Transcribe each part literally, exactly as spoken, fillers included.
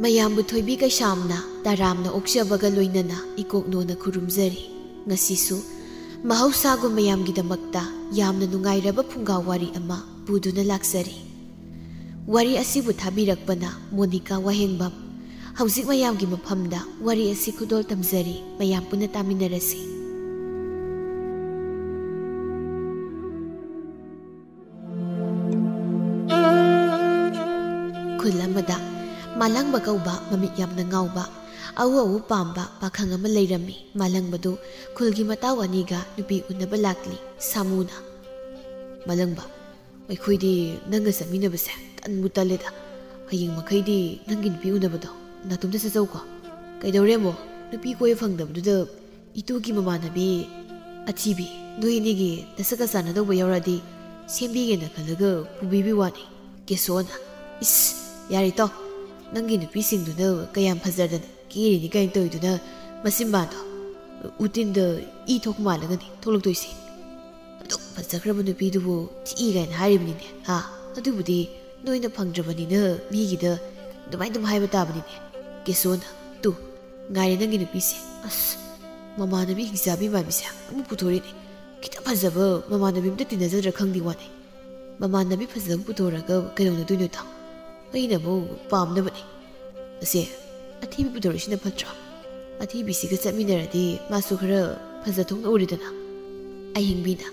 ꯃꯌꯥꯝꯕꯨ ꯊꯣꯏꯕꯤ ꯀꯩꯁꯥꯝꯅ ꯇꯔꯥꯝꯅ ꯑꯣꯛꯆꯕꯒ ꯂꯣꯏꯅꯅ ꯏꯀꯣꯛꯅꯣꯅ ꯈꯨꯔꯨꯝꯖꯔꯤ꯫ ꯉꯁꯤꯁꯨ ꯃꯍꯧꯁꯥꯒꯨꯝ ꯃꯌꯥꯝꯒꯤꯗꯃꯛꯇ ꯌꯥꯝꯅ ꯅꯨꯡꯉꯥꯏꯔꯕ ꯐꯨꯡꯒꯥ ꯋꯥꯔꯤ ꯑꯃ ꯄꯨꯗꯨꯅ ꯂꯥꯛꯆꯔꯤ꯫ ꯋꯥꯔꯤ ꯑꯁꯤꯕꯨ ꯊꯥꯕꯤꯔꯛꯄꯅ ꯃꯣꯅꯤꯀꯥ ꯋꯥꯍꯦꯡꯕꯝ꯫ ꯍꯧꯖꯤꯛ ꯃꯌꯥꯝꯒꯤ ꯃꯐꯝꯗ ꯋꯥꯔꯤ ꯑꯁꯤ ꯈꯨꯗꯣꯜ ꯇꯝꯖꯔꯤ, ꯃꯌꯥꯝ ꯄꯨꯟꯅ ꯇꯥꯃꯤꯟꯅꯔꯁꯤ꯫ ꯈꯨꯜ ꯑꯃꯗ ꯃꯥꯂꯪꯕ ꯀꯧꯕ ꯃꯃꯤꯠ ꯌꯥꯝꯅ ꯉꯥꯎꯕ, ꯑꯎ ꯑꯎ ꯄꯥꯝꯕ ꯄꯥꯈꯪ ꯑꯃ ꯂꯩꯔꯝꯃꯤ꯫ ꯃꯥꯂꯪꯕꯗꯨ ꯈꯨꯜꯒꯤ ꯃꯇꯥꯎ ꯑꯅꯤꯒ ꯅꯨꯄꯤ ꯎꯅꯕ ꯂꯥꯛꯂꯤ꯫ ꯁꯥꯃꯨꯅ, "ꯃꯥꯂꯪꯕ, ꯑꯩꯈꯣꯏꯗꯤ ꯅꯪꯒ ꯆꯠꯃꯤꯟꯅꯕꯁꯦ ꯇꯟꯕꯨ ꯇꯜꯂꯦꯗ꯫ ꯍꯌꯦꯡ ꯃꯈꯩꯗꯤ ꯅꯪꯒꯤ ꯅꯨꯄꯤ ꯎꯅꯕꯗꯣ ꯅꯥꯇꯣꯝꯇ ꯆꯠꯆꯧꯀꯣ꯫ ꯀꯩꯗꯧꯔꯦ ꯑꯃꯨꯛ? ꯅꯨꯄꯤ ꯀꯣꯏꯕ ꯐꯪꯗꯕꯗꯨꯗ ꯏꯇꯨꯒꯤ ꯃꯃꯥꯟꯅꯕꯤ ꯑꯊꯤꯕꯤ ꯅꯣꯏ ꯑꯅꯤꯒꯤ ꯅꯁꯛꯀ ꯆꯥꯟꯅꯗꯧꯕ ꯌꯥꯎꯔꯗꯤ ꯁꯦꯝꯕꯤꯒꯦꯅ ꯈꯜꯂꯒ ꯄꯨꯕꯤꯕꯤ ꯋꯥꯅꯤ꯫" ꯀꯦꯁꯣꯅ, "ꯏꯁ, ꯌꯥꯔꯦ ꯇꯣ, ꯅꯪꯒꯤ ꯅꯨꯄꯤꯁꯤꯡꯗꯨꯅ ꯀꯌꯥꯝ ꯐꯖꯗꯅ ꯀꯦꯔꯤꯅꯤ ꯀꯥꯏꯅ ꯇꯧꯔꯤꯗꯨꯅ ꯃꯆꯤꯟꯕꯥꯟꯗꯣ ꯎꯇꯤꯟꯗ ꯏ ꯊꯣꯛ ꯃꯥꯜꯂꯒꯅꯤ ꯊꯣꯛꯂꯛꯇꯣꯏꯁꯦ꯫ ꯑꯗꯨꯛ ꯐꯖꯈ꯭ꯔꯕ ꯅꯨꯄꯤꯗꯨꯕꯨ ꯊꯤꯏ ꯀꯥꯏꯅ ꯍꯥꯏꯔꯤꯕꯅꯤꯅꯦ, ꯍꯥ? ꯑꯗꯨꯕꯨꯗꯤ ꯅꯣꯏꯅ ꯐꯪꯗ꯭ꯔꯕꯅꯤꯅ ꯃꯤꯒꯤꯗ ꯑꯗꯨꯃꯥꯏꯅ ꯑꯗꯨꯝ ꯍꯥꯏꯕ ꯇꯥꯕꯅꯤꯅꯦ꯫" ꯀꯦꯁꯣꯅ, "ꯇꯨ, ꯉꯥꯏꯔꯦ ꯅꯪꯒꯤ ꯅꯨꯄꯤꯁꯦ꯫ ꯑꯁ, ꯃꯃꯥꯟꯅꯕꯤ ꯍꯤꯡꯆꯥꯕꯤ ꯃꯥꯟꯕꯤꯁꯦ ꯑꯃꯨꯛ ꯄꯨꯊꯣꯔꯛꯏꯅꯦ꯫ ꯈꯤꯇꯪ ꯐꯖꯕ ꯃꯃꯥꯟꯅꯕꯤ ꯑꯝꯇ ꯇꯤꯟꯅꯖꯗ꯭ꯔꯥ ꯈꯪꯗꯦ ꯋꯥꯅꯦ꯫ ꯃꯃꯥꯟꯅꯕꯤ ꯐꯖꯕ ꯄꯨꯊꯣꯔꯒ ꯀꯩꯗꯧꯅꯗꯣꯏꯅꯣ ꯊꯥ? ꯑꯩꯅ ꯑꯃꯨꯛ ꯄꯥꯝꯅꯕꯅꯦ꯫ ꯑꯁꯦ, ꯑꯊꯤꯕꯤ ꯄꯨꯊꯣꯔꯛꯏꯁꯤꯅ ꯐꯠꯇ꯭ꯔꯣ? ꯑꯊꯤꯕꯤꯁꯤꯒ ꯆꯠꯃꯤꯟꯅꯔꯗꯤ ꯃꯥꯁꯨ ꯈꯔ ꯐꯖ ꯊꯣꯛꯅ ꯎꯔꯦꯗꯅ꯫" ꯑꯍꯤꯡꯕꯤꯅ,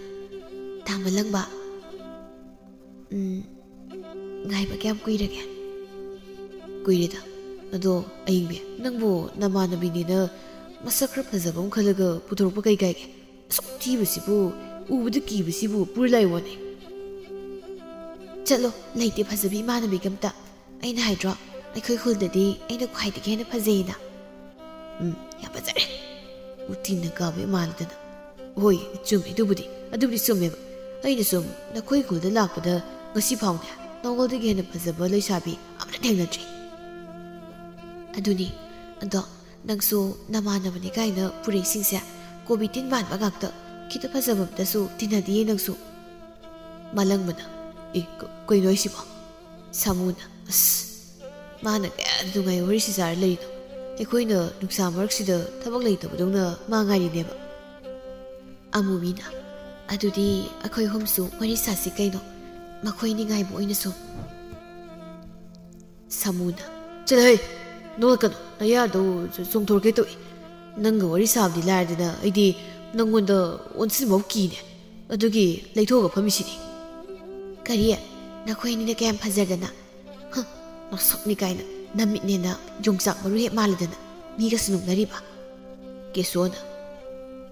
"ꯇꯥ ꯃꯥꯂꯪꯕ, ꯎꯝ, ꯉꯥꯏꯕ ꯀꯌꯥꯝ ꯀꯨꯏꯔꯒꯦ?" "ꯀꯨꯏꯔꯦꯗ꯫ ꯑꯗꯣ ꯑꯍꯤꯡꯕꯤ, ꯅꯪꯕꯨ ꯅꯃꯥꯟꯅꯕꯤꯅꯦꯅ ꯃꯁꯛ ꯈꯔ ꯐꯖꯕ ꯑꯃ ꯈꯜꯂꯒ ꯄꯨꯊꯣꯔꯛꯄ ꯀꯩ ꯀꯥꯏꯒꯦ? ꯑꯁꯨꯛ ꯊꯤꯕꯁꯤꯕꯨ, ꯎꯕꯗ ꯀꯤꯕꯁꯤꯕꯨ ꯄꯨꯔ ꯂꯥꯛꯏ ꯋꯥꯅꯦ꯫" "ꯆꯠꯂꯣ, ꯂꯩꯇꯦ ꯐꯖꯕꯤ ꯏꯃꯥꯟꯅꯕꯤꯒ ꯑꯝꯇ꯫ ꯑꯩꯅ ꯍꯥꯏꯗ꯭ꯔꯣ, ꯑꯩꯈꯣꯏ ꯈꯨꯜꯗꯗꯤ ꯑꯩꯅ ꯈ꯭ꯋꯥꯏꯗꯒꯤ ꯍꯦꯟꯅ ꯐꯖꯩꯅ꯫" "ꯎꯝ, ꯌꯥꯝ ꯐꯖꯔꯦ꯫ ꯎꯇꯤꯟꯅ ꯀꯥꯕ ꯃꯥꯜꯂꯗꯅ꯫" "ꯍꯣꯏ, ꯆꯨꯝꯃꯦ, ꯑꯗꯨꯕꯨꯗꯤ, ꯑꯗꯨꯕꯨꯗꯤ ꯆꯨꯝꯃꯦꯕ꯫ ꯑꯩꯅ ꯁꯨꯝ ꯅꯈꯣꯏ ꯈꯨꯜꯗ ꯂꯥꯛꯄꯗ ꯉꯁꯤ ꯐꯥꯎꯅꯦ ꯅꯉꯣꯟꯗꯒꯤ ꯍꯦꯟꯅ ꯐꯖꯕ ꯂꯩꯁꯥꯕꯤ ꯑꯃꯇ ꯊꯦꯡꯅꯗ꯭ꯔꯤ꯫" "ꯑꯗꯨꯅꯤ, ꯑꯗꯣ ꯅꯪꯁꯨ ꯅꯃꯥꯟꯅꯕꯅꯤ ꯀꯥꯏꯅ ꯄꯨꯔꯛꯏꯁꯤꯡꯁꯦ ꯀꯣꯕꯤ ꯇꯤꯟ ꯃꯥꯟꯕ ꯉꯥꯛꯇ, ꯈꯤꯇ ꯐꯖꯕ ꯑꯝꯇꯁꯨ ꯇꯤꯟꯅꯗꯤꯌꯦ ꯅꯪꯁꯨ꯫" ꯃꯥꯂꯪꯕꯅ, "ꯑꯦ, ꯀ-, ꯀꯩꯅꯣ ꯍꯥꯏꯁꯤꯕꯣ?" ꯁꯥꯃꯨꯅ, "ꯑꯁ, ꯃꯥꯅ ꯀꯌꯥ ꯅꯨꯡꯉꯥꯏ ꯋꯥꯔꯤ ꯁꯥꯖꯔ ꯂꯩꯔꯤꯅꯣ? ꯑꯩꯈꯣꯏꯅ ꯅꯨꯡꯁꯥ ꯃꯔꯛꯁꯤꯗ ꯊꯕꯛ ꯂꯩꯇꯕꯗꯧꯅ ꯃꯥ ꯉꯥꯏꯔꯤꯅꯦꯕ꯫ ꯑꯃꯨꯕꯤꯅ, "ꯑꯗꯨꯗꯤ ꯑꯩꯈꯣꯏ ꯑꯍꯨꯝꯁꯨ ꯋꯥꯔꯤ ꯁꯥꯁꯤ ꯀꯩꯅꯣ, ꯃꯈꯣꯏꯅꯤ ꯉꯥꯏꯕ ꯑꯣꯏꯅ ꯁꯨꯝ"꯫ ꯁꯥꯃꯨꯅ, "ꯆꯠꯂꯍꯦ, ꯅꯣꯛꯂꯛꯀꯅꯨ, ꯅꯌꯥꯗꯣ ꯆꯣꯡꯊꯣꯔꯛꯀꯦ ꯇꯧꯏ꯫ ꯅꯪꯒ ꯋꯥꯔꯤ ꯁꯥꯕꯗꯤ ꯂꯥꯏꯔꯗꯅ ꯑꯩꯗꯤ ꯅꯪꯉꯣꯟꯗ ꯑꯣꯟꯁꯤꯟꯕꯐꯥꯎ ꯀꯤꯅꯦ꯫ ꯑꯗꯨꯒꯤ ꯂꯩꯊꯣꯛꯑꯒ ꯐꯝꯃꯤꯁꯤꯅꯤ"꯫ "ꯀꯔꯤ? ꯅꯈꯣꯏ ꯑꯅꯤꯅ ꯀꯌꯥꯝ ꯐꯖꯗꯅ? ꯍ, ꯃꯁꯛꯅꯤ ꯀꯥꯏꯅ ꯅꯃꯤꯠꯅꯦꯅ ꯌꯣꯡꯆꯥꯛ ꯃꯔꯨ ꯍꯦꯛ ꯃꯥꯜꯂꯗꯅ ꯃꯤꯒꯁꯨ ꯅꯣꯛꯅꯔꯤꯕ"꯫ ꯀꯦꯁꯣꯅ,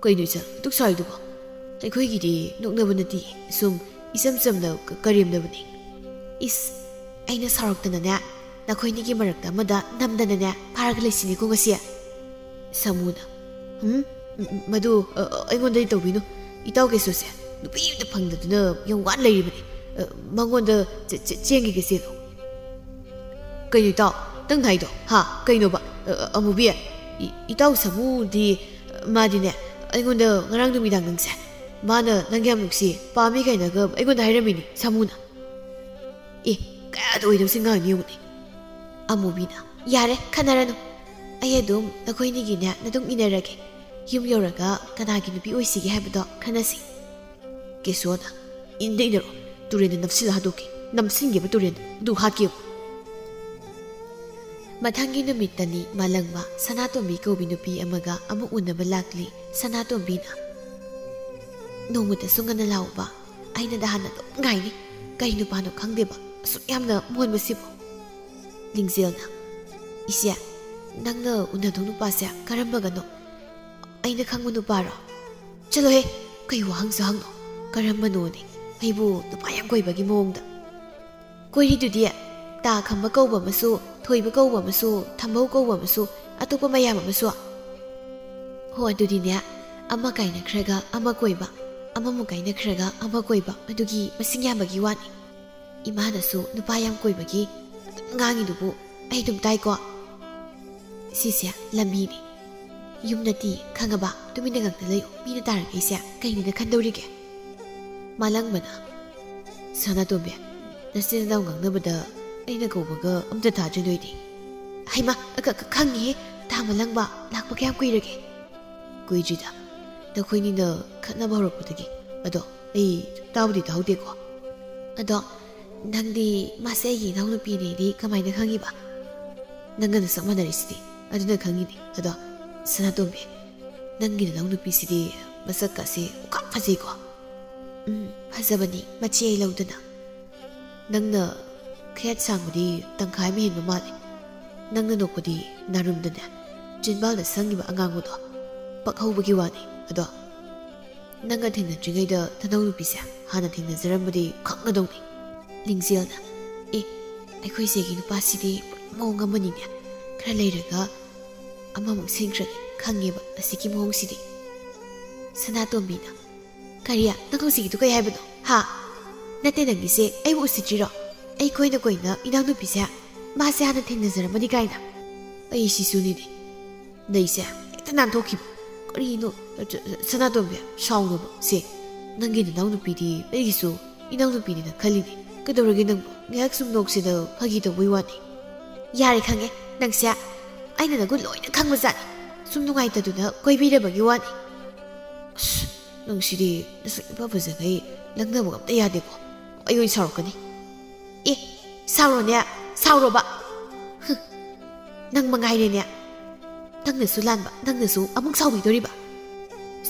"ꯀꯩꯅꯣ ꯏꯆꯥ, ꯑꯗꯨꯛ ꯁꯥꯎꯔꯤꯗꯨꯕꯣ? ꯑꯩꯈꯣꯏꯒꯤꯗꯤ ꯅꯣꯛꯅꯕ ꯅꯠꯇꯦ, ꯁꯨꯝ ꯏꯆꯝ ꯆꯝꯅ ꯀ-, ꯀꯔꯦꯝꯅꯕꯅꯤ"꯫ "ꯏꯁ, ꯑꯩꯅ ꯁꯥꯎꯔꯛꯇꯅꯅꯦ, ꯅꯈꯣꯏꯅꯤꯒꯤ ꯃꯔꯛꯇ ꯑꯃꯗ ꯅꯝꯗꯅꯅꯦ ꯐꯥꯔꯒ ꯂꯩꯁꯤꯅꯦꯀꯣ ꯉꯁꯤ"꯫ ꯁꯥꯃꯨꯅ, "ꯎꯝ, ꯎꯝ, ꯎꯝ, ꯃꯗꯨ, ꯑ, ꯑ, ꯑꯩꯉꯣꯟꯗꯗꯤ ꯇꯧꯕꯤꯅꯨ꯫ ꯏꯇꯥꯎ ꯀꯦꯁꯣꯁꯦ ꯅꯨꯄꯤ ꯑꯝꯇ ꯐꯪꯗꯗꯨꯅ ꯌꯥꯝ ꯋꯥꯅ ꯂꯩꯔꯤꯕꯅꯤ꯫ ꯑ, ꯃꯉꯣꯟꯗ ꯆꯦ-, ꯆꯦ-, ꯆꯦꯟꯈꯤꯒꯦ ꯆꯦꯜꯂꯣ"꯫ "ꯀꯩꯅꯣ ꯏꯇꯥꯎ, ꯅꯪ ꯍꯥꯏꯗꯣ? ꯍꯥ? ꯀꯩꯅꯣꯕ? ꯑ, ꯑ, ꯑꯃꯨꯕꯤ? ꯏ-, ꯏꯇꯥꯎ ꯁꯥꯃꯨꯗꯤ, ꯑ, ꯃꯥꯗꯤꯅꯦ, ꯑꯩꯉꯣꯟꯗ ꯉꯔꯥꯡ ꯅꯨꯃꯤꯗꯥꯡ ꯅꯪꯁꯦ, ꯃꯥꯅ ꯅꯪ ꯌꯥꯝ ꯅꯨꯡꯁꯤ, ꯄꯥꯝꯃꯤ ꯀꯥꯏꯅꯒ ꯑꯩꯉꯣꯟꯗ ꯍꯥꯏꯔꯝꯃꯤꯅꯤ, ꯁꯥꯃꯨꯅ"꯫ ꯑꯦ, ꯀꯌꯥꯗ ꯑꯣꯏꯗꯕꯁꯤ ꯉꯥꯡꯉꯤ ꯌꯦꯡꯉꯨꯅꯦ꯫ ꯑꯃꯨꯕꯤꯅ, "ꯌꯥꯔꯦ, ꯈꯟꯅꯔꯅꯨ꯫ ꯑꯩ ꯑꯗꯨꯝ ꯅꯈꯣꯏꯅꯤꯒꯤꯅꯦ ꯅꯇꯨꯡ ꯏꯟꯅꯔꯒꯦ꯫ ꯌꯨꯝ ꯌꯧꯔꯒ ꯀꯅꯥꯒꯤ ꯅꯨꯄꯤ ꯑꯣꯏꯁꯤꯒꯦ ꯍꯥꯏꯕꯗꯣ ꯈꯟꯅꯁꯤ"꯫ ꯀꯦꯁꯣꯅ, "ꯏꯟꯗ ꯏꯟꯅꯔꯣ, ꯇꯨꯔꯦꯟꯗ ꯅꯞꯁꯤꯜꯂ ꯍꯥꯠꯇꯣꯛꯀꯦ, ꯅꯝꯁꯤꯟꯒꯦꯕ ꯇꯨꯔꯦꯟꯗ, ꯑꯗꯨ ꯍꯥꯠꯀꯦꯕ"꯫ ꯃꯊꯪꯒꯤ ꯅꯨꯃꯤꯠꯇꯅꯤ ꯃꯥꯂꯪꯕ ꯁꯅꯥꯇꯣꯝꯕꯤ ꯀꯧꯕꯤ ꯅꯨꯄꯤ ꯑꯃꯒ ꯑꯃꯨꯛ ꯎꯅꯕ ꯂꯥꯛꯂꯤ꯫ ꯁꯅꯥꯇꯣꯝꯕꯤꯅ, "ꯅꯣꯡꯃꯇꯁꯨ ꯉꯟꯅ ꯂꯥꯛꯎꯕ, ꯑꯩꯅ ꯅꯍꯥꯟ ꯑꯗꯨꯝ ꯉꯥꯏꯅꯤ꯫ ꯀꯔꯤ ꯅꯨꯄꯥꯅꯣ ꯈꯪꯗꯦꯕ, ꯑꯁꯨꯛ ꯌꯥꯝꯅ ꯃꯣꯟꯕꯁꯤꯕꯨ"꯫ ꯂꯤꯡꯖꯦꯜꯅ, "ꯏꯆꯦ, ꯅꯪꯅ ꯎꯅꯗꯧ ꯅꯨꯄꯥꯁꯦ ꯀꯔꯝꯕꯒꯅꯣ? ꯑꯩꯅ ꯈꯪꯕ ꯅꯨꯄꯥꯔꯣ?" "ꯆꯠꯂꯣꯍꯦ, ꯀꯩ ꯋꯥꯍꯪꯁꯨ ꯍꯪꯅꯣ? ꯀꯔꯝꯕꯅꯣꯅꯦ? ꯑꯩꯕꯨ ꯅꯨꯄꯥ ꯌꯥꯝ ꯀꯣꯏꯕꯒꯤ ꯃꯑꯣꯡꯗ"꯫ "ꯀꯣꯏꯔꯤꯗꯨꯗꯤ, ꯇꯥ ꯈꯝꯕ ꯀꯧꯕ ꯑꯃꯁꯨ, ꯊꯣꯏꯕ ꯀꯧꯕ ꯑꯃꯁꯨ, ꯊꯝꯕꯧ ꯀꯧꯕ ꯑꯃꯁꯨ, ꯑꯇꯣꯞꯄ ꯃꯌꯥꯝ ꯑꯃꯁꯨ"꯫ "ꯍꯣ, ꯑꯗꯨꯗꯤꯅꯦ, ꯑꯃ ꯀꯥꯏꯅꯈ꯭ꯔꯒ ꯑꯃ ꯀꯣꯏꯕ, ꯑꯃꯃꯨꯛ ꯀꯥꯏꯅꯈ꯭ꯔꯒ ꯑꯃ ꯀꯣꯏꯕ, ꯑꯗꯨꯒꯤ ꯃꯁꯤꯡ ꯌꯥꯝꯕꯒꯤ ꯋꯥꯅꯤ꯫ ꯏꯃꯥꯅꯁꯨ ꯅꯨꯄꯥ ꯌꯥꯝ ꯀꯣꯏꯕꯒꯤ ꯑꯗꯨꯝ ꯉꯥꯡꯉꯤꯗꯨꯕꯨ ꯑꯩ ꯑꯗꯨꯝ ꯇꯥꯏꯀꯣ꯫ ꯁꯤꯁꯦ ꯂꯝꯕꯤꯅꯤ꯫ ꯌꯨꯝ ꯅꯠꯇꯤ ꯈꯪꯉꯕ? ꯇꯨꯃꯤꯟꯅ ꯉꯥꯛꯇ ꯂꯩꯌꯨ꯫ ꯃꯤꯅ ꯇꯥꯔꯛꯏꯁꯦ ꯀꯩꯅꯤꯅ ꯈꯟꯗꯧꯔꯤꯒꯦ?" ꯃꯥꯂꯪꯕꯅ, "ꯁꯅꯥꯇꯣꯝꯕꯤ, ꯅꯆꯤꯟ ꯅꯅꯥꯎ ꯉꯥꯡꯅꯕꯗ ꯑꯩꯅ ꯀꯧꯕꯒ ꯑꯝꯇ ꯊꯥꯖꯗꯣꯏꯗꯤ꯫ ꯍꯩꯃꯥ, ꯈ-, ꯈ-, ꯈꯪꯉꯤꯍꯦ꯫ ꯇꯥ ꯃꯂꯪꯕ ꯂꯥꯛꯄ ꯀꯌꯥꯝ ꯀꯨꯏꯔꯒꯦ? ꯀꯨꯏꯗ꯭ꯔꯤꯗ, ꯅꯈꯣꯏꯅꯤꯅ ꯈꯠꯅꯕ ꯍꯧꯔꯛꯄꯗꯒꯤ꯫ ꯑꯗꯣ ꯑꯩ ꯇꯥꯕꯨꯗꯤ ꯇꯥꯍꯧꯗꯦꯀꯣ꯫ ꯑꯗꯣ ꯅꯪꯗꯤ ꯃꯥꯁꯦ ꯑꯩꯒꯤ ꯏꯅꯥꯎꯅꯨꯄꯤꯅꯦꯗꯤ ꯀꯃꯥꯏꯅ ꯈꯪꯉꯤꯕ? ꯅꯪꯒ ꯅꯁꯛ ꯃꯥꯟꯅꯔꯤꯁꯤꯗꯤ, ꯑꯗꯨꯅ ꯈꯪꯉꯤꯅꯤ꯫ ꯑꯗꯣ ꯁꯅꯥꯇꯣꯝꯕꯤ, ꯅꯪꯒꯤ ꯅꯅꯥꯎꯅꯨꯄꯤꯁꯤꯗꯤ ꯃꯁꯛꯀꯁꯦ ꯄꯨꯡꯐ ꯐꯖꯩꯀꯣ꯫ ꯎꯝ, ꯐꯖꯕꯅꯤ, ꯃꯆꯦ ꯑꯩ ꯂꯧꯗꯅ꯫ ꯅꯪꯅ ꯈꯌꯥꯠ ꯁꯥꯡꯕꯗꯤ ꯇꯪꯈꯥꯏ ꯑꯃ ꯍꯦꯟꯕ ꯃꯥꯜꯂꯦ꯫ ꯅꯪꯅ ꯅꯣꯛꯄꯗꯤ ꯅꯥꯔꯨꯝꯗꯅꯦ ꯆꯤꯟꯕꯥꯜꯗ ꯁꯪꯉꯤꯕ ꯑꯉꯥꯡꯕꯗꯣ ꯄꯛꯍꯧꯕꯒꯤ ꯋꯥꯅꯤ꯫ ꯑꯗꯣ ꯅꯪꯒ ꯊꯦꯡꯅꯗ꯭ꯔꯤꯉꯩꯗ ꯅꯅꯥꯎ ꯅꯨꯄꯤꯁꯦ ꯍꯥꯟꯅ ꯊꯦꯡꯅꯖꯔꯝꯕꯗꯤ ꯈꯪꯒꯗꯧꯅꯤ꯫ ꯂꯤꯡꯖꯦꯜꯅ, "ꯑꯦ, ꯑꯩꯈꯣꯏ ꯆꯦꯒꯤ ꯅꯨꯄꯥꯁꯤꯗꯤ ꯄꯨꯔꯥ ꯃꯑꯣꯡ ꯑꯃꯅꯤꯅꯦ꯫ ꯈꯔ ꯂꯩꯔꯒ ꯑꯃꯃꯨꯛ ꯁꯦꯝꯈ꯭ꯔꯅꯤ ꯈꯪꯉꯦꯕ ꯑꯁꯤꯒꯤ ꯃꯑꯣꯡꯁꯤꯗꯤ꯫" ꯁꯅꯥꯇꯣꯝꯕꯤꯅ, "ꯀꯔꯤ? ꯅꯪ ꯍꯧꯖꯤꯛꯀꯤꯗꯨ ꯀꯩ ꯍꯥꯏꯕꯅꯣ? ꯍꯥ? ꯅꯠꯇꯦ, ꯅꯪꯒꯤꯁꯦ ꯑꯩꯕꯨ ꯎꯁꯤꯠꯇ꯭ꯔꯤꯔꯣ? ꯑꯩ ꯀꯣꯏꯅ ꯀꯣꯏꯅ ꯏꯅꯥꯎꯅꯨꯄꯤꯁꯦ ꯃꯥꯁꯦ ꯍꯥꯟꯅ ꯊꯦꯡꯅꯖꯔꯝꯃꯗꯤ ꯀꯥꯏꯅ?" ꯑꯩ ꯁꯤꯁꯨꯅꯤꯅꯦ꯫ ꯅꯩꯁꯦ ꯍꯦꯛꯇ ꯅꯥꯟꯊꯣꯛꯈꯤꯕ꯫ ꯀꯔꯤꯅꯣ? ꯁꯅꯥꯇꯣꯝꯕꯤ, ꯁꯥꯎꯅꯣꯕ꯫ ꯁꯦ, ꯅꯪꯒꯤ ꯅꯅꯥꯎꯅꯨꯄꯤꯗꯤ ꯑꯩꯒꯤꯁꯨ ꯏꯅꯥꯎꯅꯨꯄꯤꯅꯤꯅ ꯈꯜꯂꯤꯅꯦ꯫ ꯀꯩꯗꯧꯔꯒꯦ ꯅꯪꯕꯨ? ꯉꯥꯏꯍꯥꯛ ꯁꯨꯝ ꯅꯣꯛꯁꯤꯗ ꯐꯥꯒꯤ ꯇꯧꯕꯩ ꯋꯥꯅꯤ꯫ ꯌꯥꯔꯦ, ꯈꯪꯉꯦ꯫ ꯅꯪꯁꯦ ꯑꯩꯅ ꯅꯪꯕꯨ ꯂꯣꯏꯅ ꯈꯪꯕꯖꯥꯠꯅꯤ꯫ ꯁꯨꯝ ꯅꯨꯡꯉꯥꯏꯇꯗꯨꯅ ꯀꯣꯏꯕꯤꯔꯕꯒꯤ ꯋꯥꯅꯤ꯫ ꯑꯁ, ꯅꯪꯁꯤꯗꯤ ꯅꯁꯛ ꯏꯐ ꯐꯖꯈꯩ ꯂꯪꯅꯕ ꯑꯝꯇ ꯌꯥꯗꯦꯀꯣ꯫ ꯑꯩ ꯑꯣꯏꯅ ꯁꯥꯎꯔꯛꯀꯅꯤ꯫ ꯑꯦ, ꯁꯥꯎꯔꯣꯅꯦ, ꯁꯥꯎꯔꯣꯕ꯫ ꯍꯨꯝ, ꯅꯪ ꯃꯉꯥꯏꯔꯦꯅꯦ꯫ ꯅꯪꯅꯁꯨ ꯂꯥꯟꯕ, ꯅꯪꯅꯁꯨ ꯑꯃꯨꯛ ꯁꯥꯎꯕꯤꯗꯣꯔꯤꯕ꯫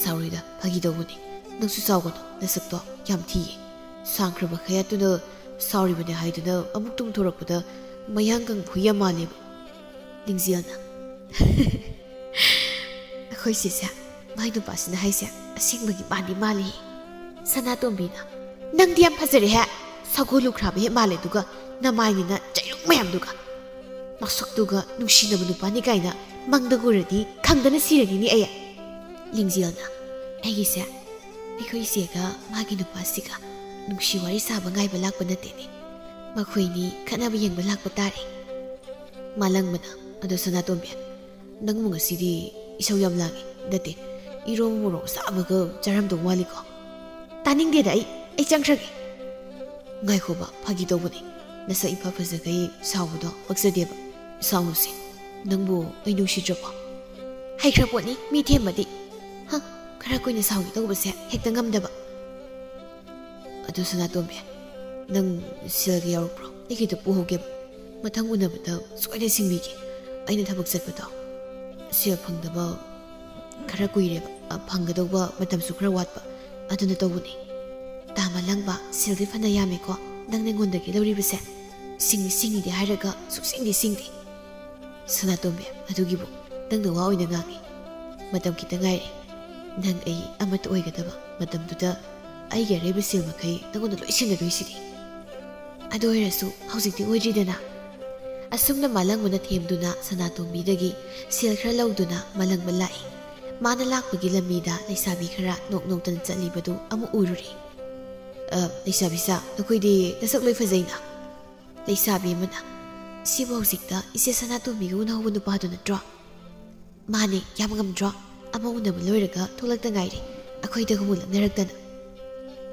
ꯁꯥꯎꯔꯣꯏꯗ, ꯐꯥꯒꯤ ꯇꯧꯕꯅꯤ꯫ ꯅꯪꯁꯨ ꯁꯥꯎꯒꯅꯨ, ꯅꯁꯛꯇꯣ ꯌꯥꯝ ꯊꯤꯌꯦ꯫ ꯁꯥꯡꯈ꯭ꯔꯕ ꯈꯌꯥꯠꯇꯨꯅ ꯁꯥꯎꯔꯤꯕꯅꯦ ꯍꯥꯏꯗꯨꯅ ꯑꯃꯨꯛ ꯇꯨꯝꯊꯣꯔꯛꯄꯗ ꯃꯌꯥꯡ ꯀꯪꯕ ꯍꯨꯏ ꯌꯥꯝ ꯃꯥꯜꯂꯦꯕ꯫ ꯂꯤꯡꯖꯦꯜꯅ, "ꯑꯩꯈꯣꯏ ꯆꯦꯁꯦ, ꯃꯥꯏ ꯅꯨꯄꯥꯁꯤꯅ ꯍꯥꯏꯁꯦ ꯑꯁꯦꯡꯕꯒꯤ ꯃꯥꯟꯗꯤ ꯃꯥꯜꯂꯤ꯫" ꯁꯅꯥꯇꯣꯝꯕꯤꯅ, "ꯅꯪꯗꯤ ꯌꯥꯝ ꯐꯖꯔꯦꯍꯦ꯫ ꯁꯒꯣꯜ ꯂꯨꯈ꯭ꯔꯥꯕ ꯍꯦꯛ ꯃꯥꯜꯂꯦ, ꯑꯗꯨꯒ ꯅꯃꯥꯏꯅꯤꯅ ꯆꯩꯔꯨꯛ ꯃꯌꯥꯝꯗꯨꯒ꯫ ꯃꯁꯛꯇꯨꯒ ꯅꯨꯡꯁꯤꯅꯕ ꯅꯨꯄꯥꯅꯤ ꯀꯥꯏꯅ ꯃꯪꯗ ꯎꯔꯗꯤ ꯈꯪꯗꯅ ꯁꯤꯔꯅꯤꯅꯦ ꯑꯩ꯫" ꯂꯤꯡꯖꯦꯜꯅ, "ꯑꯩꯒꯤꯁꯦ ꯑꯩꯈꯣꯏ ꯏꯆꯦꯒ ꯃꯥꯒꯤ ꯅꯨꯄꯥꯁꯤꯒ ꯅꯨꯡꯁꯤ ꯋꯥꯔꯤ ꯁꯥꯕ ꯉꯥꯏꯕ ꯂꯥꯛꯄ ꯅꯠꯇꯦꯅꯦ꯫ ꯃꯈꯣꯏꯅꯤ ꯈꯠꯅꯕ ꯌꯦꯡꯕ ꯂꯥꯛꯄ ꯇꯥꯔꯦ꯫" ꯃꯥꯂꯪꯕꯅ, "ꯑꯗꯣ ꯁꯅꯥꯇꯣꯝꯕꯤ, ꯅꯪꯕꯨ ꯉꯁꯤꯗꯤ ꯏꯁꯧ ꯌꯥꯝ ꯂꯥꯡꯉꯤ꯫ ꯅꯠꯇꯦ, ꯏꯔꯣꯝ ꯃꯣꯔꯣꯛ ꯁꯥꯕꯒ ꯆꯥꯔꯝꯗꯧ ꯃꯥꯜꯂꯤꯀꯣ?" "ꯇꯥꯅꯤꯡꯗꯦꯗ, ꯑꯩ, ꯑꯩ ꯆꯪꯈ꯭ꯔꯒꯦ꯫" "ꯉꯥꯏꯈꯣꯕ, ꯐꯥꯒꯤ ꯇꯧꯕꯅꯤ꯫ ꯅꯁꯛ ꯏꯐ ꯐꯖꯈꯩ ꯁꯥꯎꯕꯗꯣ ꯄꯛꯆꯗꯦꯕ꯫ ꯁꯥꯎꯅꯨꯁꯦ꯫ ꯅꯪꯕꯨ ꯑꯩ ꯅꯨꯡꯁꯤꯗ꯭ꯔꯕꯣ? ꯍꯩꯈ꯭ꯔ ꯄꯣꯠꯅꯤ ꯃꯤ ꯊꯦꯝꯕꯗꯤ꯫ ꯍ, ꯈꯔ ꯀꯨꯏꯅ ꯁꯥꯎꯒꯦ ꯇꯧꯕꯁꯦ ꯍꯦꯛꯇ ꯉꯝꯗꯕ꯫ ꯑꯗꯨ ꯁꯅꯥꯇꯣꯝꯕꯤ, ꯅꯪ ꯁꯦꯜꯒ ꯌꯥꯎꯔꯛꯄ꯭ꯔꯣ? ꯑꯩꯒꯤꯗ ꯄꯨꯍꯧꯒꯦꯕ꯫ ꯃꯊꯪ ꯎꯅꯕꯗ ꯁꯣꯏꯗꯅ ꯁꯤꯡꯕꯤꯒꯦ꯫ ꯑꯩꯅ ꯊꯕꯛ ꯆꯠꯄꯗꯣ ꯁꯦꯜ ꯐꯪꯗꯕ ꯈꯔ ꯀꯨꯏꯔꯦꯕ꯫ ꯑ, ꯐꯪꯒꯗꯧꯕ ꯃꯇꯝꯁꯨ ꯈꯔ ꯋꯥꯠꯄ꯫ ꯑꯗꯨꯅ ꯇꯧꯕꯅꯤ꯫ ꯇꯥ ꯃꯂꯪꯕ, ꯁꯦꯜꯗꯤ ꯐꯅ ꯌꯥꯝꯃꯦꯀꯣ ꯅꯪ ꯑꯩꯉꯣꯟꯗꯒꯤ ꯂꯧꯔꯤꯕꯁꯦ꯫ ꯁꯤꯡꯉꯤ ꯁꯤꯡꯉꯤꯗꯤ ꯍꯥꯏꯔꯒ ꯁꯨꯛꯁꯤꯡꯗꯤ ꯁꯤꯡꯗꯦ꯫ ꯁꯅꯥꯇꯣꯝꯕꯤ, ꯑꯗꯨꯒꯤꯕꯨ ꯅꯪꯅ ꯋꯥ ꯑꯣꯏꯅ ꯉꯥꯡꯉꯤ꯫ ꯃꯇꯝ ꯈꯤꯇꯪ ꯉꯥꯏꯔꯦ꯫ ꯅꯪ ꯑꯩ ꯑꯃꯠꯇ ꯑꯣꯏꯒꯗꯕ ꯃꯇꯝꯗꯨꯗ ꯑꯩꯒꯤ ꯑꯔꯩꯕ ꯁꯦꯜ ꯃꯈꯩ ꯅꯪꯉꯣꯟꯗ ꯂꯣꯏ ꯁꯤꯟꯅꯗꯣꯏꯁꯤꯗꯤ꯫ ꯑꯗꯨ ꯑꯣꯏꯔꯁꯨ ꯍꯧꯖꯤꯛꯇꯤ ꯑꯣꯏꯗ꯭ꯔꯤꯗꯅ꯫ ꯑꯁꯨꯝꯅ ꯃꯥꯂꯪꯕꯅ ꯊꯦꯝꯗꯨꯅ ꯁꯅꯥꯇꯣꯝꯕꯤꯗꯒꯤ ꯁꯦꯜ ꯈꯔ ꯂꯧꯗꯨꯅ ꯃꯥꯂꯪꯕ ꯂꯥꯛꯏ꯫ ꯃꯥꯅ ꯂꯥꯛꯄꯒꯤ ꯂꯝꯕꯤꯗ ꯂꯩꯁꯥꯕꯤ ꯈꯔ ꯅꯣꯛ ꯅꯣꯛꯇꯅ ꯆꯠꯂꯤꯕꯗꯨ ꯑꯃꯨꯛ ꯎꯔꯨꯔꯦ꯫ "ꯑ, ꯂꯩꯁꯥꯕꯤꯁꯥ, ꯅꯈꯣꯏꯗꯤ ꯅꯁꯛ ꯂꯣꯏ ꯐꯖꯩꯅ?" ꯂꯩꯁꯥꯕꯤ ꯑꯃꯅ, "ꯁꯤꯕꯨ ꯍꯧꯖꯤꯛꯇ ꯏꯆꯦ ꯁꯅꯥꯇꯣꯝꯕꯤꯒ ꯎꯅꯍꯧꯕ ꯅꯨꯄꯥꯗꯨ ꯅꯠꯇ꯭ꯔꯣ?" "ꯃꯥꯅꯦ, ꯌꯥꯝ ꯉꯝꯗ꯭ꯔꯣ? ꯑꯃ ꯎꯅꯕ ꯂꯣꯏꯔꯒ ꯊꯣꯛꯂꯛꯇ ꯉꯥꯏꯔꯤ, ꯑꯩꯈꯣꯏꯗ ꯑꯃꯨꯛ ꯂꯛꯅꯔꯛꯇꯅ꯫"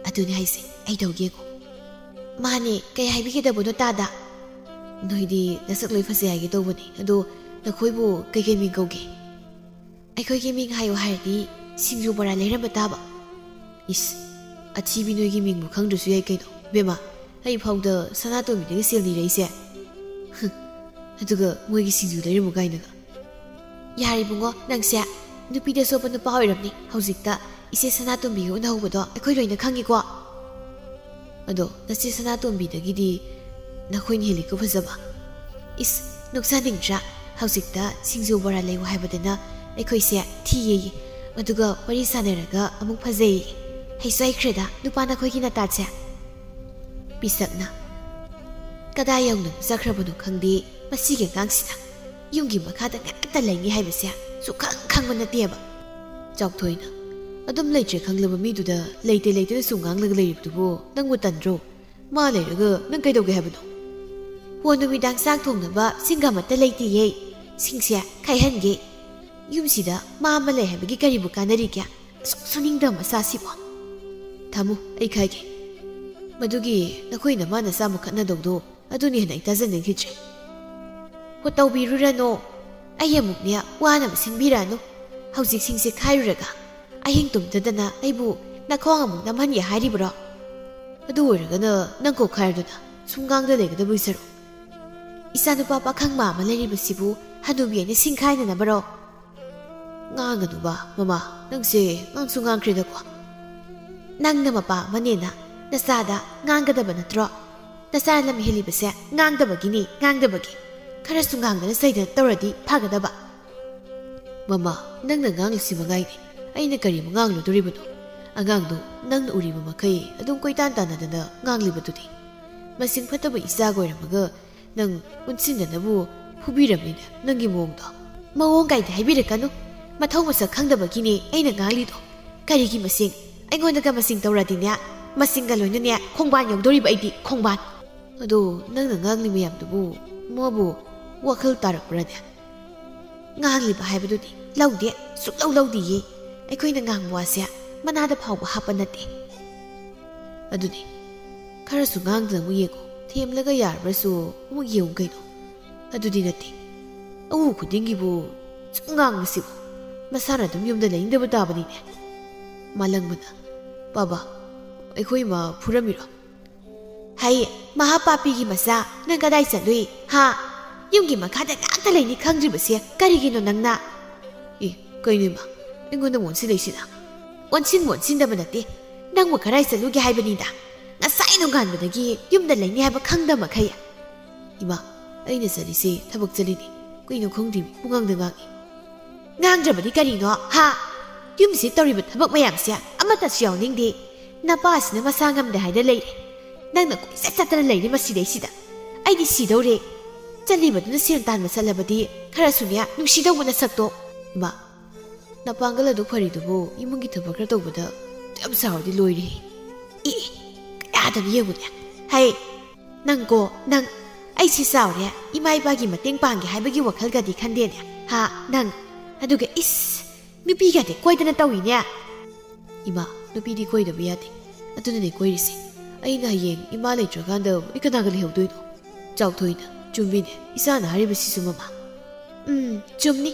"ꯑꯗꯨꯅꯦ ꯍꯥꯏꯁꯦ, ꯑꯩ ꯇꯧꯒꯦꯀꯣ꯫" "ꯃꯥꯅꯦ, ꯀꯩ ꯍꯥꯏꯕꯤꯒꯗꯕꯅꯣ ꯇꯥꯗ?" "ꯅꯣꯏꯗꯤ ꯅꯁꯛ ꯂꯣꯏ ꯐꯖꯩ ꯍꯥꯏꯒꯦ ꯇꯧꯕꯅꯦ, ꯑꯗꯣ ꯅꯈꯣꯏꯕꯨ ꯀꯩꯀꯩ ꯃꯤꯡ ꯀꯧꯒꯦ?" "ꯑꯩꯈꯣꯏꯒꯤ ꯃꯤꯡ ꯍꯥꯏꯌꯨ ꯍꯥꯏꯔꯗꯤ ꯁꯤꯡꯖꯨ ꯕꯣꯔꯥ ꯂꯩꯔꯝꯕ ꯇꯥꯕ꯫" "ꯏꯁ, ꯑꯊꯤꯕꯤ ꯅꯣꯏꯒꯤ ꯃꯤꯡꯕꯨ ꯈꯪꯗ꯭ꯔꯁꯨ ꯌꯥꯏ ꯀꯩꯅꯣ꯫ ꯏꯕꯦꯝꯃ, ꯑꯩ ꯐꯥꯎꯗ ꯁꯅꯥꯇꯣꯝꯕꯤꯗꯒꯤ ꯁꯦꯜ ꯅꯤꯔꯛꯏꯁꯦ꯫ ꯍꯨꯝ, ꯑꯗꯨꯒ ꯃꯣꯏꯒꯤ ꯁꯤꯡꯖꯨ ꯂꯩꯔꯝꯃꯨ ꯀꯥꯏꯅꯒ꯫" "ꯌꯥꯔꯦ ꯏꯕꯨꯡꯉꯣ, ꯅꯪꯁꯦ ꯅꯨꯄꯤꯗ ꯆꯣꯞꯄ ꯅꯨꯄꯥ ꯑꯣꯏꯔꯝꯅꯤ꯫ ꯍꯧꯖꯤꯛꯇ ꯏꯆꯦ ꯁꯅꯥꯇꯣꯝꯕꯤꯒ ꯎꯅꯍꯧꯕꯗꯣ ꯑꯩꯈꯣꯏ ꯂꯣꯏꯅ ꯈꯪꯉꯤꯀꯣ꯫" "ꯑꯗꯣ ꯅꯆꯦ ꯁꯅꯥꯇꯣꯝꯕꯤꯗꯒꯤꯗꯤ ꯅꯈꯣꯏꯅ ꯍꯦꯜꯂꯤꯀꯣ ꯐꯖꯕ꯫" "ꯏꯁ, ꯅꯣꯛꯆꯅꯤꯡꯗ꯭ꯔꯥ? ꯍꯧꯖꯤꯛꯇ ꯁꯤꯡꯖꯨ ꯕꯣꯔꯥ ꯂꯩꯌꯨ ꯍꯥꯏꯕꯗꯅ ꯑꯩꯈꯣꯏꯁꯦ ꯊꯤꯌꯦꯌꯦ, ꯑꯗꯨꯒ ꯋꯥꯔꯤ ꯁꯥꯟꯅꯔꯒ ꯑꯃꯨꯛ ꯐꯖꯩꯌꯦ꯫ ꯍꯩꯁꯨ ꯍꯩꯈ꯭ꯔꯦꯗ ꯅꯨꯄꯥ ꯅꯈꯣꯏꯒꯤ ꯅꯇꯥꯠꯁꯦ꯫" ꯄꯤꯁꯛꯅ, "ꯀꯗꯥꯏ ꯌꯧꯅ ꯆꯠꯈ꯭ꯔꯕꯅꯣ ꯈꯪꯗꯦ ꯃꯁꯤꯒꯤ ꯑꯉꯥꯡꯁꯤꯅ꯫ ꯌꯨꯝꯒꯤ ꯃꯈꯥꯗ ꯉꯥꯛꯇ ꯂꯩꯅꯤ ꯍꯥꯏꯕꯁꯦ ꯁꯨꯛꯈꯪ ꯈꯪꯕ ꯅꯠꯇꯦꯕ꯫" ꯆꯥꯎꯊꯣꯏꯅ, "ꯑꯗꯨꯝ ꯂꯩꯇ꯭ꯔꯦ ꯈꯪꯂꯕ ꯃꯤꯗꯨꯗ ꯂꯩꯇꯦ ꯂꯩꯇꯦꯅ ꯁꯨꯝ ꯉꯥꯡꯂꯒ ꯂꯩꯔꯤꯕꯗꯨꯕꯨ ꯅꯪꯕꯨ ꯇꯟꯗ꯭ꯔꯣ? ꯃꯥ ꯂꯩꯔꯒ ꯅꯪ ꯀꯩꯗꯧꯒꯦ ꯍꯥꯏꯕꯅꯣ?" "ꯍꯣ, ꯅꯨꯃꯤꯗꯥꯡ ꯆꯥꯛ ꯊꯣꯡꯅꯕ ꯁꯤꯡꯒ ꯑꯃꯠꯇ ꯂꯩꯇꯦꯌꯦ꯫ ꯁꯤꯡꯁꯦ ꯈꯥꯏꯍꯟꯒꯦ꯫ ꯌꯨꯝꯁꯤꯗ ꯃꯥ ꯑꯃ ꯂꯩ ꯍꯥꯏꯕꯒꯤ ꯀꯔꯤꯕꯨ ꯀꯥꯟꯅꯔꯤꯒꯦ? ꯑꯁꯨꯛ ꯁꯨꯅꯤꯡꯗꯕ ꯃꯆꯥꯁꯤꯕꯨ꯫" "ꯊꯝꯃꯨ, ꯑꯩ ꯈꯥꯏꯒꯦ꯫ ꯃꯗꯨꯒꯤ ꯅꯈꯣꯏ ꯅꯃꯥ ꯅꯆꯥ ꯃꯨꯛ ꯈꯠꯅꯗꯧꯗꯣ ꯑꯗꯨꯅ ꯍꯦꯟꯅ ꯑꯩ ꯇꯥꯖꯅꯤꯡꯈꯤꯗ꯭ꯔꯦ꯫ ꯍꯣ, ꯇꯧꯕꯤꯔꯨꯔꯅꯨ꯫ ꯑꯩ ꯑꯃꯨꯛꯅꯦ ꯋꯥꯅꯕ ꯁꯤꯟꯕꯤꯔꯛꯑꯅꯨ꯫ ꯍꯧꯖꯤꯛꯁꯤꯡꯁꯦ ꯈꯥꯏꯔꯨꯔꯒ ꯑꯍꯤꯡ ꯇꯨꯝꯗꯗꯅ ꯑꯩꯕꯨ ꯅꯈꯣꯡ ꯑꯃꯨꯛ ꯅꯝꯍꯟꯒꯦ ꯍꯥꯏꯔꯤꯕ꯭ꯔꯣ? ꯑꯗꯨ ꯑꯣꯏꯔꯒꯅ ꯅꯪ ꯀꯣꯛ ꯈꯥꯏꯔꯗꯨꯅ ꯁꯨꯝ ꯉꯥꯡꯗ ꯂꯩꯒꯗꯕꯒꯤ ꯁꯔꯨꯛ, ꯏꯆꯥꯅꯨꯄꯥ ꯄꯥꯈꯪ ꯃꯥ ꯑꯃ ꯂꯩꯔꯤꯕꯁꯤꯕꯨ ꯍꯅꯨꯕꯤ ꯑꯩꯅ ꯁꯤꯡꯈꯥꯏꯅꯅꯕꯔꯣ? ꯉꯥꯡꯒꯅꯨꯕ, ꯃꯃꯥ, ꯅꯪꯁꯦ ꯉꯥꯡꯁꯨ ꯉꯥꯡꯈ꯭ꯔꯦꯗꯀꯣ꯫ ꯅꯪꯅ ꯃꯄꯥ ꯑꯃꯅꯦꯅ ꯅꯆꯥꯗ ꯉꯥꯡꯒꯗꯕ ꯅꯠꯇ꯭ꯔꯣ? ꯅꯆꯥ ꯂꯝ ꯍꯦꯜꯂꯤꯕꯁꯦ ꯉꯥꯡꯗꯕꯒꯤꯅꯤ, ꯉꯥꯡꯗꯕꯒꯤ꯫ ꯈꯔꯁꯨ ꯉꯥꯡꯗꯅ ꯆꯩꯗꯅ ꯇꯧꯔꯗꯤ ꯐꯒꯗꯕ꯫ ꯃꯃꯥ, ꯅꯪꯅ ꯉꯥꯡꯂꯤꯁꯤ ꯃꯉꯥꯏꯅꯤ꯫ ꯑꯩꯅ ꯀꯔꯤꯕꯨ ꯉꯥꯡꯂꯨꯗꯣꯔꯤꯕꯅꯣ? ꯑꯉꯥꯡꯗꯣ ꯅꯪꯅ ꯎꯔꯤꯕ ꯃꯈꯩ ꯑꯗꯨꯝ ꯀꯣꯏꯇꯥꯟ ꯇꯥꯟꯅꯗꯅ ꯉꯥꯡꯂꯤꯕꯗꯨꯗꯤ꯫ ꯃꯁꯤꯡ ꯐꯠꯇꯕ ꯏꯆꯥꯒ ꯑꯣꯏꯔꯝꯃꯒ ꯅꯪ ꯑꯣꯟꯁꯤꯟꯗꯅꯕꯨ ꯐꯨꯕꯤꯔꯝꯃꯤꯅꯦ ꯅꯪꯒꯤ ꯃꯑꯣꯡꯗꯣ꯫ ꯃꯑꯣꯡ ꯀꯥꯏꯗ ꯍꯥꯏꯕꯤꯔꯛꯀꯅꯨ꯫ ꯃꯊꯧ ꯃꯁꯛ ꯈꯪꯗꯕꯒꯤꯅꯦ ꯑꯩꯅ ꯉꯥꯡꯂꯤꯗꯣ꯫ ꯀꯔꯤꯒꯤ ꯃꯁꯤꯡ? ꯑꯩꯉꯣꯟꯗꯒ ꯃꯁꯤꯡ ꯇꯧꯔꯗꯤꯅꯦ, ꯃꯁꯤꯡꯒ ꯂꯣꯏꯅꯅꯦ ꯈꯣꯡꯕꯥꯟ ꯌꯧꯗꯧꯔꯤꯕ ꯑꯩꯗꯤ, ꯈꯣꯡꯕꯥꯟ꯫ ꯑꯗꯣ ꯅꯪꯅ ꯉꯥꯡꯂꯤ ꯃꯌꯥꯝꯗꯨꯕꯨ ꯃꯥꯕꯨ ꯋꯥꯈꯜ ꯇꯥꯔꯛꯄ꯭ꯔꯅꯦ? ꯉꯥꯡꯂꯤꯕ ꯍꯥꯏꯕꯗꯨꯗꯤ ꯂꯧꯗꯦ, ꯁꯨꯛꯂꯧ ꯂꯧꯗꯤꯌꯦ꯫ ꯑꯩꯈꯣꯏꯅ ꯉꯥꯡꯕ ꯋꯥꯁꯦ ꯃꯅꯥꯗ ꯐꯥꯎꯕ ꯍꯥꯞꯄ ꯅꯠꯇꯦ꯫ ꯑꯗꯨꯅꯤ, ꯈꯔꯁꯨ ꯉꯥꯡꯗꯅ ꯑꯃꯨꯛ ꯌꯦꯡꯉꯨ, ꯊꯦꯝꯂꯒ ꯌꯥꯔꯕ꯭ꯔꯁꯨ ꯑꯃꯨꯛ ꯌꯦꯡꯉꯨ ꯀꯩꯅꯣ꯫ ꯑꯗꯨꯗꯤ ꯅꯠꯇꯦ, ꯑꯎ ꯈꯨꯗꯤꯡꯒꯤꯕꯨ ꯁꯨꯝ ꯉꯥꯡꯕꯁꯤꯕꯨ꯫ ꯃꯁꯥꯅ ꯑꯗꯨꯝ ꯌꯨꯝꯗ ꯂꯩꯅꯤꯡꯗꯕ ꯇꯥꯕꯅꯤꯅꯦ꯫ ꯃꯥꯂꯪꯕꯅ, "ꯕꯥꯕꯥ, ꯑꯩꯈꯣꯏ ꯏꯃꯥ ꯐꯨꯔꯝꯃꯤꯔꯣ?" "ꯍꯩ, ꯃꯍꯥꯄꯥꯄꯤꯒꯤ ꯃꯆꯥ, ꯅꯪ ꯀꯗꯥꯏ ꯆꯠꯂꯨꯏ, ꯍꯥ? ꯌꯨꯝꯒꯤ ꯃꯈꯥꯗ ꯉꯥꯛꯇ ꯂꯩꯅꯤ ꯈꯪꯗ꯭ꯔꯤꯕꯁꯦ ꯀꯔꯤꯒꯤꯅꯣ ꯅꯪꯅ?" "ꯑꯦ, ꯀꯩꯅꯣ ꯏꯃꯥ, ꯑꯩꯉꯣꯟꯗ ꯑꯣꯟꯁꯤꯜꯂꯛꯏꯁꯤꯅ?" "ꯑꯣꯟꯁꯤꯟꯕ ꯑꯣꯟꯁꯤꯟꯗꯕ ꯅꯠꯇꯦ, ꯅꯪꯕꯨ ꯀꯗꯥꯏ ꯆꯠꯂꯨꯒꯦ ꯍꯥꯏꯕꯅꯤꯗ? ꯉꯁꯥꯏ ꯅꯣꯡꯉꯥꯟꯕꯗꯒꯤ ꯌꯨꯝꯗ ꯂꯩꯅꯤ ꯍꯥꯏꯕ ꯈꯪꯗ ꯃꯈꯩ?" "ꯏꯃꯥ, ꯑꯩꯅ ꯆꯠꯂꯤꯁꯦ ꯊꯕꯛ ꯆꯠꯂꯤꯅꯤ, ꯀꯩꯅꯣ ꯈꯪꯗꯦ, ꯄꯨꯡꯉꯥꯡꯗ ꯉꯥꯡꯉꯤ꯫" "ꯉꯥꯡꯗ꯭ꯔꯕꯗꯤ ꯀꯔꯤꯅꯣ, ꯍꯥ? ꯌꯨꯝꯁꯤꯗ ꯇꯧꯔꯤꯕ ꯊꯕꯛ ꯃꯌꯥꯝꯁꯦ ꯑꯃꯠꯇꯁꯨ ꯌꯥꯎꯅꯤꯡꯗꯦ꯫ ꯅꯄꯥꯁꯤꯅ ꯃꯁꯥ ꯉꯝꯗꯦ ꯍꯥꯏꯗ ꯂꯩꯔꯦ꯫ ꯅꯪꯅ ꯀꯣꯏꯆꯠ ꯆꯠꯇꯅ ꯂꯩꯔꯤ ꯃꯁꯤꯗꯩꯁꯤꯗ꯫ ꯑꯩꯗꯤ ꯁꯤꯗꯧꯔꯦ꯫ ꯆꯠꯂꯤꯕꯗꯨꯅ ꯁꯦꯟ ꯇꯥꯟꯕ ꯆꯠꯂꯕꯗꯤ ꯈꯔꯁꯨꯅꯦ ꯅꯨꯡꯁꯤꯗꯧꯕ ꯅꯁꯛꯇꯣ꯫" "ꯏꯃꯥ, ꯅꯄꯥꯡꯒꯜ ꯑꯗꯨ ꯐꯔꯤꯗꯨꯕꯨ ꯏꯃꯨꯡꯒꯤ ꯊꯕꯛ ꯈꯔ ꯇꯧꯕꯗ ꯌꯥꯝ ꯁꯥꯎꯔꯗꯤ ꯂꯣꯏꯔꯦ꯫" "ꯑꯦ, ꯀꯌꯥꯗꯅꯣ ꯌꯦꯡꯉꯨꯅꯦ꯫ ꯍꯩ, ꯅꯪꯀꯣ, ꯅꯪ, ꯑꯩꯁꯤ ꯆꯥꯎꯔꯦ, ꯏꯃꯥ ꯏꯄꯥꯒꯤ ꯃꯇꯦꯡ ꯄꯥꯡꯒꯦ ꯍꯥꯏꯕꯒꯤ ꯋꯥꯈꯜꯒꯗꯤ ꯈꯟꯗꯦꯅꯦ, ꯍꯥ, ꯅꯪ? ꯑꯗꯨꯒ ꯏꯁ, ꯅꯨꯄꯤꯒꯗꯤ ꯀꯣꯏꯗꯅ ꯇꯧꯏꯅꯦ꯫" "ꯏꯃꯥ, ꯅꯨꯄꯤꯗꯤ ꯀꯣꯏꯗꯕ ꯌꯥꯗꯦ, ꯑꯗꯨꯅꯅꯦ ꯀꯣꯏꯔꯤꯁꯦ꯫ ꯑꯩꯅ ꯍꯌꯦꯡ ꯏꯃꯥ ꯂꯩꯇ꯭ꯔꯀꯥꯟꯗ ꯑꯩ ꯀꯅꯥꯒ ꯂꯩꯍꯧꯗꯣꯏꯅꯣ?" ꯆꯥꯎꯊꯣꯏꯅ, "ꯆꯨꯝꯃꯤꯅꯦ, ꯏꯆꯥꯅ ꯍꯥꯏꯔꯤꯕꯁꯤꯁꯨ, ꯃꯃꯥ꯫ ꯎꯝ, ꯆꯨꯝꯅꯤ꯫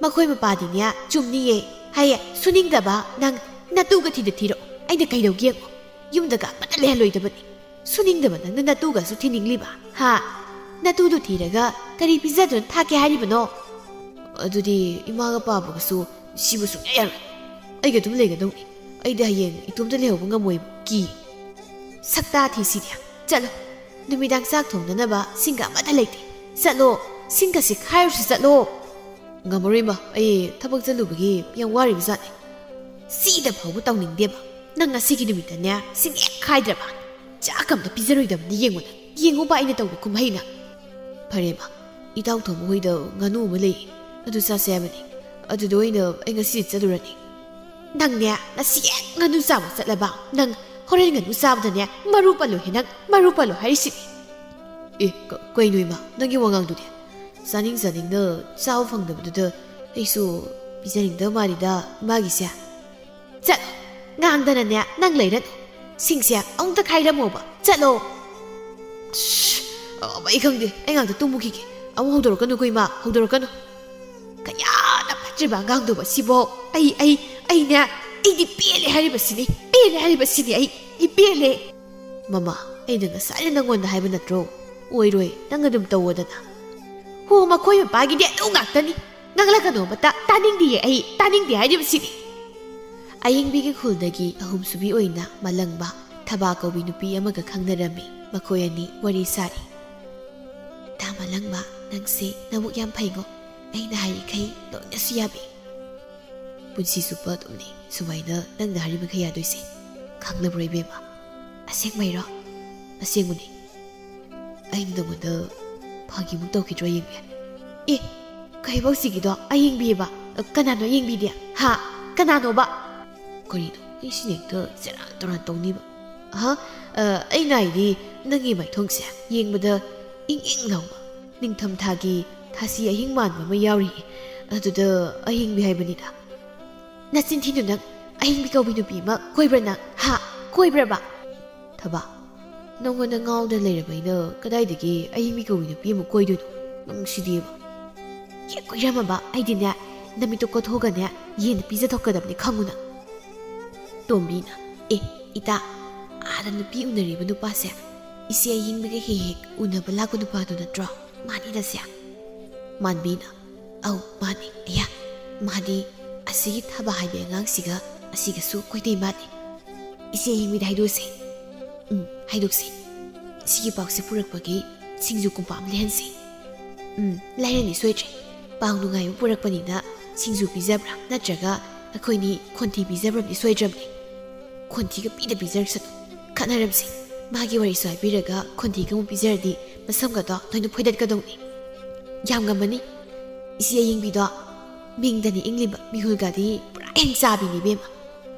ꯃꯈꯣꯏ ꯃꯄꯥꯗꯤꯅꯦ, ꯆꯨꯝꯅꯤꯌꯦ꯫ ꯍꯥꯏꯌꯦ, ꯁꯨꯅꯤꯡꯗꯕ ꯅꯪ ꯅꯇꯨꯒ ꯊꯤꯗ ꯊꯤꯔꯛꯑꯣ꯫ ꯑꯩꯅ ꯀꯩꯗꯧꯒꯦ ꯌꯦꯡꯉꯣ꯫ ꯌꯨꯝꯗꯒ ꯑꯃꯠꯇ ꯂꯩꯍꯜꯂꯣꯏꯗꯕꯅꯤ꯫ ꯁꯨꯅꯤꯡꯗꯕ ꯅꯪꯅ ꯅꯇꯨꯒꯁꯨ ꯊꯤꯅꯤꯡꯂꯤꯕ? ꯍꯥ? ꯅꯇꯨꯗꯨ ꯊꯤꯔꯒ ꯀꯔꯤ ꯄꯤꯖꯗꯨꯅ ꯊꯥꯛꯀꯦ ꯍꯥꯏꯔꯤꯕꯅꯣ?" "ꯑꯗꯨꯗꯤ ꯏꯃꯥꯒ ꯄꯥꯕꯒꯁꯨ ꯁꯤꯕ ꯁꯨꯡꯌꯥ ꯌꯥꯔꯣꯏ꯫ ꯑꯩꯒ ꯑꯗꯨꯝ ꯂꯩꯒꯗꯧꯅꯤ꯫ ꯑꯩꯗꯤ ꯍꯌꯦꯡ ꯏꯇꯣꯝꯇ ꯂꯩꯍꯧꯕ ꯉꯝꯃꯣꯏꯕ, ꯀꯤ꯫" "ꯁꯛꯇꯥ ꯊꯤꯁꯤꯗꯤ꯫ ꯆꯠꯂꯣ꯫ ꯅꯨꯃꯤꯗꯥꯡ ꯆꯥꯛ ꯊꯣꯡꯅꯅꯕ ꯁꯤꯡꯒ ꯑꯃꯠꯇ ꯂꯩꯇꯦ꯫ ꯆꯠꯂꯣ꯫ ꯁꯤꯡꯒꯁꯤ ꯈꯥꯏꯔꯨꯁꯤ ꯆꯠꯂꯣ꯫" "ꯉꯝꯃꯔꯣꯏ ꯏꯃꯥ, ꯑꯩ ꯊꯕꯛ ꯆꯠꯂꯨꯕꯒꯤ ꯌꯥꯝ ꯋꯥꯔꯤꯕ ꯖꯥꯠꯅꯤ꯫" "ꯁꯤꯗ ꯐꯥꯎꯕ ꯇꯧꯅꯤꯡꯗꯦꯕ꯫ ꯅꯪ ꯉꯁꯤꯒꯤ ꯅꯨꯃꯤꯠꯇꯅꯦ ꯁꯤꯡ ꯍꯦꯛ ꯈꯥꯏꯗ꯭ꯔꯕ, ꯆꯥꯛ ꯑꯝꯇ ꯄꯤꯖꯔꯣꯏꯗꯕꯅꯤ꯫ ꯌꯦꯡꯉꯨꯅꯦ, ꯌꯦꯡꯉꯨꯕ ꯑꯩꯅ ꯇꯧꯕ ꯀꯨꯝꯍꯩꯅ꯫" "ꯐꯔꯦ ꯏꯃꯥ, ꯏꯇꯥꯎ ꯊꯣꯡꯕ ꯍꯣꯏꯗ ꯉꯥꯅꯨ ꯑꯃ ꯂꯩ, ꯑꯗꯨ ꯆꯥꯁꯦ ꯍꯥꯏꯕꯅꯤ꯫ ꯑꯗꯨꯗ ꯑꯣꯏꯅ ꯑꯩ ꯉꯁꯤꯗꯤ ꯆꯠꯂꯨꯔꯅꯤ꯫" "ꯅꯪꯅꯦ ꯉꯁꯤ ꯍꯦꯛ ꯉꯥꯅꯨ ꯆꯥꯕ ꯆꯠꯂꯕ, ꯅꯪ ꯍꯣꯔꯦꯟ ꯉꯥꯅꯨ ꯆꯥꯕꯗꯅꯦ ꯃꯔꯨ ꯄꯜꯂꯣꯏꯍꯦ, ꯅꯪ ꯃꯔꯨ ꯄꯜꯂꯣ ꯍꯥꯏꯔꯤꯁꯤꯅꯤ꯫" "ꯑꯦ, ꯀ-, ꯀꯩꯅꯣ ꯏꯃꯥ, ꯅꯪꯒꯤ ꯋꯥꯉꯥꯡꯗꯨꯗꯤ? ꯆꯥꯅꯤꯡ ꯆꯥꯅꯤꯡꯅ ꯆꯥꯕ ꯐꯪꯗꯕꯗꯨꯗ ꯑꯩꯁꯨ ꯄꯤꯖꯅꯤꯡꯗꯕ ꯃꯥꯜꯂꯤꯗ ꯏꯃꯥꯒꯤꯁꯦ꯫" "ꯆꯠꯂꯣ, ꯉꯥꯡꯗꯅꯅꯦ ꯅꯪ ꯂꯩꯔꯅꯨ꯫ ꯁꯤꯡꯁꯦ ꯑꯃꯨꯛꯇ ꯈꯥꯏꯔꯝꯃꯣꯕ꯫ ꯆꯠꯂꯣ꯫" "ꯁ꯭ꯁ, ꯑ, ꯑꯩ ꯈꯪꯗꯦ, ꯑꯩ ꯉꯥꯛꯇ ꯇꯨꯝꯃꯨꯈꯤꯒꯦ꯫ ꯑꯃꯨꯛ ꯍꯧꯗꯣꯔꯛꯀꯅꯨꯀꯣ ꯏꯃꯥ, ꯍꯧꯗꯣꯔꯛꯀꯅꯨ꯫" "ꯀꯌꯥꯗ ꯐꯠꯇ꯭ꯔꯤꯕ ꯑꯉꯥꯡꯗꯨꯕ ꯁꯤꯕꯣ꯫ ꯑꯩ, ꯑꯩ, ꯑꯩꯅꯦ, ꯑꯩꯗꯤ ꯄꯦꯜꯂꯦ ꯍꯥꯏꯔꯤꯕꯁꯤꯅꯤ, ꯄꯦꯜꯂꯦ ꯍꯥꯏꯔꯤꯕꯁꯤꯅꯤ ꯑꯩ, ꯑꯩ ꯄꯦꯜꯂꯦ꯫" "ꯃꯃꯥ, ꯑꯩꯅ ꯉꯁꯥꯏꯅ ꯅꯪꯉꯣꯟꯗ ꯍꯥꯏꯕ ꯅꯠꯇ꯭ꯔꯣ? ꯑꯣꯏꯔꯣꯏ, ꯅꯪ ꯑꯗꯨꯝ ꯇꯧꯋꯣꯗꯅ꯫" "ꯍꯣ, ꯃꯈꯣꯏ ꯃꯄꯥꯒꯤꯗꯤ ꯑꯗꯨ ꯉꯥꯛꯇꯅꯤ꯫ ꯉꯥꯡꯂꯛꯀꯅꯣꯕ, ꯇꯥ-, ꯇꯥꯅꯤꯡꯗꯤꯌꯦ ꯑꯩ, ꯇꯥꯅꯤꯡꯗꯦ ꯍꯥꯏꯔꯤꯕꯁꯤꯅꯤ꯫" ꯑꯌꯤꯡꯕꯤꯒꯤ ꯈꯨꯜꯗꯒꯤ ꯑꯍꯨꯝꯁꯨꯕꯤ ꯑꯣꯏꯅ ꯃꯂꯪꯕ ꯊꯕꯥ ꯀꯧꯕꯤ ꯅꯨꯄꯤ ꯑꯃꯒ ꯈꯪꯅꯔꯝꯃꯤ꯫ ꯃꯈꯣꯏ ꯑꯅꯤ ꯋꯥꯔꯤ ꯁꯥꯔꯤ꯫ "ꯇꯥ ꯃꯂꯪꯕ, ꯅꯪꯁꯦ ꯅꯕꯨꯛ ꯌꯥꯝ ꯐꯩꯉꯣ꯫ ꯑꯩꯅ ꯍꯥꯏꯔꯤꯈꯩ ꯂꯣꯏꯅꯁꯨ ꯌꯥꯕꯤ꯫" "ꯄꯨꯟꯁꯤ ꯆꯨꯞꯄ ꯑꯗꯨꯝꯅꯤ ꯁꯨꯃꯥꯏꯅ ꯅꯪꯅ ꯍꯥꯏꯔꯤꯕꯈꯩ ꯌꯥꯗꯣꯏꯁꯦ꯫ ꯈꯪꯂꯕ꯭ꯔꯣ ꯏꯕꯦꯝꯃ?" "ꯑꯁꯦꯡꯕꯩꯔꯣ?" "ꯑꯁꯦꯡꯕꯅꯤ꯫ ꯑꯩꯅ ꯅꯉꯣꯟꯗ ꯐꯥꯒꯤꯃꯨꯛ ꯇꯧꯈꯤꯗ꯭ꯔꯣ, ꯑꯌꯤꯡꯕꯤ?" "ꯑꯦ, ꯀꯩꯕꯧ ꯁꯤꯒꯤꯗꯣ ꯑꯌꯤꯡꯕꯤꯕ? ꯀꯅꯥꯅꯣ ꯑꯌꯤꯡꯕꯤꯗꯤ? ꯍꯥ? ꯀꯅꯥꯅꯣꯕ?" "ꯀꯔꯤꯅꯣ? ꯑꯩ ꯁꯤꯅ ꯍꯦꯛꯇ ꯁꯦꯔꯥꯟ ꯇꯨꯔꯥꯟ ꯇꯧꯅꯤꯕ꯫ ꯑꯍ, ꯑ, ꯑꯩꯅ ꯍꯥꯏꯗꯤ ꯅꯪꯒꯤ ꯃꯥꯏꯊꯣꯡꯁꯦ ꯌꯦꯡꯕꯗ ꯏꯪ ꯏꯪ ꯂꯥꯎꯕ, ꯅꯤꯡꯊꯝꯊꯥꯒꯤ ꯊꯥꯁꯤ ꯑꯍꯤꯡ ꯃꯥꯟꯕ ꯑꯃ ꯌꯥꯎꯔꯤ꯫ ꯑꯗꯨꯗ ꯑꯍꯤꯡꯕꯤ ꯍꯥꯏꯕꯅꯤꯗ꯫" "ꯅꯆꯤꯟ ꯊꯤꯅꯨ ꯅꯪ꯫ ꯑꯍꯤꯡꯕꯤ ꯀꯧꯕꯤ ꯅꯨꯄꯤ ꯑꯃ ꯀꯣꯏꯕ꯭ꯔꯥ ꯅꯪ? ꯍꯥ? ꯀꯣꯏꯕ꯭ꯔꯕ?" "ꯊꯕꯥ, ꯅꯪꯉꯣꯟꯗ ꯉꯥꯎꯗ ꯂꯩꯔꯕ ꯑꯩꯅ ꯀꯗꯥꯏꯗꯒꯤ ꯑꯌꯤꯡꯕꯤ ꯀꯧꯕꯤ ꯅꯨꯄꯤ ꯑꯃ ꯀꯣꯏꯗꯣꯏꯅꯣ? ꯅꯨꯡꯁꯤꯗꯦꯕ꯫ ꯍꯦꯛ ꯀꯣꯏꯔꯝꯃꯕ ꯑꯩꯗꯤꯅꯦ, ꯅꯃꯤꯠꯇꯣ ꯀꯣꯊꯣꯛꯑꯒꯅꯦ, ꯌꯦꯟꯗ ꯄꯤꯖꯊꯣꯛꯀꯗꯕꯅꯤ, ꯈꯪꯉꯨꯅ꯫ ꯇꯣꯝꯕꯤꯅ, "ꯑꯦ, ꯏꯇꯥ, ꯑꯥꯗ ꯅꯨꯄꯤ ꯎꯅꯔꯤꯕ ꯅꯨꯄꯥꯁꯦ ꯏꯆꯦ ꯑꯌꯤꯡꯕꯤꯒ ꯍꯦꯛ ꯍꯦꯛ ꯎꯅꯕ ꯂꯥꯛꯄ ꯅꯨꯄꯥꯗꯨ ꯅꯠꯇ꯭ꯔꯣ? ꯃꯥꯅꯤꯗꯁꯦ?" ꯃꯥꯟꯕꯤꯅ, "ꯑꯧ, ꯃꯥꯅꯤ꯫ ꯑꯌꯥ, ꯃꯥꯗꯤ ꯑꯁꯤꯒꯤ ꯊꯕꯥ ꯍꯥꯏꯕꯤ ꯑꯉꯥꯡꯁꯤꯒ ꯑꯁꯤꯒꯁꯨ ꯀꯣꯏꯅꯩ ꯃꯥꯜꯂꯤ꯫ ꯏꯆꯦ ꯑꯌꯤꯡꯕꯤꯗ ꯍꯥꯏꯗꯣꯛꯁꯦ꯫ ꯎꯝ, ꯍꯥꯏꯗꯣꯛꯁꯦ꯫ ꯁꯤꯒꯤ ꯄꯥꯎꯁꯦ ꯄꯨꯔꯛꯄꯒꯤ ꯁꯤꯡꯖꯨ ꯀꯨꯝꯄꯥ ꯑꯃ ꯂꯩꯍꯟꯁꯦ꯫ ꯎꯝ, ꯂꯩꯔꯅꯤ ꯁꯣꯏꯗ꯭ꯔꯦ꯫ ꯄꯥꯎ ꯅꯨꯡꯉꯥꯏꯕ ꯄꯨꯔꯛꯄꯅꯤꯅ ꯁꯤꯡꯖꯨ ꯄꯤꯖꯕ꯭ꯔꯥ? ꯅꯠꯇ꯭ꯔꯒ ꯑꯩꯈꯣꯏꯅꯤ ꯈꯣꯟꯊꯤ ꯄꯤꯖꯕ꯭ꯔꯗꯤ ꯁꯣꯏꯗ꯭ꯔꯕꯅꯤ꯫ ꯈꯣꯟꯊꯤꯒ ꯄꯤꯗ ꯄꯤꯖꯔꯁꯅꯨ꯫ ꯈꯠꯅꯔꯝꯁꯦ꯫ ꯃꯥꯒꯤ ꯋꯥꯔꯤꯁꯨ ꯍꯥꯏꯕꯤꯔꯒ ꯈꯣꯟꯊꯤꯒ ꯑꯃꯨꯛ ꯄꯤꯖꯔꯗꯤ ꯃꯁꯝꯒꯗꯣ ꯂꯣꯏꯅ ꯐꯣꯏꯗꯠꯀꯗꯧꯅꯤ꯫ ꯌꯥꯝ ꯉꯝꯃꯅꯤ꯫ ꯏꯆꯦ ꯑꯌꯤꯡꯕꯤꯗꯣ ꯃꯤꯡꯗꯅꯤ ꯏꯪꯂꯤꯕ, ꯃꯤꯍꯨꯜꯒꯗꯤ ꯄꯨꯔꯥ ꯍꯦꯡ ꯆꯥꯕꯤꯅꯤ ꯏꯕꯦꯝꯃ꯫"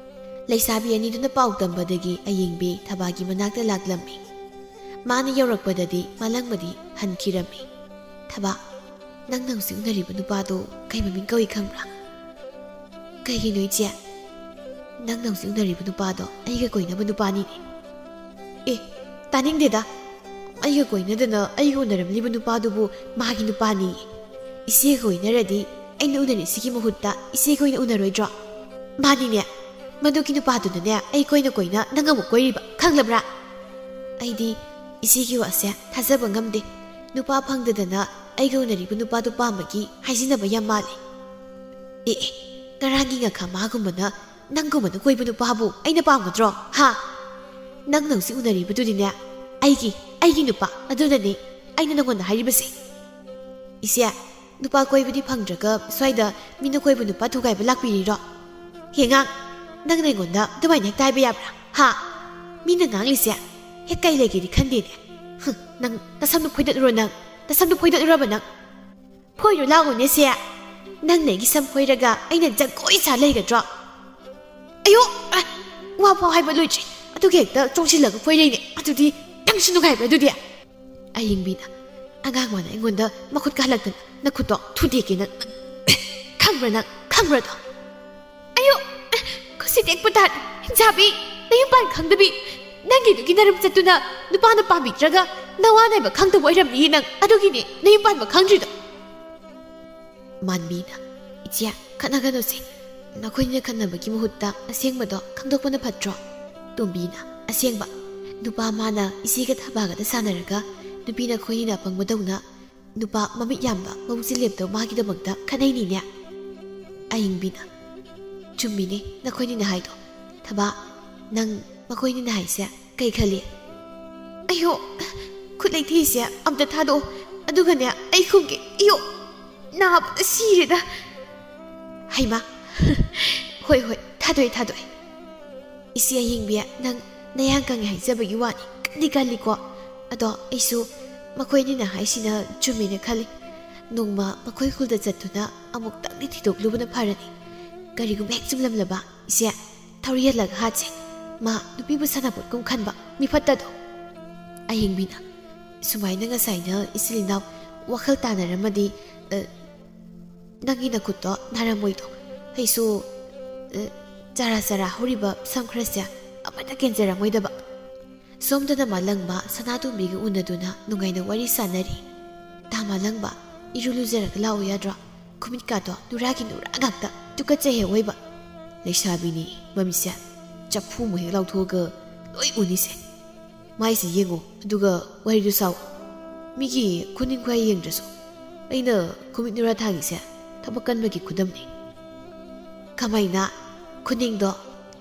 ꯂꯩꯁꯥꯕꯤ ꯑꯅꯤꯗꯨꯅ ꯄꯥꯎ ꯇꯝꯕꯗꯒꯤ ꯑꯌꯤꯡꯕꯤ ꯊꯕꯥꯒꯤ ꯃꯅꯥꯛꯇ ꯂꯥꯛꯂꯝꯃꯤ꯫ ꯃꯥꯅ ꯌꯧꯔꯛꯄꯗꯗꯤ ꯃꯥꯂꯪꯕꯗꯤ ꯍꯟꯈꯤꯔꯝꯃꯤ꯫ "ꯊꯕꯥ, ꯅꯪꯅ ꯍꯧꯖꯤꯛ ꯎꯅꯔꯤꯕ ꯅꯨꯄꯥꯗꯣ ꯀꯩ ꯃꯃꯤꯡ ꯀꯧꯏ ꯈꯪꯕ꯭ꯔꯥ?" "ꯀꯩꯒꯤꯅꯣ ꯏꯆꯦ?" "ꯅꯪꯅ ꯍꯧꯖꯤꯛ ꯎꯅꯔꯤꯕ ꯅꯨꯄꯥꯗꯣ ꯑꯩꯒ ꯀꯣꯏꯅꯕ ꯅꯨꯄꯥꯅꯤꯅꯦ꯫" "ꯑꯦ, ꯇꯥꯅꯤꯡꯗꯦꯗ꯫ ꯑꯩꯒ ꯀꯣꯏꯅꯗꯅ ꯑꯩꯒ ꯎꯅꯔꯝꯂꯤꯕ ꯅꯨꯄꯥꯗꯨꯕꯨ ꯃꯥꯒꯤ ꯅꯨꯄꯥꯅꯤ꯫ ꯏꯆꯦꯒ ꯀꯣꯏꯅꯔꯗꯤ ꯑꯩꯅ ꯎꯅꯔꯤꯁꯤꯒꯤ ꯃꯍꯨꯠꯇ ꯏꯆꯦꯒ ꯑꯣꯏꯅ ꯎꯅꯔꯣꯏꯗ꯭ꯔꯣ?" "ꯃꯥꯅꯤꯅꯦ, ꯃꯗꯨꯒꯤ ꯅꯨꯄꯥꯗꯨꯅꯅꯦ ꯑꯩ ꯀꯣꯏꯅ ꯀꯣꯏꯅ ꯅꯪ ꯑꯃꯨꯛ ꯀꯣꯏꯔꯤꯕ, ꯈꯪꯂꯕ꯭ꯔꯥ?" "ꯑꯩꯗꯤ ꯏꯆꯦꯒꯤ ꯋꯥꯁꯦ ꯊꯥꯖꯕ ꯉꯝꯗꯦ꯫ ꯅꯨꯄꯥ ꯐꯪꯗꯗꯅ ꯑꯩꯒ ꯎꯅꯔꯤꯕ ꯅꯨꯄꯥꯗꯨ ꯄꯥꯝꯕꯒꯤ ꯍꯥꯏꯖꯤꯟꯅꯕ ꯌꯥꯝ ꯃꯥꯜꯂꯦ꯫" "ꯑꯦ ꯑꯦ, ꯉꯔꯥꯡꯒꯤ ꯉꯥꯈꯥ ꯃꯥꯒꯨꯝꯕꯅ ꯅꯪꯒꯨꯝꯕꯅ ꯀꯣꯏꯕ ꯅꯨꯄꯥꯕꯨ ꯑꯩꯅ ꯄꯥꯝꯒꯗ꯭ꯔꯣ, ꯍꯥ? ꯅꯪꯅ ꯍꯧꯖꯤꯛ ꯎꯅꯔꯤꯕꯗꯨꯗꯤꯅꯦ, ꯑꯩꯒꯤ, ꯑꯩꯒꯤ ꯅꯨꯄꯥ꯫ ꯑꯗꯨꯅꯅꯦ ꯑꯩꯅ ꯅꯪꯉꯣꯟꯗ ꯍꯥꯏꯔꯤꯕꯁꯦ꯫" "ꯏꯆꯦ, ꯅꯨꯄꯥ ꯀꯣꯏꯕꯗꯤ ꯐꯪꯗ꯭ꯔꯒ ꯁ꯭ꯋꯥꯏꯗ ꯃꯤꯅ ꯀꯣꯏꯕ ꯅꯨꯄꯥ ꯊꯨꯒꯥꯏꯕ ꯂꯥꯛꯄꯤꯔꯤꯔꯣ? ꯍꯦ ꯑꯉꯥꯡ, ꯅꯪꯅ ꯑꯩꯉꯣꯟꯗ ꯑꯗꯨꯃꯥꯏꯅ ꯍꯦꯛꯇ ꯍꯥꯏꯕ ꯌꯥꯕ꯭ꯔꯥ, ꯍꯥ? ꯃꯤꯅ ꯉꯥꯡꯂꯤꯁꯦ ꯍꯦꯛ ꯀꯩ ꯂꯩꯒꯦꯗꯤ ꯈꯟꯗꯦꯅꯦ꯫ ꯍꯨꯝ, ꯅꯪ ꯅꯁꯝꯗꯨ ꯐꯣꯏꯗꯠꯂꯨꯔꯣ ꯅꯪ? ꯅꯁꯝꯗꯨ ꯐꯣꯏꯗꯠꯂꯨꯔꯕ ꯅꯪ? ꯐꯣꯏꯔꯨ ꯂꯥꯛꯑꯣꯅꯦ ꯁꯦ꯫ ꯅꯪꯅ ꯑꯩꯒꯤ ꯁꯝ ꯐꯣꯏꯔꯒ ꯑꯩꯅ ꯖꯒꯣꯏ ꯁꯥ ꯂꯩꯒꯗ꯭ꯔꯣ? ꯑꯌꯣ! ꯑ, ꯋꯥ ꯐꯥꯎ ꯍꯥꯏꯕ ꯂꯣꯏꯗ꯭ꯔꯤ꯫ ꯑꯗꯨꯒꯤ ꯍꯦꯛꯇ ꯆꯣꯡꯁꯤꯜꯂꯒ ꯐꯣꯏꯔꯩꯅꯦ꯫ ꯑꯗꯨꯗꯤ ꯅꯪꯁꯨ ꯅꯨꯡꯉꯥꯏꯕ꯭ꯔꯥ ꯑꯗꯨꯗꯤ?" ꯑꯌꯤꯡꯕꯤꯅ, "ꯑꯉꯥꯡ ꯃꯥꯅ ꯑꯩꯉꯣꯟꯗ ꯃꯈꯨꯠ ꯀꯥꯍꯜꯂꯛꯇꯅ ꯅꯈꯨꯠꯇꯣ ꯊꯨꯗꯦꯛꯀꯦ ꯅꯪ꯫ ꯈꯪꯕ꯭ꯔꯥ ꯅꯪ? ꯈꯪꯕ꯭ꯔꯥꯗꯣ?" "ꯑꯌꯣ! ꯑ, ꯈꯨꯠꯁꯤ ꯇꯦꯛꯄ ꯇꯥꯔꯦ꯫ ꯍꯤꯡꯆꯥꯕꯤ, ꯅꯌꯨꯝ ꯄꯥꯟ ꯈꯪꯗꯕꯤ꯫ ꯅꯪꯒꯤꯗꯨꯒꯤ ꯅꯔꯝ ꯆꯠꯇꯨꯅ ꯅꯨꯄꯥꯅ ꯄꯥꯝꯕꯤꯗ꯭ꯔꯒ ꯅꯋꯥ ꯅꯥꯏꯕ ꯈꯪꯗꯕ ꯑꯣꯏꯔꯝꯅꯤꯌꯦ ꯅꯪ, ꯑꯗꯨꯒꯤꯅꯦ ꯅꯌꯨꯝ ꯄꯥꯟꯕ ꯈꯪꯗ꯭ꯔꯤꯗꯣ꯫ ꯃꯥꯟꯕꯤꯅ, "ꯏꯆꯦ, ꯈꯠꯅꯒꯅꯨꯁꯦ꯫ ꯅꯈꯣꯏꯅ ꯈꯠꯅꯕꯒꯤ ꯃꯍꯨꯠꯇ ꯑꯁꯦꯡꯕꯗꯣ ꯈꯪꯗꯣꯛꯄꯅ ꯐꯠꯇ꯭ꯔꯣ?" ꯇꯣꯝꯕꯤꯅ, "ꯑꯁꯦꯡꯕ, ꯅꯨꯄꯥ ꯃꯥꯅ ꯏꯆꯦꯒ ꯊꯕꯥꯒꯗ ꯁꯥꯟꯅꯔꯒ ꯅꯨꯄꯤ ꯅꯈꯣꯏꯅꯤꯅ ꯑꯄꯪꯕꯗꯧꯅ ꯅꯨꯄꯥ ꯃꯃꯤꯠ ꯌꯥꯝꯕ ꯃꯕꯨꯛꯁꯦ ꯂꯦꯞꯇꯕ ꯃꯥꯒꯤꯗꯃꯛꯇ ꯈꯠꯅꯩꯅꯤꯅꯦ?" ꯑꯍꯤꯡꯕꯤꯅ, "ꯆꯨꯝꯃꯤꯅꯦ ꯅꯈꯣꯏꯅꯤꯅ ꯍꯥꯏꯗꯣ꯫ ꯊꯕꯥ, ꯅꯪ ꯃꯈꯣꯏꯅꯤꯅ ꯍꯥꯏꯁꯦ ꯀꯩ ꯈꯜꯂꯤ?" "ꯑꯌꯣ, ꯈꯨꯠ ꯂꯩꯊꯤꯁꯦ ꯑꯝꯇ ꯊꯥꯗꯣꯛꯑꯣ, ꯑꯗꯨꯒꯅꯦ ꯑꯩ ꯈꯨꯝꯒꯦ꯫ ꯑꯌꯣ, ꯅꯥꯕꯗ ꯁꯤꯔꯦꯗ꯫ ꯍꯩꯃꯥ, ꯍꯣꯏ, ꯍꯣꯏ, ꯊꯥꯗꯣꯛꯑꯦ, ꯊꯥꯗꯣꯛꯑꯦ꯫ ꯏꯆꯦ ꯑꯍꯤꯡꯕꯤ, ꯅꯪ ꯅꯌꯥꯡ ꯀꯪꯉꯦ ꯍꯥꯏꯖꯕꯒꯤ ꯋꯥꯅꯤ, ꯀꯜꯂꯤ ꯀꯜꯂꯤꯀꯣ꯫ ꯑꯗꯣ ꯑꯩꯁꯨ ꯃꯈꯣꯏꯅꯤꯅ ꯍꯥꯏꯁꯤꯅ ꯆꯨꯝꯃꯦꯅ ꯈꯜꯂꯤ꯫ ꯅꯣꯡꯃ ꯃꯈꯣꯏ ꯈꯨꯜꯗ ꯆꯠꯇꯨꯅ ꯑꯃꯨꯛꯇꯪꯗꯤ ꯊꯤꯗꯣꯛꯂꯨꯕꯅ ꯐꯔꯅꯤ꯫ ꯀꯔꯤꯒꯨꯝꯕ ꯍꯦꯛ ꯆꯨꯝꯂꯝꯂꯕ, ꯏꯆꯦ, ꯊꯧꯔꯤ ꯌꯦꯜꯂꯒ ꯍꯥꯠꯁꯦ꯫ ꯃꯥ ꯅꯨꯄꯤꯕꯨ ꯁꯥꯟꯅꯄꯣꯠꯀꯨꯝ ꯈꯟꯕ ꯃꯤꯐꯠꯇꯗꯣ꯫" ꯑꯍꯤꯡꯕꯤꯅ, "ꯁꯨꯃꯥꯏꯅ ꯉꯁꯥꯏꯅ ꯏꯆꯤꯜ ꯏꯅꯥꯎ ꯋꯥꯈꯜ ꯇꯥꯅꯔꯝꯃꯗꯤ, ꯑ, ꯅꯪꯒꯤ ꯅꯈꯨꯠꯇꯣ ꯅꯥꯔꯝꯃꯣꯏꯗꯣ꯫ ꯑꯩꯁꯨ, ꯑ, ꯆꯔꯥ ꯆꯔꯥ ꯍꯧꯔꯤꯕ ꯁꯝ ꯈꯔꯁꯦ ꯑꯃꯠꯇ ꯀꯦꯟꯖꯔꯝꯃꯣꯏꯗꯕ꯫" ꯁꯣꯝꯗꯅ ꯃꯥꯂꯪꯕ ꯁꯅꯥꯇꯣꯝꯕꯤꯒ ꯎꯅꯗꯨꯅ ꯅꯨꯡꯉꯥꯏꯅ ꯋꯥꯔꯤ ꯁꯥꯟꯅꯔꯤ꯫ "ꯇꯥ ꯃꯥꯂꯪꯕ, ꯏꯔꯨ ꯂꯨꯖꯔꯒ ꯂꯥꯛꯑꯣ ꯌꯥꯗ꯭ꯔꯣ? ꯈꯨꯃꯤꯠꯀꯥꯗꯣ ꯅꯨꯔꯥꯒꯤ ꯅꯨꯔꯥ ꯉꯥꯛꯇ, ꯇꯨꯀꯠꯆꯩꯍꯦ ꯑꯣꯏꯕ꯫" "ꯂꯩꯁꯥꯕꯤꯅꯤ, ꯃꯃꯤꯠꯁꯦ ꯆꯐꯨ ꯑꯃꯨꯛ ꯍꯦꯛ ꯂꯥꯎꯊꯣꯛꯑꯒ ꯂꯣꯏ ꯎꯅꯤꯁꯦ꯫ ꯃꯥꯏꯁꯦ ꯌꯦꯡꯉꯨ, ꯑꯗꯨꯒ ꯋꯥꯔꯤꯗꯨ ꯁꯥꯎ꯫ ꯃꯤꯒꯤ ꯈꯨꯅꯤꯡ ꯈꯨꯌꯥꯏ ꯌꯦꯡꯗ꯭ꯔꯁꯨ ꯑꯩꯅ ꯈꯨꯃꯤꯠ ꯅꯨꯔꯥ ꯊꯥꯡꯉꯤꯁꯦ ꯊꯕꯛ ꯀꯟꯕꯒꯤ ꯈꯨꯗꯝꯅꯤ꯫" "ꯀꯃꯥꯏꯅ? ꯈꯨꯅꯤꯡꯗꯣ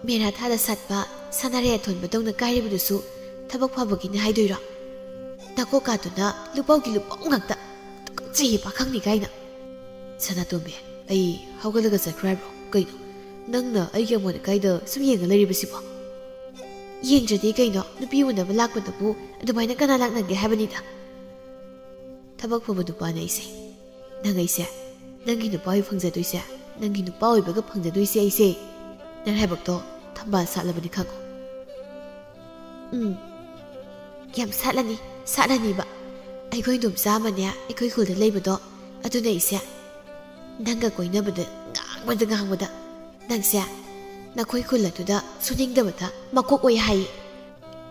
ꯃꯦꯔꯥ ꯊꯥꯗ ꯁꯥꯠꯄ ꯁꯅꯥꯔꯩ ꯑꯊꯣꯟꯕꯗꯧꯅ ꯀꯥꯏꯔꯤꯕꯗꯨꯁꯨ ꯊꯕꯛ ꯐꯕꯒꯤꯅꯤ ꯍꯥꯏꯗꯣꯏꯔꯣ? ꯅꯀꯣꯛꯀꯥꯗꯨꯅ ꯂꯨꯄꯧꯒꯤ ꯂꯨꯄꯧ ꯉꯥꯛꯇ, ꯇꯨꯀꯠꯆꯩꯌꯦ ꯄꯥꯈꯪꯅꯤ ꯀꯥꯏꯅ꯫" "ꯁꯅꯥꯇꯣꯝꯕꯤ, ꯑꯩ ꯍꯧꯒꯠꯂꯒ ꯆꯠꯈ꯭ꯔꯣ ꯍꯥꯏꯕ꯭ꯔꯣ? ꯀꯩꯅꯣ, ꯅꯪꯅ ꯑꯩꯒꯤ ꯑꯃꯣꯠ ꯑꯀꯥꯏꯗ ꯁꯨꯝ ꯌꯦꯡꯉ ꯂꯩꯔꯤꯕꯁꯤꯕꯣ?" "ꯌꯦꯡꯗ꯭ꯔꯗꯤ ꯀꯩꯅꯣ, ꯅꯨꯄꯤ ꯎꯅꯕ ꯂꯥꯛꯄꯗꯕꯨ ꯑꯗꯨꯃꯥꯏꯅ ꯀꯅꯥ ꯂꯥꯛꯅꯒꯦ ꯍꯥꯏꯕꯅꯤꯗ꯫ ꯊꯕꯛ ꯐꯕ ꯅꯨꯄꯥꯅꯦ ꯑꯩꯁꯦ꯫ ꯅꯪ ꯑꯩꯁꯦ ꯅꯪꯒꯤ ꯅꯨꯄꯥ ꯑꯣꯏ ꯐꯪꯖꯗꯣꯏꯁꯦ, ꯅꯪꯒꯤ ꯅꯨꯄꯥ ꯑꯣꯏꯕꯒ ꯐꯪꯖꯗꯣꯏꯁꯦ ꯑꯩꯁꯦ꯫ ꯅꯪ ꯍꯥꯏꯕꯛꯇꯣ ꯊꯝꯕꯥꯜ ꯁꯥꯠꯂꯕꯅꯤ ꯈꯪꯉꯣ꯫" "ꯎꯝ, ꯌꯥꯝ ꯁꯥꯠꯂꯅꯤ, ꯁꯥꯠꯂꯅꯤꯕ꯫ ꯑꯩꯈꯣꯏ ꯏꯗꯣꯝꯆꯥ ꯑꯃꯅꯦ ꯑꯩꯈꯣꯏ ꯈꯨꯜꯗ ꯂꯩꯕꯗꯣ, ꯑꯗꯨꯅ ꯑꯩꯁꯦ ꯅꯪꯒ ꯀꯣꯏꯅꯕꯗ ꯉꯥꯡꯕꯗ ꯉꯥꯡꯕꯗ ꯅꯪꯁꯦ ꯅꯈꯣꯏ ꯈꯨꯜ ꯑꯗꯨꯗ ꯁꯨꯅꯤꯡꯗꯕꯗ ꯃꯀꯣꯛ ꯑꯣꯏ ꯍꯥꯏꯌꯦ꯫"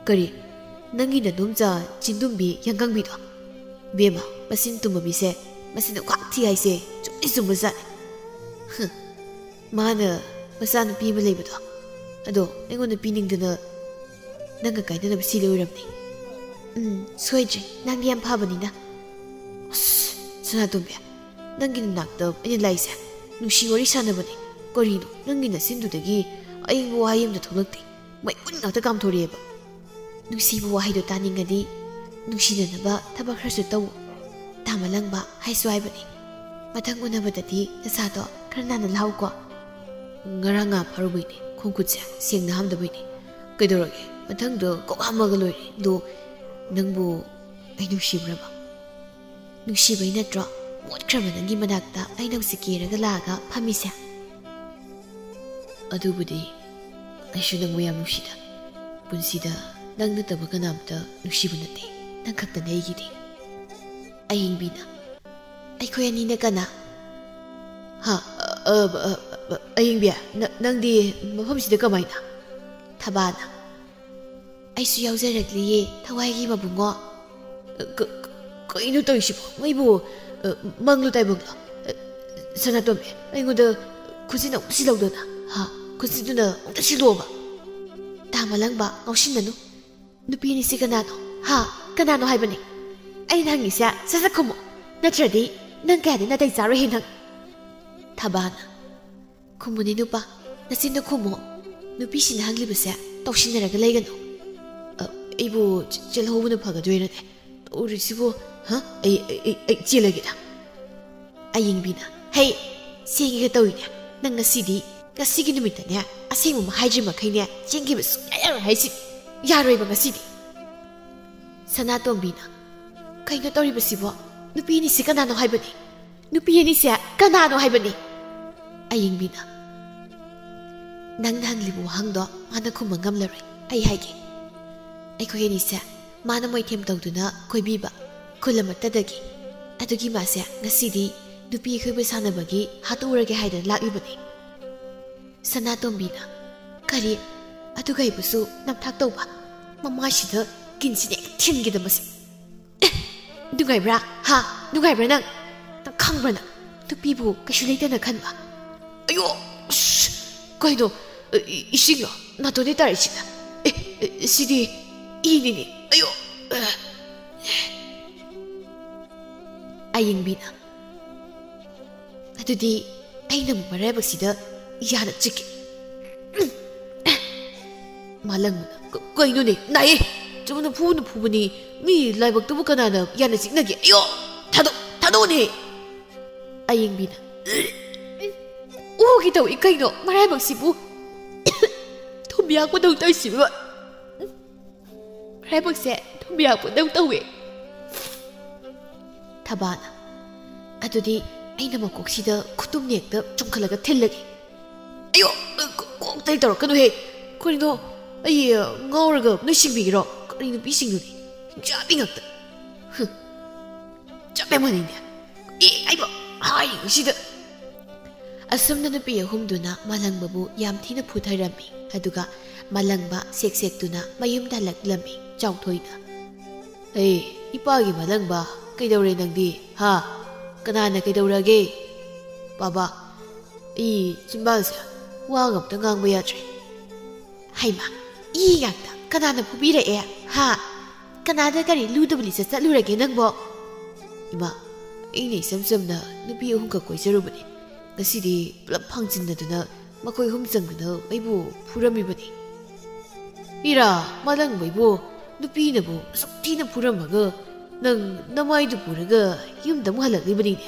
ꯀꯔꯤ? ꯅꯪꯒꯤ ꯅꯗꯣꯝꯆꯥ ꯆꯤꯟꯗꯨꯝꯕꯤ ꯌꯥꯡꯒꯪꯕꯤꯗꯣ? ꯕꯦꯝꯃ, ꯃꯆꯤꯟ ꯇꯨꯝꯕ ꯃꯤꯁꯦ ꯃꯆꯤꯟ ꯈ꯭ꯋꯥꯛ ꯊꯤ ꯍꯥꯏꯁꯦ ꯆꯨꯝꯗꯤ ꯆꯨꯝꯕꯖꯥꯠꯅꯤ꯫ ꯍꯨꯝ, ꯃꯥꯅ ꯃꯆꯥꯅꯨꯄꯤ ꯑꯃ ꯂꯩꯕꯗꯣ, ꯑꯗꯣ ꯑꯩꯉꯣꯟꯗ ꯄꯤꯅꯤꯡꯗꯅ ꯅꯪꯒ ꯀꯥꯏꯅꯅꯕ ꯁꯤꯜꯂꯤ ꯑꯣꯏꯔꯝꯅꯤ꯫ ꯎꯝ, ꯁꯣꯏꯗ꯭ꯔꯦ, ꯅꯪꯗꯤ ꯌꯥꯝ ꯐꯕꯅꯤꯅ꯫ ꯑꯁ, ꯁꯅꯥꯇꯣꯝꯕꯤ, ꯅꯪꯒꯤ ꯅꯅꯥꯛꯇ ꯑꯩꯅ ꯂꯥꯛꯏꯁꯦ ꯅꯨꯡꯁꯤ ꯋꯥꯔꯤ ꯁꯥꯟꯅꯕꯅꯤ꯫ ꯀꯔꯤꯅꯣ, ꯅꯪꯒꯤ ꯅꯆꯤꯟꯗꯨꯗꯒꯤ ꯑꯏꯪꯕ ꯋꯥꯍꯩ ꯑꯃꯇ ꯊꯣꯛꯂꯛꯇꯦ꯫ ꯃꯩꯕꯨꯟ ꯉꯥꯛꯇ ꯀꯥꯝꯊꯣꯔꯛꯑꯦꯕ꯫ ꯅꯨꯡꯁꯤꯕ ꯋꯥꯍꯩꯗꯣ ꯇꯥꯅꯤꯡꯉꯗꯤ ꯅꯨꯡꯁꯤꯅꯅꯕ ꯊꯕꯛ ꯈꯔꯁꯨ ꯇꯧ꯫ ꯇꯥꯃꯂꯪꯕ ꯍꯥꯏꯁꯨ ꯍꯥꯏꯕꯅꯤ꯫ ꯃꯊꯪ ꯎꯅꯕꯗꯗꯤ ꯅꯁꯥꯗꯣ ꯈꯔ ꯅꯥꯟꯅ ꯂꯥꯛꯎꯀꯣ꯫ ꯉꯔꯥꯡ ꯉꯥ ꯐꯥꯔꯨꯕꯩꯅꯦ, ꯈꯣꯡ ꯈꯨꯠꯁꯦ ꯁꯦꯡꯅ ꯍꯥꯝꯗꯕꯩꯅꯦ꯫ ꯀꯩꯗꯧꯔꯒꯦ? ꯃꯊꯪꯗꯣ ꯀꯣꯛ ꯍꯥꯝꯃꯒ ꯂꯣꯏꯔꯦ꯫ ꯑꯗꯣ ꯅꯪꯕꯨ ꯑꯩ ꯅꯨꯡꯁꯤꯕ꯭ꯔꯕ? ꯅꯨꯡꯁꯤꯕꯩ ꯅꯠꯇ꯭ꯔꯣ ꯃꯣꯠꯈ꯭ꯔꯕ ꯅꯪꯒꯤ ꯃꯅꯥꯛꯇ ꯑꯩꯅ ꯍꯧꯖꯤꯛ ꯀꯦꯔꯒ ꯂꯥꯛꯑꯒ ꯐꯝꯃꯤꯁꯦ? ꯑꯗꯨꯕꯨꯗꯤ ꯑꯩꯁꯨ ꯅꯪꯕꯨ ꯌꯥꯝ ꯅꯨꯡꯁꯤꯗ꯫ ꯄꯨꯟꯁꯤꯗ ꯅꯪ ꯅꯠꯇꯕ ꯀꯅꯥꯝꯇ ꯅꯨꯡꯁꯤꯕ ꯅꯠꯇꯦ꯫ ꯅꯪ ꯈꯛꯇꯅꯦ ꯑꯩꯒꯤꯗꯤ꯫ ꯑꯌꯤꯡꯕꯤꯅ, ꯑꯩꯈꯣꯏ ꯑꯅꯤꯅ ꯀꯅꯥ? ꯍꯥ? ꯑ, ꯑ, ꯑ, ꯑ, ꯑꯌꯤꯡꯕꯤ, ꯅ-, ꯅꯪꯗꯤ ꯃꯐꯝꯁꯤꯗ ꯀꯃꯥꯏꯅ? ꯊꯕꯥꯅ, ꯑꯩꯁꯨ ꯌꯥꯎꯖꯔꯛꯂꯤꯌꯦ, ꯊꯋꯥꯏꯒꯤ ꯃꯕꯨꯡꯉꯣ꯫ ꯀ-, ꯀ-, ꯀꯩꯅꯣ ꯇꯧꯔꯤꯁꯤꯕꯣ? ꯃꯩꯕꯨ, ꯑ, ꯃꯪꯂꯨ ꯇꯥꯏꯕꯪꯂꯣ? ꯑ, ꯁꯅꯥꯇꯣꯝꯕꯤ, ꯑꯩꯉꯣꯟꯗ ꯈꯨꯖꯤꯟ ꯑꯃꯨꯛ ꯁꯤꯜꯍꯧꯗꯅ, ꯍꯥ? ꯈꯨꯖꯤꯟꯗꯨꯅ ꯑꯃꯨꯛꯇ ꯁꯤꯜꯂꯣꯕ꯫ ꯇꯥꯃꯂꯪꯕ, ꯉꯥꯎꯁꯤꯟꯅꯅꯨ꯫ ꯅꯨꯄꯤ ꯑꯅꯤꯁꯤ ꯀꯅꯥꯅꯣ? ꯍꯥ? ꯀꯅꯥꯅꯣ ꯍꯥꯏꯕꯅꯤ? ꯑꯩꯅ ꯍꯪꯉꯤꯁꯦ ꯁꯠ ꯁꯠ ꯈꯨꯝꯃꯣ꯫ ꯅꯠꯇ꯭ꯔꯗꯤ ꯅꯪ ꯀꯌꯥꯗꯤ ꯅꯥꯇꯩ ꯆꯥꯔꯣꯏꯍꯦ ꯅꯪ꯫ ꯊꯕꯥꯅ, ꯈꯨꯝꯃꯨꯅꯦ ꯅꯨꯄꯥ, ꯅꯆꯤꯟꯗꯣ ꯈꯨꯝꯃꯣ꯫ ꯅꯨꯄꯤꯁꯤꯡꯅ ꯍꯪꯂꯤꯕꯁꯦ ꯇꯧꯁꯤꯟꯅꯔꯒ ꯂꯩꯒꯅꯨ꯫ ꯑ, ꯑꯩꯕꯨ ꯆ-, ꯆꯦꯜꯍꯧꯕꯅ ꯐꯒꯗꯣꯏꯔꯅꯦ꯫ ꯇꯧꯔꯤꯁꯤꯕꯨ, ꯍ? ꯑꯩ, ꯑꯩ, ꯑꯩ, ꯑꯩ ꯆꯦꯜꯂꯒꯦꯗ꯫ ꯑꯌꯤꯡꯕꯤꯅ, ꯍꯩ, ꯆꯦꯟꯒꯦꯒ ꯇꯧꯏꯅꯦ꯫ ꯅꯪ ꯉꯁꯤꯗꯤ, ꯉꯁꯤꯒꯤ ꯅꯨꯃꯤꯠꯇꯅꯦ, ꯑꯁꯦꯡꯕ ꯑꯃ ꯍꯥꯏꯗ꯭ꯔꯤ ꯃꯈꯩꯅꯦ, ꯆꯦꯟꯈꯤꯕ ꯁꯨꯡꯌꯥ ꯌꯥꯔꯣꯏ ꯍꯥꯏꯁꯤꯅꯤ꯫ ꯌꯥꯔꯣꯏꯕ ꯉꯁꯤꯗꯤ꯫ ꯁꯅꯥꯇꯣꯝꯕꯤꯅ, ꯀꯩꯅꯣ ꯇꯧꯔꯤꯕꯁꯤꯕꯣ? ꯅꯨꯄꯤ ꯑꯅꯤꯁꯤ ꯀꯅꯥꯅꯣ ꯍꯥꯏꯕꯅꯤ? ꯅꯨꯄꯤ ꯑꯅꯤꯁꯦ ꯀꯅꯥꯅꯣ ꯍꯥꯏꯕꯅꯤ? ꯑꯌꯤꯡꯕꯤꯅ, ꯅꯪꯅ ꯍꯪꯂꯤꯕ ꯋꯥꯍꯪꯗꯣ ꯃꯥꯅ ꯈꯨꯝꯕ ꯉꯝꯂꯔꯣꯏ꯫ ꯑꯩ ꯍꯥꯏꯒꯦ꯫ ꯑꯩꯈꯣꯏ ꯑꯅꯤꯁꯦ ꯃꯥꯅ ꯃꯣꯏꯊꯦꯝ ꯇꯧꯗꯨꯅ ꯀꯣꯏꯕꯤꯕ ꯈꯨꯜ ꯑꯃꯠꯇꯗꯒꯤ꯫ ꯑꯗꯨꯒꯤ ꯃꯥꯁꯦ ꯉꯁꯤꯗꯤ ꯅꯨꯄꯤ ꯑꯩꯈꯣꯏꯕꯨ ꯁꯥꯟꯅꯕꯒꯤ ꯍꯥꯠꯇꯣꯛꯎꯔꯒꯦ ꯍꯥꯏꯗꯅ ꯂꯥꯛꯂꯤꯕꯅꯤ꯫ ꯁꯅꯥꯇꯣꯝꯕꯤꯅ, ꯀꯔꯤ? ꯑꯗꯨꯒ ꯑꯩꯕꯨꯁꯨ ꯅꯝꯊꯥꯛ ꯇꯧꯕ? ꯃꯃꯥꯏꯁꯤꯗ ꯀꯤꯟꯁꯤꯅ ꯍꯦꯛ ꯊꯤꯟꯒꯦꯗꯕꯁꯦ꯫ ꯑꯦ, ꯅꯨꯡꯉꯥꯏꯕ꯭ꯔꯥ? ꯍꯥ? ꯅꯨꯡꯉꯥꯏꯕ꯭ꯔꯥ ꯅꯪ? ꯅꯪ ꯈꯪꯕ꯭ꯔꯥ ꯅꯪ? ꯅꯨꯄꯤꯕꯨ ꯀꯩꯁꯨ ꯂꯩꯇꯅ ꯈꯟꯕ? ꯑꯌꯣ! ꯑꯁ! ꯀꯩꯅꯣ? ꯏ-, ꯏꯁꯤꯡꯂꯣ? ꯅꯥꯇꯣꯟꯗꯩ ꯇꯥꯔꯛꯏꯁꯤꯅ? ꯑꯦ, ꯑꯦ, ꯁꯤꯗꯤ ꯏꯅꯤꯅꯦ꯫ ꯑꯌꯣ! ꯑꯦ꯫ ꯑꯌꯤꯡꯕꯤꯅ, "ꯑꯗꯨꯗꯤ ꯑꯩꯅ ꯑꯃꯨꯛ ꯃꯔꯥꯏꯕꯛꯁꯤꯗ ꯌꯥꯅ ꯆꯤꯛꯀꯦ꯫" ꯃꯥꯂꯪꯕꯅ, "ꯀ-, ꯀꯩꯅꯣꯅꯦ, ꯅꯥꯏꯌꯦ꯫ ꯆꯨꯝꯅ ꯐꯨꯅ ꯐꯨꯕꯅꯤ꯫ ꯃꯤ ꯂꯥꯏꯕꯛꯇꯨꯕꯨ ꯀꯅꯥꯅ ꯌꯥꯅ ꯆꯤꯛꯅꯒꯦ? ꯑꯌꯣ! ꯊꯥꯗꯣꯛ-, ꯊꯥꯗꯣꯛꯑꯣꯅꯦ!" ꯑꯌꯤꯡꯕꯤꯅ, "ꯑꯣꯒꯦ ꯇꯧꯏ ꯀꯩꯅꯣ ꯃꯔꯥꯏꯕꯛꯁꯤꯕꯨ?" ꯊꯨꯝ ꯌꯥꯛꯄꯗꯧ ꯇꯧꯏꯁꯤꯕꯨ꯫ ꯃꯔꯥꯏꯕꯛꯁꯦ ꯊꯨꯝ ꯌꯥꯛꯄꯗꯧ ꯇꯧꯋꯦ꯫ ꯊꯕꯥꯅ, "ꯑꯗꯨꯗꯤ ꯑꯩꯅ ꯃꯀꯣꯛꯁꯤꯗ ꯈꯨꯇꯨꯝ ꯅꯦꯛꯇ ꯆꯨꯝꯈꯠꯂꯒ ꯊꯤꯜꯂꯒꯦ꯫" "ꯑꯌꯣ! ꯀ-, ꯀꯣꯛꯇꯩ ꯇꯧꯔꯛꯀꯅꯨꯍꯦ꯫ ꯀꯔꯤꯅꯣ? ꯑꯩ, ꯑ, ꯉꯥꯎꯔꯒ ꯅꯣꯏ ꯁꯤꯡꯕꯤꯒꯦꯔꯣ? ꯀꯔꯤ ꯅꯨꯄꯤꯁꯤꯡꯗꯨꯗꯤ? ꯍꯤꯡꯆꯥꯕꯤ ꯉꯥꯛꯇ꯫ ꯍꯨꯝ꯫ ꯆꯞ ꯃꯥꯟꯅꯩꯅꯦ꯫ ꯑꯦ, ꯑꯩꯕꯣ ꯍꯥꯏꯔꯤꯉꯩꯁꯤꯗ꯫" ꯑꯁꯨꯝꯅ ꯅꯨꯄꯤ ꯑꯍꯨꯝꯗꯨꯅ ꯃꯥꯂꯪꯕꯕꯨ ꯌꯥꯝ ꯊꯤꯅ ꯐꯨꯊꯔꯝꯃꯤ꯫ ꯑꯗꯨꯒ ꯃꯥꯂꯪꯕ ꯁꯦꯛ ꯁꯦꯛꯇꯨꯅ ꯃꯌꯨꯝꯗ ꯍꯜꯂꯛꯂꯝꯃꯤ꯫ ꯆꯥꯎꯊꯣꯏꯅ, "ꯑꯦ, ꯏꯄꯥꯒꯤ ꯃꯥꯂꯪꯕ, ꯀꯩꯗꯧꯔꯦ ꯅꯪꯗꯤ? ꯍꯥ? ꯀꯅꯥꯅ ꯀꯩꯗꯧꯔꯒꯦ? ꯕꯥꯕꯥ, ꯑꯩ ꯆꯤꯝꯕꯥꯜꯁꯦ ꯋꯥ ꯑꯝꯇ ꯉꯥꯡꯕ ꯌꯥꯗ꯭ꯔꯦ꯫" "ꯍꯩꯃꯥ, ꯏ ꯉꯥꯛꯇ ꯀꯅꯥꯅ ꯐꯨꯕꯤꯔꯛꯑꯦ? ꯍꯥ? ꯀꯅꯥꯗ ꯀꯔꯤ ꯂꯨꯗꯕ ꯂꯤꯆꯠ ꯆꯠꯂꯨꯔꯒꯦ ꯅꯪꯕꯣ?" "ꯏꯃꯥ, ꯑꯩꯅ ꯏꯆꯝ ꯆꯝꯅ ꯅꯨꯄꯤ ꯑꯍꯨꯝꯈꯛ ꯀꯣꯏꯖꯔꯨꯕꯅꯤ꯫ ꯉꯁꯤꯗꯤ ꯄꯨꯂꯞ ꯐꯥꯡꯖꯤꯟꯅꯗꯨꯅ ꯃꯈꯣꯏ ꯑꯍꯨꯝ ꯆꯪꯗꯨꯅ ꯑꯩꯕꯨ ꯐꯨꯔꯝꯃꯤꯕꯅꯤ꯫" "ꯏꯔꯥ, ꯃꯥꯂꯪꯕ ꯏꯕꯣ, ꯅꯨꯄꯤꯅꯕꯨ ꯑꯁꯨꯛ ꯊꯤꯅ ꯐꯨꯔꯝꯃꯒ ꯅꯪ ꯅꯃꯥꯏꯗꯨ ꯄꯨꯔꯒ ꯌꯨꯝꯗ ꯑꯃꯨꯛ ꯍꯜꯂꯛꯂꯤꯕꯅꯤꯅꯦ꯫"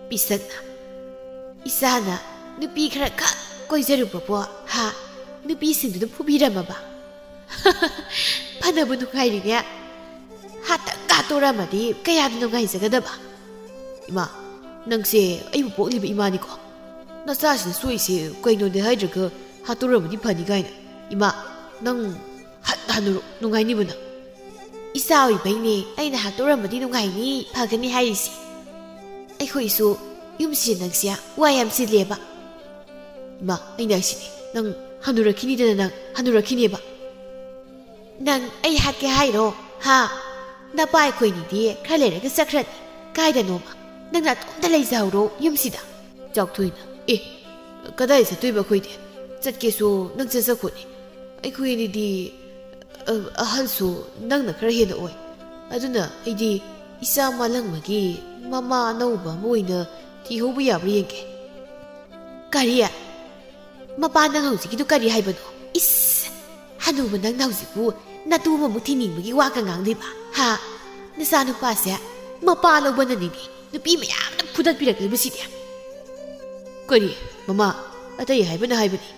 ꯄꯤꯁꯛꯅ, "ꯏꯆꯥꯅ ꯅꯨꯄꯤ ꯈꯔ ꯈꯛ ꯀꯣꯏꯖꯔꯨꯕꯕꯣ, ꯍꯥ? ꯅꯨꯄꯤꯁꯤꯡꯗꯨꯅ ꯐꯨꯕꯤꯔꯝꯃꯕ?" "ꯐꯅꯕꯨ ꯅꯨꯡꯉꯥꯏꯔꯤꯅꯦ꯫ ꯍꯥꯠꯇꯪ ꯍꯥꯠꯇꯣꯔꯝꯃꯗꯤ ꯀꯌꯥꯗ ꯅꯨꯡꯉꯥꯏꯖꯒꯗꯕ?" "ꯏꯃꯥ, ꯅꯪꯁꯦ ꯑꯩꯕꯨ ꯄꯣꯛꯂꯤꯕ ꯏꯃꯥꯅꯤꯀꯣ꯫ ꯅꯆꯥꯁꯤꯅ ꯁꯣꯛꯏꯁꯦ ꯀꯩꯅꯣꯗꯤ ꯍꯥꯏꯗ꯭ꯔꯒ ꯍꯥꯠꯇꯣꯔꯝꯃꯗꯤ ꯐꯅꯤ ꯀꯥꯏꯅ꯫ ꯏꯃꯥ, ꯅꯪ ꯍꯟ ꯍꯟꯅꯨꯔꯣ, ꯅꯨꯡꯉꯥꯏꯅꯤꯕ ꯅꯪ꯫" "ꯏꯆꯥ ꯑꯣꯏꯕꯩꯅꯦ ꯑꯩꯅ ꯍꯥꯠꯇꯣꯔꯝꯃꯗꯤ ꯅꯨꯡꯉꯥꯏꯅꯤ, ꯐꯒꯅꯤ ꯍꯥꯏꯔꯤꯁꯦ꯫ ꯑꯩꯈꯣꯏꯁꯨ ꯌꯨꯝꯁꯤ ꯅꯪꯁꯦ ꯋꯥ ꯌꯥꯝ ꯆꯤꯜꯂꯦꯕ꯫" "ꯏꯃꯥ, ꯑꯩꯅ ꯍꯥꯏꯁꯤꯅꯦ, ꯅꯪ ꯍꯟꯅꯨꯔꯛꯈꯤꯅꯤꯗꯅ, ꯅꯪ ꯍꯟꯅꯨꯔꯛꯈꯤꯅꯦꯕ꯫" ꯅꯪ ꯑꯩ ꯍꯥꯠꯀꯦ ꯍꯥꯏꯔꯣ? ꯍꯥ? ꯅꯄꯥ ꯑꯩꯈꯣꯏꯅꯤꯗꯤ ꯈꯔ ꯂꯩꯔꯒ ꯆꯠꯈ꯭ꯔꯅꯤ꯫ ꯀꯥꯏꯗꯅꯣꯃ꯫ ꯅꯪ ꯅꯇꯣꯝꯇ ꯂꯩꯖꯍꯧꯔꯣ ꯌꯨꯝꯁꯤꯗ꯫ ꯆꯥꯎꯊꯣꯏꯅ, "ꯑꯦ, ꯀꯗꯥꯏ ꯆꯠꯇꯣꯏꯕ ꯑꯩꯈꯣꯏꯗꯤ? ꯆꯠꯀꯦꯁꯨ ꯅꯪ ꯆꯠꯆꯈꯣꯅꯦ꯫ ꯑꯩꯈꯣꯏ ꯑꯅꯤꯗꯤ, ꯑ, ꯑꯍꯜꯁꯨ ꯅꯪꯅ ꯈꯔ ꯍꯦꯟꯅ ꯑꯣꯏ꯫ ꯑꯗꯨꯅ ꯑꯩꯗꯤ ꯏꯆꯥ ꯃꯥꯂꯪꯕꯒꯤ ꯃꯃꯥ ꯑꯅꯧꯕ ꯑꯃ ꯑꯣꯏꯅ ꯊꯤꯍꯧꯕ ꯌꯥꯕ꯭ꯔꯥ ꯌꯦꯡꯒꯦ꯫" "ꯀꯔꯤ? ꯃꯄꯥ, ꯅꯪ ꯍꯧꯖꯤꯛꯀꯤꯗꯨ ꯀꯔꯤ ꯍꯥꯏꯕꯅꯣ? ꯏꯁ! ꯍꯅꯨꯕ, ꯅꯪꯅ ꯍꯧꯖꯤꯛꯄꯨ ꯅꯇꯨ ꯑꯃꯃꯨꯛ ꯊꯤꯅꯤꯡꯕꯒꯤ ꯋꯥꯒ ꯉꯥꯡꯂꯤꯕ? ꯍꯥ? ꯅꯆꯥꯅꯨꯄꯥꯁꯦ ꯃꯄꯥ ꯂꯧꯕꯅꯅꯤꯅꯦ ꯅꯨꯄꯤ ꯃꯌꯥꯝꯅ ꯐꯨꯗꯠꯄꯤꯔꯛꯂꯤꯕꯁꯤꯗꯤ꯫" "ꯀꯔꯤ? ꯃꯃꯥ, ꯑꯇꯩ ꯍꯥꯏꯕꯅ ꯍꯥꯏꯕꯅꯤ꯫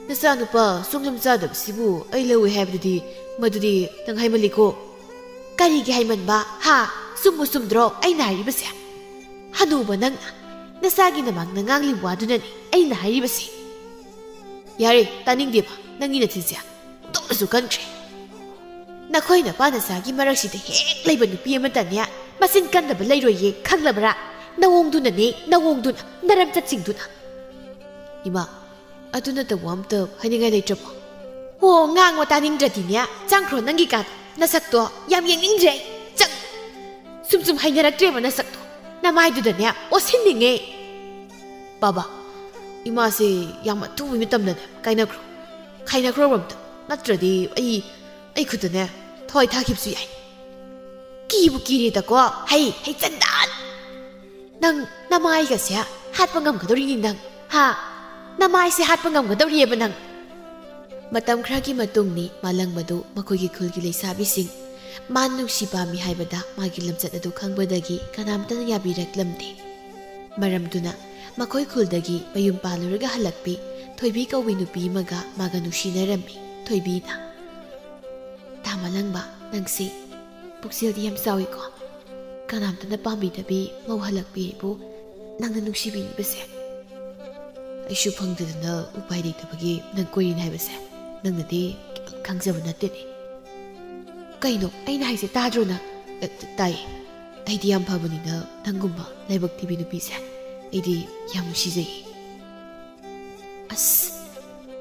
ꯅꯆꯥꯅꯨꯄꯥ ꯁꯨꯡꯂꯝ ꯆꯥꯗꯕꯁꯤꯕꯨ ꯑꯩ ꯂꯧꯏ ꯍꯥꯏꯕꯗꯨꯗꯤ, ꯃꯗꯨꯗꯤ ꯅꯪ ꯍꯥꯏꯃꯜꯂꯤꯀꯣ꯫" "ꯀꯔꯤꯒꯤ ꯍꯥꯏꯃꯟꯕ? ꯍꯥ? ꯆꯨꯝꯕꯨ ꯆꯨꯝꯗ꯭ꯔꯣ ꯑꯩꯅ ꯍꯥꯏꯔꯤꯕꯁꯦ? ꯍꯅꯨꯕ, ꯅꯪꯅ ꯅꯆꯥꯒꯤ ꯅꯃꯥꯡꯗ ꯉꯥꯡꯂꯤꯕ ꯋꯥꯗꯨꯅꯅꯤ ꯑꯩꯅ ꯍꯥꯏꯔꯤꯕꯁꯦ꯫" "ꯌꯥꯔꯦ, ꯇꯥꯅꯤꯡꯗꯦꯕ ꯅꯪꯒꯤ ꯅꯆꯤꯟꯁꯦ꯫ ꯑꯣꯟꯊꯣꯛꯅꯁꯨ ꯀꯟꯈ꯭ꯔꯦ꯫ ꯅꯈꯣꯏ ꯅꯄꯥ ꯅꯆꯥꯒꯤ ꯃꯔꯛꯁꯤꯗ ꯍꯦꯛ ꯂꯩꯕ ꯅꯨꯄꯤ ꯑꯃꯇꯅꯦ ꯃꯆꯤꯟ ꯀꯟꯗꯕ ꯂꯩꯔꯣꯏꯌꯦ, ꯈꯪꯂꯕ꯭ꯔꯥ? ꯅꯋꯣꯡꯗꯨꯅꯅꯦ, ꯅꯋꯣꯡꯗꯨꯅ, ꯅꯔꯝꯆꯠꯁꯤꯡꯗꯨꯅ꯫" "ꯏꯃꯥ, ꯑꯗꯨ ꯅꯠꯇꯕ ꯑꯝꯇ ꯍꯥꯏꯅꯤꯡꯉꯥꯏ ꯂꯩꯇ꯭ꯔꯕꯣ?" "ꯑꯣ, ꯉꯥꯡꯕ ꯇꯥꯅꯤꯡꯗ꯭ꯔꯗꯤꯅꯦ, ꯆꯪꯈ꯭ꯔꯣ ꯅꯪꯒꯤ ꯀꯥꯗ꯫ ꯅꯁꯛꯇꯣ ꯌꯥꯝ ꯌꯦꯡꯅꯤꯡꯗ꯭ꯔꯦ ꯑꯩ꯫ ꯆꯪ꯫ ꯁꯨꯝ ꯁꯨꯝ ꯍꯩꯅꯔꯛꯇ꯭ꯔꯦꯕ ꯅꯁꯛꯇꯣ꯫ ꯅꯃꯥꯏꯗꯨꯗꯅꯦ ꯑꯣꯠꯁꯤꯟꯅꯤꯡꯉꯦ꯫" "ꯕꯥꯕꯥ, ꯏꯃꯥꯁꯦ ꯌꯥꯝ ꯑꯊꯨꯕ ꯃꯇꯝꯗꯅꯦ ꯀꯥꯏꯅꯈ꯭ꯔꯣ꯫ ꯈꯥꯏꯅꯈ꯭ꯔꯣꯕ ꯑꯝꯇ꯫ ꯅꯠꯇ꯭ꯔꯗꯤ ꯑꯩ, ꯑꯩ ꯈꯨꯠꯇꯅꯦ ꯊꯋꯥꯏ ꯊꯥꯈꯤꯕꯁꯨ ꯌꯥꯏ꯫" "ꯀꯤꯕꯨ ꯀꯤꯔꯦꯗꯀꯣ꯫ ꯍꯩ, ꯍꯩ ꯆꯟꯗꯥꯟ! ꯅꯪ ꯅꯃꯥꯏꯒꯁꯦ ꯍꯥꯠꯄ ꯉꯝꯒꯗꯧꯔꯤꯅꯤ ꯅꯪ, ꯍꯥ? ꯅꯃꯥꯏꯁꯦ ꯍꯥꯠꯄ ꯉꯝꯒꯗꯧꯔꯤꯑꯕ ꯅꯪ꯫" ꯃꯇꯝ ꯈꯔꯒꯤ ꯃꯇꯨꯡꯅꯤ ꯃꯥꯂꯪꯕꯗꯨ ꯃꯈꯣꯏꯒꯤ ꯈꯨꯜꯒꯤ ꯂꯩꯁꯥꯕꯤꯁꯤꯡ ꯃꯥ ꯅꯨꯡꯁꯤ ꯄꯥꯝꯃꯤ ꯍꯥꯏꯕꯗ ꯃꯥꯒꯤ ꯂꯝꯆꯠ ꯑꯗꯨ ꯈꯪꯕꯗꯒꯤ ꯀꯅꯥꯝꯇꯅ ꯌꯥꯕꯤꯔꯛꯂꯝꯗꯦ꯫ ꯃꯔꯝꯗꯨꯅ ꯃꯈꯣꯏ ꯈꯨꯜꯗꯒꯤ ꯃꯌꯨꯝ ꯄꯥꯜꯂꯨꯔꯒ ꯍꯜꯂꯛꯄꯤ ꯊꯣꯏꯕꯤ ꯀꯧꯕꯤ ꯅꯨꯄꯤ ꯑꯃꯒ ꯃꯥꯒ ꯅꯨꯡꯁꯤꯅꯔꯝꯃꯤ꯫ ꯊꯣꯏꯕꯤꯅ, "ꯇꯥ ꯃꯥꯂꯪꯕ, ꯅꯪꯁꯤ ꯄꯨꯛꯆꯦꯜꯗꯤ ꯌꯥꯝ ꯆꯥꯎꯏꯀꯣ꯫ ꯀꯅꯥꯝꯇꯅ ꯄꯥꯝꯕꯤꯗꯕꯤ ꯃꯧ ꯍꯜꯂꯛꯄꯤ ꯑꯩꯕꯨ ꯅꯪꯅ ꯅꯨꯡꯁꯤꯕꯤꯔꯤꯕꯁꯦ꯫ ꯑꯩꯁꯨ ꯐꯪꯗꯗꯅ ꯎꯄꯥꯏ ꯂꯩꯇꯕꯒꯤ ꯅꯪ ꯀꯣꯏꯔꯤꯅꯤ ꯍꯥꯏꯕꯁꯦ ꯅꯪꯅꯗꯤ ꯈꯪꯖꯕ ꯅꯠꯇꯦꯅꯦ꯫" "ꯀꯩꯅꯣ ꯑꯩꯅ ꯍꯥꯏꯁꯦ ꯇꯥꯗ꯭ꯔꯣ ꯅꯪ?" "ꯑ, ꯇꯥꯏ꯫ ꯑꯩꯗꯤ ꯌꯥꯝ ꯐꯕꯅꯤꯅ ꯅꯪꯒꯨꯝꯕ ꯂꯥꯏꯕꯛ ꯊꯤꯕꯤ ꯅꯨꯄꯤꯁꯦ ꯑꯩꯗꯤ ꯌꯥꯝ ꯅꯨꯡꯁꯤꯖꯩꯌꯦ꯫" ꯑꯁ,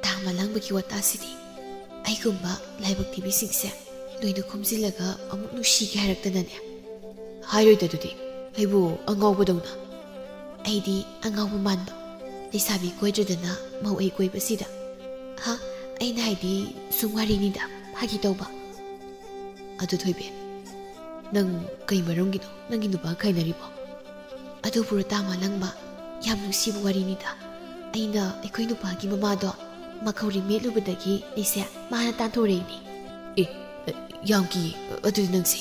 ꯇꯥ ꯃꯥꯂꯪꯕꯒꯤ ꯋꯥꯇꯥꯁꯤꯗꯤ꯫ ꯑꯩꯒꯨꯝꯕ ꯂꯥꯏꯕꯛ ꯊꯤꯕꯤꯁꯤꯡꯁꯦ ꯅꯣꯏꯅ ꯈꯣꯝꯖꯤꯜꯂꯒ ꯑꯃꯨꯛ ꯅꯨꯡꯁꯤꯒꯦ ꯍꯥꯏꯔꯛꯇꯅꯅꯦ꯫ ꯍꯥꯏꯔꯣꯏꯗ ꯑꯗꯨꯗꯤ, ꯑꯩꯕꯨ ꯑꯉꯥꯎꯕꯗꯧꯅ꯫ ꯑꯩꯗꯤ ꯑꯉꯥꯎꯕ ꯃꯥꯟꯕ, ꯂꯩꯁꯥꯕꯤ ꯀꯣꯏꯗ꯭ꯔꯗꯅ ꯃꯧ ꯑꯩ ꯀꯣꯏꯕꯁꯤꯗ꯫ ꯍꯥ? ꯑꯩꯅ ꯍꯥꯏꯗꯤ ꯁꯨꯝ ꯋꯥꯔꯤꯅꯤꯗ, ꯐꯥꯒꯤ ꯇꯧꯕ꯫ ꯑꯗꯨ ꯊꯣꯏꯕꯤ, ꯅꯪ ꯀꯩ ꯃꯔꯝꯒꯤꯅꯣ ꯅꯪꯒꯤ ꯅꯨꯄꯥ ꯈꯥꯏꯅꯔꯤꯕꯣ? ꯑꯗꯨꯕꯨ ꯔꯇꯥ ꯃꯥꯂꯪꯕ, ꯌꯥꯝ ꯅꯨꯡꯁꯤꯕ ꯋꯥꯔꯤꯅꯤꯗ꯫ ꯑꯩꯅ ꯑꯩꯈꯣꯏ ꯅꯨꯄꯥꯒꯤ ꯃꯃꯥꯗꯣ ꯃꯈꯧꯔꯤ ꯃꯦꯠꯂꯨꯕꯗꯒꯤ ꯑꯩꯁꯦ ꯃꯥꯅ ꯇꯥꯟꯊꯣꯔꯛꯏꯅꯦ꯫ ꯑꯦ, ꯌꯥꯝ ꯀꯤꯌꯦ꯫ ꯑꯗꯨꯗꯤ ꯅꯪꯁꯦ?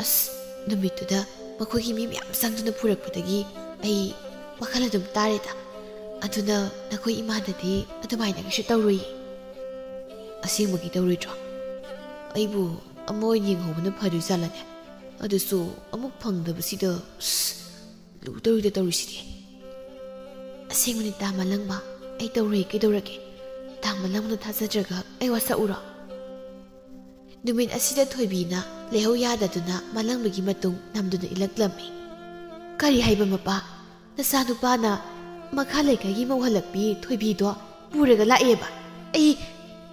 ꯑꯁ, ꯅꯨꯃꯤꯠꯇꯨꯗ ꯃꯈꯣꯏꯒꯤ ꯃꯤ ꯃꯌꯥꯝ ꯆꯪꯗꯨꯅ ꯐꯨꯔꯛꯄꯗꯒꯤ ꯑꯩ ꯋꯥꯈꯜ ꯑꯗꯨꯝ ꯇꯥꯔꯦꯗ꯫ ꯑꯗꯨꯅ ꯅꯈꯣꯏ ꯏꯃꯥꯗꯗꯤ ꯑꯗꯨꯃꯥꯏꯅ ꯀꯩꯁꯨ ꯇꯧꯔꯣꯏꯌꯦ꯫ ꯑꯁꯦꯡꯕꯒꯤ ꯇꯧꯔꯣꯏꯗ꯭ꯔꯣ? ꯑꯩꯕꯨ ꯑꯃ ꯑꯣꯏꯅ ꯌꯦꯡꯍꯧꯕꯅ ꯐꯗꯣꯏ ꯖꯥꯠꯂꯅꯦ? ꯑꯗꯨꯁꯨ ꯑꯃꯨꯛ ꯐꯪꯗꯕꯁꯤꯗ, ꯑꯁ, ꯂꯨ ꯇꯧꯔꯤꯗ ꯇꯧꯔꯤꯁꯤꯗꯤ꯫ ꯑꯁꯦꯡꯕꯅꯤ ꯇꯥ ꯃꯥꯂꯪꯕ, ꯑꯩ ꯇꯧꯔꯣꯏ, ꯀꯩꯗꯧꯔꯒꯦ? ꯇꯥ ꯃꯥꯂꯪꯕꯅ ꯊꯥꯖꯗ꯭ꯔꯒ ꯑꯩ ꯋꯥꯁꯛꯎꯔꯣ? ꯅꯨꯃꯤꯠ ꯑꯁꯤꯗ ꯊꯣꯏꯕꯤꯅ ꯂꯩꯍꯧ ꯌꯥꯗꯗꯨꯅ ꯃꯥꯂꯪꯕꯒꯤ ꯃꯇꯨꯡ ꯅꯝꯗꯨꯅ ꯏꯜꯂꯛꯂꯝꯃꯤ꯫ ꯀꯔꯤ ꯍꯥꯏꯕ ꯃꯄꯥ? ꯅꯆꯥꯅꯨꯄꯥꯅ ꯃꯈꯥ ꯂꯩꯀꯥꯏꯒꯤ ꯃꯧ ꯍꯜꯂꯛꯄꯤ ꯊꯣꯏꯕꯤꯗꯣ ꯄꯨꯔꯒ ꯂꯥꯛꯑꯦꯕ꯫ ꯑꯩ,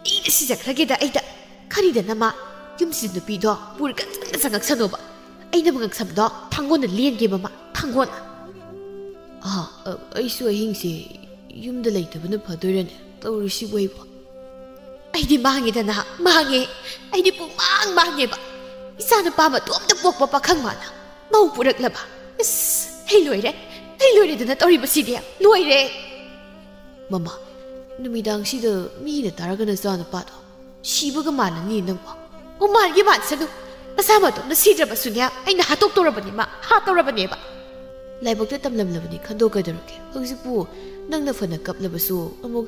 ꯑꯩꯗ ꯁꯤꯖꯈ꯭ꯔꯒꯦꯗ ꯑꯩꯗ꯫ ꯈꯔꯤꯗꯅ ꯃꯥ ꯌꯨꯝꯁꯤꯗ ꯅꯨꯄꯤꯗꯣ ꯄꯨꯔꯒ ꯆꯪꯗ ꯆꯪꯉꯛꯁꯅꯣꯕ꯫ ꯑꯩꯅꯕꯨ ꯉꯛꯁꯝꯗꯣ ꯊꯥꯡꯒꯣꯟꯅ ꯂꯦꯟꯒꯦꯕ ꯃꯥ, ꯊꯥꯡꯒꯣꯟꯅ꯫ ꯑꯥ, ꯑ, ꯑꯩꯁꯨ ꯑꯍꯤꯡꯁꯦ ꯌꯨꯝꯗ ꯂꯩꯇꯕꯅ ꯐꯗꯣꯏꯔꯅꯦ ꯇꯧꯔꯤꯁꯤꯕꯨ ꯑꯩꯕꯨ꯫ ꯑꯩꯗꯤ ꯃꯥꯡꯉꯦꯗꯅ, ꯃꯥꯡꯉꯦ꯫ ꯑꯩꯗꯤ ꯄꯨꯡꯃꯥꯡ ꯃꯥꯡꯉꯦꯕ꯫ ꯏꯆꯥ ꯅꯨꯄꯥ ꯃꯇꯣꯝꯇ ꯄꯣꯛꯄ ꯄꯥꯈꯪ ꯃꯥꯅ ꯃꯧ ꯄꯨꯔꯛꯂꯕ꯫ ꯏꯁ, ꯑꯩ ꯂꯣꯏꯔꯦ꯫ ꯑꯩ ꯂꯣꯏꯔꯦꯗꯅ ꯇꯧꯔꯤꯕꯁꯤꯗꯤ꯫ ꯂꯣꯏꯔꯦ꯫ ꯃꯃꯥ, ꯅꯨꯃꯤꯗꯥꯡꯁꯤꯗ ꯃꯤꯅ ꯇꯥꯔꯒ ꯅꯆꯥ ꯅꯨꯄꯥꯗꯣ ꯁꯤꯕꯒ ꯃꯥꯜꯂꯅꯤ ꯅꯪꯕꯣ꯫ ꯑꯣ, ꯃꯥꯟꯒꯦ ꯃꯥꯟꯁꯅꯨ꯫ ꯃꯁꯥ ꯃꯇꯣꯝꯇ ꯁꯤꯗ꯭ꯔꯕꯁꯨꯅꯦ, ꯑꯩꯅ ꯍꯥꯠꯇꯣꯛꯇꯧꯔꯕꯅꯤ ꯃꯥ, ꯍꯥꯠꯇꯧꯔꯕꯅꯦꯕ꯫ ꯂꯥꯏꯕꯛꯇ ꯇꯝꯂꯝꯂꯕꯅꯤ ꯈꯟꯗꯣꯛꯀꯗꯧꯔꯒꯦ꯫ ꯍꯧꯖꯤꯛꯄꯨ ꯅꯪꯅ ꯐꯅ ꯀꯞꯂꯕꯁꯨ ꯑꯃꯨꯛ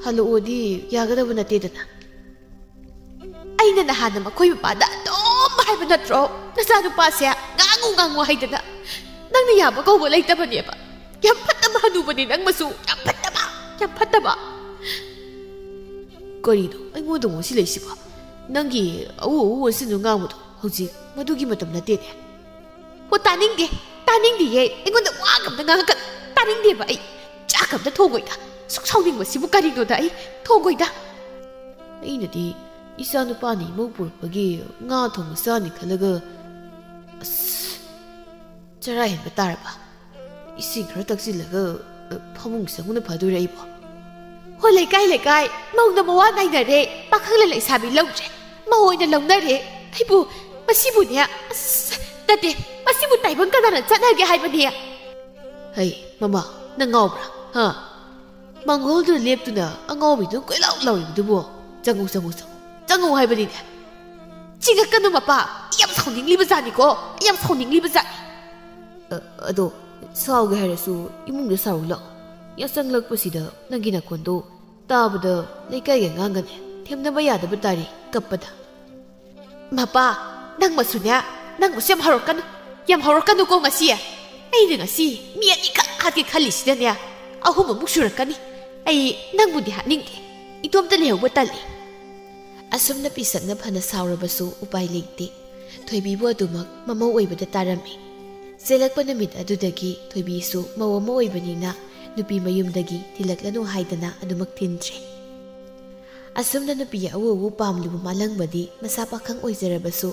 ꯍꯜꯂꯛꯑꯣꯗꯤ ꯌꯥꯒꯗꯕ ꯅꯠꯇꯦꯗꯅ꯫ ꯑꯩꯅ ꯅꯍꯥꯟꯅ ꯃꯈꯣꯏ ꯃꯄꯥꯗ ꯑꯗꯨꯝ ꯍꯥꯏꯕ ꯅꯠꯇ꯭ꯔꯣ? ꯅꯆꯥꯅꯨꯄꯥꯁꯦ ꯉꯥꯡꯉꯨ ꯉꯥꯡꯉꯨ ꯍꯥꯏꯗꯅ꯫ ꯅꯪꯅ ꯌꯥꯕ ꯀꯧꯕ ꯂꯩꯇꯕꯅꯦꯕ꯫ ꯌꯥꯝ ꯐꯠꯇꯕ ꯍꯅꯨꯕꯅꯦ ꯅꯪ ꯃꯆꯨ, ꯌꯥꯝ ꯐꯠꯇꯕ, ꯌꯥꯝ ꯐꯠꯇꯕ꯫ ꯀꯔꯤꯅꯣ ꯑꯩꯉꯣꯟꯗ ꯑꯃꯨꯛ ꯁꯤ ꯂꯩꯁꯤꯕꯣ? ꯅꯪꯒꯤ ꯑꯎ ꯑꯎ ꯑꯣꯟꯁꯤꯟꯗꯨ ꯉꯥꯡꯕꯗꯣ ꯍꯧꯖꯤꯛ ꯃꯗꯨꯒꯤ ꯃꯇꯝ ꯅꯠꯇꯦꯅꯦ꯫ ꯍꯣ, ꯇꯥꯅꯤꯡꯗꯦ, ꯇꯥꯅꯤꯡꯗꯤꯌꯦ꯫ ꯑꯩꯉꯣꯟꯗ ꯋꯥ ꯑꯝꯇ ꯉꯥꯡꯉꯛꯀꯅꯨ꯫ ꯇꯥꯅꯤꯡꯗꯦꯕ ꯑꯩ꯫ ꯆꯥꯛ ꯑꯝꯇ ꯊꯣꯡꯉꯣꯏꯗ꯫ ꯁꯨꯛ ꯁꯥꯎꯅꯤꯡꯕꯁꯤꯕꯨ ꯀꯔꯤꯅꯣꯗ ꯑꯩ꯫ ꯊꯣꯡꯉꯣꯏꯗ꯫ ꯑꯩꯅꯗꯤ ꯏꯆꯥ ꯅꯨꯄꯥꯅ ꯏꯃꯧ ꯄꯨꯔꯛꯄꯒꯤ ꯉꯥ ꯊꯣꯡꯕ ꯆꯥꯅꯤ ꯈꯜꯂꯒ, ꯑꯁ, ꯆꯔꯥ ꯍꯦꯟꯕ ꯇꯥꯔꯕ꯫ ꯏꯁꯤꯡ ꯈꯔ ꯊꯛꯆꯤꯜꯂꯒ, ꯑ, ꯐꯃꯨꯡ ꯆꯪꯕꯅ ꯐꯗꯣꯏꯔꯥ ꯑꯩꯕꯣ? ꯍꯣ, ꯂꯩꯀꯥꯏ ꯂꯩꯀꯥꯏ, ꯃꯧꯅ ꯃꯋꯥ ꯅꯥꯏꯅꯔꯦ, ꯄꯥꯈꯪꯅ ꯂꯩꯁꯥꯕꯤ ꯂꯧꯗ꯭ꯔꯦ, ꯃꯧ ꯑꯣꯏꯅ ꯂꯧꯅꯔꯦ꯫ ꯑꯩꯕꯨ, ꯃꯁꯤꯕꯨꯅꯦ, ꯑꯁ, ꯅꯠꯇꯦ, ꯃꯁꯤꯕꯨ ꯇꯥꯏꯕꯪ ꯀꯅꯥꯅ ꯆꯠꯅꯒꯦ ꯍꯥꯏꯕꯅꯦ? ꯍꯩ, ꯃꯃꯥ, ꯅꯪ ꯉꯥꯎꯕ꯭ꯔꯥ? ꯍꯥ? ꯃꯥꯡꯒꯣꯜꯗꯨꯗ ꯂꯦꯞꯇꯨꯅ ꯑꯉꯥꯎꯕꯤꯗꯨ ꯀꯣꯏꯂꯥꯎ ꯂꯥꯎꯔꯤꯕꯗꯨꯕꯨ? ꯆꯪꯉꯨ, ꯆꯪꯉꯨ, ꯆꯪꯉꯨ꯫ ꯆꯪꯉꯨ ꯍꯥꯏꯕꯅꯤꯅꯦ꯫ ꯆꯤꯡꯉꯛꯀꯅꯨ ꯃꯄꯥ, ꯑꯩ ꯌꯥꯝ ꯁꯥꯎꯅꯤꯡꯂꯤꯕ ꯖꯥꯠꯅꯤꯀꯣ, ꯑꯩ ꯌꯥꯝ ꯁꯥꯎꯅꯤꯡꯂꯤꯕ ꯖꯥꯠꯅꯤ꯫ ꯑ, ꯑꯗꯣ ꯁꯥꯎꯒꯦ ꯍꯥꯏꯔꯁꯨ ꯏꯃꯨꯡꯗ ꯁꯥꯎꯔꯨ ꯂꯥꯛꯑꯣ꯫ ꯌꯥꯆꯪꯂꯛꯄꯁꯤꯗ ꯅꯪꯒꯤ ꯅꯈꯣꯟꯗꯣ ꯇꯥꯕꯗ ꯂꯩꯀꯥꯏꯒꯤ ꯑꯉꯥꯡꯒꯅꯦ ꯊꯦꯝꯅꯕ ꯌꯥꯗꯕ ꯇꯥꯔꯦ ꯀꯞꯄꯗ꯫ ꯃꯄꯥ, ꯅꯪꯃꯁꯨꯅꯦ, ꯅꯪꯃꯁꯨ ꯌꯥꯝ ꯍꯧꯔꯛꯀꯅꯨ, ꯌꯥꯝ ꯍꯧꯔꯛꯀꯅꯨꯀꯣ ꯉꯁꯤ꯫ ꯑꯩꯅ ꯉꯁꯤ ꯃꯤ ꯑꯅꯤꯈꯛ ꯍꯥꯠꯀꯦ ꯈꯜꯂꯤꯁꯤꯗꯅꯦ, ꯑꯍꯨꯝ ꯑꯃꯨꯛ ꯁꯨꯔꯛꯀꯅꯤ꯫ ꯑꯩ ꯅꯪꯕꯨꯗꯤ ꯍꯥꯠꯅꯤꯡꯗꯦ, ꯏꯇꯣꯝꯇ ꯂꯩꯍꯧꯕ ꯇꯜꯂꯤ꯫ ꯑꯁꯨꯝꯅ ꯄꯤꯁꯛꯅ ꯐꯅ ꯁꯥꯎꯔꯕꯁꯨ ꯎꯄꯥꯏ ꯂꯩꯇꯦ꯫ ꯊꯣꯏꯕꯤꯕꯨ ꯑꯗꯨꯃꯛ ꯃꯃꯧ ꯑꯣꯏꯕꯗ ꯇꯥꯔꯝꯃꯤ꯫ ꯆꯦꯜꯂꯛꯄ ꯅꯨꯃꯤꯠ ꯑꯗꯨꯗꯒꯤ ꯊꯣꯏꯕꯤꯁꯨ ꯃꯧ ꯑꯃ ꯑꯣꯏꯕꯅꯤꯅ ꯅꯨꯄꯤ ꯃꯌꯨꯝꯗꯒꯤ ꯊꯤꯜꯂꯛꯂꯅꯨ ꯍꯥꯏꯗꯅ ꯑꯗꯨꯃꯛ ꯊꯤꯟꯗ꯭ꯔꯦ꯫ ꯑꯁꯨꯝꯅ ꯅꯨꯄꯤ ꯑꯎ ꯑꯎ ꯄꯥꯝꯂꯨꯕ ꯃꯥꯂꯪꯕꯗꯤ ꯃꯁꯥ ꯄꯥꯈꯪ ꯑꯣꯏꯖꯔꯕꯁꯨ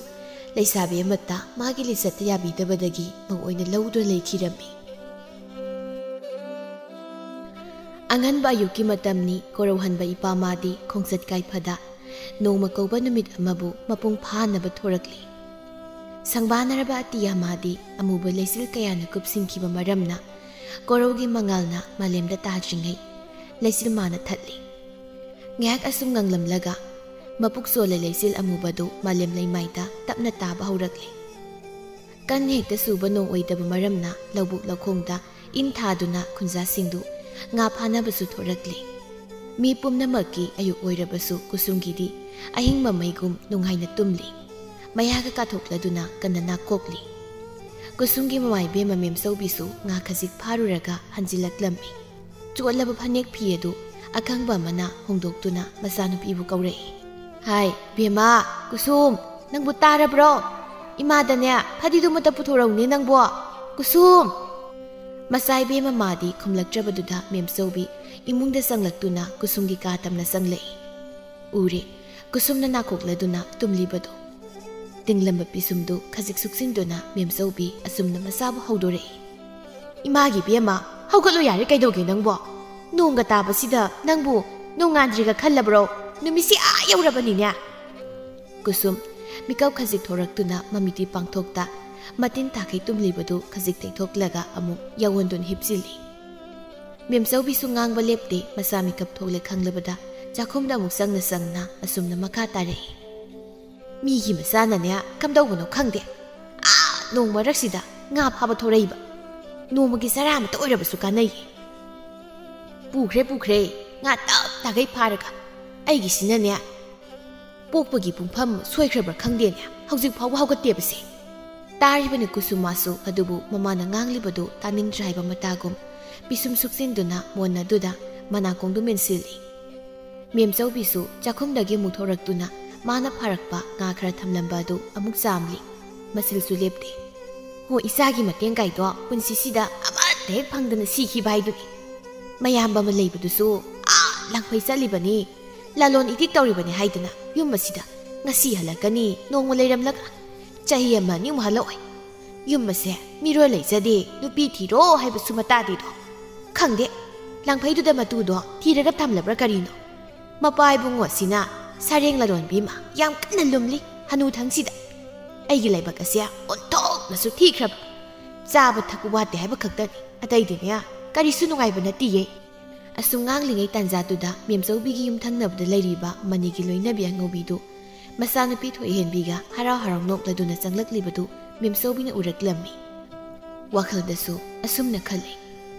ꯂꯩꯁꯥꯕꯤ ꯑꯃꯠꯇ ꯃꯥꯒꯤ ꯂꯤꯆꯠꯇ ꯌꯥꯕꯤꯗꯕꯗꯒꯤ ꯃꯧ ꯑꯣꯏꯅ ꯂꯧꯗꯨꯅ ꯂꯩꯈꯤꯔꯝꯃꯤ꯫ ꯑꯉꯟꯕ ꯑꯌꯨꯛꯀꯤ ꯃꯇꯝꯅꯤ꯫ ꯀꯣꯔꯧꯍꯟꯕ ꯏꯄꯥ ꯃꯥꯗꯤ ꯈꯣꯡꯆꯠ ꯀꯥꯏꯐꯗ ꯅꯣꯡꯃ ꯀꯧꯕ ꯅꯨꯃꯤꯠ ꯑꯃꯕꯨ ꯃꯄꯨꯡ ꯐꯥꯅꯕ ꯊꯣꯔꯛꯂꯤ꯫ ꯁꯪꯕꯥꯅꯔꯕ ꯑꯇꯤꯌꯥ ꯃꯥꯗꯤ ꯑꯃꯨꯕ ꯂꯩꯆꯤꯜ ꯀꯌꯥꯅ ꯀꯨꯞꯁꯤꯟꯈꯤꯕ ꯃꯔꯝꯅ ꯀꯣꯔꯧꯒꯤ ꯃꯉꯥꯜꯅ ꯃꯥꯂꯦꯝꯗ ꯇꯥꯗ꯭ꯔꯤꯉꯩ ꯂꯩꯆꯤꯜ ꯃꯥꯅ ꯊꯠꯂꯤ꯫ ꯉꯥꯏꯍꯥꯛ ꯑꯁꯨꯝ ꯉꯪꯂꯝꯂꯒ ꯃꯄꯨꯛ ꯆꯣꯜꯂ ꯂꯩꯆꯤꯜ ꯑꯃꯨꯕꯗꯨ ꯃꯥꯂꯦꯝ ꯂꯩꯃꯥꯏꯗ ꯇꯞꯅ ꯇꯥꯕ ꯍꯧꯔꯛꯂꯤ꯫ ꯀꯟ ꯍꯦꯛꯇ ꯆꯨꯕ ꯅꯣꯡ ꯑꯣꯏꯗꯕ ꯃꯔꯝꯅ ꯂꯧꯕꯨꯛ ꯂꯧꯈꯣꯡꯗ ꯏꯟ ꯊꯥꯗꯨꯅ ꯈꯨꯟꯖꯥꯁꯤꯡꯗꯨ ꯉꯥ ꯐꯥꯅꯕꯁꯨ ꯊꯣꯔꯛꯂꯤ꯫ ꯃꯤ ꯄꯨꯝꯅꯃꯛꯀꯤ ꯑꯌꯨꯛ ꯑꯣꯏꯔꯕꯁꯨ ꯀꯨꯁꯨꯝꯒꯤꯗꯤ ꯑꯍꯤꯡ ꯃꯃꯩꯒꯨꯝ ꯅꯨꯡꯉꯥꯏꯅ ꯇꯨꯝꯂꯤ꯫ ꯃꯌꯥꯒ ꯀꯥꯊꯣꯛꯂꯗꯨꯅ ꯀꯟꯅ ꯅꯥꯀꯣꯛꯂꯤ꯫ ꯀꯨꯁꯨꯝꯒꯤ ꯃꯃꯥ ꯏꯕꯦꯝꯃ ꯃꯦꯝꯆꯧꯕꯤꯁꯨ ꯉꯥ ꯈꯖꯤꯛ ꯐꯥꯔꯨꯔꯒ ꯍꯟꯖꯤꯜꯂꯛꯂꯝꯃꯤ꯫ ꯆꯣꯠꯂꯕ ꯐꯅꯦꯛ ꯐꯤ ꯑꯗꯨ ꯑꯈꯪꯕ ꯑꯃꯅ ꯍꯣꯡꯗꯣꯛꯇꯨꯅ ꯃꯆꯥꯅꯨꯄꯤꯕꯨ ꯀꯧꯔꯛꯏ꯫ "ꯍꯥꯏ, ꯕꯦꯝꯃ, ꯀꯨꯁꯨꯝ, ꯅꯪꯕꯨ ꯇꯥꯔꯕ꯭ꯔꯣ? ꯏꯃꯥꯗꯅꯦ ꯐꯗꯤꯗꯨꯃꯇ ꯄꯨꯊꯣꯔꯛꯎꯅꯦ ꯅꯪꯕꯣ꯫ ꯀꯨꯁꯨꯝ!" ꯃꯆꯥ ꯏꯕꯦꯝꯃ ꯃꯥꯗꯤ ꯈꯨꯝꯂꯛꯇ꯭ꯔꯕꯗꯨꯗ ꯃꯦꯝꯆꯧꯕꯤ ꯏꯃꯨꯡꯗ ꯆꯪꯂꯛꯇꯨꯅ ꯀꯨꯁꯨꯝꯒꯤ ꯀꯥ ꯇꯝꯅ ꯆꯪꯂꯛꯏ꯫ ꯎꯔꯦ ꯀꯨꯁꯨꯝꯅ ꯅꯥꯀꯣꯛꯂꯗꯨꯅ ꯇꯨꯝꯂꯤꯕꯗꯨ꯫ ꯇꯤꯡꯂꯝꯕ ꯄꯤꯁꯨꯝꯗꯨ ꯈꯖꯤꯛ ꯁꯨꯛꯆꯤꯟꯗꯨꯅ ꯃꯦꯝꯆꯧꯕꯤ ꯑꯁꯨꯝꯅ ꯃꯆꯥꯕꯨ ꯍꯧꯗꯣꯔꯛꯏ꯫ "ꯏꯃꯥꯒꯤ ꯏꯕꯦꯝꯃ, ꯍꯧꯒꯠꯂꯨ ꯌꯥꯔꯦ, ꯀꯩꯗꯧꯒꯦ ꯅꯪꯕꯣ? ꯅꯣꯡꯒ ꯇꯥꯕꯁꯤꯗ ꯅꯪꯕꯨ ꯅꯣꯡꯉꯥꯟꯗ꯭ꯔꯤꯒ ꯈꯜꯂꯕ꯭ꯔꯣ? ꯅꯨꯃꯤꯠꯁꯤ ꯑꯥ ꯌꯧꯔꯕꯅꯤꯅꯦ!" ꯀꯨꯁꯨꯝ ꯃꯤꯀꯞ ꯈꯖꯤꯛ ꯊꯣꯔꯛꯇꯨꯅ ꯃꯃꯤꯠꯇꯤ ꯄꯥꯡꯊꯣꯛꯇ ꯃꯇꯤꯟ ꯇꯥꯈꯩ ꯇꯨꯝꯂꯤꯕꯗꯨ ꯈꯖꯤꯛ ꯇꯩꯊꯣꯛꯂꯒ ꯑꯃꯨꯛ ꯌꯥꯑꯣꯟꯗꯨꯅ ꯍꯤꯞꯆꯤꯜꯂꯤ꯫ ꯃꯦꯝꯆꯧꯕꯤꯁꯨ ꯉꯥꯡꯕ ꯂꯦꯞꯇꯦ, ꯃꯆꯥ ꯃꯤꯀꯞ ꯊꯣꯛꯂꯦ ꯈꯪꯂꯕꯗ ꯆꯥꯛꯈꯨꯝꯗ ꯑꯃꯨꯛ ꯆꯪꯅ ꯆꯪꯅ ꯑꯁꯨꯝꯅ ꯃꯈꯥ ꯇꯥꯔꯛꯏ꯫ "ꯃꯤꯒꯤ ꯃꯆꯥꯅꯅꯦ ꯀꯝꯗꯧꯕꯅꯣ ꯈꯪꯗꯦ, ꯑꯥ ꯅꯣꯡ ꯃꯔꯛꯁꯤꯗ ꯉꯥ ꯐꯥꯕ ꯊꯣꯔꯛꯏꯕ꯫ ꯅꯣꯡꯃꯒꯤ ꯆꯔꯥ ꯑꯃꯇ ꯑꯣꯏꯔꯕꯁꯨ ꯀꯥꯟꯅꯩꯌꯦ꯫ ꯄꯨꯈ꯭ꯔꯦ ꯄꯨꯈ꯭ꯔꯦ, ꯉꯥ ꯇꯞ ꯇꯥꯈꯩ ꯐꯥꯔꯒ꯫ ꯑꯩꯒꯤꯁꯤꯅꯅꯦ ꯄꯣꯛꯄꯒꯤ ꯄꯨꯡꯐꯝ ꯁꯣꯏꯈ꯭ꯔꯕ꯭ꯔꯥ ꯈꯪꯗꯦꯅꯦ, ꯍꯧꯖꯤꯛ ꯐꯥꯎꯕ ꯍꯧꯒꯠꯇꯦꯕꯁꯦ꯫" ꯇꯥꯔꯤꯕꯅꯤ ꯀꯨꯁꯨꯃꯥꯁꯨ, ꯑꯗꯨꯕꯨ ꯃꯃꯥꯅ ꯉꯥꯡꯂꯤꯕꯗꯨ ꯇꯥꯅꯤꯡꯗ꯭ꯔꯦ ꯍꯥꯏꯕ ꯃꯇꯥꯒꯨꯝ ꯄꯤꯁꯨꯝ ꯁꯨꯛꯆꯤꯟꯗꯨꯅ ꯃꯣꯟ ꯑꯗꯨꯗ ꯃꯅꯥꯀꯣꯡꯗꯨ ꯃꯦꯟꯁꯤꯜꯂꯤ꯫ ꯃꯦꯝꯆꯧꯕꯤꯁꯨ ꯆꯥꯛꯈꯨꯝꯗꯒꯤ ꯑꯃꯨꯛ ꯊꯣꯔꯛꯇꯨꯅ ꯃꯥꯅ ꯐꯥꯔꯛꯄ ꯉꯥ ꯈꯔ ꯊꯝꯂꯝꯕ ꯑꯗꯨ ꯑꯃꯨꯛ ꯆꯥꯝꯂꯤ꯫ ꯃꯆꯤꯜꯁꯨ ꯂꯦꯞꯇꯦ꯫ "ꯍꯣ, ꯏꯆꯥꯒꯤ ꯃꯇꯦꯡ ꯀꯥꯏꯗꯣ ꯄꯨꯟꯁꯤꯁꯤꯗ ꯑꯃꯠꯇ ꯍꯦꯛ ꯐꯪꯗꯅ ꯁꯤꯈꯤꯕ ꯍꯥꯏꯗꯨꯅꯤ꯫ ꯃꯌꯥꯝꯕ ꯑꯃ ꯂꯩꯕꯗꯨꯁꯨ ꯑꯥ ꯂꯥꯡꯐꯩ ꯆꯠꯂꯤꯕꯅꯤ, ꯂꯂꯣꯟ ꯏꯇꯤꯛ ꯇꯧꯔꯤꯕꯅꯤ ꯍꯥꯏꯗꯅ ꯌꯨꯝ ꯑꯁꯤꯗ ꯉꯁꯤ ꯍꯜꯂꯛꯀꯅꯤ, ꯅꯣꯡꯃ ꯂꯩꯔꯝꯂꯒ ꯆꯍꯤ ꯑꯃ ꯑꯅꯤꯃꯨꯛ ꯍꯜꯂꯛꯑꯣꯏ꯫ ꯌꯨꯝ ꯑꯁꯦ ꯃꯤꯔꯣꯜ ꯂꯩꯖꯗꯦ, ꯅꯨꯄꯤ ꯊꯤꯔꯣ ꯍꯥꯏꯕꯁꯨ ꯃꯇꯥꯗꯦꯗꯣ꯫ ꯈꯪꯗꯦ, ꯂꯥꯡꯐꯩꯗꯨꯗ ꯃꯇꯨꯗꯣ ꯊꯤꯔꯒ ꯊꯝꯂꯕ꯭ꯔꯥ ꯀꯔꯤꯅꯣ? ꯃꯄꯥ ꯏꯕꯨꯡꯉꯣ ꯑꯁꯤꯅ ꯁꯔꯦꯡ ꯂꯂꯣꯟꯕꯤ ꯑꯃ ꯌꯥꯝ ꯀꯟꯅ ꯂꯨꯝꯂꯤ ꯍꯅꯨꯊꯪꯁꯤꯗ꯫ ꯑꯩꯒꯤ ꯂꯥꯏꯕꯛ ꯑꯁꯦ ꯑꯣꯟꯊꯣꯛꯅꯁꯨ ꯊꯤꯈ꯭ꯔꯕ꯫ ꯆꯥꯕ ꯊꯛꯄ ꯋꯥꯠꯇꯦ ꯍꯥꯏꯕ ꯈꯛꯇꯅꯤ, ꯑꯇꯩꯗꯤꯅꯦ ꯀꯔꯤꯁꯨ ꯅꯨꯡꯉꯥꯏꯕ ꯅꯠꯇꯤꯌꯦ꯫" ꯑꯁꯨꯝ ꯉꯥꯡꯂꯤꯉꯩ ꯇꯥꯟꯖꯥꯗꯨꯗ ꯃꯦꯝꯆꯧꯕꯤꯒꯤ ꯌꯨꯝꯊꯪꯅꯕꯗ ꯂꯩꯔꯤꯕ ꯃꯅꯤꯒꯤ ꯂꯣꯏꯅꯕꯤ ꯑꯉꯧꯕꯤꯗꯨ ꯃꯆꯥꯅꯨꯄꯤ ꯊꯣꯏꯍꯦꯟꯕꯤꯒ ꯍꯔꯥꯎ ꯍꯔꯥꯎ ꯅꯣꯛꯂꯗꯨꯅ ꯆꯪꯂꯛꯂꯤꯕꯗꯨ ꯃꯦꯝꯆꯧꯕꯤꯅ ꯎꯔꯛꯂꯝꯃꯤ꯫ ꯋꯥꯈꯜꯗꯁꯨ ꯑꯁꯨꯝꯅ ꯈꯜꯂꯤ,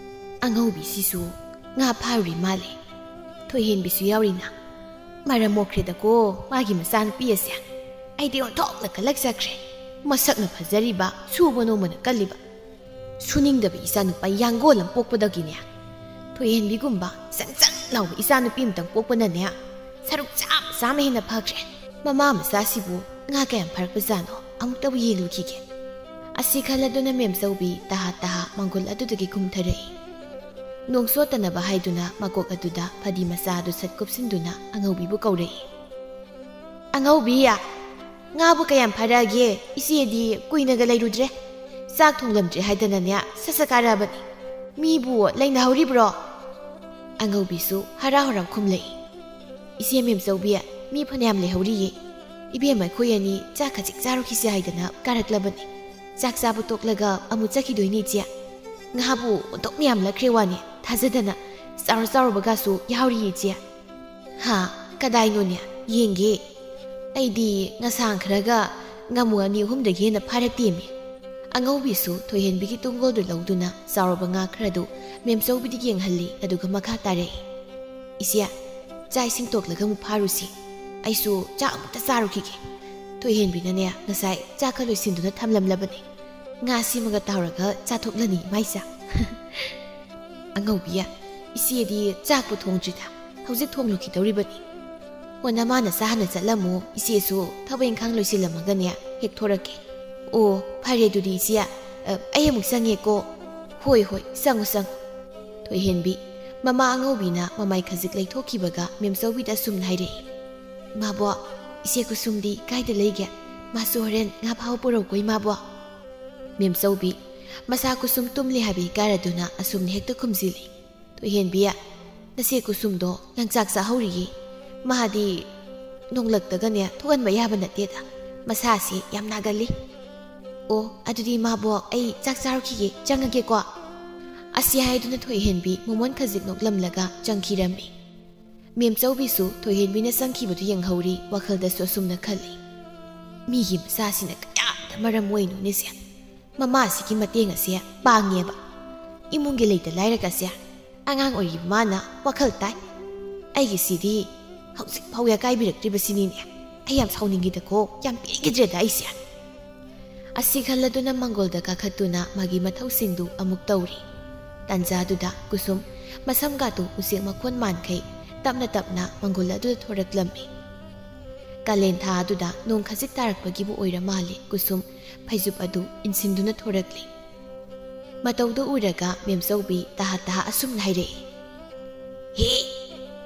"ꯑꯉꯧꯕꯤꯁꯤꯁꯨ ꯉꯥ ꯐꯥꯔꯨꯔꯤ ꯃꯥꯜꯂꯦ, ꯊꯣꯏꯍꯦꯟꯕꯤꯁꯨ ꯌꯥꯎꯔꯤꯅ꯫ ꯃꯔꯝ ꯃꯣꯛꯈ꯭ꯔꯦꯗꯀꯣ ꯃꯥꯒꯤ ꯃꯆꯥꯅꯨꯄꯤ ꯑꯁꯦ꯫ ꯑꯩꯗꯤ ꯑꯣꯟꯊꯣꯛꯅ ꯀꯜꯂꯛꯆꯈ꯭ꯔꯦ꯫ ꯃꯁꯛꯅ ꯐꯖꯔꯤꯕ, ꯁꯨꯕ ꯅꯣꯝꯕꯅ ꯀꯜꯂꯤꯕ꯫ ꯁꯨꯅꯤꯡꯗꯕ ꯏꯆꯥꯅꯨꯄꯥ ꯌꯥꯡꯒꯣꯜ ꯑꯃ ꯄꯣꯛꯄꯗꯒꯤꯅꯦ, ꯊꯣꯏꯍꯦꯟꯕꯤꯒꯨꯝꯕ ꯆꯪ ꯆꯪ ꯂꯥꯎꯕ ꯏꯆꯥꯅꯨꯄꯤ ꯑꯃꯇꯪ ꯄꯣꯛꯄꯅꯅꯦ ꯁꯔꯨꯛ ꯆꯥꯝꯃ ꯆꯥꯝꯃ ꯍꯦꯟꯅ ꯐꯈ꯭ꯔꯦ꯫ ꯃꯃꯥ ꯃꯆꯥꯁꯤꯕꯨ ꯉꯥ ꯀꯌꯥꯝ ꯐꯥꯔꯛꯄꯖꯥꯠꯅꯣ, ꯑꯃꯨꯛꯇꯕꯨ ꯌꯦꯡꯂꯨꯈꯤꯒꯦ꯫" ꯑꯁꯤ ꯈꯜꯂꯗꯨꯅ ꯃꯦꯝꯆꯧꯕꯤ ꯇꯍꯥ ꯇꯍꯥ ꯃꯪꯒꯣꯜ ꯑꯗꯨꯗꯒꯤ ꯀꯨꯝꯊꯔꯛꯏ꯫ ꯅꯣꯡ ꯆꯣꯠꯇꯅꯕ ꯍꯥꯏꯗꯨꯅ ꯃꯀꯣꯛ ꯑꯗꯨꯗ ꯐꯗꯤ ꯃꯆꯥ ꯑꯗꯨ ꯁꯠ ꯀꯨꯞꯁꯤꯟꯗꯨꯅ ꯑꯉꯧꯕꯤꯕꯨ ꯀꯧꯔꯛꯏ꯫ "ꯑꯉꯧꯕꯤ, ꯉꯥꯕꯨ ꯀꯌꯥꯝ ꯐꯥꯔꯛꯑꯒꯦ? ꯏꯆꯦꯗꯤ ꯀꯨꯏꯅꯒ ꯂꯩꯔꯨꯗ꯭ꯔꯦ꯫ ꯆꯥꯛ ꯊꯣꯡꯂꯝꯗ꯭ꯔꯦ ꯍꯥꯏꯗꯅꯅꯦ ꯁꯠ ꯁꯠ ꯀꯥꯔꯛꯑꯕꯅꯤ꯫ ꯃꯤꯕꯨ ꯂꯩꯅꯍꯧꯔꯤꯕ꯭ꯔꯣ?" ꯑꯉꯧꯕꯤꯁꯨ ꯍꯔꯥꯎ ꯍꯔꯥꯎ ꯈꯨꯝꯂꯛꯏ꯫ "ꯏꯆꯦ ꯃꯦꯝꯆꯧꯕꯤ, ꯃꯤ ꯐꯅꯌꯥꯝ ꯂꯩꯍꯧꯔꯤꯌꯦ꯫ ꯏꯕꯦꯝꯃ ꯑꯩꯈꯣꯏ ꯑꯅꯤ ꯆꯥꯛ ꯈꯖꯤꯛ ꯆꯥꯔꯨꯈꯤꯁꯦ ꯍꯥꯏꯗꯅ ꯀꯥꯔꯛꯂꯕꯅꯤ꯫ ꯆꯥꯛ ꯆꯥꯕ ꯇꯣꯛꯂꯒ ꯑꯃꯨꯛ ꯆꯠꯈꯤꯗꯣꯏꯅꯤ ꯏꯆꯦ꯫ ꯉꯥꯕꯨ ꯑꯣꯟꯊꯣꯛꯅ ꯌꯥꯝꯂꯛꯈ꯭ꯔꯦ ꯋꯥꯅꯤ, ꯊꯥꯖꯗꯅ꯫ ꯆꯥꯎꯔ ꯆꯥꯎꯔꯕꯒꯁꯨ ꯌꯥꯎꯔꯤꯌꯦ ꯏꯆꯦ꯫" "ꯍꯥ? ꯀꯗꯥꯏꯅꯣꯅꯦ? ꯌꯦꯡꯒꯦ꯫ ꯑꯩꯗꯤ ꯉꯁꯥꯡ ꯈꯔꯒ ꯉꯥꯃꯨ ꯑꯅꯤ ꯑꯍꯨꯝꯗꯒꯤ ꯍꯦꯟꯅ ꯐꯥꯔꯛꯇꯦꯃꯤ꯫" ꯑꯉꯧꯕꯤꯁꯨ ꯊꯣꯏꯍꯦꯟꯕꯤꯒꯤ ꯇꯨꯡꯒꯣꯜꯗꯨ ꯂꯧꯗꯨꯅ ꯆꯥꯎꯔꯕ ꯉꯥ ꯈꯔꯗꯨ ꯃꯦꯝꯆꯧꯕꯤꯗ ꯌꯦꯡꯍꯜꯂꯤ, ꯑꯗꯨꯒ ꯃꯈꯥ ꯇꯥꯔꯛꯏ꯫ "ꯏꯆꯦ, ꯆꯥꯛ ꯏꯁꯤꯡ ꯇꯣꯛꯂꯒ ꯑꯃꯨꯛ ꯐꯥꯔꯨꯁꯤ꯫ ꯑꯩꯁꯨ ꯆꯥꯛ ꯑꯃꯨꯛꯇ ꯆꯥꯔꯨꯈꯤꯒꯦ꯫ ꯊꯣꯏꯍꯦꯟꯕꯤꯅꯅꯦ ꯉꯁꯥꯏ ꯆꯥꯛꯀ ꯂꯣꯏꯁꯤꯟꯗꯨꯅ ꯊꯝꯂꯝꯂꯕꯅꯤ꯫ ꯉꯥ ꯁꯦꯝꯃꯒ ꯇꯥꯎꯔꯒ ꯆꯥꯊꯣꯛꯂꯅꯤ ꯏꯃꯥ ꯏꯆꯥ꯫" "ꯑꯉꯧꯕꯤ, ꯏꯆꯦꯗꯤ ꯆꯥꯛꯄꯨ ꯊꯣꯡꯗ꯭ꯔꯤꯗ, ꯍꯧꯖꯤꯛ ꯊꯣꯡꯂꯨꯈꯤꯗꯧꯔꯤꯕꯅꯤ꯫ ꯑꯣ, ꯅꯃꯥ ꯅꯆꯥ ꯍꯥꯟꯅ ꯆꯠꯂꯝꯃꯨ, ꯏꯆꯦꯁꯨ ꯊꯕꯛ ꯏꯪꯈꯥꯡ ꯂꯣꯏꯁꯤꯜꯂꯝꯃꯒꯅꯦ ꯍꯦꯛ ꯊꯣꯔꯛꯀꯦ꯫" "ꯑꯣ, ꯐꯔꯦ ꯑꯗꯨꯗꯤ ꯏꯆꯦ, ꯑ, ꯑꯩ ꯑꯃꯨꯛ ꯆꯪꯉꯦꯀꯣ꯫" "ꯍꯣꯏ, ꯍꯣꯏ, ꯆꯪꯉꯨ, ꯆꯪꯉꯨ꯫" ꯊꯣꯏꯍꯦꯟꯕꯤ, ꯃꯃꯥ ꯑꯉꯧꯕꯤꯅ ꯃꯃꯥꯏ ꯈꯖꯤꯛ ꯂꯩꯊꯣꯛꯈꯤꯕꯒ ꯃꯦꯝꯆꯧꯕꯤꯗ ꯑꯁꯨꯝꯅ ꯍꯥꯏꯔꯛꯏ꯫ "ꯏꯃꯥꯕꯣꯛ, ꯏꯆꯦ ꯀꯨꯁꯨꯝꯗꯤ ꯀꯥꯏꯗ ꯂꯩꯒꯦ? ꯃꯥꯁꯨ ꯍꯣꯔꯦꯟ ꯉꯥ ꯐꯥꯕ ꯄꯨꯔꯛꯎꯀꯣ ꯏꯃꯥꯕꯣꯛ꯫" ꯃꯦꯝꯆꯧꯕꯤ, ꯃꯁꯥ ꯀꯨꯁꯨꯝ ꯇꯨꯝꯂꯤ ꯍꯥꯏꯕ ꯏꯀꯥꯏꯔꯗꯨꯅ ꯑꯁꯨꯝꯅ ꯍꯦꯛꯇ ꯈꯨꯝꯖꯤꯜꯂꯤ꯫ "ꯊꯣꯏꯍꯦꯟꯕꯤ, ꯅꯆꯦ ꯀꯨꯁꯨꯝꯗꯣ ꯂꯪꯆꯥꯛ ꯆꯥꯍꯧꯔꯤꯌꯦ꯫ ꯃꯥꯗꯤ ꯅꯣꯡꯂꯛꯇꯒꯅꯦ ꯊꯣꯛꯍꯟꯕ ꯌꯥꯕ ꯅꯠꯇꯦꯗ꯫ ꯃꯁꯥꯁꯤ ꯌꯥꯝ ꯅꯥꯒꯜꯂꯤ꯫" "ꯑꯣ, ꯑꯗꯨꯗꯤ ꯏꯃꯥꯕꯣꯛ, ꯑꯩ ꯆꯥꯛ ꯆꯥꯔꯨꯈꯤꯒꯦ, ꯆꯪꯉꯒꯦꯀꯣ꯫" ꯑꯁꯤ ꯍꯥꯏꯗꯨꯅ ꯊꯣꯏꯍꯦꯟꯕꯤ ꯃꯃꯣꯟ ꯈꯖꯤꯛ ꯅꯣꯛꯂꯝꯂꯒ ꯆꯪꯈꯤꯔꯝꯃꯤ꯫ ꯃꯦꯝꯆꯧꯕꯤꯁꯨ ꯊꯣꯏꯍꯦꯟꯕꯤꯅ ꯆꯪꯈꯤꯕꯗꯨ ꯌꯦꯡꯍꯧꯔꯤ, ꯋꯥꯈꯜꯗꯁꯨ ꯑꯁꯨꯝꯅ ꯈꯜꯂꯤ, "ꯃꯤꯒꯤ ꯃꯆꯥꯁꯤꯅ ꯀꯌꯥꯗ ꯃꯔꯝ ꯑꯣꯏꯅꯣꯅꯦꯁꯦ꯫ ꯃꯃꯥꯁꯤꯒꯤ ꯃꯇꯦꯡ ꯑꯁꯦ ꯄꯥꯡꯉꯦꯕ꯫ ꯏꯃꯨꯡꯒꯤ ꯂꯩꯇ ꯂꯥꯏꯔꯒꯁꯦ ꯑꯉꯥꯡ ꯑꯣꯏꯔꯤꯕ ꯃꯥꯅ ꯋꯥꯈꯜ ꯇꯥꯏ꯫ ꯑꯩꯒꯤꯁꯤꯗꯤ ꯍꯧꯖꯤꯛ ꯐꯥꯎ ꯌꯥꯀꯥꯏꯕꯤꯔꯛꯇ꯭ꯔꯤꯕꯁꯤꯅꯤꯅꯦ꯫ ꯑꯩ ꯌꯥꯝ ꯁꯥꯎꯅꯤꯡꯉꯤꯗꯀꯣ, ꯌꯥꯝ ꯄꯦꯟꯈꯤꯗ꯭ꯔꯦꯗ ꯑꯩꯁꯦ꯫" ꯑꯁꯤ ꯈꯜꯂꯗꯨꯅ ꯃꯪꯒꯣꯜꯗ ꯀꯥꯈꯠꯇꯨꯅ ꯃꯥꯒꯤ ꯃꯊꯧꯁꯤꯡꯗꯨ ꯑꯃꯨꯛ ꯇꯧꯔꯤ꯫ ꯇꯥꯟꯖꯥꯗꯨꯗ ꯀꯨꯁꯨꯝ ꯃꯁꯝꯒꯥꯗꯨ ꯎꯆꯦꯛ ꯃꯈꯣꯟ ꯃꯥꯟꯈꯩ ꯇꯞꯅ ꯇꯞꯅ ꯃꯪꯒꯣꯜ ꯑꯗꯨꯗ ꯊꯣꯔꯛꯂꯝꯃꯤ꯫ ꯀꯥꯂꯦꯟ ꯊꯥ ꯑꯗꯨꯗ ꯅꯣꯡ ꯈꯖꯤꯛ ꯇꯥꯔꯛꯄꯒꯤꯕꯨ ꯑꯣꯏꯔ ꯃꯥꯜꯂꯦ, ꯀꯨꯁꯨꯝ ꯐꯩꯖꯨꯞ ꯑꯗꯨ ꯏꯟꯁꯤꯟꯗꯨꯅ ꯊꯣꯔꯛꯂꯤ꯫ ꯃꯇꯧꯗꯨ ꯎꯔꯒ ꯃꯦꯝꯆꯧꯕꯤ ꯇꯍꯥ ꯇꯍꯥ ꯑꯁꯨꯝꯅ ꯍꯥꯏꯔꯛꯏ, "ꯍꯦ,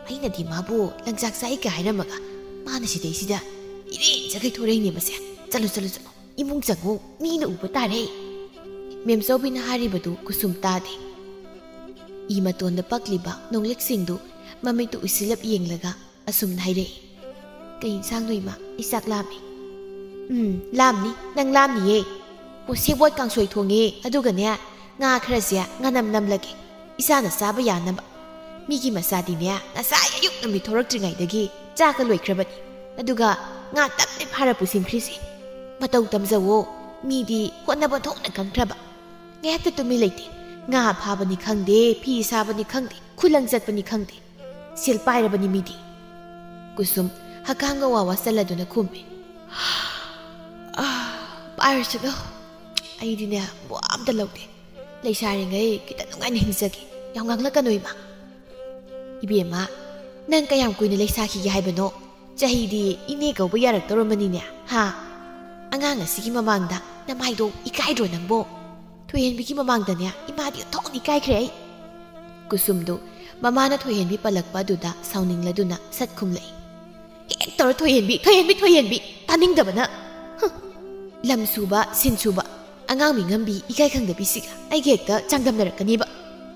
ꯑꯩꯅꯗꯤ ꯃꯥꯕꯨ ꯂꯪꯆꯥꯛ ꯆꯥꯛꯏꯒ ꯍꯥꯏꯔꯝꯃꯒ ꯃꯥꯅ ꯁꯤꯗꯩꯁꯤꯗ ꯏꯔꯦꯟ ꯆꯈꯩ ꯊꯣꯔꯛꯏꯅꯦ ꯃꯁꯦ꯫ ꯆꯠꯂꯨ, ꯆꯠꯂꯨ, ꯆꯠꯂꯨ, ꯏꯃꯨꯡ ꯆꯪꯉꯨ, ꯃꯤꯅ ꯎꯕ ꯇꯥꯔꯦ꯫" ꯃꯦꯝꯆꯧꯕꯤꯅ ꯍꯥꯏꯔꯤꯕꯗꯨ ꯀꯨꯁꯨꯝ ꯇꯥꯗꯦ꯫ ꯏ ꯃꯇꯣꯟꯗ ꯄꯛꯂꯤꯕ ꯅꯣꯡꯂꯤꯛꯁꯤꯡꯗꯨ ꯃꯃꯤꯠꯇꯨ ꯎꯏꯁꯤꯜꯂꯞ ꯌꯦꯡꯂꯒ ꯑꯁꯨꯝꯅ ꯍꯥꯏꯔꯛꯏ, "ꯀꯩ ꯏꯟꯁꯥꯡꯅꯣ ꯏꯃꯥ? ꯑꯩ ꯆꯥꯛ ꯂꯥꯝꯃꯦ꯫" "ꯎꯝ, ꯂꯥꯝꯅꯤ, ꯅꯪ ꯂꯥꯝꯅꯤꯌꯦ꯫ ꯑꯣ, ꯁꯦꯕꯣꯠ ꯀꯥꯡꯁꯣꯏ ꯊꯣꯡꯉꯦ, ꯑꯗꯨꯒꯅꯦ, ꯉꯥ ꯈꯔꯁꯦ ꯉꯥꯅꯝ ꯅꯝꯂꯒꯦ, ꯏꯆꯥꯅ ꯆꯥꯕ ꯌꯥꯅꯕ꯫ ꯃꯤꯒꯤ ꯃꯆꯥꯗꯤꯅꯦ, ꯉꯁꯥꯏ ꯑꯌꯨꯛ ꯅꯨꯃꯤꯠ ꯊꯣꯔꯛꯇ꯭ꯔꯤꯉꯩꯗꯒꯤ ꯆꯥꯛꯀ ꯂꯣꯏꯈ꯭ꯔꯕꯅꯤ, ꯑꯗꯨꯒ ꯉꯥ ꯇꯞꯅ ꯐꯥꯔ ꯄꯨꯁꯤꯟꯈ꯭ꯔꯤꯁꯦ꯫ ꯃꯇꯧ ꯇꯝꯖꯧꯋꯣ, ꯃꯤꯗꯤ ꯍꯣꯠꯅꯕ ꯊꯣꯛꯅ ꯀꯟꯈ꯭ꯔꯕ꯫ ꯉꯥꯏꯍꯥꯛꯇ ꯇꯨꯃꯤꯟ ꯂꯩꯇꯦ꯫ ꯉꯥ ꯐꯥꯕꯅꯤ ꯈꯪꯗꯦ, ꯐꯤ ꯁꯥꯕꯅꯤ ꯈꯪꯗꯦ, ꯈꯨꯂꯪ ꯆꯠꯄꯅꯤ ꯈꯪꯗꯦ, ꯁꯦꯜ ꯄꯥꯏꯔꯕꯅꯤ ꯃꯤꯗꯤ꯫" ꯀꯨꯁꯨꯝ ꯍꯀꯥꯝꯒ ꯋꯥ ꯋꯥ ꯆꯜꯂꯗꯨꯅ ꯈꯨꯝꯃꯤ, "ꯑꯥ, ꯄꯥꯏꯔꯁꯅꯨ, ꯑꯩꯗꯤꯅꯦ ꯋꯥ ꯑꯝꯇ ꯂꯧꯗꯦ꯫ ꯂꯩꯁꯥꯔꯤꯉꯩ ꯈꯤꯇꯪ ꯅꯨꯡꯉꯥꯏꯅ ꯍꯤꯡꯖꯒꯦ, ꯌꯥꯝ ꯉꯥꯡꯂꯛꯀꯅꯨ ꯏꯃꯥ꯫" "ꯏꯕꯦꯝꯃ, ꯅꯪ ꯀꯌꯥꯝ ꯀꯨꯏꯅ ꯂꯩꯁꯥꯈꯤꯒꯦ ꯍꯥꯏꯕꯅꯣ? ꯆꯍꯤꯗꯤ ꯏꯅꯦ ꯀꯧꯕ ꯌꯥꯔꯛꯇꯧꯔꯝꯕꯅꯤꯅꯦ, ꯍꯥ? ꯑꯉꯥꯡ ꯑꯁꯤꯒꯤ ꯃꯃꯥꯡꯗ ꯅꯃꯥꯏꯗꯣ ꯏꯀꯥꯏꯗ꯭ꯔꯣ ꯅꯪꯕꯣ? ꯊꯣꯏꯍꯦꯟꯕꯤꯒꯤ ꯃꯃꯥꯡꯗꯅꯦ ꯏꯃꯥꯗꯤ ꯑꯣꯟꯊꯣꯛꯅ ꯏꯀꯥꯏꯈ꯭ꯔꯦ ꯑꯩ꯫" ꯀꯨꯁꯨꯝꯗꯨ ꯃꯃꯥꯅ ꯊꯣꯏꯍꯦꯟꯕꯤ ꯄꯜꯂꯛꯄ ꯑꯗꯨꯗ ꯁꯥꯎꯅꯤꯡꯂꯗꯨꯅ ꯁꯠ ꯈꯨꯝꯂꯛꯏ, "ꯍꯦꯛ ꯇꯧꯔ ꯊꯣꯏꯍꯦꯟꯕꯤ, ꯊꯣꯏꯍꯦꯟꯕꯤ, ꯊꯣꯏꯍꯦꯟꯕꯤ, ꯇꯥꯅꯤꯡꯗꯕꯅ꯫ ꯍꯨꯝ꯫ ꯂꯝ ꯁꯨꯕ, ꯁꯤꯟ ꯁꯨꯕ, ꯑꯉꯥꯡ ꯃꯤꯉꯝꯕꯤ ꯏꯀꯥꯏ ꯈꯪꯗꯕꯤꯁꯤꯒ ꯑꯩꯒ ꯍꯦꯛꯇ ꯆꯥꯡꯗꯝꯅꯔꯛꯀꯅꯦꯕ꯫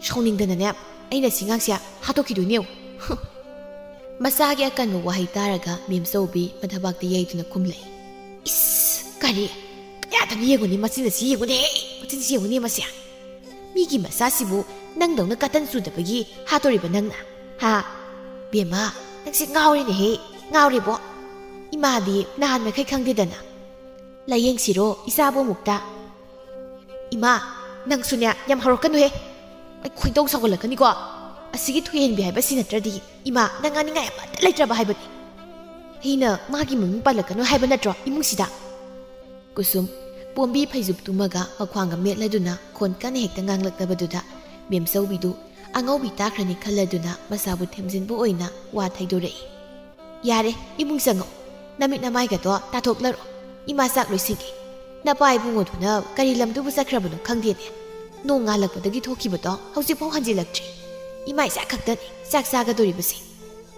ꯁꯥꯎꯅꯤꯡꯗꯅꯅꯦ ꯑꯩꯅ ꯁꯤ ꯉꯥꯡꯁꯦ ꯍꯥꯠꯇꯣꯛꯈꯤꯗꯣꯏꯅꯦ ꯌꯦꯡꯉꯨ꯫" ꯍꯨꯝ꯫ ꯃꯆꯥꯒꯤ ꯑꯀꯟꯕ ꯋꯥꯍꯩ ꯇꯥꯔꯒ ꯃꯦꯝꯆꯧꯕꯤ ꯃꯊꯕꯥꯛꯇ ꯌꯩꯗꯨꯅ ꯈꯨꯝꯂꯛꯏ, "ꯏꯁ, ꯀꯔꯤ? ꯀꯌꯥꯗꯅꯣ ꯌꯦꯡꯉꯨꯅꯦ, ꯃꯆꯤꯟ ꯑꯁꯤ ꯌꯦꯡꯉꯨꯅꯦ, ꯃꯆꯤꯟꯁꯤ ꯌꯦꯡꯉꯨꯅꯦ ꯃꯁꯦ꯫ ꯃꯤꯒꯤ ꯃꯆꯥꯁꯤꯕꯨ ꯅꯪꯗꯧꯅ ꯀꯇꯟ ꯆꯨꯗꯕꯒꯤ ꯍꯥꯠꯇꯣꯔꯤꯕ ꯅꯪꯅ, ꯍꯥ? ꯕꯦꯝꯃ, ꯅꯪꯁꯦ ꯉꯥꯎꯔꯦꯅꯦꯍꯦ, ꯉꯥꯎꯔꯦꯕꯣ꯫ ꯏꯃꯥꯗꯤ ꯅꯍꯥꯟ ꯃꯈꯩ ꯈꯪꯗꯦꯗꯅ꯫ ꯂꯥꯏꯌꯦꯡꯁꯤꯔꯣ ꯏꯆꯥꯕꯨ ꯑꯃꯨꯛꯇ?" "ꯏꯃꯥ, ꯅꯪꯁꯨꯅꯦ ꯌꯥꯝ ꯍꯧꯔꯛꯀꯅꯨꯍꯦ꯫ ꯑꯩ ꯈꯣꯏꯗꯧ ꯁꯥꯎꯒꯠꯂꯛꯀꯅꯤꯀꯣ꯫ ꯑꯁꯤꯒꯤ ꯊꯣꯏꯍꯦꯟꯕꯤ ꯍꯥꯏꯕꯁꯤ ꯅꯠꯇ꯭ꯔꯗꯤ ꯏꯃꯥ, ꯅꯪ ꯉꯥꯡꯅꯤꯡꯉꯥꯏ ꯑꯃꯠꯇ ꯂꯩꯇ꯭ꯔꯕ ꯍꯥꯏꯕꯅꯤ꯫ ꯑꯩꯅ ꯃꯥꯒꯤ ꯃꯃꯤꯡ ꯄꯜꯂꯛꯀꯅꯨ ꯍꯥꯏꯕ ꯅꯠꯇ꯭ꯔꯣ ꯏꯃꯨꯡꯁꯤꯗ?" ꯀꯨꯁꯨꯝ ꯄꯣꯝꯕꯤ ꯐꯩꯖꯨꯞ ꯇꯨꯝꯃꯒ ꯃꯈ꯭ꯋꯥꯡꯒ ꯃꯦꯠꯂꯗꯨꯅ ꯈꯣꯟ ꯀꯟꯅ ꯍꯦꯛꯇ ꯉꯥꯡꯂꯛꯇꯕꯗꯨꯗ ꯃꯦꯝꯆꯧꯕꯤꯗꯨ ꯑꯉꯧꯕꯤ ꯇꯥꯈ꯭ꯔꯅꯤ ꯈꯜꯂꯗꯨꯅ ꯃꯁꯥꯕꯨ ꯊꯦꯝꯖꯤꯟꯕ ꯑꯣꯏꯅ ꯋꯥ ꯊꯩꯗꯣꯔꯛꯏ꯫ "ꯌꯥꯔꯦ, ꯏꯃꯨꯡ ꯆꯪꯉꯣ꯫ ꯅꯃꯤꯠ ꯅꯃꯥꯏꯒꯗꯣ ꯇꯥꯊꯣꯛꯂꯔꯣ꯫ ꯏꯃꯥ ꯆꯥꯛ ꯂꯣꯏꯁꯤꯟꯒꯦ꯫ ꯅꯄꯥ ꯏꯕꯨꯡꯉꯣꯗꯨꯅ ꯀꯔꯤ ꯂꯝꯗꯨꯕꯨ ꯆꯠꯈ꯭ꯔꯕꯅꯣ ꯈꯪꯗꯦꯅꯦ꯫ ꯅꯣꯡ ꯉꯥꯜꯂꯛꯄꯗꯒꯤ ꯊꯣꯛꯈꯤꯕꯗꯣ ꯍꯧꯖꯤꯛꯐꯥꯎ ꯍꯟꯖꯤꯜꯂꯛꯇ꯭ꯔꯤ꯫ ꯏꯃꯥ ꯏꯆꯥ ꯈꯛꯇꯅꯤ ꯆꯥꯛ ꯆꯥꯒꯗꯣꯔꯤꯕꯁꯦ꯫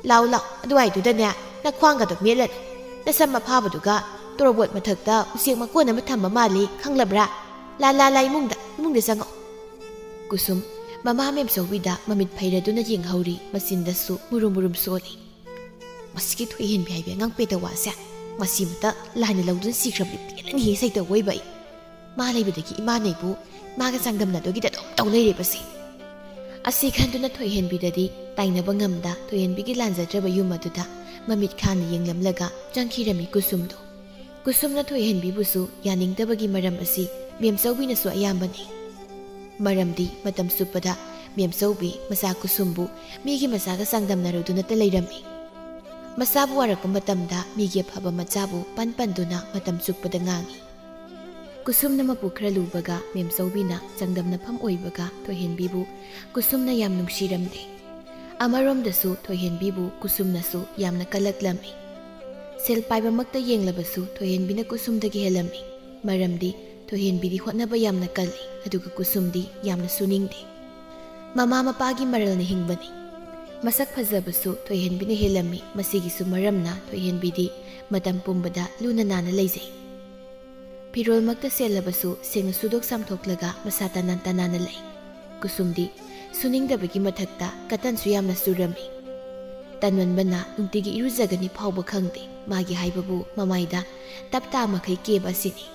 ꯂꯥꯎ ꯂꯥꯎ, ꯑꯗꯨꯋꯥꯏꯗꯨꯗꯅꯦ ꯅꯈ꯭ꯋꯥꯡꯒꯗꯣ ꯃꯦꯠꯂꯅꯨ꯫ ꯅꯁꯝ ꯑꯐꯥꯕꯗꯨꯒ ꯇꯣꯔꯕꯣꯠ ꯃꯊꯛꯇ ꯎꯆꯦꯛ ꯃꯀꯣꯟ ꯑꯃ ꯊꯝꯕ ꯃꯥꯜꯂꯤ, ꯈꯪꯂꯕ꯭ꯔꯥ? ꯂꯥ ꯂꯥ ꯂꯥ, ꯏꯃꯨꯡꯗ, ꯏꯃꯨꯡꯗ ꯆꯪꯉꯛꯑꯣ꯫ ꯀꯨꯁꯨꯝ ꯃꯃꯥ ꯃꯦꯝꯆꯧꯕꯤꯗ ꯃꯃꯤꯠ ꯐꯩꯔꯗꯨꯅ ꯌꯦꯡꯍꯧꯔꯤ, ꯃꯆꯤꯟꯗꯁꯨ ꯃꯨꯔꯨꯝ ꯃꯨꯔꯨꯝ ꯁꯣꯜꯂꯤ꯫ ꯃꯁꯤꯒꯤ ꯊꯣꯏꯍꯦꯟꯕꯤ ꯍꯥꯏꯕꯤ ꯑꯉꯥꯡ ꯄꯦꯇꯋꯥꯁꯦ, ꯃꯁꯤꯃꯇ ꯂꯥꯏꯅ ꯂꯧꯗꯨꯅ ꯁꯤꯈ꯭ꯔꯕꯗꯤ ꯄꯦꯜꯂꯅꯤꯍꯦ ꯁꯩꯇꯧꯕ ꯑꯣꯏꯕ ꯑꯩ꯫ ꯃꯥ ꯂꯩꯕꯗꯒꯤ ꯏꯃꯥꯅ ꯑꯩꯕꯨ ꯃꯥꯒ ꯆꯥꯡꯗꯝꯅꯗꯨꯒꯤꯗ ꯑꯗꯨꯝ ꯇꯧ ꯂꯩꯔꯦꯕꯁꯦ꯫ ꯑꯁꯤ ꯈꯟꯗꯨꯅ ꯊꯣꯏꯍꯦꯟꯕꯤꯗꯗꯤ ꯇꯥꯏꯅꯕ ꯉꯝꯗ ꯊꯣꯏꯍꯦꯟꯕꯤꯒꯤ ꯂꯥꯟꯖꯗ꯭ꯔꯕ ꯌꯨꯝ ꯑꯗꯨꯗ ꯃꯃꯤꯠ ꯈꯥꯅ ꯌꯦꯡꯂꯝꯂꯒ ꯆꯪꯈꯤꯔꯝꯃꯤ ꯀꯨꯁꯨꯝꯗꯣ꯫ ꯀꯨꯁꯨꯝꯅ ꯊꯣꯏꯍꯦꯟꯕꯤꯕꯨꯁꯨ ꯌꯥꯅꯤꯡꯗꯕꯒꯤ ꯃꯔꯝ ꯑꯁꯤ ꯃꯦꯝꯆꯧꯕꯤꯅꯁꯨ ꯑꯌꯥꯝꯕꯅꯤ꯫ ꯃꯔꯝꯗꯤ ꯃꯇꯝ ꯆꯨꯞꯄꯗ ꯃꯦꯝꯆꯧꯕꯤ ꯃꯆꯥ ꯀꯨꯁꯨꯝꯕꯨ ꯃꯤꯒꯤ ꯃꯆꯥꯒ ꯆꯥꯡꯗꯝꯅꯔꯨꯗꯨꯅꯇ ꯂꯩꯔꯝꯃꯤ꯫ ꯃꯆꯥꯕꯨ ꯋꯥꯔꯛꯄ ꯃꯇꯝꯗ ꯃꯤꯒꯤ ꯑꯐꯕ ꯃꯆꯥꯕꯨ ꯄꯟ ꯄꯟꯗꯨꯅ ꯃꯇꯝ ꯆꯨꯞꯄꯗ ꯉꯥꯡꯏ꯫ ꯀꯨꯁꯨꯝꯅ ꯃꯄꯨ ꯈꯔ ꯂꯨꯕꯒ ꯃꯦꯝꯆꯧꯕꯤꯅ ꯆꯥꯡꯗꯝꯅꯐꯝ ꯑꯣꯏꯕꯒ ꯊꯣꯏꯍꯦꯟꯕꯤꯕꯨ ꯀꯨꯁꯨꯝꯅ ꯌꯥꯝ ꯅꯨꯡꯁꯤꯔꯝꯗꯦ꯫ ꯑꯃꯔꯣꯝꯗꯁꯨ ꯊꯣꯏꯍꯦꯟꯕꯤꯕꯨ ꯀꯨꯁꯨꯝꯅꯁꯨ ꯌꯥꯝꯅ ꯀꯜꯂꯛꯂꯝꯃꯤ꯫ ꯁꯦꯜ ꯄꯥꯏꯕꯃꯛꯇ ꯌꯦꯡꯂꯕꯁꯨ ꯊꯣꯏꯍꯦꯟꯕꯤꯅ ꯀꯨꯁꯨꯝꯗꯒꯤ ꯍꯦꯜꯂꯝꯃꯤ꯫ ꯃꯔꯝꯗꯤ ꯊꯣꯏꯍꯦꯟꯕꯤꯗꯤ ꯍꯣꯠꯅꯕ ꯌꯥꯝꯅ ꯀꯜꯂꯤ, ꯑꯗꯨꯒ ꯀꯨꯁꯨꯝꯗꯤ ꯌꯥꯝꯅ ꯁꯨꯅꯤꯡꯗꯦ꯫ ꯃꯃꯥ ꯃꯄꯥꯒꯤ ꯃꯔꯜꯅ ꯍꯤꯡꯕꯅꯤ꯫ ꯃꯁꯛ ꯐꯖꯕꯁꯨ ꯊꯣꯏꯍꯦꯟꯕꯤꯅ ꯍꯦꯜꯂꯝꯃꯤ꯫ ꯃꯁꯤꯒꯤꯁꯨ ꯃꯔꯝꯅ ꯊꯣꯏꯍꯦꯟꯕꯤꯗꯤ ꯃꯇꯝ ꯄꯨꯝꯕꯗ ꯂꯨꯅ ꯅꯥꯟꯅ ꯂꯩꯖꯩ꯫ ꯐꯤꯔꯣꯜꯃꯛꯇ ꯁꯦꯠꯂꯕꯁꯨ ꯁꯦꯡꯅ ꯁꯨꯗꯣꯛ ꯆꯥꯝꯊꯣꯛꯂꯒ ꯃꯁꯥ ꯇꯅꯥꯟ ꯇꯅꯥꯟꯅ ꯂꯩ꯫ ꯀꯨꯁꯨꯝꯗꯤ ꯁꯨꯅꯤꯡꯗꯕꯒꯤ ꯃꯊꯛꯇ ꯀꯇꯟꯁꯨ ꯌꯥꯝꯅ ꯆꯨꯔꯝꯃꯤ꯫ ꯇꯟꯃꯟꯕꯅ ꯅꯨꯡꯇꯤꯒꯤ ꯏꯔꯨꯖꯒꯅꯤ ꯐꯥꯎꯕ ꯈꯪꯗꯦ꯫ ꯃꯥꯒꯤ ꯍꯥꯏꯕꯕꯨ ꯃꯃꯥꯏꯗ ꯇꯞ ꯇꯥ ꯃꯈꯩ ꯀꯦꯕ ꯑꯁꯤꯅꯤ꯫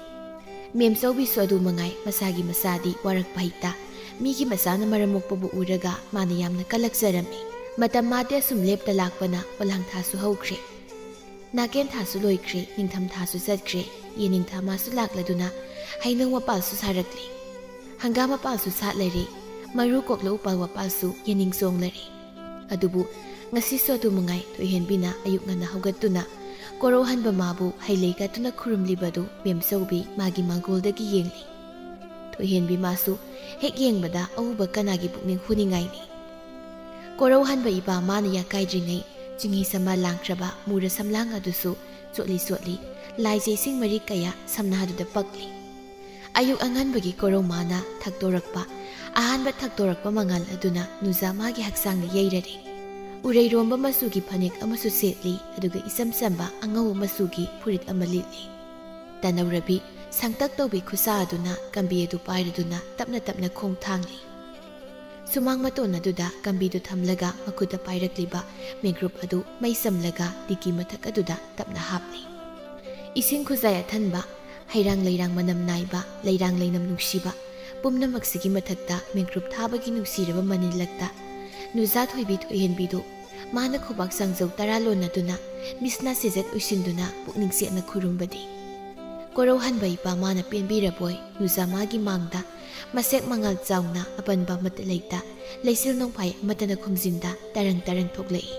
ꯃꯦꯝꯆꯧꯕꯤꯁꯨ ꯑꯗꯨ ꯃꯉꯥꯏ, ꯃꯁꯥꯒꯤ ꯃꯆꯥꯗꯤ ꯋꯥꯔꯛꯄ ꯍꯩꯇ, ꯃꯤꯒꯤ ꯃꯆꯥꯅ ꯃꯔꯝ ꯃꯣꯛꯄꯕꯨ ꯎꯔꯒ ꯃꯥꯅ ꯌꯥꯝꯅ ꯀꯜꯂꯛꯆꯔꯝꯃꯤ꯫ ꯃꯇꯝ ꯃꯥꯗꯤ ꯑꯁꯨꯝ ꯂꯦꯞꯇ ꯂꯥꯛꯄꯅ ꯄꯣꯂꯥꯡ ꯊꯥꯁꯨ ꯍꯧꯈ꯭ꯔꯦ꯫ ꯅꯥꯀꯦꯟ ꯊꯥꯁꯨ ꯂꯣꯏꯈ꯭ꯔꯦ, ꯅꯤꯡꯊꯝ ꯊꯥꯁꯨ ꯆꯠꯈ꯭ꯔꯦ, ꯌꯦꯅꯤꯡꯊꯥ ꯃꯥꯁꯨ ꯂꯥꯛꯂꯗꯨꯅ ꯍꯩꯅꯧ ꯃꯄꯥꯜꯁꯨ ꯁꯥꯔꯛꯂꯤ꯫ ꯍꯪꯒꯥꯝ ꯃꯄꯥꯜꯁꯨ ꯁꯥꯠꯂꯔꯦ, ꯃꯔꯨ ꯀꯣꯛꯂ ꯎꯄꯥꯜ ꯋꯥꯄꯥꯜꯁꯨ ꯌꯦꯅꯤꯡ ꯆꯣꯡꯂꯔꯦ꯫ ꯑꯗꯨꯕꯨ ꯉꯁꯤꯁꯨ ꯑꯗꯨ ꯃꯉꯥꯏ, ꯊꯣꯏꯍꯦꯟꯕꯤꯅ ꯑꯌꯨꯛ ꯉꯟꯅ ꯍꯧꯒꯠꯇꯨꯅ ꯀꯣꯔꯧꯍꯟꯕ ꯃꯥꯕꯨ ꯍꯩ ꯂꯩ ꯀꯠꯇꯨꯅ ꯈꯨꯔꯨꯝꯂꯤꯕꯗꯨ ꯃꯦꯝꯆꯧꯕꯤ ꯃꯥꯒꯤ ꯃꯥꯡꯒꯣꯜꯗꯒꯤ ꯌꯦꯡꯂꯤ꯫ ꯊꯣꯏꯍꯦꯟꯕꯤ ꯃꯥꯁꯨ ꯍꯦꯛ ꯌꯦꯡꯕꯗ ꯑꯎꯕ ꯀꯅꯥꯒꯤ ꯄꯨꯛꯅꯤꯡ ꯍꯨꯅꯤꯡꯉꯥꯏꯅꯤ꯫ ꯀꯣꯔꯧꯍꯟꯕ ꯏꯄꯥ ꯃꯥꯅ ꯌꯥꯀꯥꯏꯗ꯭ꯔꯤꯉꯩ ꯆꯤꯡꯍꯤ ꯁꯃꯥ ꯂꯥꯡꯈ꯭ꯔꯕ ꯃꯨꯔ ꯁꯝꯂꯥꯡ ꯑꯗꯨꯁꯨ ꯆꯣꯠꯂꯤ ꯆꯣꯠꯂꯤ ꯂꯥꯏꯖ ꯏꯁꯤꯡ ꯃꯔꯤꯛ ꯀꯌꯥ ꯁꯝꯅꯥꯗꯨꯗ ꯄꯛꯂꯤ꯫ ꯑꯌꯨꯛ ꯑꯉꯟꯕꯒꯤ ꯀꯣꯔꯧꯃꯥꯅ ꯊꯛꯇꯣꯔꯛꯄ, ꯑꯍꯥꯟꯕ ꯊꯛꯇꯣꯔꯛꯄ ꯃꯉꯥꯜ ꯑꯗꯨꯅ ꯅꯨꯖꯥꯃꯥꯒꯤ ꯍꯛꯆꯥꯡꯗ ꯌꯩꯔꯔꯦ꯫ ꯎꯔꯩꯔꯣꯝꯕ ꯃꯆꯨꯒꯤ ꯐꯅꯦꯛ ꯑꯃꯁꯨ ꯁꯦꯠꯂꯤ, ꯑꯗꯨꯒ ꯏꯆꯝ ꯆꯝꯕ ꯑꯉꯧꯕ ꯃꯆꯨꯒꯤ ꯐꯨꯔꯤꯠ ꯑꯃ ꯂꯤꯠꯂꯤ꯫ ꯇꯅꯧꯔꯕꯤ ꯁꯪꯇꯛ ꯇꯧꯕꯤ ꯈꯨꯠꯁꯥ ꯑꯗꯨꯅ ꯀꯝꯕꯤ ꯑꯗꯨ ꯄꯥꯏꯔꯗꯨꯅ ꯇꯞꯅ ꯇꯞꯅ ꯈꯣꯡ ꯊꯥꯡꯂꯤ꯫ ꯁꯨꯃꯥꯡ ꯃꯇꯣꯟ ꯑꯗꯨꯗ ꯀꯝꯕꯤꯗꯨ ꯊꯝꯂꯒ ꯃꯈꯨꯠꯇ ꯄꯥꯏꯔꯛꯂꯤꯕ ꯃꯦꯒ꯭ꯔꯨꯞ ꯑꯗꯨ ꯃꯩ ꯆꯝꯂꯒ ꯇꯤꯀꯤ ꯃꯊꯛ ꯑꯗꯨꯗ ꯇꯞꯅ ꯍꯥꯞꯂꯤ꯫ ꯏꯁꯤꯡ ꯈꯨꯖꯥꯏ ꯑꯊꯟꯕ, ꯍꯩꯔꯥꯡ ꯂꯩꯔꯥꯡ ꯃꯅꯝ ꯅꯥꯏꯕ, ꯂꯩꯔꯥꯡ ꯂꯩꯅꯝ ꯅꯨꯡꯁꯤꯕ, ꯄꯨꯝꯅꯃꯛꯁꯤꯒꯤ ꯃꯊꯛꯇ ꯃꯦꯒ꯭ꯔꯨꯞ ꯊꯥꯕꯒꯤ ꯅꯨꯡꯁꯤꯔꯕ ꯃꯅꯤꯜꯂꯛꯇ ꯅꯨꯖꯥ ꯊꯣꯏꯕꯤ ꯊꯣꯏꯍꯦꯟꯕꯤꯗꯨ ꯃꯥꯅ ꯈꯨꯕꯥꯛ ꯆꯥꯡꯖꯧ ꯇꯔꯥ ꯂꯣꯟꯅꯗꯨꯅ ꯃꯤꯁꯅꯥ ꯁꯤꯖꯠ ꯎꯏꯁꯤꯟꯗꯨꯅ ꯄꯨꯛꯅꯤꯡ ꯆꯦꯠꯅ ꯈꯨꯔꯨꯝꯕꯗꯤ꯫ ꯀꯣꯔꯧꯍꯟꯕ ꯏꯄꯥ ꯃꯥꯅ ꯄꯦꯟꯕꯤꯔꯕꯣꯏ ꯅꯨꯖꯥꯃꯥꯒꯤ ꯃꯥꯡꯗ ꯃꯁꯦꯛ ꯃꯉꯥꯜ ꯆꯥꯎꯅ ꯑꯄꯟꯕ ꯑꯃꯠꯇ ꯂꯩꯇ ꯂꯩꯆꯤꯜ ꯅꯣꯡꯐꯥꯏ ꯑꯃꯠꯇꯅ ꯈꯨꯝꯖꯤꯟꯗ ꯇꯔꯪ ꯇꯔꯪ ꯊꯣꯛꯂꯛꯏ꯫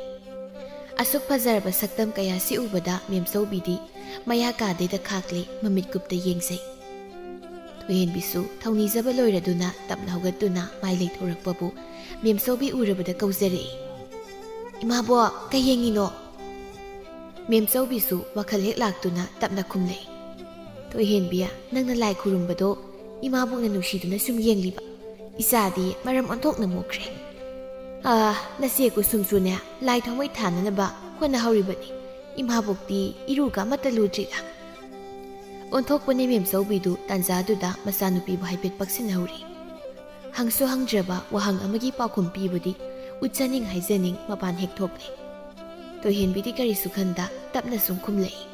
ꯑꯁꯨꯛ ꯐꯖꯔꯕ ꯁꯛꯇꯝ ꯀꯌꯥꯁꯤ ꯎꯕꯗ ꯃꯦꯝꯆꯧꯕꯤꯗꯤ ꯃꯌꯥ ꯀꯥꯗꯩꯗ ꯈꯥꯛꯂꯦ, ꯃꯃꯤꯠ ꯀꯨꯞꯇ ꯌꯦꯡꯖꯩ꯫ ꯊꯣꯏꯍꯦꯟꯕꯤꯁꯨ ꯊꯧꯅꯤꯖꯕ ꯂꯣꯏꯔꯗꯨꯅ ꯇꯞꯅ ꯍꯧꯒꯠꯇꯨꯅ ꯃꯥꯏ ꯂꯩꯊꯣꯔꯛꯄꯕꯨ ꯃꯦꯝꯆꯧꯕꯤ ꯎꯔꯕꯗ ꯀꯧꯖꯔꯛꯏ, "ꯏꯃꯥꯕꯣꯛ, ꯀꯩ ꯌꯦꯡꯉꯤꯅꯣ?" ꯃꯦꯝꯆꯧꯕꯤꯁꯨ ꯋꯥꯈꯜ ꯍꯦꯛ ꯂꯥꯛꯇꯨꯅ ꯇꯞꯅ ꯈꯨꯝꯂꯛꯏ, "ꯊꯣꯏꯍꯦꯟꯕꯤ, ꯅꯪꯅ ꯂꯥꯏ ꯈꯨꯔꯨꯝꯕꯗꯣ ꯏꯃꯥꯕꯣꯛꯅ ꯅꯨꯡꯁꯤꯗꯨꯅ ꯁꯨꯝ ꯌꯦꯡꯂꯤꯕ꯫ ꯏꯆꯥꯗꯤ ꯃꯔꯝ ꯑꯣꯟꯊꯣꯛꯅ ꯃꯣꯛꯈ꯭ꯔꯦ꯫ ꯑꯥ, ꯅꯆꯦ ꯀꯨꯁꯨꯝꯁꯨꯅꯦ ꯂꯥꯏ ꯊꯥꯎꯃꯩ ꯊꯥꯅꯅꯕ ꯍꯣꯠꯅꯍꯧꯔꯤꯕꯅꯤ꯫ ꯏꯃꯥꯕꯣꯛꯇꯤ ꯏꯔꯨꯒ ꯑꯃꯠꯇ ꯂꯨꯗ꯭ꯔꯤꯗ꯫" ꯑꯣꯟꯊꯣꯛꯄꯅꯦ ꯃꯦꯝꯆꯧꯕꯤꯗꯨ ꯇꯥꯟꯖꯥꯗꯨꯗ ꯃꯆꯥꯅꯨꯄꯤꯕꯨ ꯍꯥꯏꯐꯦꯠ ꯄꯛꯁꯤꯟꯍꯧꯔꯤ꯫ ꯍꯪꯁꯨ ꯍꯪꯗ꯭ꯔꯕ ꯋꯥꯍꯪ ꯑꯃꯒꯤ ꯄꯥꯎꯈꯨꯝ ꯄꯤꯕꯗꯤ ꯎꯠꯆꯅꯤꯡ ꯍꯥꯏꯖꯅꯤꯡ ꯃꯄꯥꯟ ꯍꯦꯛ ꯊꯣꯛꯂꯦ꯫ ꯊꯣꯏꯍꯦꯟꯕꯤꯗꯤ ꯀꯔꯤꯁꯨ ꯈꯟꯗ ꯇꯞꯅ ꯁꯨꯝ ꯈꯨꯝꯂꯛꯏ,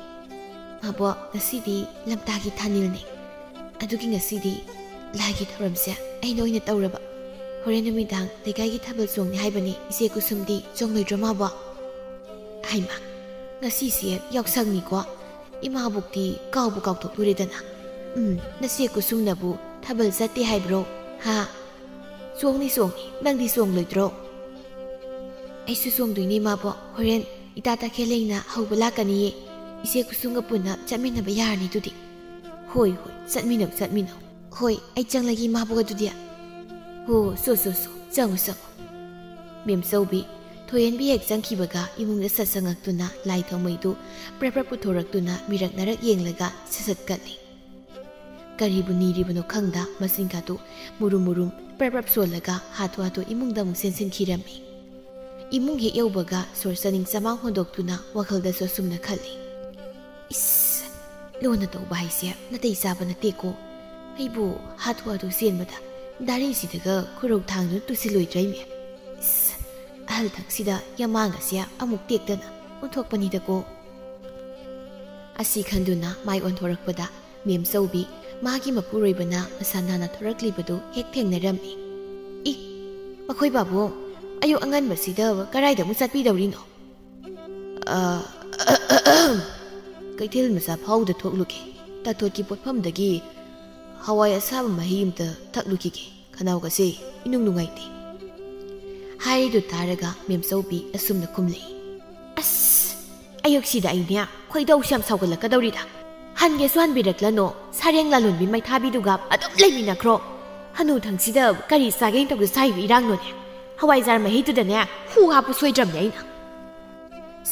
"ꯃꯥꯕꯣꯛ, ꯉꯁꯤꯗꯤ ꯂꯝꯇꯥꯒꯤ ꯊꯥꯅꯤꯜꯅꯤ꯫ ꯑꯗꯨꯒꯤ ꯉꯁꯤꯗꯤ ꯂꯥꯏꯒꯤ ꯊꯧꯔꯝꯁꯦ ꯑꯩꯅ ꯑꯣꯏꯅ ꯇꯧꯔꯕ꯫ ꯍꯣꯔꯦꯟ ꯅꯨꯃꯤꯗꯥꯡ ꯂꯩꯀꯥꯏꯒꯤ ꯊꯥꯕꯜ ꯆꯣꯡꯅꯤ ꯍꯥꯏꯕꯅꯤ, ꯏꯆꯦ ꯀꯨꯁꯨꯝꯗꯤ ꯆꯣꯡꯂꯣꯏꯗ꯭ꯔꯣ ꯃꯥꯕꯣꯛ?" ꯍꯩꯃꯥ, ꯉꯁꯤꯁꯦ ꯌꯥꯎꯁꯪꯅꯤꯀꯣ? ꯏꯃꯥꯕꯣꯛꯇꯤ ꯀꯥꯎꯕꯨ ꯀꯥꯎꯊꯣꯛꯂꯨꯔꯦꯗꯅ꯫ ꯎꯝ, ꯅꯆꯦ ꯀꯨꯁꯨꯝꯅꯕꯨ ꯊꯥꯕꯜ ꯆꯠꯇꯦ ꯍꯥꯏꯕ꯭ꯔꯣ? ꯍꯥ? ꯆꯣꯡꯅꯤ, ꯆꯣꯡꯅꯤ, ꯅꯪꯗꯤ ꯆꯣꯡꯂꯣꯏꯗ꯭ꯔꯣ? ꯑꯩꯁꯨ ꯆꯣꯡꯗꯣꯏꯅꯦ ꯏꯃꯥꯕꯣꯛ, ꯍꯣꯔꯦꯟ ꯏꯇꯥ ꯇꯈꯦꯜꯂꯩꯅ ꯍꯧꯕ ꯂꯥꯛꯀꯅꯤꯌꯦ꯫ ꯏꯆꯦ ꯀꯨꯁꯨꯝꯒ ꯄꯨꯟꯅ ꯆꯠꯃꯤꯟꯅꯕ ꯌꯥꯔꯅꯤ ꯑꯗꯨꯗꯤ꯫ ꯍꯣꯏ, ꯍꯣꯏ, ꯆꯠꯃꯤꯟꯅꯧ, ꯆꯠꯃꯤꯟꯅꯧ꯫ ꯍꯣꯏ, ꯑꯩ ꯆꯪꯂꯒꯦ ꯏꯃꯥꯕꯣꯛ ꯑꯗꯨꯗꯤ꯫ ꯍꯣ, ꯁꯣ, ꯁꯣ, ꯁꯣ, ꯆꯪꯉꯨ, ꯆꯪꯉꯨ꯫ ꯃꯦꯝꯆꯧꯕꯤ, ꯊꯣꯏꯍꯦꯟꯕꯤ ꯍꯦꯛ ꯆꯪꯈꯤꯕꯒ ꯏꯃꯨꯡꯗ ꯁꯠ ꯆꯪꯉꯛꯇꯨꯅ ꯂꯥꯏ ꯊꯥꯎꯃꯩꯗꯨ ꯄ꯭ꯔꯞ ꯄ꯭ꯔꯞ ꯄꯨꯊꯣꯔꯛꯇꯨꯅ ꯃꯤꯔꯛ ꯅꯥꯔꯛ ꯌꯦꯡꯂꯒ ꯁꯠ ꯁꯠ ꯀꯠꯂꯤ꯫ ꯀꯔꯤꯕꯨ ꯅꯤꯔꯤꯕꯅꯣ ꯈꯪꯗ ꯃꯆꯤꯟ ꯀꯥꯗꯨ ꯃꯨꯔꯨꯝ ꯃꯨꯔꯨꯝ ꯄ꯭ꯔꯞ ꯄ꯭ꯔꯞ ꯁꯣꯜꯂꯒ ꯍꯥꯊꯨ ꯍꯥꯊꯨ ꯏꯃꯨꯡꯗ ꯑꯃꯨꯛ ꯆꯦꯟꯁꯤꯟꯈꯤꯔꯝꯃꯤ꯫ ꯏꯃꯨꯡ ꯍꯦꯛ ꯌꯧꯕꯒ ꯁꯣꯔ ꯆꯥꯅꯤꯡ ꯆꯃꯥꯡ ꯍꯣꯟꯗꯣꯛꯇꯨꯅ ꯋꯥꯈꯜꯗꯁꯨ ꯑꯁꯨꯝꯅ ꯈꯜꯂꯤ, "ꯏꯁ, ꯂꯨꯅ ꯇꯧꯕ ꯍꯥꯏꯁꯦ ꯅꯥꯇꯩ ꯆꯥꯕ ꯅꯠꯇꯦꯀꯣ꯫ ꯑꯩꯕꯨ ꯍꯥꯊꯨ ꯍꯥꯊꯨ ꯆꯦꯟꯕꯗ ꯗꯥꯔꯤꯁꯤꯗꯒ ꯈꯨꯔꯧ ꯊꯥꯡꯗꯨꯅ ꯇꯨꯁꯤꯜꯂꯣꯏꯗ꯭ꯔꯩꯃꯦ꯫ ꯏꯁ, ꯑꯍꯜ ꯊꯛꯁꯤꯗ ꯌꯥꯃꯥꯡ ꯑꯁꯦ ꯑꯃꯨꯛ ꯇꯦꯛꯇꯅ ꯑꯣꯟꯊꯣꯛꯄꯅꯤꯗꯀꯣ"꯫ ꯑꯁꯤ ꯈꯟꯗꯨꯅ ꯃꯥꯏ ꯑꯣꯟꯊꯣꯔꯛꯄꯗ ꯃꯦꯝꯆꯧꯕꯤ ꯃꯥꯒꯤ ꯃꯄꯨꯔꯣꯏꯕꯅ ꯃꯁꯥ ꯅꯥꯟꯅ ꯊꯣꯔꯛꯂꯤꯕꯗꯨ ꯍꯦꯛ ꯊꯦꯡꯅꯔꯝꯃꯤ꯫ "ꯏ, ꯃꯈꯣꯏ ꯄꯥꯕꯨꯡ, ꯑꯌꯨꯛ ꯑꯉꯟꯕꯁꯤꯗ ꯀꯔꯥꯏꯗ ꯑꯃꯨꯛ ꯆꯠꯄꯤꯗꯧꯔꯤꯅꯣ?" "ꯑ, ꯀꯩꯊꯦꯜ ꯃꯆꯥ ꯐꯥꯎꯕꯗ ꯊꯣꯛꯂꯨꯒꯦ꯫ ꯇꯥꯊꯣꯠꯀꯤ ꯄꯣꯠꯐꯝꯗꯒꯤ ꯍꯋꯥꯏ ꯑꯁꯥꯕ ꯃꯍꯤ ꯑꯃꯇ ꯊꯛꯂꯨꯈꯤꯒꯦ꯫ ꯈꯅꯥꯎꯒꯁꯦ ꯏꯅꯨꯡ ꯅꯨꯡꯉꯥꯏꯇꯦ"꯫ ꯍꯥꯏꯔꯤꯗꯨ ꯇꯥꯔꯒ ꯃꯦꯝꯆꯧꯕꯤ ꯑꯁꯨꯝꯅ ꯈꯨꯝꯂꯛꯏ, "ꯑꯁ, ꯑꯌꯨꯛꯁꯤꯗ ꯑꯩꯅꯦ ꯈꯣꯏꯗꯧꯁꯦ ꯌꯥꯝ ꯁꯥꯎꯒꯠꯂꯛꯀꯗꯧꯔꯤꯗ꯫ ꯍꯟꯒꯦꯁꯨ ꯍꯟꯕꯤꯔꯛꯂꯅꯣ, ꯁꯥꯔꯦꯡ ꯂꯥꯂꯣꯟꯕꯤ ꯃꯩꯊꯥꯕꯤꯗꯨꯒ ꯑꯗꯨꯝ ꯂꯩꯃꯤꯟꯅꯈ꯭ꯔꯣ꯫ ꯍꯅꯨ ꯊꯪꯁꯤꯗ ꯀꯔꯤ ꯆꯥꯒꯦꯅ ꯇꯧꯗ ꯆꯥꯏꯕ ꯏꯔꯥꯡꯅꯣꯅꯦ? ꯍꯋꯥꯏꯖꯥꯔ ꯃꯍꯤꯗꯨꯗꯅꯦ ꯍꯨ ꯍꯥꯞꯄꯨ ꯁꯣꯏꯗ꯭ꯔꯕꯅꯦ ꯑꯩꯅ"꯫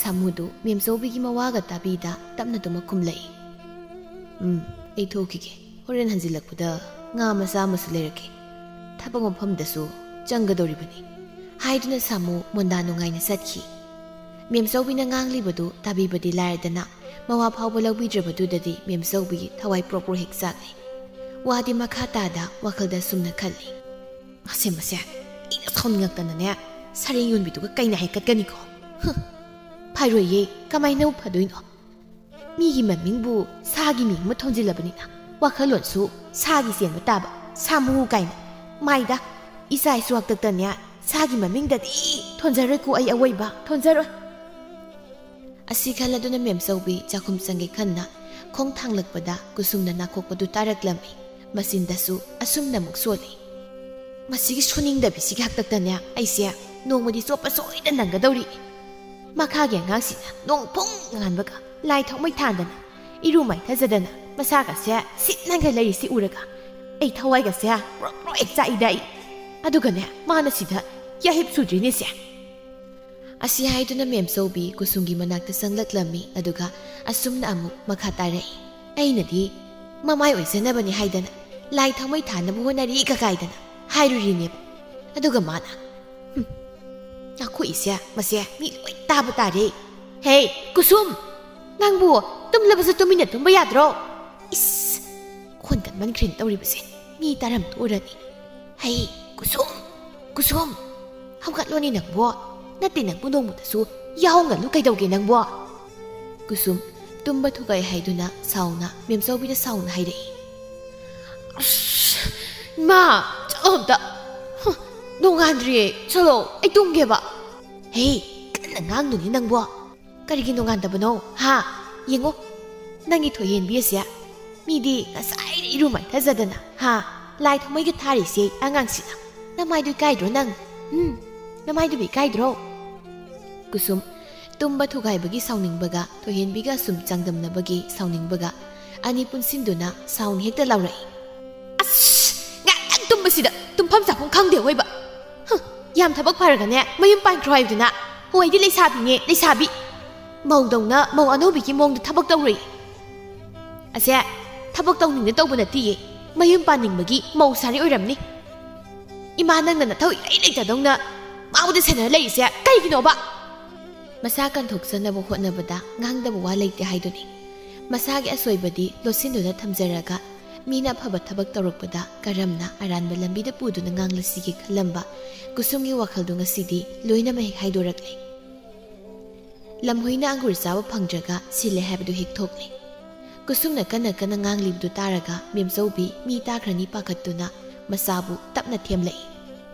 ꯁꯥꯃꯨꯗꯨ ꯃꯦꯝꯆꯧꯕꯤꯒꯤ ꯃꯋꯥꯒ ꯇꯥꯕꯤꯗ ꯇꯞꯅ ꯇꯨꯝꯃ ꯈꯨꯝꯂꯛꯏ, "ꯎꯝ, ꯑꯩ ꯊꯣꯛꯈꯤꯒꯦ꯫ ꯍꯣꯔꯦꯟ ꯍꯟꯖꯤꯜꯂꯛꯄꯗ ꯉꯥ ꯃꯆꯥ ꯑꯃꯁꯨ ꯂꯩꯔꯛꯀꯦ꯫ ꯊꯕꯛ ꯃꯐꯝꯗꯁꯨ ꯆꯪꯒꯗꯧꯔꯤꯕꯅꯤ"꯫ ꯍꯥꯏꯗꯨꯅ ꯁꯥꯃꯨ ꯃꯣꯟꯗꯥ ꯅꯨꯡꯉꯥꯏꯅ ꯆꯠꯈꯤ꯫ ꯃꯦꯝꯆꯧꯕꯤꯅ ꯉꯥꯡꯂꯤꯕꯗꯨ ꯇꯥꯕꯤꯕꯗꯤ ꯂꯥꯏꯔꯗꯅ, ꯃꯋꯥ ꯐꯥꯎꯕ ꯂꯧꯕꯤꯗ꯭ꯔꯕꯗꯨꯗꯗꯤ ꯃꯦꯝꯆꯧꯕꯤꯒꯤ ꯊꯋꯥꯏ ꯄ꯭ꯔꯣꯛ ꯄ꯭ꯔꯣꯛ ꯍꯦꯛ ꯆꯥꯛꯂꯤ꯫ ꯋꯥꯗꯤ ꯃꯈꯥ ꯇꯥꯗ ꯋꯥꯈꯜꯗ ꯁꯨꯝꯅ ꯈꯜꯂꯤ, "ꯃꯁꯦ, ꯃꯁꯦ, ꯑꯩꯅ ꯁꯥꯎꯅꯤꯡꯉꯛꯇꯅꯅꯦ, ꯁꯔꯦꯡ ꯌꯣꯟꯕꯤꯗꯨꯒ ꯀꯩꯅ ꯍꯦꯛꯀꯠꯀꯅꯤꯀꯣ꯫ ꯍꯨꯝ, ꯐꯔꯣꯏꯌꯦ, ꯀꯃꯥꯏꯅꯕꯨ ꯐꯗꯣꯏꯅꯣ? ꯃꯤꯒꯤ ꯃꯃꯤꯡꯕꯨ ꯁꯥꯒꯤ ꯃꯤꯡ ꯑꯃ ꯊꯣꯟꯖꯤꯜꯂꯕꯅꯤꯅ ꯋꯥꯈꯜꯂꯣꯟꯁꯨ ꯁꯥꯒꯤ ꯆꯦꯟꯕ ꯇꯥꯕ, ꯁꯥꯃꯨ ꯀꯥꯏꯅ꯫ ꯃꯥꯏꯗ, ꯏꯆꯥ ꯏꯁꯨ ꯍꯥꯛꯇꯛꯇꯅꯦ ꯁꯥꯒꯤ ꯃꯃꯤꯡꯗꯗꯤ ꯊꯣꯟꯖꯔꯣꯏꯀꯣ ꯑꯩ ꯑꯋꯣꯏꯕ, ꯊꯣꯟꯖꯔꯣꯏ"꯫ ꯑꯁꯤ ꯈꯜꯂꯗꯨꯅ ꯃꯦꯝꯆꯧꯕꯤ ꯆꯥꯛꯈꯨꯝ ꯆꯪꯒꯦ ꯈꯟꯅ ꯈꯣꯡ ꯊꯥꯡꯂꯛꯄꯗ ꯀꯨꯁꯨꯝꯅ ꯅꯥꯀꯣꯛꯄꯗꯨ ꯇꯥꯔꯛꯂꯝꯃꯤ꯫ ꯃꯆꯤꯟꯗꯁꯨ ꯑꯁꯨꯝꯅ ꯑꯃꯨꯛ ꯁꯣꯜꯂꯤ, "ꯃꯁꯤꯒꯤ ꯁꯨꯅꯤꯡꯗꯕꯤꯁꯤꯒꯤ ꯍꯥꯛꯇꯛꯇꯅꯦ ꯑꯩꯁꯦ ꯅꯣꯡꯃꯗꯤ ꯆꯣꯞꯄ ꯁꯣꯏꯗꯅ ꯅꯪꯒꯗꯧꯔꯤ꯫ ꯃꯈꯥꯒꯤ ꯑꯉꯥꯡꯁꯤꯅ ꯅꯣꯡ ꯐꯨꯡ ꯉꯥꯟꯕꯒ ꯂꯥꯏ ꯊꯥꯎꯃꯩ ꯊꯥꯟꯗꯅ ꯏꯔꯨ ꯃꯥꯏꯊꯖꯗꯅ ꯃꯁꯥꯒꯁꯦ ꯁꯤꯠꯅꯒ ꯂꯩꯔꯤꯁꯤ ꯎꯔꯒ ꯑꯩ ꯊꯋꯥꯏꯒꯁꯦ ꯄ꯭ꯔꯣꯛ ꯄ꯭ꯔꯣꯛ ꯍꯦꯛ ꯆꯥꯛꯏꯗ ꯑꯩ꯫ ꯑꯗꯨꯒꯅꯦ ꯃꯥꯅ ꯁꯤꯗ ꯌꯥꯍꯤꯞ ꯁꯨꯗ꯭ꯔꯤꯅꯦꯁꯦ"꯫ ꯑꯁꯤ ꯍꯥꯏꯗꯨꯅ ꯃꯦꯝꯆꯧꯕꯤ ꯀꯨꯁꯨꯝꯒꯤ ꯃꯅꯥꯛꯇ ꯆꯪꯂꯛꯂꯝꯃꯤ, ꯑꯗꯨꯒ ꯑꯁꯨꯝꯅ ꯑꯃꯨꯛ ꯃꯈꯥ ꯇꯥꯔꯛꯏ, "ꯑꯩꯅꯗꯤ ꯃꯃꯥꯏ ꯑꯣꯏꯖꯅꯕꯅꯤ ꯍꯥꯏꯗꯅ ꯂꯥꯏ ꯊꯥꯎꯃꯩ ꯊꯥꯅꯕ ꯍꯣꯠꯅꯔꯤ ꯀꯀꯥꯏꯗꯅ ꯍꯥꯏꯔꯨꯔꯤꯅꯦꯕ꯫ ꯑꯗꯨꯒ ꯃꯥꯅ, "ꯍꯨꯝ, ꯉꯥꯈꯣꯛꯏꯁꯦ ꯃꯁꯦ ꯃꯤ ꯂꯣꯏ ꯇꯥꯕ ꯇꯥꯔꯦ꯫ ꯍꯦ, ꯀꯨꯁꯨꯝ! ꯅꯪꯕꯨ ꯇꯨꯝꯂꯕꯁꯨ ꯇꯨꯃꯤꯟꯅ ꯇꯨꯝꯕ ꯌꯥꯗ꯭ꯔꯣ? ꯏꯁ! ꯈꯣꯟ ꯀꯟꯃꯟꯈ꯭ꯔꯦꯅ ꯇꯧꯔꯤꯕꯁꯦ꯫ ꯃꯤ ꯇꯥꯔꯝ ꯇꯣꯛꯎꯔꯅꯤ꯫ ꯍꯩ, ꯀꯨꯁꯨꯝ! ꯀꯨꯁꯨꯝ! ꯍꯧꯒꯠꯂꯣꯅꯦ ꯅꯪꯕꯣ꯫ ꯅꯠꯇꯦ, ꯅꯪꯕꯨ ꯅꯣꯡꯃꯇꯁꯨ ꯌꯥꯍꯧꯉꯜꯂꯨ ꯀꯩꯗꯧꯒꯦ ꯅꯪꯕꯣ?" ꯀꯨꯁꯨꯝ ꯇꯨꯝꯕ ꯊꯨꯒꯥꯏ ꯍꯥꯏꯗꯨꯅ ꯁꯥꯎꯅ ꯃꯦꯝꯆꯧꯕꯤꯗ ꯁꯥꯎꯅ ꯍꯥꯏꯔꯛꯏ꯫ "ꯑꯁ! ꯏꯃꯥ, ꯆꯠꯂꯣ ꯑꯝꯇ꯫ ꯍꯨꯝ, ꯅꯣꯡꯉꯥꯟꯗ꯭ꯔꯤꯌꯦ, ꯆꯠꯂꯣ, ꯑꯩ ꯇꯨꯝꯒꯦꯕ꯫" "ꯍꯦ, ꯀꯟꯅ ꯉꯥꯡꯅꯨꯅꯦ ꯅꯪꯕꯣ꯫ ꯀꯔꯤꯒꯤ ꯅꯣꯡꯉꯥꯟꯗꯕꯅꯣ, ꯍꯥ? ꯌꯦꯡꯉꯣ, ꯅꯪꯒꯤ ꯊꯣꯏꯍꯦꯟꯕꯤ ꯑꯁꯦ꯫ ꯃꯤꯗꯤ ꯉꯁꯥꯏ ꯏꯔꯨ ꯃꯥꯏꯊꯖꯗꯅ, ꯍꯥ? ꯂꯥꯏ ꯊꯥꯎꯃꯩꯒ ꯊꯥꯔꯤꯁꯦ ꯑꯉꯥꯡꯁꯤꯅ꯫ ꯅꯃꯥꯏꯗꯨ ꯏꯀꯥꯏꯗ꯭ꯔꯣ ꯅꯪ? ꯎꯝ, ꯅꯃꯥꯏꯗꯨꯕꯨ ꯏꯀꯥꯏꯗ꯭ꯔꯣ?" ꯀꯨꯁꯨꯝ ꯇꯨꯝꯕ ꯊꯨꯒꯥꯏꯕꯒꯤ ꯁꯥꯎꯅꯤꯡꯕꯒ ꯊꯣꯏꯍꯦꯟꯕꯤꯒ ꯑꯁꯨꯝ ꯆꯥꯡꯗꯝꯅꯕꯒꯤ ꯁꯥꯎꯅꯤꯡꯕꯒ ꯑꯅꯤ ꯄꯨꯟꯁꯤꯟꯗꯨꯅ ꯁꯥꯎꯅ ꯍꯦꯛꯇ ꯂꯥꯎꯔꯛꯏ꯫ "ꯑꯁ! ꯉꯥꯏꯍꯥꯛꯇꯪ ꯇꯨꯝꯕꯁꯤꯗ ꯇꯨꯝꯐꯝ ꯆꯥꯐꯝ ꯈꯪꯗꯦ ꯑꯣꯏꯕ꯫ ꯍꯨꯝ, ꯌꯥꯝ ꯊꯕꯛ ꯐꯔꯒꯅꯦ ꯃꯌꯨꯝ ꯄꯥꯟꯈ꯭ꯔꯣ ꯍꯥꯏꯕꯗꯨꯅ꯫ ꯍꯣꯏꯗꯤ ꯂꯩꯁꯥꯕꯤꯅꯦ, ꯂꯩꯁꯥꯕꯤ꯫ ꯃꯧꯗꯧꯅ ꯃꯧ ꯑꯅꯧꯕꯤꯒꯤ ꯃꯑꯣꯡꯗ ꯊꯕꯛ ꯇꯧꯔꯣꯏ꯫" "ꯑꯁꯦ, ꯊꯕꯛ ꯇꯧꯅꯤꯡꯅ ꯇꯧꯕ ꯅꯠꯇꯤꯌꯦ꯫ ꯃꯌꯨꯝ ꯄꯥꯟꯅꯤꯡꯕꯒꯤ ꯃꯧ ꯁꯥꯔꯤ ꯑꯣꯏꯔꯝꯅꯤ꯫ ꯏꯃꯥ, ꯅꯪꯅ ꯅꯊꯧ ꯏꯂꯩ ꯂꯩꯇꯗꯧꯅ ꯃꯥꯕꯨꯗ ꯁꯦꯟꯅꯔ ꯂꯩꯔꯤꯁꯦ ꯀꯩꯒꯤꯅꯣꯕ?" ꯃꯁꯥ ꯀꯟꯊꯣꯛꯆꯅꯕ ꯍꯣꯠꯅꯕꯗ ꯉꯥꯡꯗꯕ ꯋꯥ ꯂꯩꯇꯦ ꯍꯥꯏꯗꯨꯅꯤ꯫ ꯃꯁꯥꯒꯤ ꯑꯁꯣꯏꯕꯗꯤ ꯂꯣꯠꯁꯤꯟꯗꯨꯅ ꯊꯝꯖꯔꯒ ꯃꯤꯅ ꯑꯐꯕ ꯊꯕꯛ ꯇꯧꯔꯛꯄꯗ ꯀꯔꯝꯅ ꯑꯔꯥꯟꯕ ꯂꯝꯕꯤꯗ ꯄꯨꯗꯨꯅ ꯉꯥꯡꯂꯁꯤꯒꯦ ꯈꯜꯂꯝꯕ ꯀꯨꯁꯨꯝꯒꯤ ꯋꯥꯈꯜꯗꯨ ꯉꯁꯤꯗꯤ ꯂꯣꯏꯅꯃꯛ ꯍꯦꯛ ꯍꯥꯏꯗꯣꯔꯛꯂꯦ꯫ ꯂꯝꯍꯨꯏꯅ ꯑꯪꯒꯨꯔ ꯆꯥꯕ ꯐꯪꯗ꯭ꯔꯒ ꯁꯤꯜꯂꯦ ꯍꯥꯏꯕꯗꯨ ꯍꯦꯛ ꯊꯣꯛꯂꯦ꯫ ꯀꯨꯁꯨꯝꯅ ꯀꯟꯅ ꯀꯟꯅ ꯉꯥꯡꯂꯤꯕꯗꯨ ꯇꯥꯔꯒ ꯃꯦꯝꯆꯧꯕꯤ ꯃꯤ ꯇꯥꯈ꯭ꯔꯅꯤ ꯄꯥꯈꯠꯇꯨꯅ ꯃꯆꯥꯕꯨ ꯇꯞꯅ ꯊꯦꯝꯂꯛꯏ꯫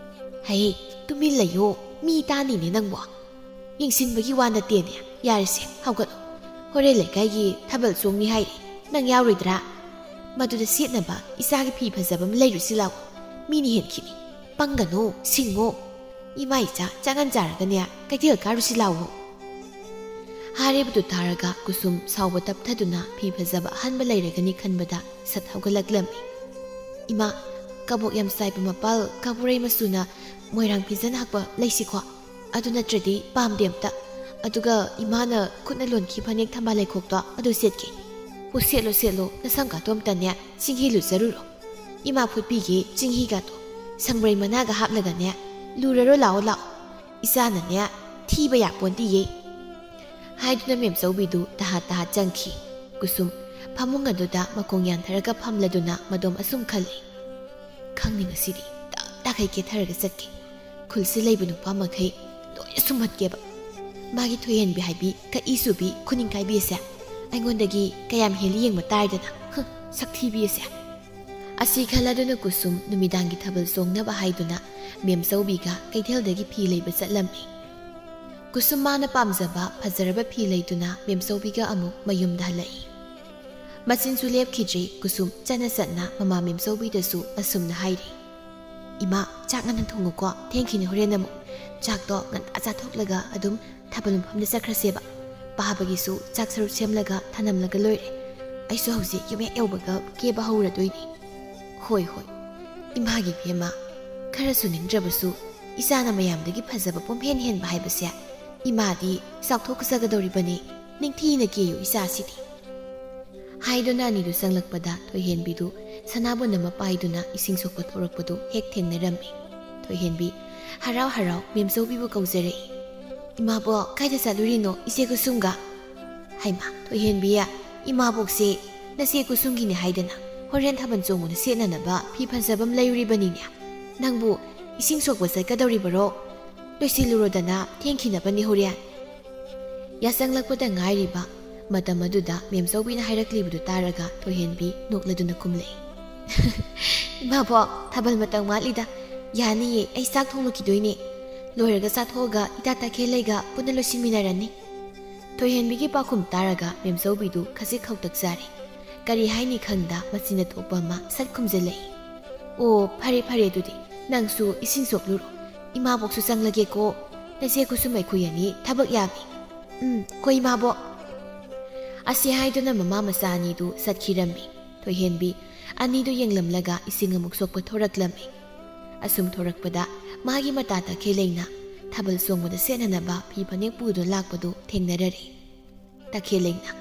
"ꯍꯩ, ꯇꯨꯃꯤꯟ ꯂꯩꯌꯣ, ꯃꯤ ꯇꯥꯅꯤꯅꯦ ꯅꯪꯕꯣ꯫ ꯌꯦꯡꯁꯤꯟꯕꯒꯤ ꯋꯥ ꯅꯠꯇꯦꯅꯦ꯫ ꯌꯥꯔꯦꯁꯦ, ꯍꯧꯒꯠꯂꯣ꯫ ꯍꯣꯔꯦꯟ ꯂꯩꯀꯥꯏꯒꯤ ꯊꯥꯕꯜ ꯆꯣꯡꯅꯤ ꯍꯥꯏꯔꯤ, ꯅꯪ ꯌꯥꯎꯔꯣꯏꯗ꯭ꯔꯥ? ꯃꯗꯨꯗ ꯁꯦꯠꯅꯕ ꯏꯆꯥꯒꯤ ꯐꯤ ꯐꯖꯕ ꯑꯃ ꯂꯩꯔꯨꯁꯤ ꯂꯥꯛꯑꯣ꯫ ꯃꯤꯅ ꯍꯦꯟꯈꯤꯅꯤ꯫ ꯄꯪꯒꯅꯨ, ꯁꯤꯡꯉꯣ꯫ ꯏꯃꯥ ꯏꯆꯥ ꯆꯥꯉꯟ ꯆꯥꯔꯒꯅꯦ ꯀꯩꯊꯦꯜ ꯀꯥꯔꯨꯁꯤ ꯂꯥꯛꯑꯣ꯫" ꯍꯥꯏꯔꯤꯕꯗꯨ ꯇꯥꯔꯒ ꯀꯨꯁꯨꯝ ꯁꯥꯎꯕ ꯇꯞꯊꯗꯨꯅ ꯐꯤ ꯐꯖꯕ ꯑꯍꯟꯕ ꯂꯩꯔꯒꯅꯤ ꯈꯟꯕꯗ ꯁꯠ ꯍꯧꯒꯠꯂꯛꯂꯝꯃꯤ꯫ "ꯏꯃꯥ, ꯀꯕꯣꯛ ꯌꯥꯝ ꯆꯥꯏꯕ ꯃꯄꯥꯜ ꯀꯥꯕꯨꯔꯩ ꯃꯆꯨꯅ ꯃꯣꯏꯔꯥꯡ ꯐꯤꯖꯟ ꯍꯛꯄ ꯂꯩꯁꯤꯀꯣ? ꯑꯗꯨ ꯅꯠꯇ꯭ꯔꯗꯤ ꯄꯥꯝꯗꯦ ꯑꯝꯇ꯫ ꯑꯗꯨꯒ ꯏꯃꯥꯅ ꯈꯨꯠꯅ ꯂꯣꯟꯈꯤ ꯐꯅꯦꯛ ꯊꯝꯕꯥꯜ ꯂꯩꯈꯣꯛꯇꯣ ꯑꯗꯨ ꯁꯦꯠꯀꯦ꯫" "ꯑꯣ, ꯁꯦꯠꯂꯣ, ꯁꯦꯠꯂꯣ, ꯅꯁꯝ ꯀꯥꯇꯣ ꯑꯝꯇꯅꯦ ꯆꯤꯡꯍꯤ ꯂꯨꯖꯔꯨꯔꯣ꯫ ꯏꯃꯥ ꯐꯨꯠꯄꯤꯒꯦ ꯆꯤꯡꯍꯤꯒꯥꯇꯣ꯫ ꯁꯪꯕ꯭ꯔꯩ ꯃꯅꯥꯒ ꯍꯥꯞꯂꯒꯅꯦ ꯂꯨꯔꯔꯣ, ꯂꯥꯛꯑꯣ, ꯂꯥꯛꯑꯣ꯫ ꯏꯆꯥꯅꯅꯦ ꯊꯤꯕ ꯌꯥꯄꯣꯟꯇꯤꯌꯦ" ꯍꯥꯏꯗꯨꯅ ꯃꯦꯝꯆꯧꯕꯤꯗꯨ ꯇꯍꯥ ꯇꯍꯥ ꯆꯪꯈꯤ꯫ ꯀꯨꯁꯨꯝ ꯐꯃꯨꯡ ꯑꯗꯨꯗ ꯃꯈꯣꯡ ꯌꯥꯟꯊꯔꯒ ꯐꯝꯂꯗꯨꯅ ꯃꯗꯣꯝ ꯑꯁꯨꯝ ꯈꯜꯂꯤ, "ꯈꯪꯅꯤ ꯉꯁꯤꯗꯤ ꯇꯞ ꯇꯥꯈꯩ ꯀꯦꯊꯔꯒ ꯆꯠꯀꯦ꯫ ꯈꯨꯜꯁꯤ ꯂꯩꯕ ꯅꯨꯄꯥ ꯃꯈꯩ ꯂꯣꯏꯅ ꯁꯨꯝꯍꯠꯀꯦꯕ꯫ ꯃꯥꯒꯤ ꯊꯣꯏꯍꯦꯟꯕꯤ ꯍꯥꯏꯕꯤ ꯀꯛꯏ ꯆꯨꯕꯤ ꯈꯨꯅꯤꯡꯈꯥꯏꯕꯤ ꯑꯁꯦ ꯑꯩꯉꯣꯟꯗꯒꯤ ꯀꯌꯥꯝ ꯍꯦꯜꯂꯤ ꯌꯦꯡꯕ ꯇꯥꯔꯦꯗꯅ꯫ ꯍ, ꯁꯛꯊꯤꯕꯤ ꯑꯁꯦ"꯫ ꯑꯁꯤ ꯈꯜꯂꯗꯨꯅ ꯀꯨꯁꯨꯝ ꯅꯨꯃꯤꯗꯥꯡꯒꯤ ꯊꯥꯕꯜ ꯆꯣꯡꯅꯕ ꯍꯥꯏꯗꯨꯅ ꯃꯦꯝꯆꯧꯕꯤꯒ ꯀꯩꯊꯦꯜꯗꯒꯤ ꯐꯤ ꯂꯩꯕ ꯆꯠꯂꯝꯃꯤ꯫ ꯀꯨꯁꯨꯝ ꯃꯥꯅ ꯄꯥꯝꯖꯕ ꯐꯖꯔꯕ ꯐꯤ ꯂꯩꯗꯨꯅ ꯃꯦꯝꯆꯧꯕꯤꯒ ꯑꯃꯨꯛ ꯃꯌꯨꯝꯗ ꯍꯜꯂꯛꯏ꯫ ꯃꯆꯤꯟꯁꯨ ꯂꯦꯞꯈꯤꯗ꯭ꯔꯤ ꯀꯨꯁꯨꯝ ꯆꯠꯅ ꯆꯠꯅ ꯃꯃꯥ ꯃꯦꯝꯆꯧꯕꯤꯗꯁꯨ ꯑꯁꯨꯝꯅ ꯍꯥꯏꯔꯤ, "ꯏꯃꯥ, ꯆꯥꯛ ꯉꯟꯅ ꯊꯣꯡꯉꯨꯀꯣ, ꯊꯦꯡꯈꯤꯅꯤ ꯍꯣꯔꯦꯟ ꯑꯃꯨꯛ꯫ ꯆꯥꯛꯇꯣ ꯉꯟꯇꯥ ꯆꯥꯊꯣꯛꯂꯒ ꯑꯗꯨꯝ ꯊꯥꯕꯜ ꯃꯐꯝꯗ ꯆꯠꯈ꯭ꯔꯁꯦꯕ꯫ ꯄꯥꯕꯒꯤꯁꯨ ꯆꯥꯛ ꯁꯔꯨꯛ ꯁꯦꯝꯂꯒ ꯊꯅꯝꯂꯒ ꯂꯣꯏꯔꯦ꯫ ꯑꯩꯁꯨ ꯍꯧꯖꯤꯛ ꯌꯨꯝ ꯍꯦꯛ ꯌꯧꯕꯒ ꯀꯦꯕ ꯍꯧꯔꯗꯣꯏꯅꯤ"꯫ "ꯍꯣꯏ, ꯍꯣꯏ, ꯏꯃꯥꯒꯤ ꯏꯕꯦꯝꯃ, ꯈꯔꯁꯨ ꯅꯤꯡꯗ꯭ꯔꯕꯁꯨ ꯏꯆꯥꯅ ꯃꯌꯥꯝꯗꯒꯤ ꯐꯖꯕ ꯄꯨꯝꯍꯦꯟ ꯍꯦꯟꯕ ꯍꯥꯏꯕꯁꯦ ꯏꯃꯥꯗꯤ ꯆꯥꯎꯊꯣꯛꯆꯒꯗꯧꯔꯤꯕꯅꯤ꯫ ꯅꯤꯡꯊꯤꯅ ꯀꯦꯌꯨ ꯏꯆꯥꯁꯤꯗꯤ"꯫ ꯍꯥꯏꯗꯨꯅ ꯑꯅꯤꯗꯨ ꯆꯪꯂꯛꯄꯗ ꯊꯣꯏꯍꯦꯟꯕꯤꯗꯨ ꯁꯅꯥꯕꯨꯟ ꯑꯃ ꯄꯥꯏꯗꯨꯅ ꯏꯁꯤꯡ ꯁꯣꯛꯄ ꯊꯣꯔꯛꯄꯗꯨ ꯍꯦꯛ ꯊꯦꯡꯅꯔꯝꯃꯤ꯫ ꯊꯣꯏꯍꯦꯟꯕꯤ ꯍꯔꯥꯎ ꯍꯔꯥꯎ ꯃꯦꯝꯆꯧꯕꯤꯕꯨ ꯀꯧꯖꯔꯛꯏ꯫ "ꯏꯃꯥꯕꯣꯛ, ꯀꯥꯏꯗ ꯆꯠꯂꯨꯔꯤꯅꯣ ꯏꯆꯦ ꯀꯨꯁꯨꯝꯒ?" "ꯍꯩꯃꯥ, ꯊꯣꯏꯍꯦꯟꯕꯤ, ꯏꯃꯥꯕꯣꯛꯁꯤ ꯅꯆꯦ ꯀꯨꯁꯨꯝꯒꯤꯅꯦ ꯍꯥꯏꯗꯅ ꯍꯣꯔꯦꯟ ꯊꯥꯕꯜ ꯆꯣꯡꯕꯗ ꯁꯦꯠꯅꯅꯕ ꯐꯤ ꯐꯖꯕ ꯑꯃ ꯂꯩꯔꯨꯔꯤꯕꯅꯤꯅꯦ꯫ ꯅꯪꯕꯨ ꯏꯁꯤꯡ ꯁꯣꯛꯄ ꯆꯠꯀꯗꯧꯔꯤꯕꯔꯣ? ꯂꯣꯏꯁꯤꯜꯂꯨꯔꯣꯗꯅ, ꯊꯦꯡꯈꯤꯅꯕꯅꯤ ꯍꯣꯔꯦꯟ"꯫ ꯌꯥꯆꯪꯂꯛꯄꯗ ꯉꯥꯏꯔꯤꯕ ꯃꯇꯝ ꯑꯗꯨꯗ ꯃꯦꯝꯆꯧꯕꯤꯅ ꯍꯥꯏꯔꯛꯂꯤꯕꯗꯨ ꯇꯥꯔꯒ ꯊꯣꯏꯍꯦꯟꯕꯤ ꯅꯣꯛꯂꯗꯨꯅ ꯈꯨꯝꯂꯛꯏ, "ꯏꯃꯥꯕꯣꯛ, ꯊꯥꯕꯜ ꯃꯇꯝ ꯋꯥꯠꯂꯤꯗ꯫ ꯌꯥꯅꯤꯌꯦ, ꯑꯩ ꯆꯥꯛ ꯊꯣꯡꯂꯨꯈꯤꯗꯣꯏꯅꯦ꯫ ꯂꯣꯏꯔꯒ ꯆꯥꯊꯣꯛꯑꯒ ꯏꯇꯥ ꯇꯈꯦꯜꯂꯩꯒ ꯄꯨꯟꯅ ꯂꯣꯏꯁꯤꯟꯃꯤꯟꯅꯔꯅꯤ"꯫ ꯊꯣꯏꯍꯦꯟꯕꯤꯒꯤ ꯄꯥꯎꯈꯨꯝ ꯇꯥꯔꯒ ꯃꯦꯝꯆꯧꯕꯤꯗꯨ ꯈꯖꯤꯛ ꯈꯧꯇꯛ ꯆꯥꯔꯦ꯫ ꯀꯔꯤ ꯍꯥꯏꯅꯤ ꯈꯪꯗ ꯃꯆꯤꯟꯗ ꯊꯣꯛꯄ ꯑꯃ ꯁꯠ ꯈꯨꯝꯖꯤꯜꯂꯛꯏ꯫ "ꯑꯣ, ꯐꯔꯦ ꯐꯔꯦ, ꯑꯗꯨꯗꯤ ꯅꯪꯁꯨ ꯏꯁꯤꯡ ꯁꯣꯛꯂꯨꯔꯣ꯫ ꯏꯃꯥꯕꯣꯛꯁꯨ ꯆꯪꯂꯒꯦꯀꯣ꯫ ꯅꯆꯦ ꯀꯨꯁꯨꯝ ꯑꯩꯈꯣꯏ ꯑꯅꯤ ꯊꯕꯛ ꯌꯥꯝꯃꯤ꯫ ꯎꯝ, ꯍꯣꯏ ꯏꯃꯥꯕꯣꯛ"꯫ ꯑꯁꯤ ꯍꯥꯏꯗꯨꯅ ꯃꯃꯥ ꯃꯆꯥ ꯑꯅꯤꯗꯨ ꯆꯠꯈꯤꯔꯝꯃꯤ꯫ ꯊꯣꯏꯍꯦꯟꯕꯤ ꯑꯅꯤꯗꯨ ꯌꯦꯡꯂꯝꯂꯒ ꯏꯁꯤꯡ ꯑꯃꯨꯛ ꯁꯣꯛꯄ ꯊꯣꯔꯛꯂꯝꯃꯤ꯫ ꯑꯁꯨꯝ ꯊꯣꯔꯛꯄꯗ ꯃꯥꯒꯤ ꯃꯇꯥ ꯇꯈꯦꯜꯂꯩꯅ ꯊꯥꯕꯜ ꯆꯣꯡꯕꯗ ꯁꯦꯠꯅꯅꯕ ꯐꯤ ꯐꯅꯦꯛ ꯄꯨꯗꯨꯅ ꯂꯥꯛꯄꯗꯨ ꯊꯦꯡꯅꯔꯔꯦ꯫ ꯇꯈꯦꯜꯂꯩꯅ,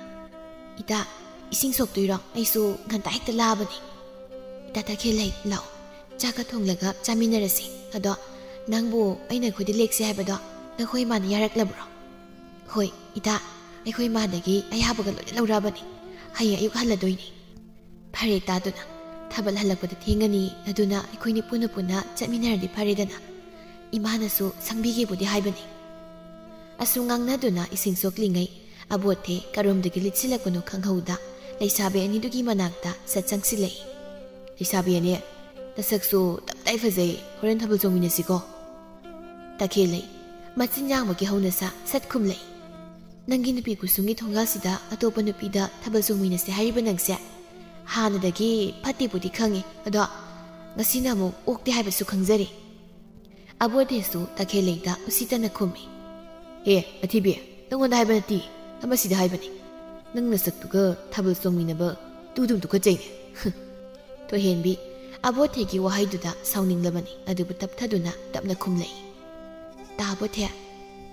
"ꯏꯇꯥ, "ꯏꯁꯤꯡ ꯁꯣꯛꯇꯣꯏꯔꯣ? ꯑꯩꯁꯨ ꯉꯟꯇꯥ ꯍꯦꯛꯇ ꯂꯥꯛꯑꯕꯅꯤ꯫" "ꯏꯇꯥ ꯇꯈꯦꯜꯂꯩ, ꯂꯥꯛꯑꯣ, ꯆꯥꯛꯀ ꯊꯣꯡꯂꯒ ꯆꯥꯃꯤꯟꯅꯔꯁꯤ꯫ ꯑꯗꯣ ꯅꯪꯕꯨ ꯑꯩꯅ ꯑꯩꯈꯣꯏꯗ ꯂꯦꯛꯁꯦ ꯍꯥꯏꯕꯗꯣ ꯅꯈꯣꯏ ꯏꯃꯥꯅ ꯌꯥꯔꯛꯂꯕ꯭ꯔꯣ?" "ꯍꯣꯏ ꯏꯇꯥ, ꯑꯩꯈꯣꯏ ꯏꯃꯥꯗꯒꯤ ꯑꯌꯥꯕꯒ ꯂꯣꯏꯅ ꯂꯧꯔꯛꯑꯕꯅꯤ꯫ ꯍꯌꯦꯡ ꯑꯌꯨꯛ ꯍꯜꯂꯗꯣꯏꯅꯤ꯫" "ꯐꯔꯦ ꯏꯇꯥ, ꯑꯗꯨꯅ ꯊꯥꯕꯜ ꯍꯜꯂꯛꯄꯗ ꯊꯦꯡꯉꯅꯤ, ꯑꯗꯨꯅ ꯑꯩꯈꯣꯏꯅꯤ ꯄꯨꯟꯅ ꯄꯨꯟꯅ ꯆꯠꯃꯤꯟꯅꯔꯗꯤ ꯐꯔꯦꯗꯅ꯫ ꯏꯃꯥꯅꯁꯨ ꯁꯪꯕꯤꯒꯦꯕꯨꯗꯤ ꯍꯥꯏꯕꯅꯤ꯫" ꯑꯁꯨꯝ ꯉꯥꯡꯅꯗꯨꯅ ꯏꯁꯤꯡ ꯁꯣꯛꯂꯤꯉꯩ ꯑꯕꯣꯠꯊꯦ ꯀꯔꯣꯝꯗꯒꯤ ꯂꯤꯠꯁꯤꯜꯂꯛꯄꯅꯣ ꯈꯪꯍꯧꯗ ꯂꯩꯁꯥꯕꯤ ꯑꯅꯤꯗꯨꯒꯤ ꯃꯅꯥꯛꯇ ꯁꯠ ꯆꯪꯁꯤꯜꯂꯛꯏ꯫ "ꯂꯩꯁꯥꯕꯤ ꯑꯅꯤ, ꯅꯁꯛꯁꯨ ꯇꯞꯇꯥꯏ ꯐꯖꯩ, ꯍꯣꯔꯦꯟ ꯊꯥꯕꯜ ꯆꯣꯡꯃꯤꯟꯅꯁꯤꯀꯣ꯫" ꯇꯈꯦꯜꯂꯩ, ꯃꯆꯤꯟ ꯌꯥꯡꯕꯒꯤ ꯍꯧꯅꯁꯥ ꯁꯠ ꯈꯨꯝꯂꯛꯏ꯫ "ꯅꯪꯒꯤ ꯅꯨꯄꯤ ꯈꯨꯁꯨꯝꯒꯤ ꯊꯣꯡꯒꯥꯜꯁꯤꯗ ꯑꯇꯣꯞꯄ ꯅꯨꯄꯤꯗ ꯊꯥꯕꯜ ꯆꯣꯡꯃꯤꯟꯅꯁꯦ ꯍꯥꯏꯔꯤꯕ ꯅꯪꯁꯦ? ꯍꯥꯟꯅꯗꯒꯤ ꯐꯠꯇꯦꯕꯨꯗꯤ ꯈꯪꯉꯤ, ꯑꯗꯣ ꯉꯁꯤꯅ ꯑꯃꯨꯛ ꯑꯣꯛꯇꯦ ꯍꯥꯏꯕꯁꯨ ꯈꯪꯖꯔꯤ꯫" ꯑꯕꯣꯠꯊꯦꯁꯨ ꯇꯈꯦꯜꯂꯩꯗ ꯎꯁꯤꯠꯇꯅ ꯈꯨꯝꯃꯤ꯫ "ꯍꯦ ꯑꯊꯤꯕꯤ, ꯅꯪꯉꯣꯟꯗ ꯍꯥꯏꯕ ꯅꯠꯇꯦ, ꯑꯃꯁꯤꯗ ꯍꯥꯏꯕꯅꯤ꯫ ꯅꯪ ꯅꯁꯛꯇꯨꯒ ꯊꯥꯕꯜ ꯆꯣꯡꯃꯤꯟꯅꯕ ꯇꯨꯗꯨꯝ ꯇꯨꯀꯠꯆꯩꯅꯦ꯫" ꯊꯣꯏꯍꯦꯟꯕꯤ ꯑꯕꯣꯠꯊꯦꯒꯤ ꯋꯥꯍꯩꯗꯨꯗ ꯁꯥꯎꯅꯤꯡꯂꯕꯅꯤ, ꯑꯗꯨꯕꯨ ꯇꯞꯊꯗꯨꯅ ꯇꯞꯅ ꯈꯨꯝꯂꯛꯏ꯫ "ꯇꯥ ꯑꯕꯣꯠꯊꯦ,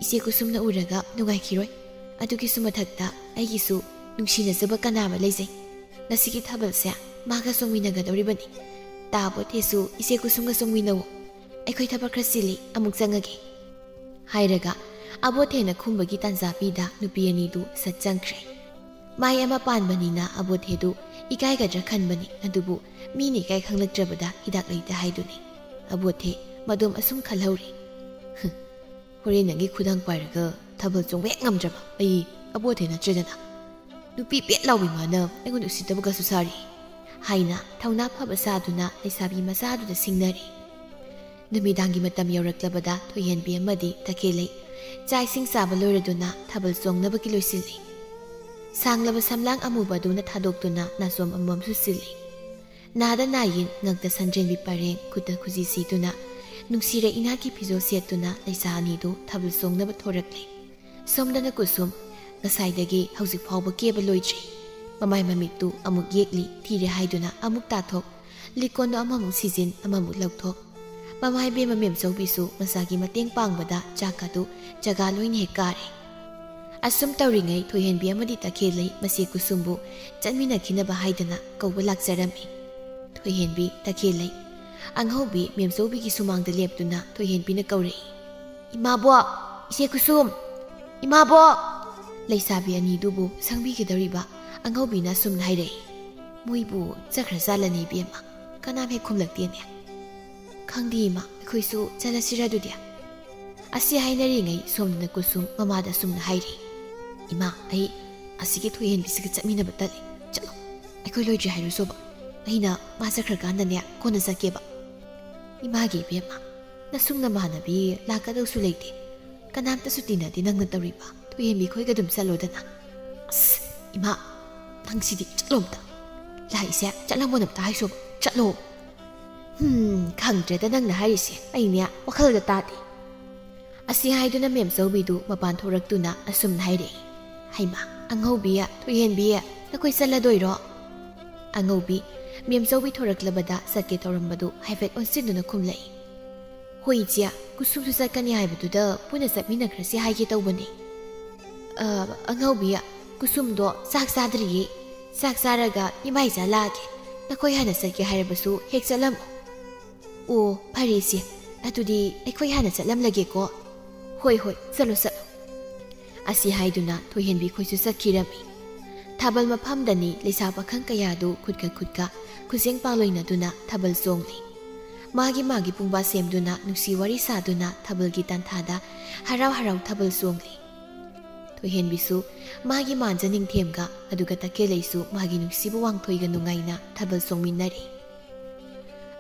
ꯏꯆꯦ ꯀꯨꯁꯨꯝꯅ ꯎꯔꯒ ꯅꯨꯡꯉꯥꯏꯈꯤꯔꯣꯏ꯫ ꯑꯗꯨꯒꯤꯁꯨ ꯃꯊꯛꯇ ꯑꯩꯒꯤꯁꯨ ꯅꯨꯡꯁꯤꯅꯖꯕ ꯀꯅꯥ ꯑꯃ ꯂꯩꯖꯩ꯫ ꯉꯁꯤꯒꯤ ꯊꯥꯕꯜꯁꯦ ꯃꯥꯒ ꯆꯣꯡꯃꯤꯟꯅꯒꯗꯧꯔꯤꯕꯅꯤ꯫ ꯇꯥ ꯑꯕꯣꯠꯊꯦꯁꯨ ꯏꯆꯦ ꯀꯨꯁꯨꯝꯒ ꯆꯣꯡꯃꯤꯟꯅꯧ꯫ ꯑꯩꯈꯣꯏ ꯊꯕꯛ ꯈꯔ ꯆꯤꯜꯂꯤ, ꯑꯃꯨꯛ ꯆꯪꯉꯒꯦ꯫" ꯍꯥꯏꯔꯒ ꯑꯕꯣꯠꯊꯦꯅ ꯈꯨꯝꯕꯒꯤ ꯇꯥꯟꯖꯥ ꯄꯤꯗ ꯅꯨꯄꯤ ꯑꯅꯤꯗꯨ ꯁꯠ ꯆꯪꯈ꯭ꯔꯦ꯫ ꯃꯥꯏ ꯑꯃ ꯄꯥꯟꯕꯅꯤꯅ ꯑꯕꯣꯠꯊꯦꯗꯨ ꯏꯀꯥꯏꯒꯗ꯭ꯔꯥ ꯈꯟꯕꯅꯤ, ꯑꯗꯨꯕꯨ ꯃꯤꯅ ꯏꯀꯥꯏ ꯈꯪꯂꯛꯇ꯭ꯔꯕꯗ ꯍꯤꯗꯥꯛ ꯂꯩꯇꯦ ꯍꯥꯏꯗꯨꯅꯤ꯫ ꯑꯕꯣꯠꯊꯦ ꯃꯗꯣꯝ ꯑꯁꯨꯝ ꯈꯜꯍꯧꯔꯤ꯫ "ꯍꯨꯝ, ꯍꯣꯔꯦꯟ ꯅꯪꯒꯤ ꯈꯨꯗꯥꯡ ꯄꯥꯏꯔꯒ ꯊꯥꯕꯜ ꯆꯣꯡꯕ ꯍꯦꯛ ꯉꯝꯗ꯭ꯔꯕ ꯑꯩ ꯑꯕꯣꯠꯊꯦ ꯅꯠꯇ꯭ꯔꯦꯗꯅ꯫ ꯅꯨꯄꯤ ꯄꯦꯠ ꯂꯥꯎꯕꯤ ꯃꯥꯅ ꯑꯩꯉꯣꯟꯗ ꯎꯁꯤꯠꯇꯕꯒꯁꯨ ꯁꯥꯔꯤ꯫" ꯍꯥꯏꯅ ꯊꯧꯅꯥ ꯐꯕ ꯁꯥꯗꯨꯅ ꯂꯩꯁꯥꯕꯤ ꯃꯆꯥꯗꯨꯗ ꯁꯤꯡꯅꯔꯤ꯫ ꯅꯨꯃꯤꯗꯥꯡꯒꯤ ꯃꯇꯝ ꯌꯧꯔꯛꯂꯕꯗ ꯊꯣꯏꯍꯦꯟꯕꯤ ꯑꯃꯗꯤ ꯇꯈꯦꯜꯂꯩ ꯆꯥꯛ ꯏꯁꯤꯡ ꯆꯥꯕ ꯂꯣꯏꯔꯗꯨꯅ ꯊꯥꯕꯜ ꯆꯣꯡꯅꯕꯒꯤ ꯂꯣꯏꯁꯤꯜꯂꯤ꯫ ꯁꯥꯡꯂꯕ ꯁꯝꯂꯥꯡ ꯑꯃꯨꯕ ꯑꯗꯨꯅ ꯊꯥꯗꯣꯛꯇꯨꯅ ꯅꯥꯆꯣꯝ ꯑꯃꯃꯝꯁꯨ ꯁꯤꯜꯂꯤ꯫ ꯅꯥꯗ ꯅꯥꯌꯤꯟ, ꯉꯛꯇ ꯁꯟꯗ꯭ꯔꯦꯝꯕꯤ ꯄꯔꯦꯡ, ꯈꯨꯠꯇ ꯈꯨꯖꯤ ꯁꯤꯗꯨꯅ ꯅꯨꯡꯁꯤꯔ ꯏꯅꯥꯛꯀꯤ ꯐꯤꯖꯣꯜ ꯁꯦꯠꯇꯨꯅ ꯂꯩꯁꯥ ꯑꯅꯤꯗꯨ ꯊꯥꯕꯜ ꯆꯣꯡꯅꯕ ꯊꯣꯔꯛꯂꯦ꯫ ꯁꯣꯝꯗꯅ ꯀꯨꯁꯨꯝ ꯉꯁꯥꯏꯗꯒꯤ ꯍꯧꯖꯤꯛ ꯐꯥꯎꯕ ꯀꯦꯕ ꯂꯣꯏꯗ꯭ꯔꯤ꯫ ꯃꯃꯥꯏ ꯃꯃꯤꯠꯇꯨ ꯑꯃꯨꯛ ꯌꯦꯛꯂꯤ, ꯊꯤꯔꯦ ꯍꯥꯏꯗꯨꯅ ꯑꯃꯨꯛ ꯇꯥꯊꯣꯛ, ꯂꯤꯛꯀꯣꯟꯗꯣ ꯑꯃꯃꯨꯛ ꯁꯤꯖꯤꯟ, ꯑꯃꯃꯨꯛ ꯂꯧꯊꯣꯛ꯫ ꯃꯃꯥ ꯏꯕꯦꯝꯃ ꯃꯦꯝꯆꯧꯕꯤꯁꯨ ꯃꯆꯥꯒꯤ ꯃꯇꯦꯡ ꯄꯥꯡꯕꯗ ꯆꯥꯛꯀꯗꯨ ꯆꯒꯥ ꯂꯣꯏꯅ ꯍꯦꯛ ꯀꯥꯔꯦ꯫ ꯑꯁꯨꯝ ꯇꯧꯔꯤꯉꯩ ꯊꯣꯏꯍꯦꯟꯕꯤ ꯑꯃꯗꯤ ꯇꯈꯦꯜꯂꯩ ꯃꯆꯦ ꯀꯨꯁꯨꯝꯕꯨ ꯆꯠꯃꯤꯟꯅꯈꯤꯅꯕ ꯍꯥꯏꯗꯅ ꯀꯧꯕ ꯂꯥꯛꯆꯔꯝꯃꯤ꯫ ꯊꯣꯏꯍꯦꯟꯕꯤ, ꯇꯈꯦꯜꯂꯩ, ꯑꯉꯧꯕꯤ ꯃꯦꯝꯆꯧꯕꯤꯒꯤ ꯁꯨꯃꯥꯡꯗ ꯂꯦꯞꯇꯨꯅ ꯊꯣꯏꯍꯦꯟꯕꯤꯅ ꯀꯧꯔꯛꯏ, "ꯏꯃꯥꯕꯣꯛ! ꯏꯆꯦ ꯀꯨꯁꯨꯝ! ꯏꯃꯥꯕꯣꯛ!" ꯂꯩꯁꯥꯕꯤ ꯑꯅꯤꯗꯨꯕꯨ ꯁꯪꯕꯤꯒꯗꯧꯔꯤꯕ ꯑꯉꯧꯕꯤꯅ ꯑꯁꯨꯝꯅ ꯍꯥꯏꯔꯛꯏ, "ꯃꯣꯏꯕꯨ ꯆꯠꯈ꯭ꯔꯖꯥꯠꯂꯅꯦ ꯏꯕꯦꯝꯃ, ꯀꯅꯥꯝ ꯍꯦꯛ ꯈꯨꯝꯂꯛꯇꯦꯅꯦ꯫ ꯈꯪꯗꯦ ꯏꯃꯥ, ꯑꯩꯈꯣꯏꯁꯨ ꯆꯠꯂꯁꯤꯔ ꯑꯗꯨꯗꯤ?" ꯑꯁꯤ ꯍꯥꯏꯅꯔꯤꯉꯩ ꯁꯣꯝꯗꯅ ꯀꯨꯁꯨꯝ ꯃꯃꯥꯗ ꯑꯁꯨꯝꯅ ꯍꯥꯏꯔꯤ, "ꯏꯃꯥ, ꯑꯩ ꯑꯁꯤꯒꯤ ꯊꯣꯏꯍꯦꯟꯕꯤꯁꯤꯒ ꯆꯠꯃꯤꯟꯅꯕ ꯇꯜꯂꯤ꯫ ꯆꯠꯂꯣ, ꯑꯩꯈꯣꯏ ꯂꯣꯏꯗ꯭ꯔꯤ ꯍꯥꯏꯔꯨꯁꯣꯕ꯫ ꯑꯩꯅ ꯃꯥ ꯆꯠꯈ꯭ꯔꯀꯥꯟꯗꯅꯦ ꯀꯣꯟꯅ ꯆꯠꯀꯦꯕ꯫" "ꯏꯃꯥꯒꯤ ꯏꯕꯦꯝꯃ, ꯅꯁꯨꯡ ꯅꯃꯥꯟꯅꯕꯤ ꯂꯥꯛꯀꯗꯧꯁꯨ ꯂꯩꯇꯦ꯫ ꯀꯅꯥꯝꯇꯁꯨ ꯇꯤꯟꯅꯗꯦ ꯅꯪꯅ ꯇꯧꯔꯤꯕ꯫ ꯊꯣꯏꯍꯦꯟꯕꯤ ꯈꯣꯏꯒ ꯑꯗꯨꯝ ꯆꯠꯂꯣꯗꯅ꯫" "ꯑꯁ, ꯏꯃꯥ, ꯅꯪꯁꯤꯗꯤ ꯆꯠꯂꯣ ꯑꯝꯇ꯫ ꯂꯥꯛꯏꯁꯦ ꯆꯠꯂꯝꯃꯣꯅ ꯑꯝꯇ ꯍꯥꯏꯁꯣꯕ꯫ ꯆꯠꯂꯣ꯫" "ꯍꯨꯝ, ꯈꯪꯗ꯭ꯔꯦꯗ ꯅꯪꯅ ꯍꯥꯏꯔꯤꯁꯦ꯫ ꯑꯩꯅꯦ ꯋꯥꯈꯜꯗ ꯇꯥꯗꯦ꯫" ꯑꯁꯤ ꯍꯥꯏꯗꯨꯅ ꯃꯦꯝꯆꯧꯕꯤꯗꯨ ꯃꯄꯥꯟ ꯊꯣꯔꯛꯇꯨꯅ ꯑꯁꯨꯝꯅ ꯍꯥꯏꯔꯛꯏ, "ꯍꯩꯃꯥ, ꯑꯉꯧꯕꯤ, ꯊꯣꯏꯍꯦꯟꯕꯤ, ꯅꯈꯣꯏ ꯆꯠꯂꯗꯣꯏꯔꯣ?" ꯑꯉꯧꯕꯤ, ꯃꯦꯝꯆꯧꯕꯤ ꯊꯣꯔꯛꯂꯕꯗ ꯆꯠꯀꯦ ꯇꯧꯔꯝꯕꯗꯨ ꯍꯥꯏꯐꯦꯠ ꯑꯣꯟꯁꯤꯟꯗꯨꯅ ꯈꯨꯝꯂꯛꯏ, "ꯍꯣꯏ ꯏꯆꯦ, ꯀꯨꯁꯨꯝꯁꯨ ꯆꯠꯀꯅꯤ ꯍꯥꯏꯕꯗꯨꯗ ꯄꯨꯟꯅ ꯆꯠꯃꯤꯟꯅꯈ꯭ꯔꯁꯤ ꯍꯥꯏꯒꯦ ꯇꯧꯕꯅꯤ꯫" "ꯑ, ꯑꯉꯧꯕꯤ, ꯀꯨꯁꯨꯝꯗꯣ ꯆꯥꯛ ꯆꯥꯗ꯭ꯔꯤꯌꯦ꯫ ꯆꯥꯛ ꯆꯥꯔꯒ ꯏꯃꯥ ꯏꯆꯥ ꯂꯥꯛꯑꯒꯦ꯫ ꯅꯈꯣꯏ ꯍꯥꯟꯅ ꯆꯠꯀꯦ ꯍꯥꯏꯔꯕꯁꯨ ꯍꯦꯛ ꯆꯠꯂꯝꯃꯣ꯫" "ꯑꯣ, ꯐꯔꯦ ꯏꯆꯦ, ꯑꯗꯨꯗꯤ ꯑꯩꯈꯣꯏ ꯍꯥꯟꯅ ꯆꯠꯂꯝꯂꯒꯦꯀꯣ꯫" "ꯍꯣꯏ, ꯍꯣꯏ, ꯆꯠꯂꯣ, ꯆꯠꯂꯣ꯫" ꯑꯁꯤ ꯍꯥꯏꯗꯨꯅ ꯊꯣꯏꯍꯦꯟꯕꯤ ꯈꯣꯏꯁꯨ ꯆꯠꯈꯤꯔꯝꯃꯤ꯫ ꯊꯥꯕꯜ ꯃꯐꯝꯗꯅꯤ ꯂꯩꯁꯥ ꯄꯥꯈꯪ ꯀꯌꯥꯗꯨ ꯈꯨꯠꯀ ꯈꯨꯠꯀ ꯈꯨꯖꯦꯡ ꯄꯥꯛꯂꯣꯏꯅꯗꯨꯅ ꯊꯥꯕꯜ ꯆꯣꯡꯂꯤ꯫ ꯃꯥꯒꯤ ꯃꯥꯒꯤ ꯄꯨꯡꯕꯥ ꯁꯦꯝꯗꯨꯅ ꯅꯨꯡꯁꯤ ꯋꯥꯔꯤ ꯁꯥꯗꯨꯅ ꯊꯥꯕꯜꯒꯤ ꯇꯥꯟꯊꯥꯗ ꯍꯔꯥꯎ ꯍꯔꯥꯎ ꯊꯥꯕꯜ ꯆꯣꯡꯂꯤ꯫ ꯊꯣꯏꯍꯦꯟꯕꯤꯁꯨ ꯃꯥꯒꯤ ꯃꯥꯟꯖ ꯅꯤꯡꯊꯦꯝꯒ ꯑꯗꯨꯒ ꯇꯈꯦꯜꯂꯩꯁꯨ ꯃꯥꯒꯤ ꯅꯨꯡꯁꯤꯕ ꯋꯥꯡꯊꯣꯏꯒ ꯅꯨꯡꯉꯥꯏꯅ ꯊꯥꯕꯜ ꯆꯣꯡꯃꯤꯟꯅꯔꯤ꯫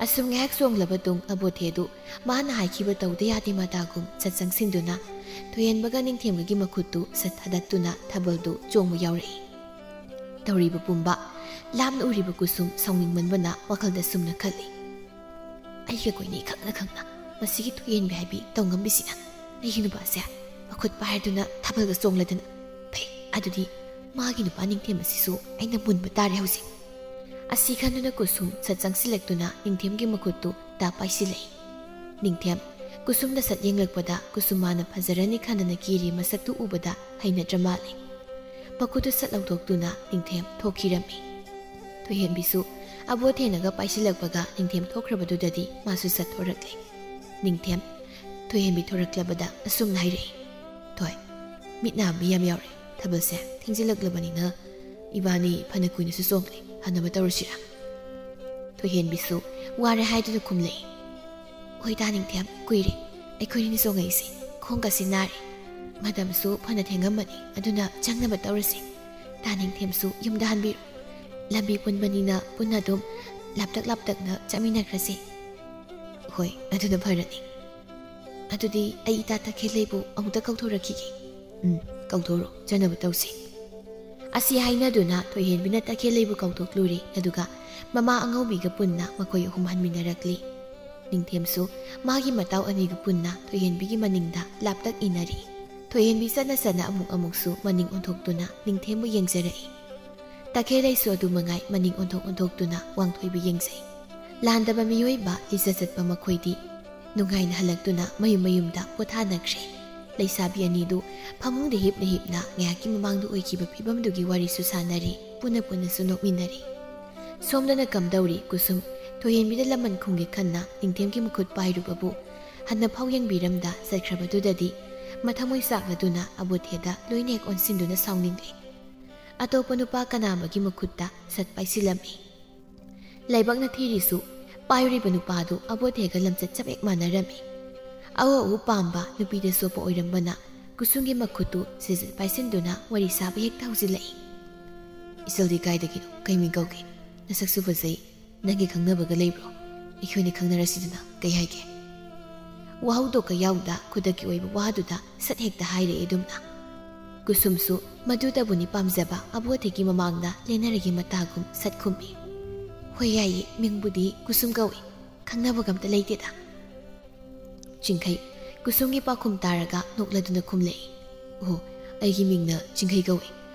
ꯑꯁꯨꯝ ꯉꯥꯏꯍꯥꯛ ꯆꯣꯡꯂꯕ ꯇꯨꯡ ꯑꯕꯣꯊꯦꯗꯨ ꯃꯥꯅ ꯍꯥꯏꯈꯤꯕ ꯇꯧꯗ ꯌꯥꯗꯦ ꯃꯇꯥꯒꯨꯝ ꯁꯠ ꯆꯪꯁꯤꯟꯗꯨꯅ ꯊꯣꯏꯍꯦꯟꯕꯒ ꯅꯤꯡꯊꯦꯝꯒꯒꯤ ꯃꯈꯨꯠꯇꯨ ꯁꯠ ꯊꯥꯗꯠꯇꯨꯅ ꯊꯥꯕꯜꯗꯨ ꯆꯣꯡꯕ ꯌꯥꯎꯔꯛꯏ꯫ ꯇꯧꯔꯤꯕ ꯄꯨꯝꯕ ꯂꯥꯞꯅ ꯎꯔꯤꯕ ꯀꯨꯁꯨꯝ ꯁꯥꯎꯅꯤꯡꯃꯟꯕꯅ ꯋꯥꯈꯜꯗ ꯁꯨꯝꯅ ꯈꯜꯂꯤ, "ꯑꯩꯒ ꯀꯣꯏꯅꯩ ꯈꯪꯅ ꯈꯪꯅ ꯃꯁꯤꯒꯤ ꯊꯣꯏꯍꯦꯟꯕꯤ ꯍꯥꯏꯕꯤ ꯇꯧꯉꯝꯕꯤꯁꯤꯅ ꯑꯩꯒꯤ ꯅꯨꯄꯥꯁꯦ ꯃꯈꯨꯠ ꯄꯥꯏꯔꯗꯨꯅ ꯊꯥꯕꯜꯒ ꯆꯣꯡꯂꯗꯅ꯫ ꯐꯩ, ꯑꯗꯨꯗꯤ ꯃꯥꯒꯤ ꯅꯨꯄꯥ ꯅꯤꯡꯊꯦꯝ ꯑꯁꯤꯁꯨ ꯑꯩꯅ ꯃꯨꯟꯕ ꯇꯥꯔꯦ ꯍꯧꯖꯤꯛ꯫" ꯑꯁꯤ ꯈꯟꯗꯨꯅ ꯀꯨꯁꯨꯝ ꯁꯠ ꯆꯪꯁꯤꯜꯂꯛꯇꯨꯅ ꯅꯤꯡꯊꯦꯝꯒꯤ ꯃꯈꯨꯠꯇꯨ ꯇꯥ ꯄꯥꯏꯁꯤꯜꯂꯛꯏ꯫ ꯅꯤꯡꯊꯦꯝ, ꯀꯨꯁꯨꯝꯗ ꯁꯠ ꯌꯦꯡꯂꯛꯄꯗ ꯀꯨꯁꯨꯃꯥꯅ ꯐꯖꯔꯅꯤ ꯈꯟꯗꯅ ꯀꯤꯔꯤ ꯃꯁꯛꯇꯨ ꯎꯕꯗ ꯍꯩꯅꯗ꯭ꯔ ꯃꯥꯜꯂꯦ꯫ ꯃꯈꯨꯠꯇꯨ ꯁꯠ ꯂꯧꯊꯣꯛꯇꯨꯅ ꯅꯤꯡꯊꯦꯝ ꯊꯣꯛꯈꯤꯔꯝꯃꯤ꯫ ꯊꯣꯏꯍꯦꯟꯕꯤꯁꯨ ꯑꯕꯣ ꯊꯦꯡꯅꯒ ꯄꯥꯏꯁꯤꯜꯂꯛꯄꯒ ꯅꯤꯡꯊꯦꯝ ꯊꯣꯛꯈ꯭ꯔꯕꯗꯨꯗꯗꯤ ꯃꯥꯁꯨ ꯁꯠ ꯊꯣꯔꯛꯂꯦ꯫ ꯅꯤꯡꯊꯦꯝ, ꯊꯣꯏꯍꯦꯟꯕꯤ ꯊꯣꯔꯛꯂꯕꯗ ꯑꯁꯨꯝꯅ ꯍꯥꯏꯔꯛꯏ, "ꯊꯣꯏ, ꯃꯤꯠ ꯅꯥ ꯃꯤ ꯌꯥꯝ ꯌꯥꯎꯔꯦ꯫ ꯊꯥꯕꯜꯁꯦ ꯊꯦꯡꯖꯤꯜꯂꯛꯂꯕꯅꯤꯅ ꯏꯕꯥꯅꯤ ꯐꯅ ꯀꯨꯏꯅꯁꯨ ꯆꯣꯡꯂꯦ, ꯍꯟꯅꯕ ꯇꯧꯔꯁꯤꯔꯥ?" ꯊꯣꯏꯍꯦꯟꯕꯤꯁꯨ ꯋꯥꯔꯦ ꯍꯥꯏꯗꯨꯅ ꯈꯨꯝꯂꯛꯏ, "ꯍꯣꯏ ꯇꯥ ꯅꯤꯡꯊꯦꯝ, ꯀꯨꯏꯔꯦ ꯑꯩꯈꯣꯏꯅꯤ ꯆꯣꯡꯉꯛꯏꯁꯦ, ꯈꯣꯡꯒꯁꯤ ꯅꯥꯔꯦ꯫ ꯃꯇꯝꯁꯨ ꯐꯅ ꯊꯦꯡꯉꯝꯃꯅꯤ, ꯑꯗꯨꯅ ꯆꯪꯅꯕ ꯇꯧꯔꯁꯤ꯫ ꯇꯥ ꯅꯤꯡꯊꯦꯝꯁꯨ ꯌꯨꯝꯗ ꯍꯟꯕꯤꯔꯣ꯫ ꯂꯝꯕꯤ ꯄꯨꯟꯕꯅꯤꯅ ꯄꯨꯟꯅ ꯑꯗꯨꯝ ꯂꯥꯞꯇꯛ ꯂꯥꯞꯇꯛꯅ ꯆꯠꯃꯤꯟꯅꯈ꯭ꯔꯁꯤ꯫" "ꯍꯣꯏ, ꯑꯗꯨꯅ ꯐꯔꯅꯤ꯫ ꯑꯗꯨꯗꯤ ꯑꯩ ꯏꯇꯥ ꯇꯈꯦꯜꯂꯩꯕꯨ ꯑꯃꯨꯛꯇ ꯀꯧꯊꯣꯔꯛꯈꯤꯒꯦ꯫" "ꯎꯝ, ꯀꯧꯊꯣꯔꯣ, ꯆꯠꯅꯕ ꯇꯧꯁꯤ꯫" ꯑꯁꯤ ꯍꯥꯏꯅꯗꯨꯅ ꯊꯣꯏꯍꯦꯟꯕꯤꯅ ꯇꯈꯦꯜꯂꯩꯕꯨ ꯀꯧꯊꯣꯛꯂꯨꯔꯦ, ꯑꯗꯨꯒ ꯃꯃꯥ ꯑꯉꯧꯕꯤꯒ ꯄꯨꯟꯅ ꯃꯈꯣꯏ ꯑꯍꯨꯝ ꯍꯟꯃꯤꯟꯅꯔꯛꯂꯤ꯫ ꯅꯤꯡꯊꯦꯝꯁꯨ ꯃꯥꯒꯤ ꯃꯇꯥꯎ ꯑꯅꯤꯒ ꯄꯨꯟꯅ ꯊꯣꯏꯍꯦꯟꯕꯤꯒꯤ ꯃꯅꯤꯡꯗ ꯂꯥꯞꯇꯛ ꯏꯟꯅꯔꯤ꯫ ꯊꯣꯏꯍꯦꯟꯕꯤ ꯆꯠꯅ ꯆꯠꯅ ꯑꯃꯨꯛ ꯑꯃꯨꯛꯁꯨ ꯃꯅꯤꯡ ꯑꯣꯟꯊꯣꯛꯇꯨꯅ ꯅꯤꯡꯊꯦꯝꯕꯨ ꯌꯦꯡꯖꯔꯛꯏ꯫ ꯇꯈꯦꯜꯂꯩꯁꯨ ꯑꯗꯨ ꯃꯉꯥꯏ ꯃꯅꯤꯡ ꯑꯣꯟꯊꯣꯛ ꯑꯣꯟꯊꯣꯛꯇꯨꯅ ꯋꯥꯡꯊꯣꯏꯕꯨ ꯌꯦꯡꯖꯩ꯫ ꯂꯥꯟꯗꯕ ꯃꯤꯑꯣꯏꯕ ꯂꯤꯆꯠ ꯆꯠꯄ ꯃꯈꯣꯏꯗꯤ ꯅꯨꯡꯉꯥꯏꯅ ꯍꯜꯂꯛꯇꯨꯅ ꯃꯌꯨꯝ ꯃꯌꯨꯝꯗ ꯄꯣꯊꯥꯅꯈ꯭ꯔꯦ꯫ ꯂꯩꯁꯥꯕꯤ ꯑꯅꯤꯗꯨ ꯐꯃꯨꯡꯗ ꯍꯤꯞꯅ ꯍꯤꯞꯅ ꯉꯥꯏꯍꯥꯛꯀꯤ ꯃꯃꯥꯡꯗ ꯑꯣꯏꯈꯤꯕ ꯐꯤꯕꯝꯗꯨꯒꯤ ꯋꯥꯔꯤꯁꯨ ꯁꯥꯟꯅꯔꯤ, ꯄꯨꯟꯅ ꯄꯨꯟꯅꯁꯨ ꯅꯣꯛꯃꯤꯟꯅꯔꯤ꯫ ꯁꯣꯝꯗꯅ ꯀꯝꯗꯧꯔꯤ ꯀꯨꯁꯨꯝ ꯊꯣꯏꯍꯦꯟꯕꯤꯗ ꯂꯃꯟ ꯈꯨꯝꯒꯦ ꯈꯟꯅ ꯅꯤꯡꯊꯦꯝꯒꯤ ꯃꯈꯨꯠ ꯄꯥꯏꯔꯨꯕꯕꯨ ꯍꯟꯅ ꯐꯥꯎ ꯌꯦꯡꯕꯤꯔꯝꯗ ꯆꯠꯈ꯭ꯔꯕꯗꯨꯗꯗꯤ ꯃꯊꯃꯣꯏ ꯆꯥꯛꯂꯗꯨꯅ ꯑꯕꯣꯊꯦꯗ ꯂꯣꯏꯅ ꯍꯦꯛ ꯑꯣꯟꯁꯤꯟꯗꯨꯅ ꯁꯥꯎꯅꯤꯡꯂꯦ꯫ ꯑꯇꯣꯞꯄ ꯅꯨꯄꯥ ꯀꯅꯥ ꯑꯃꯒꯤ ꯃꯈꯨꯠꯇ ꯁꯠ ꯄꯥꯏꯁꯤꯜꯂꯝꯃꯤ꯫ ꯂꯥꯏꯕꯛꯅ ꯊꯤꯔꯤꯁꯨ ꯄꯥꯏꯔꯤꯕ ꯅꯨꯄꯥꯗꯨ ꯑꯕꯣꯊꯦꯒ ꯂꯝꯆꯠ ꯆꯞ ꯍꯦꯛ ꯃꯥꯟꯅꯔꯝꯃꯤ꯫ ꯑꯎ ꯑꯎ ꯄꯥꯝꯕ ꯅꯨꯄꯤꯗ ꯆꯣꯞꯄ ꯑꯣꯏꯔꯝꯕꯅ ꯀꯨꯁꯨꯝꯒꯤ ꯃꯈꯨꯠꯇꯨ ꯁꯤꯖꯠ ꯄꯥꯏꯁꯤꯟꯗꯨꯅ ꯋꯥꯔꯤ ꯁꯥꯕ ꯍꯦꯛꯇ ꯍꯧꯖꯤꯜꯂꯛꯏ꯫ "ꯏꯆꯜꯗꯤ ꯀꯥꯏꯗꯒꯤꯅꯣ? ꯀꯩ ꯃꯤꯡ ꯀꯧꯒꯦ? ꯅꯁꯛꯁꯨ ꯐꯖꯩ꯫ ꯅꯪꯒꯤ ꯈꯪꯅꯕꯒ ꯂꯩꯕ꯭ꯔꯣ? ꯑꯩꯈꯣꯏꯅꯤ ꯈꯪꯅꯔꯁꯤꯗꯅ, ꯀꯩ ꯍꯥꯏꯒꯦ?" ꯋꯥꯍꯧꯗꯣꯛꯀ ꯌꯥꯎꯗ ꯈꯨꯗꯛꯀꯤ ꯑꯣꯏꯕ ꯋꯥꯗꯨꯗ ꯁꯠ ꯍꯦꯛꯇ ꯍꯥꯏꯔꯛꯑꯦ ꯑꯗꯨꯝꯅ꯫ ꯀꯨꯁꯨꯝꯁꯨ ꯃꯗꯨꯗꯕꯨꯅꯤ ꯄꯥꯝꯖꯕ ꯑꯕꯣꯊꯦꯒꯤ ꯃꯃꯥꯡꯗ ꯂꯦꯟꯅꯔꯒꯤ ꯃꯇꯥꯒꯨꯝ ꯁꯠ ꯈꯨꯝꯃꯤ꯫ "ꯍꯣꯏ ꯌꯥꯏꯌꯦ, ꯃꯤꯡꯕꯨꯗꯤ ꯀꯨꯁꯨꯝ ꯀꯧꯏ꯫ ꯈꯪꯅꯕꯒ ꯑꯝꯇ ꯂꯩꯇꯦꯗ꯫" ꯆꯤꯡꯈꯩ ꯀꯨꯁꯨꯝꯒꯤ ꯄꯥꯎꯈꯨꯝ ꯇꯥꯔꯒ ꯅꯣꯛꯂꯗꯨꯅ ꯈꯨꯝꯂꯛꯏ꯫ "ꯑꯣ, ꯑꯩꯒꯤ ꯃꯤꯡꯅ ꯆꯤꯡꯈꯩ ꯀꯧꯏ꯫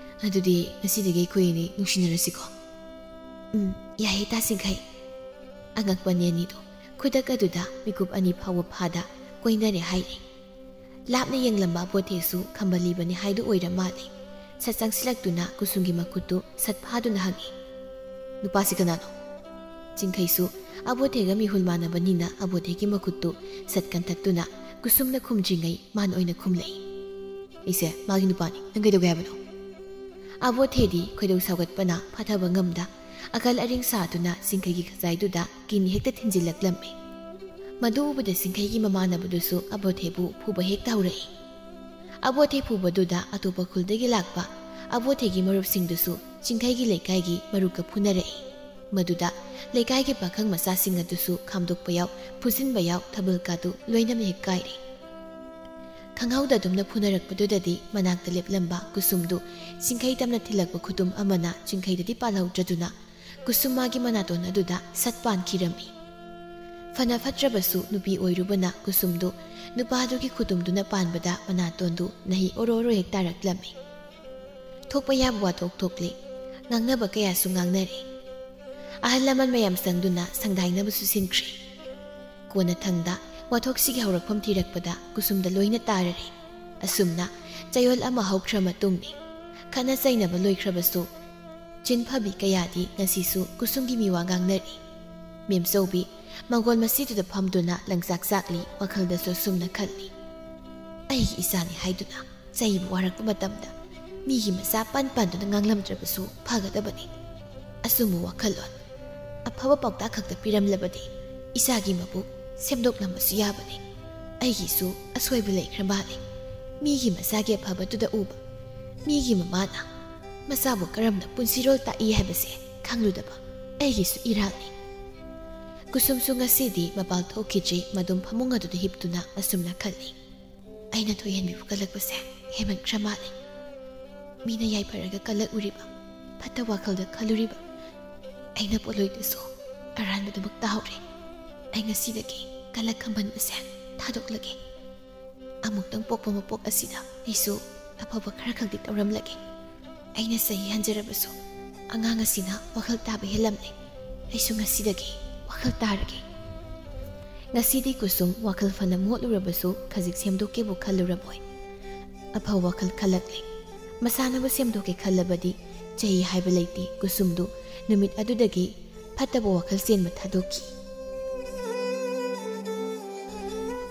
ꯑꯗꯨꯗꯤ ꯉꯁꯤꯗꯒꯤ ꯑꯩꯈꯣꯏ ꯑꯅꯤ ꯅꯨꯡꯁꯤꯅꯔꯁꯤꯀꯣ?" "ꯎꯝ, ꯌꯥꯏꯌꯦ ꯇꯥ ꯆꯤꯡꯈꯩ꯫" ꯑꯉꯛꯄ ꯅꯦꯅꯤꯗꯣ ꯈꯨꯗꯛ ꯑꯗꯨꯗ ꯃꯤꯀꯨꯞ ꯑꯅꯤ ꯐꯥꯎꯕ ꯐꯥꯗ ꯀꯣꯏꯅꯔꯦ ꯍꯥꯏꯔꯦ꯫ ꯂꯥꯞꯅ ꯌꯦꯡꯂꯝꯕ ꯑꯕꯣꯊꯦꯁꯨ ꯈꯝꯕꯜꯂꯤꯕꯅꯤ ꯍꯥꯏꯗꯨ ꯑꯣꯏꯔ ꯃꯥꯜꯂꯦ꯫ ꯁꯠ ꯆꯪꯁꯤꯜꯂꯛꯇꯨꯅ ꯀꯨꯁꯨꯝꯒꯤ ꯃꯈꯨꯠꯇꯨ ꯁꯠ ꯐꯥꯗꯨꯅ ꯍꯪꯉꯤ, "ꯅꯨꯄꯥꯁꯤ ꯀꯅꯥꯅꯣ?" ꯆꯤꯡꯈꯩꯁꯨ ꯑꯕꯣꯊꯦꯒ ꯃꯤꯍꯨꯜ ꯃꯥꯟꯅꯕꯅꯤꯅ ꯑꯕꯣꯊꯦꯒꯤ ꯃꯈꯨꯠꯇꯨ ꯁꯠ ꯀꯟꯊꯠꯇꯨꯅ ꯀꯨꯁꯨꯝꯅ ꯈꯨꯝꯗ꯭ꯔꯤꯉꯩ ꯃꯥꯅ ꯑꯣꯏꯅ ꯈꯨꯝꯂꯛꯏ, "ꯑꯩꯁꯦ ꯃꯥꯒꯤ ꯅꯨꯄꯥꯅꯤ, ꯅꯪ ꯀꯩꯗꯧꯒꯦ ꯍꯥꯏꯕꯅꯣ?" ꯑꯕꯣꯊꯦꯗꯤ ꯈꯣꯏꯗꯧ ꯁꯥꯎꯒꯠꯄꯅ ꯐꯥꯊꯕ ꯉꯝꯗ ꯑꯀꯜ ꯑꯔꯤꯡ ꯁꯥꯗꯨꯅ ꯆꯤꯡꯈꯩꯒꯤ ꯈꯖꯥꯏꯗꯨꯗ ꯀꯤꯟ ꯍꯦꯛꯇ ꯊꯤꯟꯖꯤꯜꯂꯛꯂꯝꯃꯤ꯫ ꯃꯗꯨ ꯎꯕꯗ ꯆꯤꯡꯈꯩꯒꯤ ꯃꯃꯥꯟꯅꯕꯗꯨꯁꯨ ꯑꯕꯣꯊꯦꯕꯨ ꯐꯨꯕ ꯍꯦꯛꯇ ꯍꯧꯔꯛꯏ꯫ ꯑꯕꯣꯊꯦ ꯐꯨꯕꯗꯨꯗ ꯑꯇꯣꯞꯄ ꯈꯨꯜꯗꯒꯤ ꯂꯥꯛꯄ ꯑꯕꯣꯊꯦꯒꯤ ꯃꯔꯨꯞꯁꯤꯡꯗꯨꯁꯨ ꯆꯤꯡꯈꯩꯒꯤ ꯂꯩꯀꯥꯏꯒꯤ ꯃꯔꯨꯞꯀ ꯐꯨꯅꯔꯛꯏ꯫ ꯃꯗꯨꯗ ꯂꯩꯀꯥꯏꯒꯤ ꯄꯥꯈꯪ ꯃꯆꯥꯁꯤꯡ ꯑꯗꯨꯁꯨ ꯈꯥꯝꯗꯣꯛꯄ ꯌꯥꯎ, ꯐꯨꯖꯤꯟꯕ ꯌꯥꯎ, ꯊꯥꯕꯜ ꯀꯥꯗꯨ ꯂꯣꯏꯅꯃꯛ ꯍꯦꯛ ꯀꯥꯏꯔꯦ꯫ ꯈꯪꯍꯧꯗ ꯑꯗꯨꯝꯅ ꯐꯨꯅꯔꯛꯄꯗꯨꯗꯗꯤ ꯃꯅꯥꯛꯇ ꯂꯦꯞꯂꯝꯕ ꯀꯨꯁꯨꯝꯗꯨ ꯆꯤꯡꯈꯩ ꯇꯝꯅ ꯊꯤꯜꯂꯛꯄ ꯈꯨꯇꯨꯝ ꯑꯃꯅ ꯆꯤꯡꯈꯩꯗꯗꯤ ꯄꯥꯜꯍꯧꯗ꯭ꯔꯗꯨꯅ ꯀꯨꯁꯨꯝ ꯃꯥꯒꯤ ꯃꯅꯥꯇꯣꯟ ꯑꯗꯨꯗ ꯁꯠ ꯄꯥꯟꯈꯤꯔꯝꯃꯤ꯫ ꯐꯅ ꯐꯠꯇ꯭ꯔꯕꯁꯨ ꯅꯨꯄꯤ ꯑꯣꯏꯔꯨꯕꯅ ꯀꯨꯁꯨꯝꯗꯨ ꯅꯨꯄꯥꯗꯨꯒꯤ ꯈꯨꯇꯨꯝꯗꯨꯅ ꯄꯥꯟꯕꯗ ꯃꯅꯥꯇꯣꯟꯗꯨ ꯅꯍꯤ ꯑꯣꯔꯣ ꯑꯣꯔꯣ ꯍꯦꯛ ꯇꯥꯔꯛꯂꯝꯃꯤ꯫ ꯊꯣꯛꯄ ꯌꯥꯕ ꯋꯥꯊꯣꯛ ꯊꯣꯛꯂꯦ, ꯉꯥꯡꯅꯕ ꯀꯌꯥꯁꯨ ꯉꯥꯡꯅꯔꯦ꯫ ꯑꯍꯜ ꯂꯃꯟ ꯃꯌꯥꯝ ꯆꯪꯗꯨꯅ ꯁꯪꯗꯥꯏꯅꯕꯁꯨ ꯁꯤꯟꯈ꯭ꯔꯦ꯫ ꯀꯣꯟꯅꯊꯪꯗ ꯋꯥꯊꯣꯛꯁꯤꯒꯤ ꯍꯧꯔꯛꯐꯝ ꯊꯤꯔꯛꯄꯗ ꯀꯨꯁꯨꯝꯗ ꯂꯣꯏꯅ ꯇꯥꯔꯔꯦ꯫ ꯑꯁꯨꯝꯅ ꯆꯌꯣꯜ ꯑꯃ ꯍꯧꯈ꯭ꯔ ꯃꯇꯨꯡꯅꯤ꯫ ꯈꯠꯅ ꯆꯩꯅꯕ ꯂꯣꯏꯈ꯭ꯔꯕꯁꯨ ꯆꯤꯟꯐꯕꯤ ꯀꯌꯥꯗꯤ ꯉꯁꯤꯁꯨ ꯀꯨꯁꯨꯝꯒꯤ ꯃꯤꯋꯥ ꯉꯥꯡꯅꯔꯤ꯫ ꯃꯦꯝꯆꯧꯕꯤ ꯃꯪꯒꯣꯜ ꯃꯁꯤꯗꯨꯗ ꯐꯝꯗꯨꯅ ꯂꯪꯆꯥꯛ ꯆꯥꯛꯂꯤ, ꯋꯥꯈꯜꯗꯁꯨ ꯑꯁꯨꯝꯅ ꯈꯜꯂꯤ, "ꯑꯩꯒꯤ ꯏꯆꯥꯅꯤ ꯍꯥꯏꯗꯨꯅ ꯆꯩꯕ ꯋꯥꯔꯛꯄ ꯃꯇꯝꯗ ꯃꯤꯒꯤ ꯃꯆꯥ ꯄꯟ ꯄꯟꯗꯨꯅ ꯉꯥꯡꯂꯝꯗ꯭ꯔꯕꯁꯨ ꯐꯒꯗꯕꯅꯤ꯫ ꯑꯆꯨꯝꯕ ꯋꯥꯈꯜꯂꯣꯟ, ꯑꯐꯕ ꯄꯥꯎꯇꯥꯛ ꯈꯛꯇ ꯄꯤꯔꯝꯂꯕꯗꯤ ꯏꯆꯥꯒꯤ ꯃꯕꯨꯛ ꯁꯦꯝꯗꯣꯛꯂꯝꯕꯁꯨ ꯌꯥꯕꯅꯤ꯫ ꯑꯩꯒꯤꯁꯨ ꯑꯁꯣꯏꯕ ꯂꯩꯈ꯭ꯔ ꯃꯥꯜꯂꯦ꯫ ꯃꯤꯒꯤ ꯃꯆꯥꯒꯤ ꯑꯐꯕꯗꯨꯗ ꯎꯕ, ꯃꯤꯒꯤ ꯃꯃꯥꯅ ꯃꯆꯥꯕꯨ ꯀꯔꯝꯅ ꯄꯨꯟꯁꯤꯔꯣꯜ ꯇꯥꯛꯏ ꯍꯥꯏꯕꯁꯦ ꯈꯪꯂꯨꯗꯕ ꯑꯩꯒꯤꯁꯨ ꯏꯔꯥꯜꯅꯤ꯫" ꯀꯨꯁꯨꯝꯁꯨ ꯉꯁꯤꯗꯤ ꯃꯄꯥꯜ ꯊꯣꯛꯈꯤꯗ꯭ꯔꯤ, ꯃꯗꯨꯝ ꯐꯃꯨꯡ ꯑꯗꯨꯗ ꯍꯤꯞꯇꯨꯅ ꯑꯁꯨꯝꯅ ꯈꯜꯂꯤ, "ꯑꯩꯅ ꯊꯣꯏꯍꯟꯕꯤꯕꯨ ꯀꯜꯂꯛꯄꯁꯦ ꯍꯦꯃꯟꯈ꯭ꯔ ꯃꯥꯜꯂꯦ꯫ ꯃꯤꯅ ꯌꯥꯏꯐꯔꯒ ꯀꯜꯂꯛꯎꯔꯤꯕ, ꯐꯠꯇ ꯋꯥꯈꯜꯗ ꯈꯜꯂꯨꯔꯤꯕ ꯑꯩꯅ ꯄꯣꯠꯂꯣꯏꯗꯨꯁꯨ ꯑꯔꯥꯟꯕꯗꯨꯃꯛ ꯇꯥꯍꯧꯔꯦ꯫ ꯑꯩ ꯉꯁꯤꯗꯒꯤ ꯀꯜꯂꯛ ꯈꯝꯕꯟꯕꯁꯦ ꯊꯥꯗꯣꯛꯂꯒꯦ꯫ ꯑꯃꯨꯛꯇꯪ ꯄꯣꯛꯄ ꯃꯄꯣꯛ ꯑꯁꯤꯗ ꯑꯩꯁꯨ ꯑꯐꯕ ꯈꯔ ꯈꯛꯇꯤ ꯇꯧꯔꯝꯂꯒꯦ꯫ ꯑꯩꯅ ꯆꯍꯤ ꯍꯟꯖꯔꯕꯁꯨ ꯑꯉꯥꯡ ꯑꯁꯤꯅ ꯋꯥꯈꯜ ꯇꯥꯕ ꯍꯦꯜꯂꯝꯂꯦ꯫ ꯑꯩꯁꯨ ꯉꯁꯤꯗꯒꯤ ꯋꯥꯈꯜ ꯇꯥꯔꯒꯦ꯫" ꯉꯁꯤꯗꯤ ꯀꯨꯁꯨꯝ ꯋꯥꯈꯜ ꯐꯅ ꯃꯣꯠꯂꯨꯔꯕꯁꯨ ꯈꯖꯤꯛ ꯁꯦꯝꯗꯣꯛꯀꯦꯕꯨ ꯈꯜꯂꯨꯔꯕꯣꯏ꯫ ꯑꯐꯕ ꯋꯥꯈꯜ ꯈꯜꯂꯛꯂꯦ꯫ ꯃꯁꯥꯟꯅꯕ ꯁꯦꯝꯗꯣꯛꯀꯦ ꯈꯜꯂꯕꯗꯤ ꯆꯍꯤ ꯍꯥꯏꯕ ꯂꯩꯇꯦ꯫ ꯀꯨꯁꯨꯝꯗꯨ ꯅꯨꯃꯤꯠ ꯑꯗꯨꯗꯒꯤ ꯐꯠꯇꯕ ꯋꯥꯈꯜ ꯆꯦꯟꯕ ꯊꯥꯗꯣꯛꯈꯤ꯫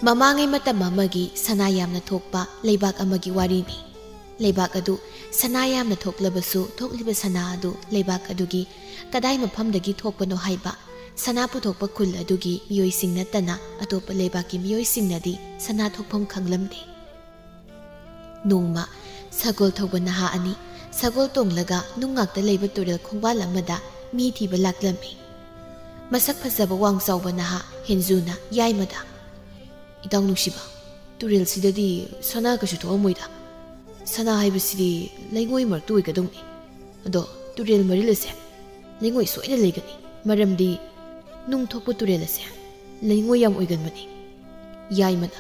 ꯃꯃꯥꯡꯉꯩ ꯃꯇꯝ ꯑꯃꯒꯤ ꯁꯅꯥ ꯌꯥꯝꯅ ꯊꯣꯛꯄ ꯂꯩꯕꯥꯛ ꯑꯃꯒꯤ ꯋꯥꯔꯤꯅꯤ꯫ ꯂꯩꯕꯥꯛ ꯑꯗꯨ ꯁꯅꯥ ꯌꯥꯝꯅ ꯊꯣꯛꯂꯕꯁꯨ, ꯊꯣꯛꯂꯤꯕ ꯁꯅꯥ ꯑꯗꯨ ꯂꯩꯕꯥꯛ ꯑꯗꯨꯒꯤ ꯀꯗꯥꯏ ꯃꯐꯝꯗꯒꯤ ꯊꯣꯛꯄꯅꯣ ꯍꯥꯏꯕ ꯁꯅꯥ ꯄꯨꯊꯣꯛꯄ ꯈꯨꯜ ꯑꯗꯨꯒꯤ ꯃꯤꯑꯣꯏꯁꯤꯡ ꯅꯠꯇꯅ ꯑꯇꯣꯞꯄ ꯂꯩꯕꯥꯛꯀꯤ ꯃꯤꯑꯣꯏꯁꯤꯡꯅꯗꯤ ꯁꯅꯥ ꯊꯣꯛꯐꯝ ꯈꯪꯂꯝꯗꯦ꯫ ꯅꯣꯡꯃ ꯁꯒꯣꯜ ꯊꯧꯕ ꯅꯍꯥ ꯑꯅꯤ ꯁꯒꯣꯜ ꯇꯣꯡꯂꯒ ꯅꯨꯡ ꯉꯥꯛꯇ ꯂꯩꯕ ꯇꯨꯔꯦꯜ ꯈꯣꯡꯕꯥꯜ ꯑꯃꯗ ꯃꯤ ꯊꯤꯕ ꯂꯥꯛꯂꯝꯃꯤ꯫ ꯃꯁꯛ ꯐꯖꯕ ꯋꯥꯡ ꯆꯥꯎꯕ ꯅꯍꯥ ꯍꯦꯟꯖꯨꯅ ꯌꯥꯏꯃꯗ, "ꯏꯇꯥꯎ ꯅꯨꯡꯁꯤꯕ, ꯇꯨꯔꯦꯜꯁꯤꯗꯗꯤ ꯁꯅꯥ ꯀꯩꯁꯨ ꯊꯣꯛꯑꯝꯃꯣꯏꯗ꯫ ꯁꯅꯥ ꯍꯥꯏꯕꯁꯤꯗꯤ ꯂꯩꯉꯣꯏ ꯃꯔꯛꯇ ꯑꯣꯏꯒꯗꯧꯅꯤ꯫ ꯑꯗꯣ ꯇꯨꯔꯦꯜ ꯃꯔꯤꯜ ꯑꯁꯦ ꯂꯩꯉꯣꯏ ꯁꯣꯏꯅ ꯂꯩꯒꯅꯤ, ꯃꯔꯝꯗꯤ ꯅꯨꯡ ꯊꯣꯛꯄ ꯇꯨꯔꯦꯜ ꯑꯁꯦ ꯂꯩꯉꯣꯏ ꯌꯥꯝ ꯑꯣꯏꯒꯟꯕꯅꯤ꯫" ꯌꯥꯏꯃꯅ,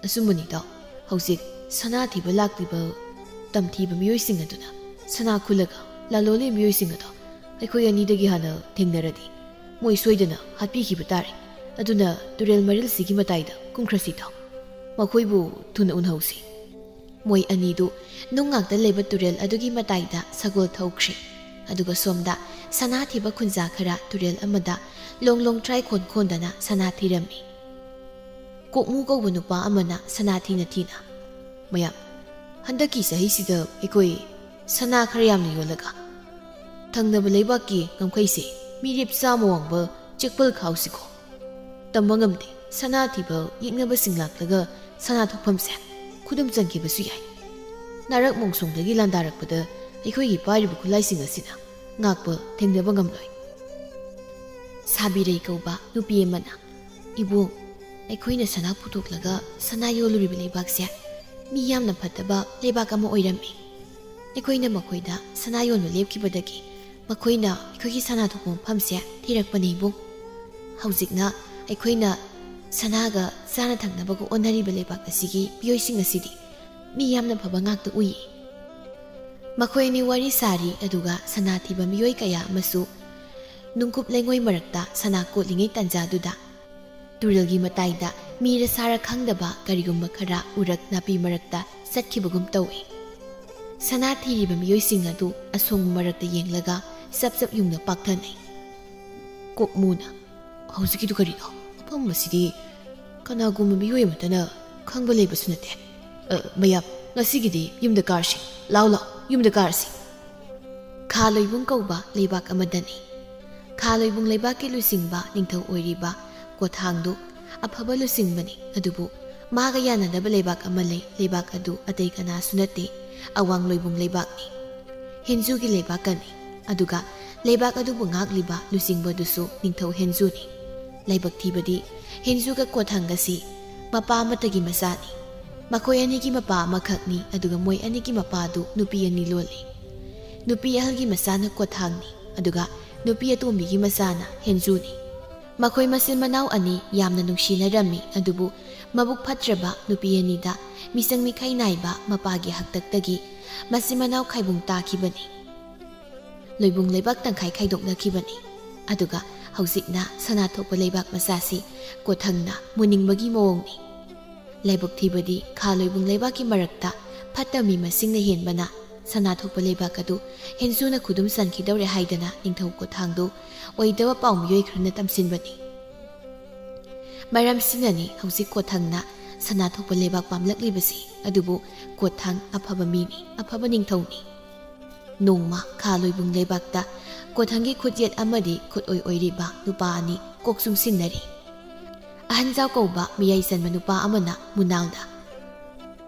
"ꯑꯆꯨꯝꯕꯅꯤ ꯏꯇꯥꯎ, ꯍꯧꯖꯤꯛ ꯁꯅꯥ ꯊꯤꯕ ꯂꯥꯛꯂꯤꯕ ꯇꯝꯊꯤꯕ ꯃꯤꯑꯣꯏꯁꯤꯡ ꯑꯗꯨꯅ ꯁꯅꯥ ꯈꯨꯜꯂꯒ ꯂꯂꯣꯜꯂꯤ ꯃꯤꯑꯣꯏꯁꯤꯡ ꯑꯗꯣ ꯑꯩꯈꯣꯏ ꯑꯅꯤꯗꯒꯤ ꯍꯥꯟꯅ ꯊꯦꯡꯅꯔꯗꯤ ꯃꯣꯏ ꯁꯣꯏꯗꯅ ꯍꯥꯠꯄꯤꯈꯤꯕ ꯇꯥꯔꯦ꯫ ꯑꯗꯨꯅ ꯇꯨꯔꯦꯜ ꯃꯔꯤꯜꯁꯤꯒꯤ ꯃꯇꯥꯏꯗ ꯀꯨꯝꯈ꯭ꯔꯁꯤ ꯏꯇꯥꯎ꯫ ꯃꯈꯣꯏꯕꯨ ꯊꯨꯅ ꯎꯅꯍꯧꯁꯤ꯫" ꯃꯣꯏ ꯑꯅꯤꯗꯨ ꯅꯨꯡ ꯉꯥꯛꯇ ꯂꯩꯕ ꯇꯨꯔꯦꯜ ꯑꯗꯨꯒꯤ ꯃꯇꯥꯏꯗ ꯁꯒꯣꯜ ꯊꯧꯈ꯭ꯔꯦ꯫ ꯑꯗꯨꯒ ꯁꯣꯝꯗ ꯁꯅꯥ ꯊꯤꯕ ꯈꯨꯟꯖꯥ ꯈꯔ ꯇꯨꯔꯦꯜ ꯑꯃꯗ ꯂꯣꯡ ꯂꯣꯡ ꯇ꯭ꯔꯥꯏ ꯈꯣꯟ ꯈꯣꯟꯗꯅ ꯁꯅꯥ ꯊꯤꯔꯝꯃꯤ꯫ ꯀꯣꯛꯃꯨ ꯀꯧꯕ ꯅꯨꯄꯥ ꯑꯃꯅ ꯁꯅꯥ ꯊꯤꯅ ꯊꯤꯅ, "ꯃꯌꯥꯝ, ꯍꯟꯗꯛꯀꯤ ꯆꯍꯤꯁꯤꯗ ꯑꯩꯈꯣꯏ ꯁꯅꯥ ꯈꯔ ꯌꯥꯝꯅ ꯌꯣꯜꯂꯒ ꯊꯪꯅꯕ ꯂꯩꯕꯥꯛꯀꯤ ꯉꯝꯈꯩꯁꯦ ꯃꯤꯔꯦꯞ ꯆꯥꯝꯃ ꯋꯥꯡꯕ ꯆꯦꯛꯄꯜ ꯈꯥꯎꯁꯤꯀꯣ꯫ ꯇꯝꯕ ꯉꯝꯗꯦ, ꯁꯅꯥ ꯊꯤꯕ ꯌꯦꯛꯅꯕꯁꯤꯡ ꯂꯥꯛꯂꯒ ꯁꯅꯥ ꯊꯣꯛꯐꯝꯁꯦ ꯈꯨꯗꯨꯝ ꯆꯟꯈꯤꯕꯁꯨ ꯌꯥꯏ꯫ ꯅꯥꯔꯛ ꯃꯣꯡꯁꯣꯡꯗꯒꯤ ꯂꯥꯟꯗꯥꯔꯛꯄꯗ ꯑꯩꯈꯣꯏꯒꯤ ꯄꯥꯏꯔꯤꯕ ꯈꯨꯠꯂꯥꯏꯁꯤꯡ ꯑꯁꯤꯅ ꯉꯥꯛꯄ ꯊꯦꯡꯅꯕ ꯉꯝꯂꯣꯏ꯫" ꯁꯥꯕꯤꯔꯩ ꯀꯧꯕ ꯅꯨꯄꯤ ꯑꯃꯅ, "ꯏꯕꯨꯡ, ꯑꯩꯈꯣꯏꯅ ꯁꯅꯥ ꯄꯨꯊꯣꯛꯂꯒ ꯁꯅꯥ ꯌꯣꯜꯂꯨꯔꯤꯕ ꯂꯩꯕꯥꯛꯁꯦ ꯃꯤ ꯌꯥꯝꯅ ꯐꯠꯇꯕ ꯂꯩꯕꯥꯛ ꯑꯃ ꯑꯣꯏꯔꯝꯃꯤ꯫ ꯑꯩꯈꯣꯏꯅ ꯃꯈꯣꯏꯗ ꯁꯅꯥ ꯌꯣꯟꯕ ꯂꯦꯞꯈꯤꯕꯗꯒꯤ ꯃꯈꯣꯏꯅ ꯑꯩꯈꯣꯏꯒꯤ ꯁꯅꯥ ꯊꯣꯛꯄ ꯃꯐꯝꯁꯦ ꯊꯤꯔꯛꯄꯅꯤ ꯏꯕꯨꯡ꯫ ꯍꯧꯖꯤꯛꯅ ꯑꯩꯈꯣꯏꯅ ꯁꯅꯥꯒ ꯆꯥꯅ ꯊꯛꯅꯕꯒ ꯑꯣꯟꯅꯔꯤꯕ ꯂꯩꯕꯥꯛ ꯑꯁꯤꯒꯤ ꯃꯤꯑꯣꯏꯁꯤꯡ ꯑꯁꯤꯗꯤ ꯃꯤ ꯌꯥꯝꯅ ꯐꯕ ꯉꯥꯛꯇ ꯎꯏ꯫" ꯃꯈꯣꯏ ꯑꯅꯤ ꯋꯥꯔꯤ ꯁꯥꯔꯤ, ꯑꯗꯨꯒ ꯁꯅꯥ ꯊꯤꯕ ꯃꯤꯑꯣꯏ ꯀꯌꯥ ꯑꯃꯁꯨ ꯅꯨꯡꯀꯨꯞ ꯂꯩꯉꯣꯏ ꯃꯔꯛꯇ ꯁꯅꯥ ꯀꯣꯠꯂꯤꯉꯩ ꯇꯥꯟꯖꯥꯗꯨꯗ ꯇꯨꯔꯦꯜꯒꯤ ꯃꯇꯥꯏꯗ ꯃꯤꯔ ꯁꯥꯔ ꯈꯪꯗꯕ ꯀꯔꯤꯒꯨꯝꯕ ꯈꯔ ꯎꯔꯛ ꯅꯥꯄꯤ ꯃꯔꯛꯇ ꯆꯠꯈꯤꯕꯒꯨꯝ ꯇꯧꯏ꯫ ꯁꯅꯥ ꯊꯤꯔꯤꯕ ꯃꯤꯑꯣꯏꯁꯤꯡ ꯑꯗꯨ ꯑꯁꯣꯡꯕ ꯃꯔꯛꯇ ꯌꯦꯡꯂꯒ ꯆꯞ ꯆꯞ ꯌꯨꯡꯅ ꯄꯥꯛꯊꯅꯩ꯫ ꯀꯣꯛꯃꯨꯅ, "ꯍꯧꯖꯤꯛꯀꯤꯗꯨ ꯀꯔꯤꯅꯣ? ꯃꯐꯝ ꯑꯁꯤꯗꯤ ꯀꯅꯥꯒꯨꯝꯕ ꯃꯤꯑꯣꯏ ꯑꯃꯠꯇꯅ ꯈꯪꯕ ꯂꯩꯕꯁꯨ ꯅꯠꯇꯦ꯫ ꯑ, ꯃꯌꯥꯝ, ꯉꯁꯤꯒꯤꯗꯤ ꯌꯨꯝꯗ ꯀꯥꯔꯁꯤ꯫ ꯂꯥꯎ ꯂꯥꯎ, ꯌꯨꯝꯗ ꯀꯥꯔꯁꯤ꯫" ꯈꯥ ꯂꯣꯏꯕꯨꯡ ꯀꯧꯕ ꯂꯩꯕꯥꯛ ꯑꯃꯗꯅꯤ꯫ ꯈꯥ ꯂꯣꯏꯕꯨꯡ ꯂꯩꯕꯥꯛꯀꯤ ꯂꯨꯆꯤꯡꯕ ꯅꯤꯡꯊꯧ ꯑꯣꯏꯔꯤꯕ ꯀꯣꯊꯥꯡꯗꯨ ꯑꯐꯕ ꯂꯨꯆꯤꯡꯕꯅꯤ꯫ ꯑꯗꯨꯕꯨ ꯃꯥꯒ ꯌꯥꯅꯗꯕ ꯂꯩꯕꯥꯛ ꯑꯃ ꯂꯩ꯫ ꯂꯩꯕꯥꯛ ꯑꯗꯨ ꯑꯇꯩ ꯀꯅꯥꯁꯨ ꯅꯠꯇꯦ, ꯑꯋꯥꯡ ꯂꯣꯏꯕꯨꯡ ꯂꯩꯕꯥꯛꯅꯤ꯫ ꯍꯦꯟꯖꯨꯒꯤ ꯂꯩꯕꯥꯛꯀꯅꯤ꯫ ꯑꯗꯨꯒ ꯂꯩꯕꯥꯛ ꯑꯗꯨꯕꯨ ꯉꯥꯛꯂꯤꯕ ꯂꯨꯆꯤꯡꯕꯗꯨꯁꯨ ꯅꯤꯡꯊꯧ ꯍꯦꯟꯖꯨꯅꯤ꯫ ꯂꯥꯏꯕꯛ ꯊꯤꯕꯗꯤ ꯍꯦꯟꯖꯨꯒ ꯀꯣꯊꯥꯡꯒꯁꯤ ꯃꯄꯥ ꯑꯃꯠꯇꯒꯤ ꯃꯆꯥꯅꯤ꯫ ꯃꯈꯣꯏ ꯑꯅꯤꯒꯤ ꯃꯄꯥ ꯑꯃꯈꯛꯅꯤ, ꯑꯗꯨꯒ ꯃꯣꯏ ꯑꯅꯤꯒꯤ ꯃꯄꯥꯗꯨ ꯅꯨꯄꯤ ꯑꯅꯤ ꯂꯣꯜꯂꯤ꯫ ꯅꯨꯄꯤ ꯑꯍꯜꯒꯤ ꯃꯆꯥꯅ ꯀꯣꯊꯥꯡꯅꯤ, ꯑꯗꯨꯒ ꯅꯨꯄꯤ ꯑꯇꯣꯝꯕꯤꯒꯤ ꯃꯆꯥꯅ ꯍꯦꯟꯖꯨꯅꯤ꯫ ꯃꯈꯣꯏ ꯃꯆꯤꯟ ꯃꯅꯥꯎ ꯑꯅꯤ ꯌꯥꯝꯅ ꯅꯨꯡꯁꯤꯅꯔꯝꯃꯤ, ꯑꯗꯨꯕꯨ ꯃꯕꯨꯛ ꯐꯠꯇ꯭ꯔꯕ ꯅꯨꯄꯤ ꯑꯅꯤꯗ ꯃꯤꯆꯪ ꯃꯤꯈꯥꯏ ꯅꯥꯏꯕ ꯃꯄꯥꯒꯤ ꯍꯥꯛꯇꯛꯇꯒꯤ ꯃꯆꯤꯟ ꯃꯅꯥꯎ ꯈꯥꯏꯕꯨꯡ ꯇꯥꯈꯤꯕꯅꯤ꯫ ꯂꯣꯏꯕꯨꯡ ꯂꯩꯕꯥꯛ ꯇꯪꯈꯥꯏ ꯈꯥꯏꯗꯣꯛꯅꯈꯤꯕꯅꯤ꯫ ꯑꯗꯨꯒ ꯍꯧꯖꯤꯛꯅ ꯁꯅꯥ ꯊꯣꯛꯄ ꯂꯩꯕꯥꯛ ꯃꯆꯥꯁꯤ ꯀꯣꯊꯪꯅ ꯃꯨꯅꯤꯡꯕꯒꯤ ꯃꯑꯣꯡꯅꯤ꯫ ꯂꯥꯏꯕꯛ ꯊꯤꯕꯗꯤ ꯈꯥ ꯂꯣꯏꯕꯨꯡ ꯂꯩꯕꯥꯛꯀꯤ ꯃꯔꯛꯇ ꯐꯠꯇ ꯃꯤ ꯃꯁꯤꯡꯅ ꯍꯦꯟꯕꯅ ꯁꯅꯥ ꯊꯣꯛꯄ ꯂꯩꯕꯥꯛ ꯑꯗꯨ ꯍꯦꯟꯖꯨꯅ ꯈꯨꯗꯨꯝ ꯆꯟꯈꯤꯗꯧꯔꯦ ꯍꯥꯏꯗꯅ ꯅꯤꯡꯊꯧ ꯀꯣꯊꯥꯡꯗꯨ ꯑꯣꯏꯗꯕ ꯄꯥꯎ ꯃꯤꯑꯣꯏ ꯈꯔꯅ ꯇꯝꯁꯤꯟꯕꯅꯤ꯫ ꯃꯔꯝꯁꯤꯅꯅꯤ ꯍꯧꯖꯤꯛ ꯀꯣꯊꯪꯅ ꯁꯅꯥ ꯊꯣꯛꯄ ꯂꯩꯕꯥꯛ ꯄꯥꯝꯂꯛꯂꯤꯕꯁꯤ꯫ ꯑꯗꯨꯕꯨ ꯀꯣꯊꯪ ꯑꯐꯕ ꯃꯤꯅꯤ, ꯑꯐꯕ ꯅꯤꯡꯊꯧꯅꯤ꯫ ꯅꯣꯡꯃ ꯈꯥ ꯂꯣꯏꯕꯨꯡ ꯂꯩꯕꯥꯛꯇ ꯀꯣꯊꯪꯒꯤ ꯈꯨꯠꯌꯦꯠ ꯑꯃꯗꯤ ꯈꯨꯠꯑꯣꯏ ꯑꯣꯏꯔꯤꯕ ꯅꯨꯄꯥ ꯑꯅꯤ ꯀꯣꯛ ꯆꯨꯡꯁꯤꯟꯅꯔꯤ꯫ ꯑꯍꯟꯖꯥꯎ ꯀꯧꯕ ꯃꯤꯌꯥꯏ ꯆꯟꯕ ꯅꯨꯄꯥ ꯑꯃꯅ ꯃꯨꯅꯥꯜꯗ,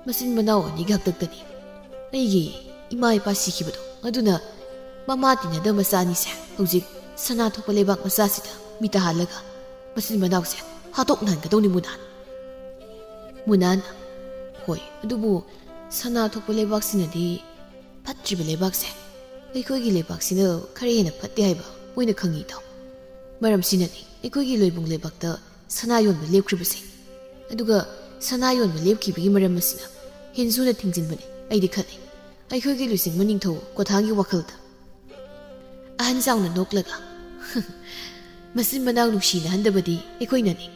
"ꯃꯆꯤꯟ ꯃꯅꯥꯎ ꯑꯅꯤꯒꯤ ꯍꯥꯛꯇꯛꯇꯅꯤ꯫ ꯑꯩꯒꯤ ꯏꯃꯥ ꯏꯄꯥ ꯁꯤꯈꯤꯕꯗꯣ, ꯑꯗꯨꯅ ꯃꯃꯥ ꯇꯤꯟꯅꯗꯕ ꯃꯆꯥ ꯑꯅꯤꯁꯦ ꯍꯧꯖꯤꯛ ꯁꯅꯥ ꯊꯣꯛꯄ ꯂꯩꯕꯥꯛ ꯃꯆꯥꯁꯤꯗ ꯃꯤ ꯇꯥꯍꯜꯂꯒ ꯃꯆꯤꯟ ꯃꯅꯥꯎꯁꯦ ꯍꯥꯠꯇꯣꯛꯅꯍꯟꯒꯗꯧꯅꯤ, ꯃꯨꯅꯥꯜ꯫" ꯃꯨꯅꯥꯜꯅ, "ꯍꯣꯏ, ꯑꯗꯨꯕꯨ ꯁꯅꯥ ꯊꯣꯛꯄ ꯂꯩꯕꯥꯛꯁꯤꯅꯗꯤ ꯐꯠꯇ꯭ꯔꯤꯕ ꯂꯩꯕꯥꯛꯁꯦ ꯑꯩꯈꯣꯏꯒꯤ ꯂꯩꯕꯥꯛꯁꯤꯅ ꯈꯔ ꯍꯦꯟꯅ ꯐꯠꯇꯦ ꯍꯥꯏꯕ ꯃꯣꯏꯅ ꯈꯪꯉꯤꯗꯣ꯫ ꯃꯔꯝꯁꯤꯅꯅꯤ ꯑꯩꯈꯣꯏꯒꯤ ꯂꯣꯏꯕꯨꯡ ꯂꯩꯕꯥꯛꯇ ꯁꯅꯥ ꯌꯣꯟꯕ ꯂꯦꯞꯈ꯭ꯔꯤꯕꯁꯦ꯫ ꯑꯗꯨꯒ ꯁꯅꯥ ꯌꯣꯟꯕ ꯂꯦꯞꯈꯤꯕꯒꯤ ꯃꯔꯝ ꯑꯁꯤꯅ ꯍꯦꯟꯖꯨꯅ ꯊꯤꯡꯖꯤꯟꯕꯅꯤ, ꯑꯩꯗꯤ ꯈꯜꯂꯤ, ꯑꯩꯈꯣꯏꯒꯤ ꯂꯨꯆꯤꯡꯕ ꯅꯤꯡꯊꯧ ꯀꯣꯊꯥꯡꯒꯤ ꯋꯥꯈꯜꯗ꯫" ꯑꯍꯟ ꯆꯥꯎꯅ ꯅꯣꯛꯂꯒ, "ꯃꯆꯤꯟ ꯃꯅꯥꯎ ꯅꯨꯡꯁꯤꯅꯍꯟꯗꯕꯗꯤ ꯑꯩꯈꯣꯏꯅꯅꯤ꯫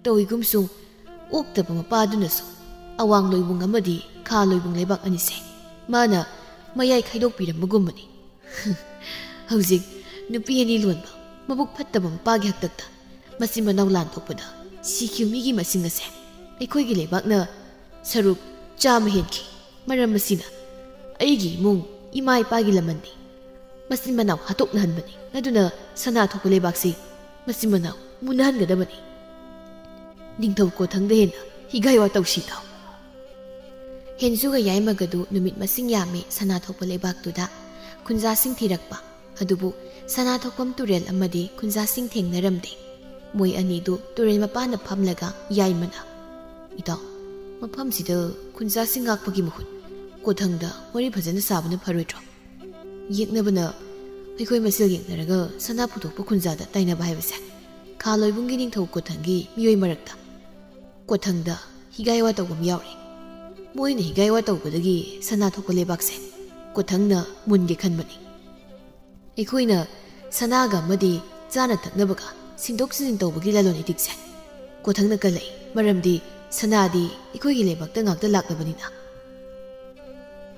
ꯇꯧꯏꯒꯨꯝꯁꯨꯡ ꯑꯣꯛꯇꯕ ꯃꯄꯥꯗꯨꯅꯁꯨ ꯑꯋꯥꯡ ꯂꯣꯏꯕꯨꯡ ꯑꯃꯗꯤ ꯈꯥ ꯂꯣꯏꯕꯨꯡ ꯂꯩꯕꯥꯛ ꯑꯅꯤꯁꯦ ꯃꯥꯅ ꯃꯌꯥꯏ ꯈꯥꯏꯗꯣꯛꯄꯤꯔꯝꯕꯒꯨꯝꯕꯅꯤ꯫ ꯍꯧꯖꯤꯛ ꯅꯨꯄꯤ ꯑꯅꯤ ꯂꯣꯟꯕ ꯃꯕꯨꯛ ꯐꯠꯇꯕ ꯃꯄꯥꯒꯤ ꯍꯥꯛꯇꯛꯇ ꯃꯆꯤꯟ ꯃꯅꯥꯎ ꯂꯥꯟꯊꯣꯛꯄꯗ ꯁꯤꯈꯤꯕ ꯃꯤꯒꯤ ꯃꯁꯤꯡ ꯑꯁꯦ ꯑꯩꯈꯣꯏꯒꯤ ꯂꯩꯕꯥꯛꯅ ꯁꯔꯨꯛ ꯆꯥꯝꯃ ꯍꯦꯟꯈꯤ꯫ ꯃꯔꯝ ꯑꯁꯤꯅ ꯑꯩꯒꯤ ꯏꯃꯨꯡ ꯏꯃꯥ ꯏꯄꯥꯒꯤ ꯂꯃꯟꯗꯤ ꯃꯆꯤꯟ ꯃꯅꯥꯎ ꯍꯥꯠꯇꯣꯛꯅꯍꯟꯕꯅꯤ꯫ ꯑꯗꯨꯅ ꯁꯅꯥ ꯊꯣꯛꯄ ꯂꯩꯕꯥꯛꯁꯤ ꯃꯆꯤꯟ ꯃꯅꯥꯎ ꯃꯨꯟꯅꯍꯟꯒꯗꯕꯅꯤ꯫ ꯅꯤꯡꯊꯧ ꯀꯣꯊꯪꯗ ꯍꯦꯟꯅ ꯍꯤꯒꯥꯏ ꯋꯥ ꯇꯧꯁꯤ ꯇꯥꯎ꯫ ꯍꯦꯟꯖꯨꯒ ꯌꯥꯏꯃꯒꯗꯨ ꯅꯨꯃꯤꯠ ꯃꯁꯤꯡ ꯌꯥꯝꯃꯤ ꯁꯅꯥ ꯊꯣꯛꯄ ꯂꯩꯕꯥꯛꯇꯨꯗ ꯈꯨꯟꯖꯥꯁꯤꯡ ꯊꯤꯔꯛꯄ꯫ ꯑꯗꯨꯕꯨ ꯁꯅꯥ ꯊꯣꯛꯐꯝ ꯇꯨꯔꯦꯜ ꯑꯃꯗꯤ ꯈꯨꯟꯖꯥꯁꯤꯡ ꯊꯦꯡꯅꯔꯝꯗꯦ꯫ ꯃꯣꯏ ꯑꯅꯤꯗꯨ ꯇꯨꯔꯦꯜ ꯃꯄꯥꯟꯗ ꯐꯝꯂꯒ ꯌꯥꯏꯃꯅ, "ꯏꯇꯥꯎ, ꯃꯐꯝꯁꯤꯗ ꯈꯨꯟꯖꯥꯁꯤꯡ ꯉꯥꯛꯄꯒꯤ ꯃꯍꯨꯠ ꯀꯣꯊꯪꯗ ꯋꯥꯔꯤ ꯐꯖꯅ ꯁꯥꯕꯅ ꯐꯔꯣꯏꯗ꯭ꯔꯣ? ꯌꯦꯛꯅꯕꯅ ꯑꯩꯈꯣꯏ ꯃꯁꯦꯜ ꯌꯦꯛꯅꯔꯒ ꯁꯅꯥ ꯄꯨꯊꯣꯛꯄ ꯈꯨꯟꯖꯥꯗ ꯇꯥꯏꯅꯕ ꯍꯥꯏꯕꯁꯦ ꯈꯥ ꯂꯣꯏꯕꯨꯡꯒꯤ ꯅꯤꯡꯊꯧ ꯀꯣꯊꯪꯒꯤ ꯃꯤꯑꯣꯏ ꯃꯔꯛꯇ ꯀꯣꯊꯪꯗ ꯍꯤꯒꯥꯏ ꯋꯥ ꯇꯧꯕ ꯑꯃ ꯌꯥꯎꯔꯤ꯫ ꯃꯣꯏꯅ ꯍꯤꯒꯥꯏ ꯋꯥ ꯇꯧꯕꯗꯒꯤ ꯁꯅꯥ ꯊꯣꯛꯄ ꯂꯩꯕꯥꯛꯁꯦ ꯀꯣꯊꯪꯅ ꯃꯨꯟꯒꯦ ꯈꯟꯕꯅꯤ꯫ ꯑꯩꯈꯣꯏꯅ ꯁꯅꯥꯒ ꯑꯃꯗꯤ ꯆꯥꯅ ꯊꯛꯅꯕꯒ ꯁꯤꯟꯗꯣꯛ ꯁꯤꯟꯖꯤꯟ ꯇꯧꯕꯒꯤ ꯂꯂꯣꯟ ꯏꯇꯤꯛꯁꯦ ꯀꯣꯊꯪꯅ ꯀꯜꯂꯛꯏ꯫ ꯃꯔꯝꯗꯤ ꯁꯅꯥꯗꯤ ꯑꯩꯈꯣꯏꯒꯤ ꯂꯩꯕꯥꯛꯇ ꯉꯥꯛꯇ ꯂꯥꯛꯂꯕꯅꯤꯅ꯫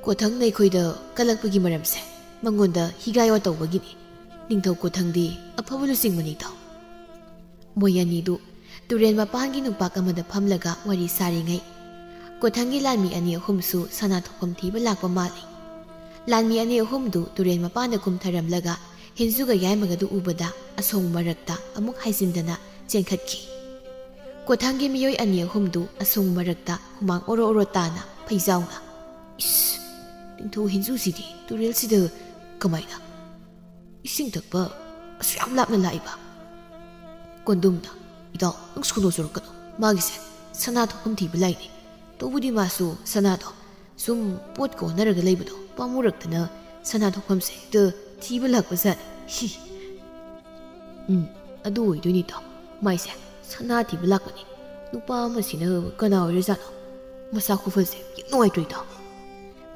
ꯀꯣꯊꯪꯅ ꯑꯩꯈꯣꯏꯗ ꯀꯜꯂꯛꯄꯒꯤ ꯃꯔꯝꯁꯦ ꯃꯉꯣꯟꯗ ꯍꯤꯒꯥꯏ ꯋꯥ ꯇꯧꯕꯒꯤꯅꯤ꯫ ꯅꯤꯡꯊꯧ ꯀꯣꯊꯪꯗꯤ ꯑꯐꯕ ꯂꯨꯆꯤꯡꯕꯅꯤ ꯏꯇꯥꯎ꯫" ꯃꯣꯏ ꯑꯅꯤꯗꯨ ꯇꯨꯔꯦꯜ ꯃꯄꯥꯟꯒꯤ ꯅꯨꯡꯄꯥꯛ ꯑꯃꯗ ꯐꯝꯂꯒ ꯋꯥꯔꯤ ꯁꯥꯔꯤꯉꯩ, ꯀꯣꯊꯪꯒꯤ ꯂꯥꯟꯃꯤ ꯑꯅꯤ ꯑꯍꯨꯝꯁꯨ ꯁꯅꯥ ꯊꯣꯛꯐꯝ ꯊꯤꯕ ꯂꯥꯛꯄ ꯃꯥꯜꯂꯤ꯫ ꯂꯥꯟꯃꯤ ꯑꯅꯤ ꯑꯍꯨꯝꯗꯨ ꯇꯨꯔꯦꯜ ꯃꯄꯥꯟꯗ ꯀꯨꯝꯊꯔꯝꯂꯒ ꯍꯦꯟꯖꯨꯒ ꯌꯥꯏꯃꯒꯗꯨ ꯎꯕꯗ ꯑꯁꯣꯡ ꯃꯔꯛꯇ ꯑꯃꯨꯛ ꯍꯥꯏꯖꯤꯟꯗꯅ ꯆꯦꯟꯈꯠꯈꯤ꯫ ꯀꯣꯊꯪꯒꯤ ꯃꯤꯑꯣꯏ ꯑꯅꯤ ꯑꯍꯨꯝꯗꯨ ꯑꯁꯣꯡ ꯃꯔꯛꯇ ꯍꯨꯃꯥꯡ ꯑꯣꯔꯣ ꯑꯣꯔꯣ ꯇꯥꯅ ꯐꯩꯖꯥꯎꯅ, "ꯏꯁ, ꯅꯤꯡꯊꯧ ꯍꯦꯟꯖꯨꯁꯤꯗꯤ ꯇꯨꯔꯦꯜꯁꯤꯗ ꯀꯃꯥꯏꯅ ꯏꯁꯤꯡ ꯊꯛꯄ ꯑꯁꯨꯛ ꯌꯥꯝ ꯂꯥꯞꯅ ꯂꯥꯛꯏꯕ?" ꯀꯣꯟꯗꯨꯝꯅ, "ꯏꯇꯥꯎ, ꯅꯪ ꯁꯣꯅꯣ ꯆꯨꯔꯛꯀꯅꯨ꯫ ꯃꯥꯒꯤꯁꯦ ꯁꯅꯥ ꯊꯣꯛꯐꯝ ꯊꯤꯕ ꯂꯥꯛꯏꯅꯦ꯫ ꯇꯧꯕꯗꯤ ꯃꯥꯁꯨ ꯁꯅꯥꯗꯣ ꯁꯨꯝ ꯄꯣꯠꯀ ꯑꯣꯟꯅꯔꯒ ꯂꯩꯕꯗꯣ ꯄꯥꯝꯃꯨꯔꯛꯇꯅ ꯁꯅꯥ ꯊꯣꯛꯐꯝꯁꯦ ꯍꯦꯛꯇ ꯊꯤꯕ ꯂꯥꯛꯄꯖꯥꯠꯅꯤ꯫" ꯍꯤ꯫ "ꯎꯝ, ꯑꯗꯨ ꯑꯣꯏꯗꯣꯏꯅꯤ ꯏꯇꯥꯎ꯫ ꯃꯥꯏꯁꯦ ꯁꯅꯥ ꯊꯤꯕ ꯂꯥꯛꯄꯅꯤ꯫ ꯅꯨꯄꯥ ꯑꯃꯁꯤꯅ ꯀꯅꯥ ꯑꯣꯏꯔꯖꯥꯠꯅꯣ? ꯃꯁꯥ ꯈꯨꯐꯁꯦ ꯌꯥꯝ ꯅꯨꯡꯉꯥꯏꯇ꯭ꯔꯣ ꯏꯇꯥꯎ?"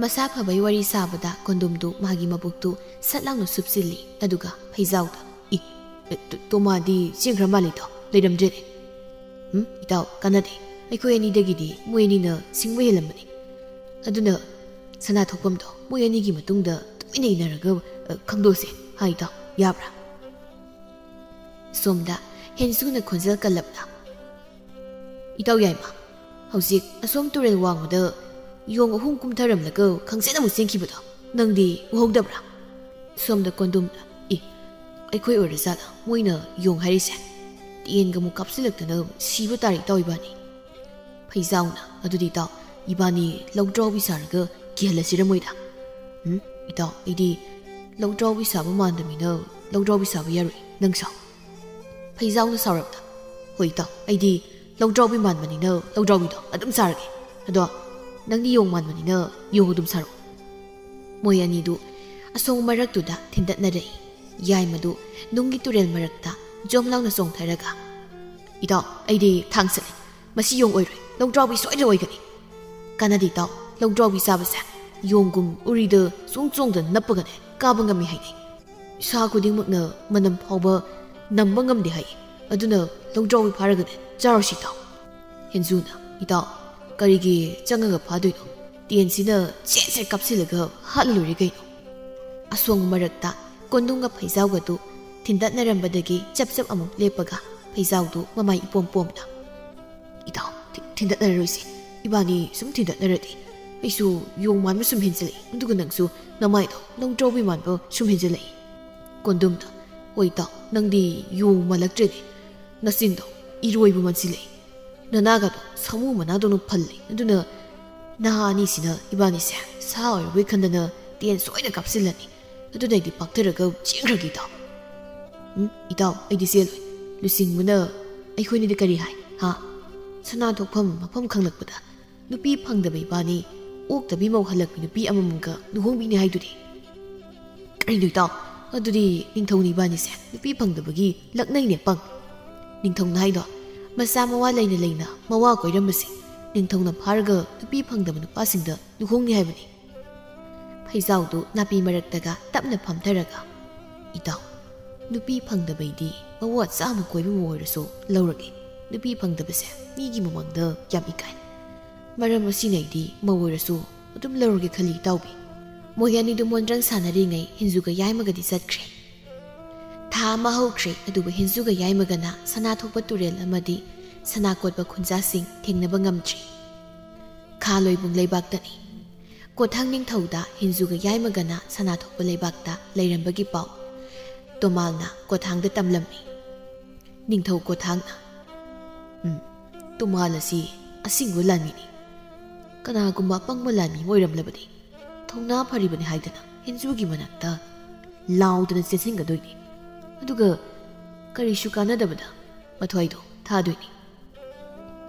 ꯃꯁꯥ ꯐꯕꯩ ꯋꯥꯔꯤ ꯁꯥꯕꯗ ꯀꯣꯟꯗꯨꯝꯗꯨ ꯃꯥꯒꯤ ꯃꯕꯨꯛꯇꯨ ꯁꯠ ꯂꯥꯎꯅ ꯁꯨꯞꯆꯤꯜꯂꯤ꯫ ꯑꯗꯨꯒ ꯐꯩꯖꯥꯎꯗ, "ꯏ, ꯑꯦ, ꯇꯣ-, ꯇꯣꯃꯥꯗꯤ ꯆꯦꯟꯈ꯭ꯔ ꯃꯥꯜꯂꯦ ꯏꯇꯥꯎ, ꯂꯩꯔꯝꯗ꯭ꯔꯦꯅꯦ꯫" "ꯎꯝ, ꯏꯇꯥꯎ, ꯀꯥꯟꯅꯗꯦ꯫ ꯑꯩꯈꯣꯏ ꯑꯅꯤꯗꯒꯤꯗꯤ ꯃꯣꯏ ꯑꯅꯤꯅ ꯁꯤꯡꯕ ꯍꯦꯜꯂꯝꯕꯅꯤ꯫ ꯑꯗꯨꯅ ꯁꯅꯥ ꯊꯣꯛꯐꯝꯗꯣ ꯃꯣꯏ ꯑꯅꯤꯒꯤ ꯃꯇꯨꯡꯗ ꯇꯨꯃꯤꯟꯅ ꯏꯟꯅꯔꯒ, ꯑ, ꯈꯪꯗꯣꯛꯁꯦ, ꯍꯥ ꯏꯇꯥꯎ? ꯌꯥꯕ꯭ꯔꯥ?" ꯁꯣꯝꯗ ꯍꯦꯟꯁꯨꯅ ꯈꯣꯟꯖꯦꯜ ꯀꯜꯂꯞꯅ, "ꯏꯇꯥꯎ ꯌꯥꯏꯃ, ꯍꯧꯖꯤꯛ ꯑꯁꯣꯝ ꯇꯨꯔꯦꯜ ꯋꯥꯡꯃꯗ ꯌꯣꯡ ꯑꯍꯨꯝ ꯀꯨꯝꯊꯔꯝꯂꯒ ꯈꯪꯆꯦꯠ ꯑꯃꯨꯛ ꯆꯦꯟꯈꯤꯕꯗꯣ ꯅꯪꯗꯤ ꯎꯍꯧꯗꯕ꯭ꯔꯥ?" ꯁꯣꯝꯗ ꯀꯣꯟꯗꯨꯝꯅ, "ꯏ, ꯑꯩꯈꯣꯏ ꯑꯣꯏꯔꯖꯥꯠꯂ ꯃꯣꯏꯅ ꯌꯣꯡ ꯍꯥꯏꯔꯤꯁꯦ? ꯇꯦꯟꯒ ꯑꯃꯨꯛ ꯀꯥꯞꯁꯤꯜꯂꯛꯇꯅ ꯁꯤꯕ ꯇꯥꯔꯦ ꯏꯇꯥꯎ ꯏꯕꯥꯅꯤ꯫" ꯐꯩꯖꯥꯎꯅ, "ꯑꯗꯨꯗꯤ ꯏꯇꯥꯎ, ꯏꯕꯥꯅꯤ ꯂꯧꯗ꯭ꯔꯥꯎꯕꯤ ꯁꯥꯔꯒ ꯀꯤꯍꯜꯂꯁꯤꯔ ꯃꯣꯏꯗ?" "ꯎꯝ, ꯏꯇꯥꯎ, ꯑꯩꯗꯤ ꯂꯧꯗ꯭ꯔꯥꯎꯕꯤ ꯁꯥꯕ ꯃꯥꯟꯗꯃꯤꯅ ꯂꯧꯗ꯭ꯔꯥꯎꯕꯤ ꯁꯥꯕ ꯌꯥꯔꯣꯏ, ꯅꯪ ꯁꯥꯎ꯫" ꯐꯩꯖꯥꯎꯅ ꯁꯥꯎꯔꯕꯗ, "ꯍꯣꯏ ꯏꯇꯥꯎ, ꯑꯩꯗꯤ ꯂꯧꯗ꯭ꯔꯥꯎꯕꯤ ꯃꯥꯟꯕꯅꯤꯅ ꯂꯧꯗ꯭ꯔꯥꯎꯕꯤꯗꯣ ꯑꯗꯨꯝ ꯁꯥꯔꯒꯦ꯫ ꯑꯗꯣ ꯅꯪꯗꯤ ꯌꯣꯡ ꯃꯥꯟꯕꯅꯤꯅ ꯌꯣꯡ ꯑꯗꯨꯝ ꯁꯥꯔꯛꯑꯣ꯫" ꯃꯣꯏ ꯑꯅꯤꯗꯨ ꯑꯁꯣꯡ ꯃꯔꯛꯇꯨꯗ ꯊꯤꯟꯗꯠꯅꯔꯛꯏ꯫ ꯌꯥꯏꯃꯗꯨ ꯅꯨꯡꯒꯤ ꯇꯨꯔꯦꯜ ꯃꯔꯛꯇ ꯖꯣꯝ ꯂꯥꯎꯅ ꯆꯣꯡꯊꯔꯒ, "ꯏꯇꯥꯎ, ꯑꯩꯗꯤ ꯊꯥꯡ ꯆꯠꯂꯦ꯫ ꯃꯁꯤ ꯌꯣꯡ ꯑꯣꯏꯔꯣꯏ, ꯂꯧꯗ꯭ꯔꯥꯎꯕꯤ ꯁꯣꯏꯗꯅ ꯑꯣꯏꯒꯅꯤ꯫ ꯀꯥꯟꯅꯗꯦ ꯏꯇꯥꯎ, ꯂꯧꯗ꯭ꯔꯥꯎꯕꯤ ꯆꯥꯕꯁꯦ ꯌꯣꯡꯒꯨꯝ ꯎꯔꯤꯗ ꯆꯣꯡ ꯆꯣꯡꯗꯅ ꯅꯞꯄꯒꯅꯦ ꯀꯥꯕ ꯉꯝꯃꯤ ꯍꯥꯏꯅꯩ꯫ ꯁꯥ ꯈꯨꯗꯤꯡꯃꯛꯅ ꯃꯅꯝ ꯐꯥꯎꯕ ꯅꯝꯕ ꯉꯝꯗꯦ ꯍꯥꯏ꯫ ꯑꯗꯨꯅ ꯂꯧꯗ꯭ꯔꯥꯎꯕꯤ ꯐꯥꯔꯒꯅꯦ ꯆꯥꯔꯨꯁꯤ ꯏꯇꯥꯎ꯫" ꯍꯦꯟꯖꯨꯅ, "ꯏꯇꯥꯎ, ꯀꯔꯤꯒꯤ ꯆꯪꯉꯒ ꯐꯥꯗꯣꯏꯅꯣ? ꯇꯦꯟꯁꯤꯅ ꯆꯦꯠ ꯆꯦꯠ ꯀꯥꯞꯁꯤꯜꯂꯒ ꯍꯥꯠꯂ ꯂꯣꯏꯔꯦ ꯀꯩꯅꯣ꯫" ꯑꯁꯣꯡ ꯃꯔꯛꯇ ꯀꯣꯟꯗꯨꯡꯒ ꯐꯩꯖꯥꯎꯒꯗꯨ ꯊꯤꯟꯗꯠꯅꯔꯝꯕꯗꯒꯤ ꯆꯞ ꯆꯞ ꯑꯃꯨꯛ ꯂꯦꯞꯄꯒ ꯐꯩꯖꯥꯎꯗꯨ ꯃꯃꯥꯏ ꯏꯄꯣꯝ ꯄꯣꯝꯅ, "ꯏꯇꯥꯎ, ꯊꯤ-, ꯊꯤꯟꯗꯠꯅꯔꯔꯣꯏꯁꯤ꯫ ꯏꯕꯥꯅꯤ ꯁꯨꯝ ꯊꯤꯟꯗꯠꯅꯔꯗꯤ ꯑꯩꯁꯨ ꯌꯣꯡ ꯃꯥꯟꯕ ꯁꯨꯝ ꯍꯦꯟꯖꯤꯜꯂꯛꯏ, ꯑꯗꯨꯒ ꯅꯪꯁꯨ ꯅꯃꯥꯏꯗꯣ ꯂꯧꯗ꯭ꯔꯥꯎꯕꯤ ꯃꯥꯟꯕ ꯁꯨꯝ ꯍꯦꯟꯖꯤꯜꯂꯛꯏ꯫" ꯀꯣꯟꯗꯨꯝꯅ, "ꯍꯣꯏ ꯏꯇꯥꯎ, ꯅꯪꯗꯤ ꯌꯣꯡ ꯃꯥꯜꯂꯛꯇ꯭ꯔꯦꯅꯦ꯫ ꯅꯆꯤꯟꯗꯣ ꯏꯔꯣꯏꯕ ꯃꯥꯟꯁꯤꯜꯂꯛꯏ꯫ ꯅꯅꯥꯒꯗꯣ ꯁꯥꯃꯨ ꯃꯅꯥꯗꯧꯅ ꯐꯜꯂꯤ꯫ ꯑꯗꯨꯅ ꯅꯍꯥ ꯑꯅꯤꯁꯤꯅ ꯏꯕꯥꯅꯤꯁꯦ ꯁꯥ ꯑꯣꯏꯔꯕꯣꯏ ꯈꯟꯗꯅ ꯇꯦꯟ ꯁꯣꯏꯅ ꯀꯥꯞꯁꯤꯜꯂꯅꯤ꯫ ꯑꯗꯨꯅ ꯑꯩꯗꯤ ꯄꯥꯛꯊꯔꯒ ꯆꯦꯟꯈ꯭ꯔꯒꯦ ꯏꯇꯥꯎ꯫" "ꯎꯝ, ꯏꯇꯥꯎ, ꯑꯩꯗꯤ ꯆꯦꯜꯂꯣꯏ꯫ ꯂꯨꯆꯤꯡꯕꯅ ꯑꯩꯈꯣꯏꯅꯤꯗꯤ ꯀꯔꯤ ꯍꯥꯏ, ꯍꯥ? ꯁꯅꯥ ꯊꯣꯛꯐꯝ ꯃꯐꯝ ꯈꯪꯂꯛꯄꯗ ꯅꯨꯄꯤ ꯐꯪꯗꯕ ꯏꯕꯥꯅꯤ ꯑꯣꯛꯇꯕꯤ ꯃꯧ ꯍꯜꯂꯛꯄꯤ ꯅꯨꯄꯤ ꯑꯃꯃꯝꯒ ꯂꯨꯍꯣꯡꯕꯤꯅꯤ ꯍꯥꯏꯗꯨꯗꯤ꯫" "ꯀꯔꯤꯅꯣ ꯏꯇꯥꯎ? ꯑꯗꯨꯗꯤ ꯅꯤꯡꯊꯧꯅ ꯏꯕꯥꯅꯤꯁꯦ ꯅꯨꯄꯤ ꯐꯪꯗꯕꯒꯤ ꯂꯛꯅꯩꯅꯦ, ꯄꯪ꯫ ꯅꯤꯡꯊꯧꯅ ꯍꯥꯏꯗꯣ ꯃꯆꯥ ꯃꯋꯥ ꯂꯩꯅ ꯂꯩꯅ ꯃꯋꯥ ꯀꯣꯏꯔꯝꯕꯁꯤꯡ ꯅꯤꯡꯊꯧꯅ ꯐꯥꯔꯒ ꯅꯨꯄꯤ ꯐꯪꯗꯕ ꯅꯨꯄꯥꯁꯤꯡꯗ ꯂꯨꯍꯣꯡꯅꯤ ꯍꯥꯏꯕꯅꯤ꯫" ꯐꯩꯖꯥꯎꯗꯨ ꯅꯥꯄꯤ ꯃꯔꯛꯇꯒ ꯇꯞꯅ ꯐꯝꯊꯔꯒ, "ꯏꯇꯥꯎ, ꯅꯨꯄꯤ ꯐꯪꯗꯕꯩꯗꯤ ꯃꯋꯥ ꯆꯥꯝꯃ ꯀꯣꯏꯕꯕꯨ ꯑꯣꯏꯔꯁꯨ ꯂꯧꯔꯒꯦ꯫ ꯅꯨꯄꯤ ꯐꯪꯗꯕꯁꯦ ꯃꯤꯒꯤ ꯃꯃꯥꯡꯗ ꯌꯥꯝ ꯏꯀꯥꯏ꯫ ꯃꯔꯝ ꯑꯁꯤꯅ ꯑꯩꯗꯤ ꯃꯧ ꯑꯣꯏꯔꯁꯨ ꯑꯗꯨꯝ ꯂꯧꯔꯒꯦ ꯈꯜꯂꯤ ꯏꯇꯥꯎꯕꯤ꯫ ꯃꯣꯏ ꯑꯅꯤꯗꯨ ꯃꯣꯟꯗ꯭ꯔꯪ ꯁꯥꯟꯅꯔꯤꯉꯩ ꯍꯤꯟꯖꯨꯒ ꯌꯥꯏꯃꯒꯗꯤ ꯆꯠꯈ꯭ꯔꯦ꯫ ꯊꯥ ꯑꯃ ꯍꯧꯈ꯭ꯔꯦ, ꯑꯗꯨꯕꯨ ꯍꯤꯟꯖꯨꯒ ꯌꯥꯏꯃꯒꯅ ꯁꯅꯥ ꯊꯣꯛꯄ ꯇꯨꯔꯦꯜ ꯑꯃꯗꯤ ꯁꯅꯥ ꯀꯣꯠꯄ ꯈꯨꯟꯖꯥꯁꯤꯡ ꯊꯦꯡꯅꯕ ꯉꯝꯗ꯭ꯔꯤ꯫ ꯈꯥ ꯂꯣꯏꯕꯨꯡ ꯂꯩꯕꯥꯛꯇꯅꯤ꯫ ꯀꯣꯊꯥꯡ ꯅꯤꯡꯊꯧꯗ ꯍꯤꯟꯖꯨꯒ ꯌꯥꯏꯃꯒꯅ ꯁꯅꯥ ꯊꯣꯛꯄ ꯂꯩꯕꯥꯛꯇ ꯂꯩꯔꯝꯕꯒꯤ ꯄꯥꯎ ꯇꯣꯃꯥꯜꯅ ꯀꯣꯊꯥꯡꯗ ꯇꯝꯂꯝꯃꯤ꯫ ꯅꯤꯡꯊꯧ ꯀꯣꯊꯥꯡꯅ, "ꯎꯝ, ꯇꯣꯃꯥꯜ ꯑꯁꯤ ꯑꯁꯤꯡꯕ ꯂꯥꯟꯃꯤꯅꯤ꯫ ꯀꯅꯥꯒꯨꯝꯕ ꯑꯄꯪꯕ ꯂꯥꯟꯃꯤ ꯑꯃ ꯑꯣꯏꯔꯝꯂꯕꯗꯤ ꯊꯧꯅꯥ ꯐꯔꯤꯕꯅꯤ ꯍꯥꯏꯗꯅ ꯍꯤꯟꯖꯨꯒꯤ ꯃꯅꯥꯛꯇ ꯂꯥꯎꯗꯅ ꯆꯦꯟꯁꯤꯟꯒꯗꯣꯏꯅꯤ꯫ ꯑꯗꯨꯒ ꯀꯔꯤꯁꯨ ꯀꯥꯟꯅꯗꯕꯗ ꯃꯊ꯭ꯋꯥꯏꯗꯣ ꯊꯥꯗꯣꯏꯅꯤ꯫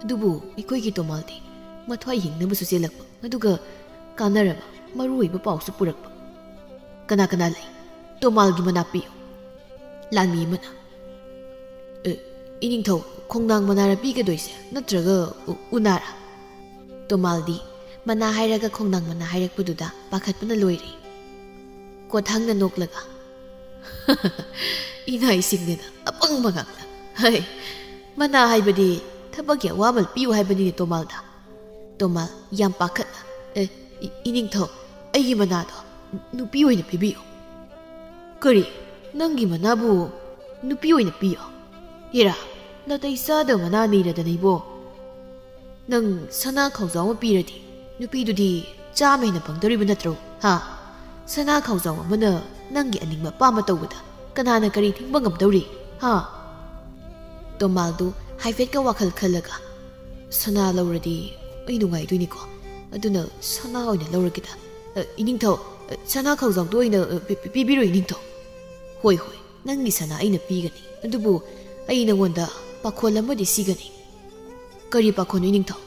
ꯑꯗꯨꯕꯨ ꯑꯩꯈꯣꯏꯒꯤ ꯇꯣꯃꯥꯜꯗꯤ ꯃꯊ꯭ꯋꯥꯏ ꯍꯤꯡꯅꯕꯁꯨ ꯆꯦꯜꯂꯛꯄ, ꯑꯗꯨꯒ ꯀꯥꯟꯅꯔꯕ ꯃꯔꯨ ꯑꯣꯏꯕ ꯄꯥꯎꯁꯨ ꯄꯨꯔꯛꯄ꯫ ꯀꯅꯥ ꯀꯅꯥ ꯂꯩ? ꯇꯣꯃꯥꯜꯒꯤ ꯃꯅꯥꯛ ꯄꯤꯌꯨ꯫" ꯂꯥꯟꯃꯤ ꯑꯃꯅ, "ꯑꯦ, ꯏꯅꯤꯡꯊꯧ, ꯈꯣꯡꯅꯥꯡ ꯃꯅꯥꯔ ꯄꯤꯒꯗꯣꯏꯁꯦ, ꯅꯠꯇ꯭ꯔꯒ ꯎ-, ꯎꯅꯥꯔ?" ꯇꯣꯃꯥꯜꯗꯤ ꯃꯅꯥ ꯍꯥꯏꯔꯒ ꯈꯣꯡꯅꯥꯡ ꯃꯅꯥ ꯍꯥꯏꯔꯛꯄꯗꯨꯗ ꯄꯥꯈꯠꯄꯅ ꯂꯣꯏꯔꯦ꯫ ꯀꯣꯊꯥꯡꯅ ꯅꯣꯛꯂꯒ, "ꯏꯅꯥꯏꯁꯤꯡꯅꯦꯅ ꯑꯄꯪꯕ ꯉꯥꯛꯇ꯫ ꯍꯩ, ꯃꯅꯥ ꯍꯥꯏꯕꯗꯤ ꯊꯕꯛꯀꯤ ꯑꯋꯥꯃꯜ ꯄꯤꯌꯨ ꯍꯥꯏꯕꯅꯤꯅꯦ ꯇꯣꯃꯥꯜꯗ꯫" ꯇꯣꯃꯥꯜ ꯌꯥꯝ ꯄꯥꯈꯠꯅ, "ꯑꯦ, ꯏ-, ꯏꯅꯤꯡꯊꯧ, ꯑꯩꯒꯤ ꯃꯅꯥꯗꯣ ꯅꯨꯄꯤ ꯑꯣꯏꯅ ꯄꯤꯕꯤꯌꯨ꯫" "ꯀꯔꯤ? ꯅꯪꯒꯤ ꯃꯅꯥꯕꯨ ꯅꯨꯄꯤ ꯑꯣꯏꯅ ꯄꯤꯌꯣ? ꯍꯦꯔꯥ, ꯅꯥꯇꯩ ꯆꯥꯗꯕ ꯃꯅꯥ ꯅꯤꯔꯗꯅ ꯏꯕꯣ꯫ ꯅꯪ ꯁꯅꯥ ꯈꯥꯎꯖꯥꯎ ꯑꯃ ꯄꯤꯔꯗꯤ ꯅꯨꯄꯤꯗꯨꯗꯤ ꯆꯥꯝꯃ ꯍꯦꯟꯅ ꯐꯪꯗꯧꯔꯤꯕ ꯅꯠꯇ꯭ꯔꯣ? ꯍꯥ? ꯁꯅꯥ ꯈꯥꯎꯖꯥꯎ ꯑꯃꯅ ꯅꯪꯒꯤ ꯑꯅꯤꯡꯕ ꯑꯄꯥꯝꯕ ꯇꯧꯕꯗ ꯀꯅꯥꯅ ꯀꯔꯤ ꯊꯤꯡꯕ ꯉꯝꯗꯧꯔꯤ? ꯍꯥ?" ꯇꯣꯃꯥꯜꯗꯨ ꯍꯥꯏꯐꯦꯠꯀ ꯋꯥꯈꯜ ꯈꯜꯂꯒ, "ꯁꯅꯥ ꯂꯧꯔꯗꯤ ꯑꯩ ꯅꯨꯡꯉꯥꯏꯗꯣꯏꯅꯤꯀꯣ꯫ ꯑꯗꯨꯅ ꯁꯅꯥ ꯑꯣꯏꯅ ꯂꯧꯔꯒꯦꯗ꯫ ꯑ, ꯏꯅꯤꯡꯊꯧ, ꯑ, ꯁꯅꯥ ꯈꯥꯎꯖꯥꯎꯗꯣ ꯑꯣꯏꯅ, ꯑ, ꯄꯤ-, ꯄꯤ-, ꯄꯤꯕꯤꯔꯣ ꯏꯅꯤꯡꯊꯧ꯫" "ꯍꯣꯏ, ꯍꯣꯏ, ꯅꯪꯒꯤ ꯁꯅꯥ ꯑꯩꯅ ꯄꯤꯒꯅꯤ꯫ ꯑꯗꯨꯕꯨ ꯑꯩ ꯅꯉꯣꯟꯗ ꯄꯥꯈꯣꯜ ꯑꯃꯗꯤ ꯁꯤꯒꯅꯤ꯫" "ꯀꯔꯤ ꯄꯥꯈꯣꯟꯅꯣ ꯏꯅꯤꯡꯊꯧ?"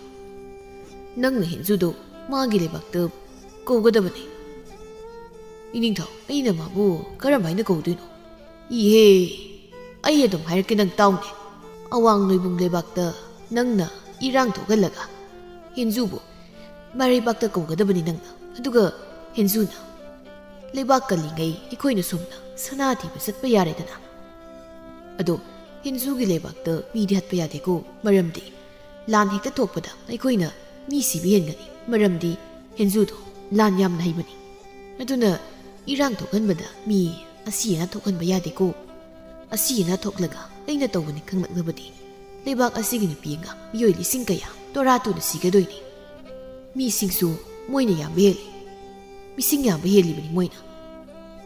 "ꯅꯪꯅ ꯍꯤꯟꯖꯨꯗꯣ ꯃꯥꯒꯤ ꯂꯩꯕꯥꯛꯇ ꯀꯧꯒꯗꯕꯅꯤ꯫" "ꯏꯅꯤꯡꯊꯧ, ꯑꯩꯅ ꯃꯥꯕꯨ ꯀꯔꯝ ꯍꯥꯏꯅ ꯀꯧꯗꯣꯏꯅꯣ?" "ꯏꯍꯦ, ꯑꯩ ꯑꯗꯨꯝ ꯍꯥꯏꯔꯛꯀꯦ, ꯅꯪ ꯇꯥꯎꯅꯦ꯫ ꯑꯋꯥꯡ ꯅꯣꯏꯕꯨꯡ ꯂꯩꯕꯥꯛꯇ ꯅꯪꯅ ꯏꯔꯥꯡ ꯊꯣꯛꯍꯜꯂꯒ ꯍꯤꯟꯖꯨꯕꯨ ꯃꯔꯩꯕꯥꯛꯇ ꯀꯧꯒꯗꯕꯅꯤ ꯅꯪꯅ꯫ ꯑꯗꯨꯒ ꯍꯤꯟꯖꯨꯅ ꯂꯩꯕꯥꯛ ꯀꯜꯂꯤꯉꯩ ꯑꯩꯈꯣꯏꯅ ꯁꯣꯝꯗ ꯁꯅꯥ ꯊꯤꯕ ꯆꯠꯄ ꯌꯥꯔꯦꯗꯅ꯫ ꯑꯗꯣ ꯍꯦꯟꯖꯨꯒꯤ ꯂꯩꯕꯥꯛꯇ ꯃꯤꯗꯤ ꯍꯥꯠꯄ ꯌꯥꯗꯦꯀꯣ, ꯃꯔꯝꯗꯤ ꯂꯥꯟ ꯍꯦꯛꯇ ꯊꯣꯛꯄꯗ ꯑꯩꯈꯣꯏꯅ ꯃꯤ ꯁꯤꯕ ꯍꯦꯟꯒꯅꯤ, ꯃꯔꯝꯗꯤ ꯍꯦꯟꯖꯨꯗꯣ ꯂꯥꯟ ꯌꯥꯝꯅ ꯍꯩꯕꯅꯤ꯫ ꯑꯗꯨꯅ ꯏꯔꯥꯡ ꯊꯣꯛꯍꯟꯕꯗ ꯃꯤ ꯑꯁꯤ ꯑꯅꯥ ꯊꯣꯛꯍꯟꯕ ꯌꯥꯗꯦꯀꯣ꯫ ꯑꯁꯤ ꯑꯅꯥ ꯊꯣꯛꯂꯒ ꯑꯩꯅ ꯇꯧꯕꯅꯤ ꯈꯪꯂꯛꯂꯕꯗꯤ ꯂꯩꯕꯥꯛ ꯑꯁꯤꯒꯤ ꯅꯨꯄꯤ ꯑꯉꯥꯡ ꯃꯤꯑꯣꯏ ꯂꯤꯁꯤꯡ ꯀꯌꯥ ꯇꯣꯔꯥ ꯇꯨꯅ ꯁꯤꯒꯗꯣꯏꯅꯤ꯫ ꯃꯤꯁꯤꯡꯁꯨ ꯃꯣꯏꯅ ꯌꯥꯝꯕ ꯍꯦꯜꯂꯤ꯫ ꯃꯤꯁꯤꯡ ꯌꯥꯝꯕ ꯍꯦꯜꯂꯤꯕꯅꯤ ꯃꯣꯏꯅ꯫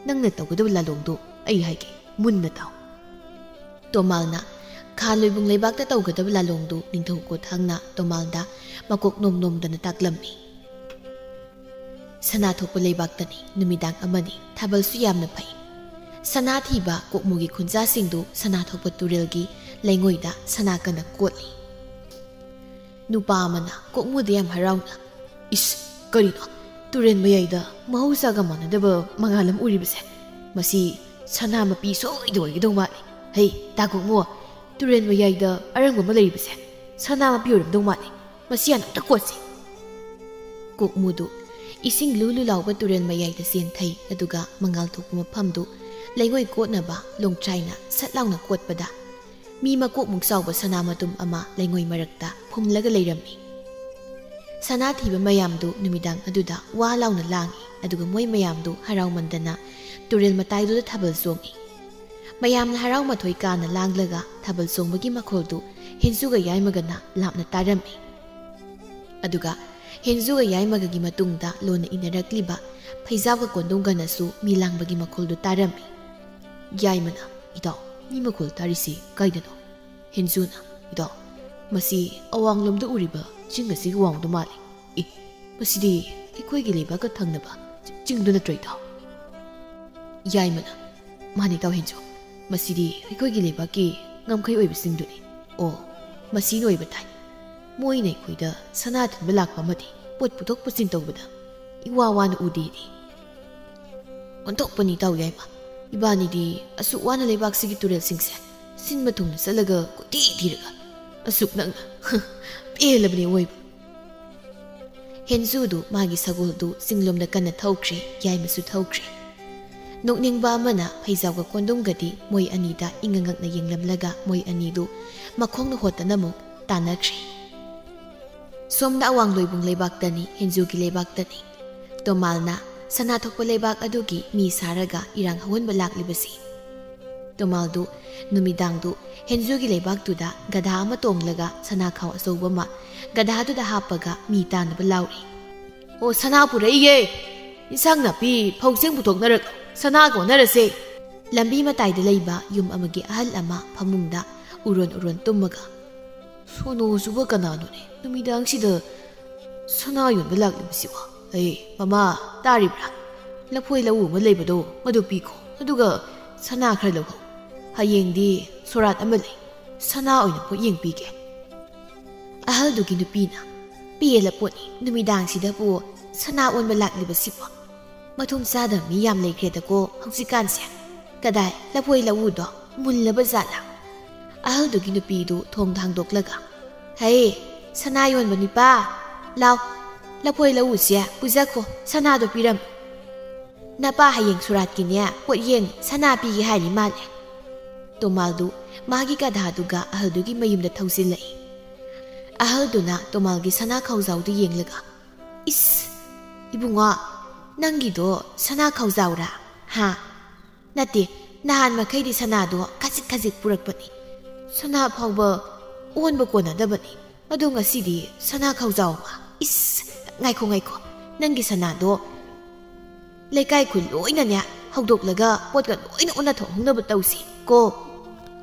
ꯅꯪꯅ ꯇꯧꯒꯗꯕ ꯂꯥꯂꯣꯡꯗꯣ ꯑꯩ ꯍꯥꯏꯒꯦ, ꯃꯨꯟꯅ ꯇꯥꯎ꯫ ꯇꯣꯃꯥꯜꯅ ꯈꯥ ꯂꯣꯏꯕꯨꯡ ꯂꯩꯕꯥꯛꯇ ꯇꯧꯒꯗꯕ ꯂꯥꯂꯣꯡꯗꯨ ꯅꯤꯡꯊꯧ ꯀꯣꯊꯥꯡꯅ ꯇꯣꯃꯥꯜꯗ ꯃꯀꯣꯛ ꯅꯣꯝ ꯅꯣꯝꯗꯅ ꯇꯥꯛꯂꯝꯃꯤ꯫ ꯁꯅꯥ ꯊꯣꯛꯄ ꯂꯩꯕꯥꯛꯇꯅꯤ ꯅꯨꯃꯤꯗꯥꯡ ꯑꯃꯅꯤ, ꯊꯥꯕꯜꯁꯨ ꯌꯥꯝꯅ ꯐꯩ꯫ ꯁꯅꯥ ꯊꯤꯕ ꯀꯣꯛꯃꯨꯒꯤ ꯈꯨꯟꯖꯥꯁꯤꯡꯗꯨ ꯁꯅꯥ ꯊꯣꯛꯄ ꯇꯨꯔꯦꯜꯒꯤ ꯂꯩꯉꯣꯏꯗ ꯁꯅꯥ ꯀꯟꯅ ꯀꯣꯠꯂꯤ꯫ ꯅꯨꯄꯥ ꯑꯃꯅ ꯀꯣꯛꯃꯨꯗ ꯌꯥꯝ ꯍꯔꯥꯎꯅ, "ꯏꯁ, ꯀꯔꯤꯅꯣ? ꯇꯨꯔꯦꯜ ꯃꯌꯥꯏꯗ ꯃꯍꯧꯁꯥꯒ ꯃꯥꯟꯅꯗꯕ ꯃꯉꯥꯜ ꯑꯃ ꯎꯔꯤꯕꯁꯦ? ꯃꯁꯤ ꯁꯅꯥ ꯃꯄꯤ ꯁꯣꯏꯗ ꯑꯣꯏꯒꯗꯧ ꯃꯥꯜꯂꯤ꯫ ꯍꯩ, ꯇꯥ ꯀꯣꯛꯃꯨ, ꯇꯨꯔꯦꯜ ꯃꯌꯥꯏꯗ ꯑꯔꯪꯕ ꯑꯃ ꯂꯩꯔꯤꯕꯁꯦ ꯁꯅꯥ ꯃꯄꯤ ꯑꯣꯏꯔꯝꯗꯧ ꯃꯥꯜꯂꯤ꯫ ꯃꯁꯤ ꯍꯥꯟꯅ ꯑꯝꯇ ꯀꯣꯠꯁꯤ꯫" ꯀꯣꯛꯃꯨꯗꯨ ꯏꯁꯤꯡ ꯂꯨ ꯂꯨ ꯂꯥꯎꯕ ꯇꯨꯔꯦꯜ ꯃꯌꯥꯏꯗ ꯆꯦꯟꯊꯩ, ꯑꯗꯨꯒ ꯃꯉꯥꯜ ꯊꯣꯛꯄ ꯃꯐꯝꯗꯨ ꯂꯩꯉꯣꯏ ꯀꯣꯠꯅꯕ ꯂꯣꯡꯇ꯭ꯔꯥꯏꯅ ꯁꯠ ꯂꯥꯎꯅ ꯀꯣꯠꯄꯗ, ꯃꯤ ꯃꯀꯣꯛꯃꯨꯛ ꯆꯥꯎꯕ ꯁꯅꯥ ꯃꯇꯨꯝ ꯑꯃ ꯂꯩꯉꯣꯏ ꯃꯔꯛꯇ ꯐꯨꯝꯂꯒ ꯂꯩꯔꯝꯃꯤ꯫ ꯁꯅꯥ ꯊꯤꯕ ꯃꯌꯥꯝꯗꯨ ꯅꯨꯃꯤꯗꯥꯡ ꯑꯗꯨꯗ ꯋꯥ ꯂꯥꯎꯅ ꯂꯥꯡꯏ, ꯑꯗꯨꯒ ꯃꯣꯏ ꯃꯌꯥꯝꯗꯨ ꯍꯔꯥꯎꯃꯟꯗꯅ ꯇꯨꯔꯦꯜ ꯃꯇꯥꯏꯗꯨꯗ ꯊꯥꯕꯜ ꯆꯣꯡꯏ꯫ ꯃꯌꯥꯝꯅ ꯍꯔꯥꯎ ꯃꯊꯣꯏ ꯀꯥꯅ ꯂꯥꯡꯂꯒ ꯊꯥꯕꯜ ꯆꯣꯡꯕꯒꯤ ꯃꯈꯣꯜꯗꯨ ꯍꯦꯟꯖꯨꯒ ꯌꯥꯏꯃꯒꯅ ꯂꯥꯞꯅ ꯇꯥꯔꯝꯃꯤ꯫ ꯑꯗꯨꯒ ꯍꯦꯟꯖꯨꯒ ꯌꯥꯏꯃꯒꯒꯤ ꯃꯇꯨꯡꯗ ꯂꯣꯟꯅ ꯏꯟꯅꯔꯛꯂꯤꯕ ꯐꯩꯖꯥꯎꯒ ꯀꯣꯟꯗꯣꯡꯒꯅꯁꯨ ꯃꯤ ꯂꯥꯡꯕꯒꯤ ꯃꯈꯣꯜꯗꯨ ꯇꯥꯔꯝꯃꯤ꯫ ꯌꯥꯏꯃꯅ, "ꯏꯇꯥꯎ, ꯃꯤ ꯃꯈꯣꯜ ꯇꯥꯔꯤꯁꯤ ꯀꯥꯏꯗꯅꯣ?" ꯍꯦꯟꯖꯨꯅ, "ꯏꯇꯥꯎ, ꯃꯁꯤ ꯑꯋꯥꯡꯂꯣꯝꯗ ꯎꯔꯤꯕ ꯆꯤꯡ ꯑꯁꯤꯒꯤ ꯋꯥꯡꯗ ꯃꯥꯜꯂꯤ꯫ ꯑꯦ, ꯃꯁꯤꯗꯤ ꯑꯩꯈꯣꯏꯒꯤ ꯂꯩꯕꯥꯛꯀ ꯊꯪꯅꯕ ꯆꯤꯡꯗꯨ ꯅꯠꯇ꯭ꯔꯣ, ꯏꯇꯥꯎ?" ꯌꯥꯏꯃꯅ, "ꯃꯥꯅꯤ, ꯏꯇꯥꯎ ꯍꯦꯟꯖꯨ, ꯃꯁꯤꯗꯤ ꯑꯩꯈꯣꯏꯒꯤ ꯂꯩꯕꯥꯛꯀꯤ ꯉꯝꯈꯩ ꯑꯣꯏꯕ ꯆꯤꯡꯗꯨꯅꯤ꯫ ꯑꯣ, ꯃꯁꯤꯅ ꯑꯣꯏꯕ ꯇꯥꯏ꯫ ꯃꯣꯏꯅ ꯑꯩꯈꯣꯏꯗ ꯁꯅꯥ ꯊꯤꯟꯕ ꯂꯥꯛꯄ ꯑꯃꯗꯤ ꯄꯣꯠ ꯄꯨꯊꯣꯛ ꯄꯨꯁꯤꯟ ꯇꯧꯕꯗ ꯏꯋꯥ ꯋꯥꯅ ꯎꯗꯦꯗꯤ꯫ ꯑꯣꯟꯊꯣꯛꯄꯅꯤ, ꯏꯇꯥꯎ ꯌꯥꯏꯃ꯫ ꯏꯕꯥꯅꯤꯗꯤ ꯑꯁꯨꯛ ꯋꯥꯅ ꯂꯩꯕꯥꯛꯁꯤꯒꯤ ꯇꯨꯔꯦꯜꯁꯤꯡꯁꯦ ꯁꯤꯟꯕ ꯊꯨꯡꯅ ꯆꯠꯂꯒ ꯀꯣꯏꯊꯤ ꯊꯤꯔꯒ ꯑꯁꯨꯛ ꯅꯛꯅ ꯄꯦꯜꯂꯕꯅꯤ ꯑꯋꯣꯏꯕ꯫" ꯍꯦꯟꯖꯨꯗꯨ ꯃꯥꯒꯤ ꯁꯒꯣꯜꯗꯨ ꯆꯤꯡꯂꯣꯝꯗ ꯀꯟꯅ ꯊꯧꯈ꯭ꯔꯦ, ꯌꯥꯏꯃꯁꯨ ꯊꯧꯈ꯭ꯔꯦ꯫ ꯅꯣꯛꯅꯤꯡꯕ ꯑꯃꯅ ꯐꯩꯖꯥꯎꯒ ꯀꯣꯟꯗꯨꯝꯒꯗꯤ ꯃꯣꯏ ꯑꯅꯤꯗ ꯏꯉꯛ ꯉꯛꯅ ꯌꯦꯡꯂꯝꯂꯒ ꯃꯣꯏ ꯑꯅꯤꯗꯨ ꯃꯈꯣꯡꯅ ꯍꯣꯠꯇꯅ ꯑꯃꯨꯛ ꯇꯥꯟꯅꯈ꯭ꯔꯦ꯫ ꯁꯣꯝꯗ ꯑꯋꯥꯡ ꯂꯣꯏꯕꯨꯡ ꯂꯩꯕꯥꯛꯇꯅꯤ, ꯍꯦꯟꯖꯨꯒꯤ ꯂꯩꯕꯥꯛꯇꯅꯤ꯫ ꯇꯣꯃꯥꯜꯅ ꯁꯅꯥ ꯊꯣꯛꯄ ꯂꯩꯕꯥꯛ ꯑꯗꯨꯒꯤ ꯃꯤ ꯁꯥꯔꯒ ꯏꯔꯥꯡ ꯍꯧꯍꯟꯕ ꯂꯥꯛꯂꯤꯕꯁꯤ꯫ ꯇꯣꯃꯥꯜꯗꯨ ꯅꯨꯃꯤꯗꯥꯡꯗꯨ ꯍꯦꯟꯖꯨꯒꯤ ꯂꯩꯕꯥꯛꯇꯨꯗ ꯒꯙꯥ ꯑꯃ ꯇꯣꯡꯂꯒ ꯁꯅꯥ ꯈꯥꯎ ꯑꯆꯧꯕ ꯑꯃ ꯒꯙꯥꯗꯨꯗ ꯍꯥꯞꯄꯒ ꯃꯤ ꯇꯥꯅꯕ ꯂꯥꯎꯔꯤ꯫ "ꯑꯣ, ꯁꯅꯥ ꯄꯨꯔꯛꯏꯌꯦ! ꯏꯟꯁꯥꯡ ꯅꯥꯄꯤ, ꯐꯧ ꯆꯦꯡ ꯄꯨꯊꯣꯛꯅꯔꯛ, ꯁꯅꯥ ꯀꯣꯟꯅꯔꯁꯦ!" ꯂꯝꯕꯤ ꯃꯇꯥꯏꯗ ꯂꯩꯕ ꯌꯨꯝ ꯑꯃꯒꯤ ꯑꯍꯜ ꯑꯃ ꯐꯃꯨꯡꯗ ꯎꯔꯣꯟ ꯎꯔꯣꯟ ꯇꯨꯝꯃꯒ, "ꯁꯣꯅꯣ ꯆꯨꯕ ꯀꯅꯥꯅꯣꯅꯦ? ꯅꯨꯃꯤꯗꯥꯡꯁꯤꯗ ꯁꯅꯥ ꯌꯣꯟꯕ ꯂꯥꯛꯂꯤꯕꯁꯤꯕꯣ? ꯑꯩ, ꯃꯃꯥ, ꯇꯥꯔꯤꯕ꯭ꯔꯥ? ꯂꯐꯣꯏ ꯂꯧꯎ ꯑꯃ ꯂꯩꯕꯗꯣ, ꯃꯗꯨ ꯄꯤꯈꯣ, ꯑꯗꯨꯒ ꯁꯅꯥ ꯈꯔ ꯂꯧꯍꯧ꯫ ꯍꯌꯦꯡꯗꯤ ꯁꯣꯔꯥꯠ ꯑꯃ ꯂꯩ, ꯁꯅꯥ ꯑꯣꯏꯅ ꯄꯣꯠꯌꯦꯡ ꯄꯤꯒꯦ꯫" ꯑꯍꯜꯗꯨꯒꯤ ꯅꯨꯄꯤꯅ, "ꯄꯦꯜꯂ ꯄꯣꯠꯅꯤ, ꯅꯨꯃꯤꯗꯥꯡꯁꯤꯗꯕꯨ ꯁꯅꯥ ꯑꯣꯟꯕ ꯂꯥꯛꯂꯤꯕꯁꯤꯕꯣ? ꯃꯊꯣꯡ ꯆꯥꯗꯕ ꯃꯤ ꯌꯥꯝ ꯂꯩꯈ꯭ꯔꯦꯗꯀꯣ ꯍꯧꯖꯤꯛꯀꯥꯟꯁꯦ꯫ ꯀꯗꯥꯏ, ꯂꯐꯣꯏ ꯂꯧꯎꯗꯣ ꯃꯨꯜꯂꯕ ꯖꯥꯠꯂꯥ?" ꯑꯍꯜꯗꯨꯒꯤ ꯅꯨꯄꯤꯗꯨ ꯊꯣꯡ ꯍꯥꯡꯗꯣꯛꯂꯒ, "ꯍꯩ, ꯁꯅꯥ ꯌꯣꯟꯕ ꯅꯤꯄꯥ, ꯂꯥꯎ, ꯂꯐꯣꯏ ꯂꯧꯎꯁꯦ ꯄꯨꯖꯈꯣ, ꯁꯅꯥꯗꯣ ꯄꯤꯔꯝꯃꯨ꯫ ꯅꯄꯥ ꯍꯌꯦꯡ ꯁꯨꯔꯥꯠꯀꯤꯅꯦ ꯄꯣꯠꯌꯦꯡ ꯁꯅꯥ ꯄꯤꯒꯦ ꯍꯥꯏꯔꯤ ꯃꯥꯜꯂꯦ꯫" ꯇꯣꯃꯥꯜꯗꯨ ꯃꯥꯒꯤ ꯒꯙꯥꯗꯨꯒ ꯑꯍꯜꯗꯨꯒꯤ ꯃꯌꯨꯝꯗ ꯊꯧꯖꯤꯜꯂꯛꯏ꯫ ꯑꯍꯜꯗꯨꯅ ꯇꯣꯃꯥꯜꯒꯤ ꯁꯅꯥ ꯈꯥꯎꯖꯥꯎꯗꯨ ꯌꯦꯡꯂꯒ, "ꯏꯁ, ꯏꯕꯨꯡꯉꯣ, ꯅꯪꯒꯤꯗꯣ ꯁꯅꯥ ꯈꯥꯎꯖꯥꯎꯔꯥ? ꯍꯥ? ꯅꯠꯇꯦ, ꯅꯍꯥꯟ ꯃꯈꯩꯗꯤ ꯁꯅꯥꯗꯣ ꯈꯖꯤꯛ ꯈꯖꯤꯛ ꯄꯨꯔꯛꯄꯅꯤ꯫ ꯁꯅꯥ ꯐꯥꯎꯕ ꯑꯣꯟꯕ ꯀꯣꯟꯅꯗꯕꯅꯤ꯫ ꯑꯗꯣ ꯉꯁꯤꯗꯤ ꯁꯅꯥ ꯈꯥꯎꯖꯥꯎ ꯑꯃ꯫ ꯏꯁ, ꯉꯥꯏꯈꯣ, ꯉꯥꯏꯈꯣ꯫ ꯅꯪꯒꯤ ꯁꯅꯥꯗꯣ ꯂꯩꯀꯥꯏ ꯈꯨꯜ ꯂꯣꯏꯅꯅꯦ ꯍꯧꯗꯣꯛꯂꯒ ꯄꯣꯠꯀ ꯂꯣꯏꯅ ꯑꯣꯟꯅ ꯊꯣꯛꯍꯧꯅꯕ ꯇꯧꯁꯤ ꯀꯣ꯫"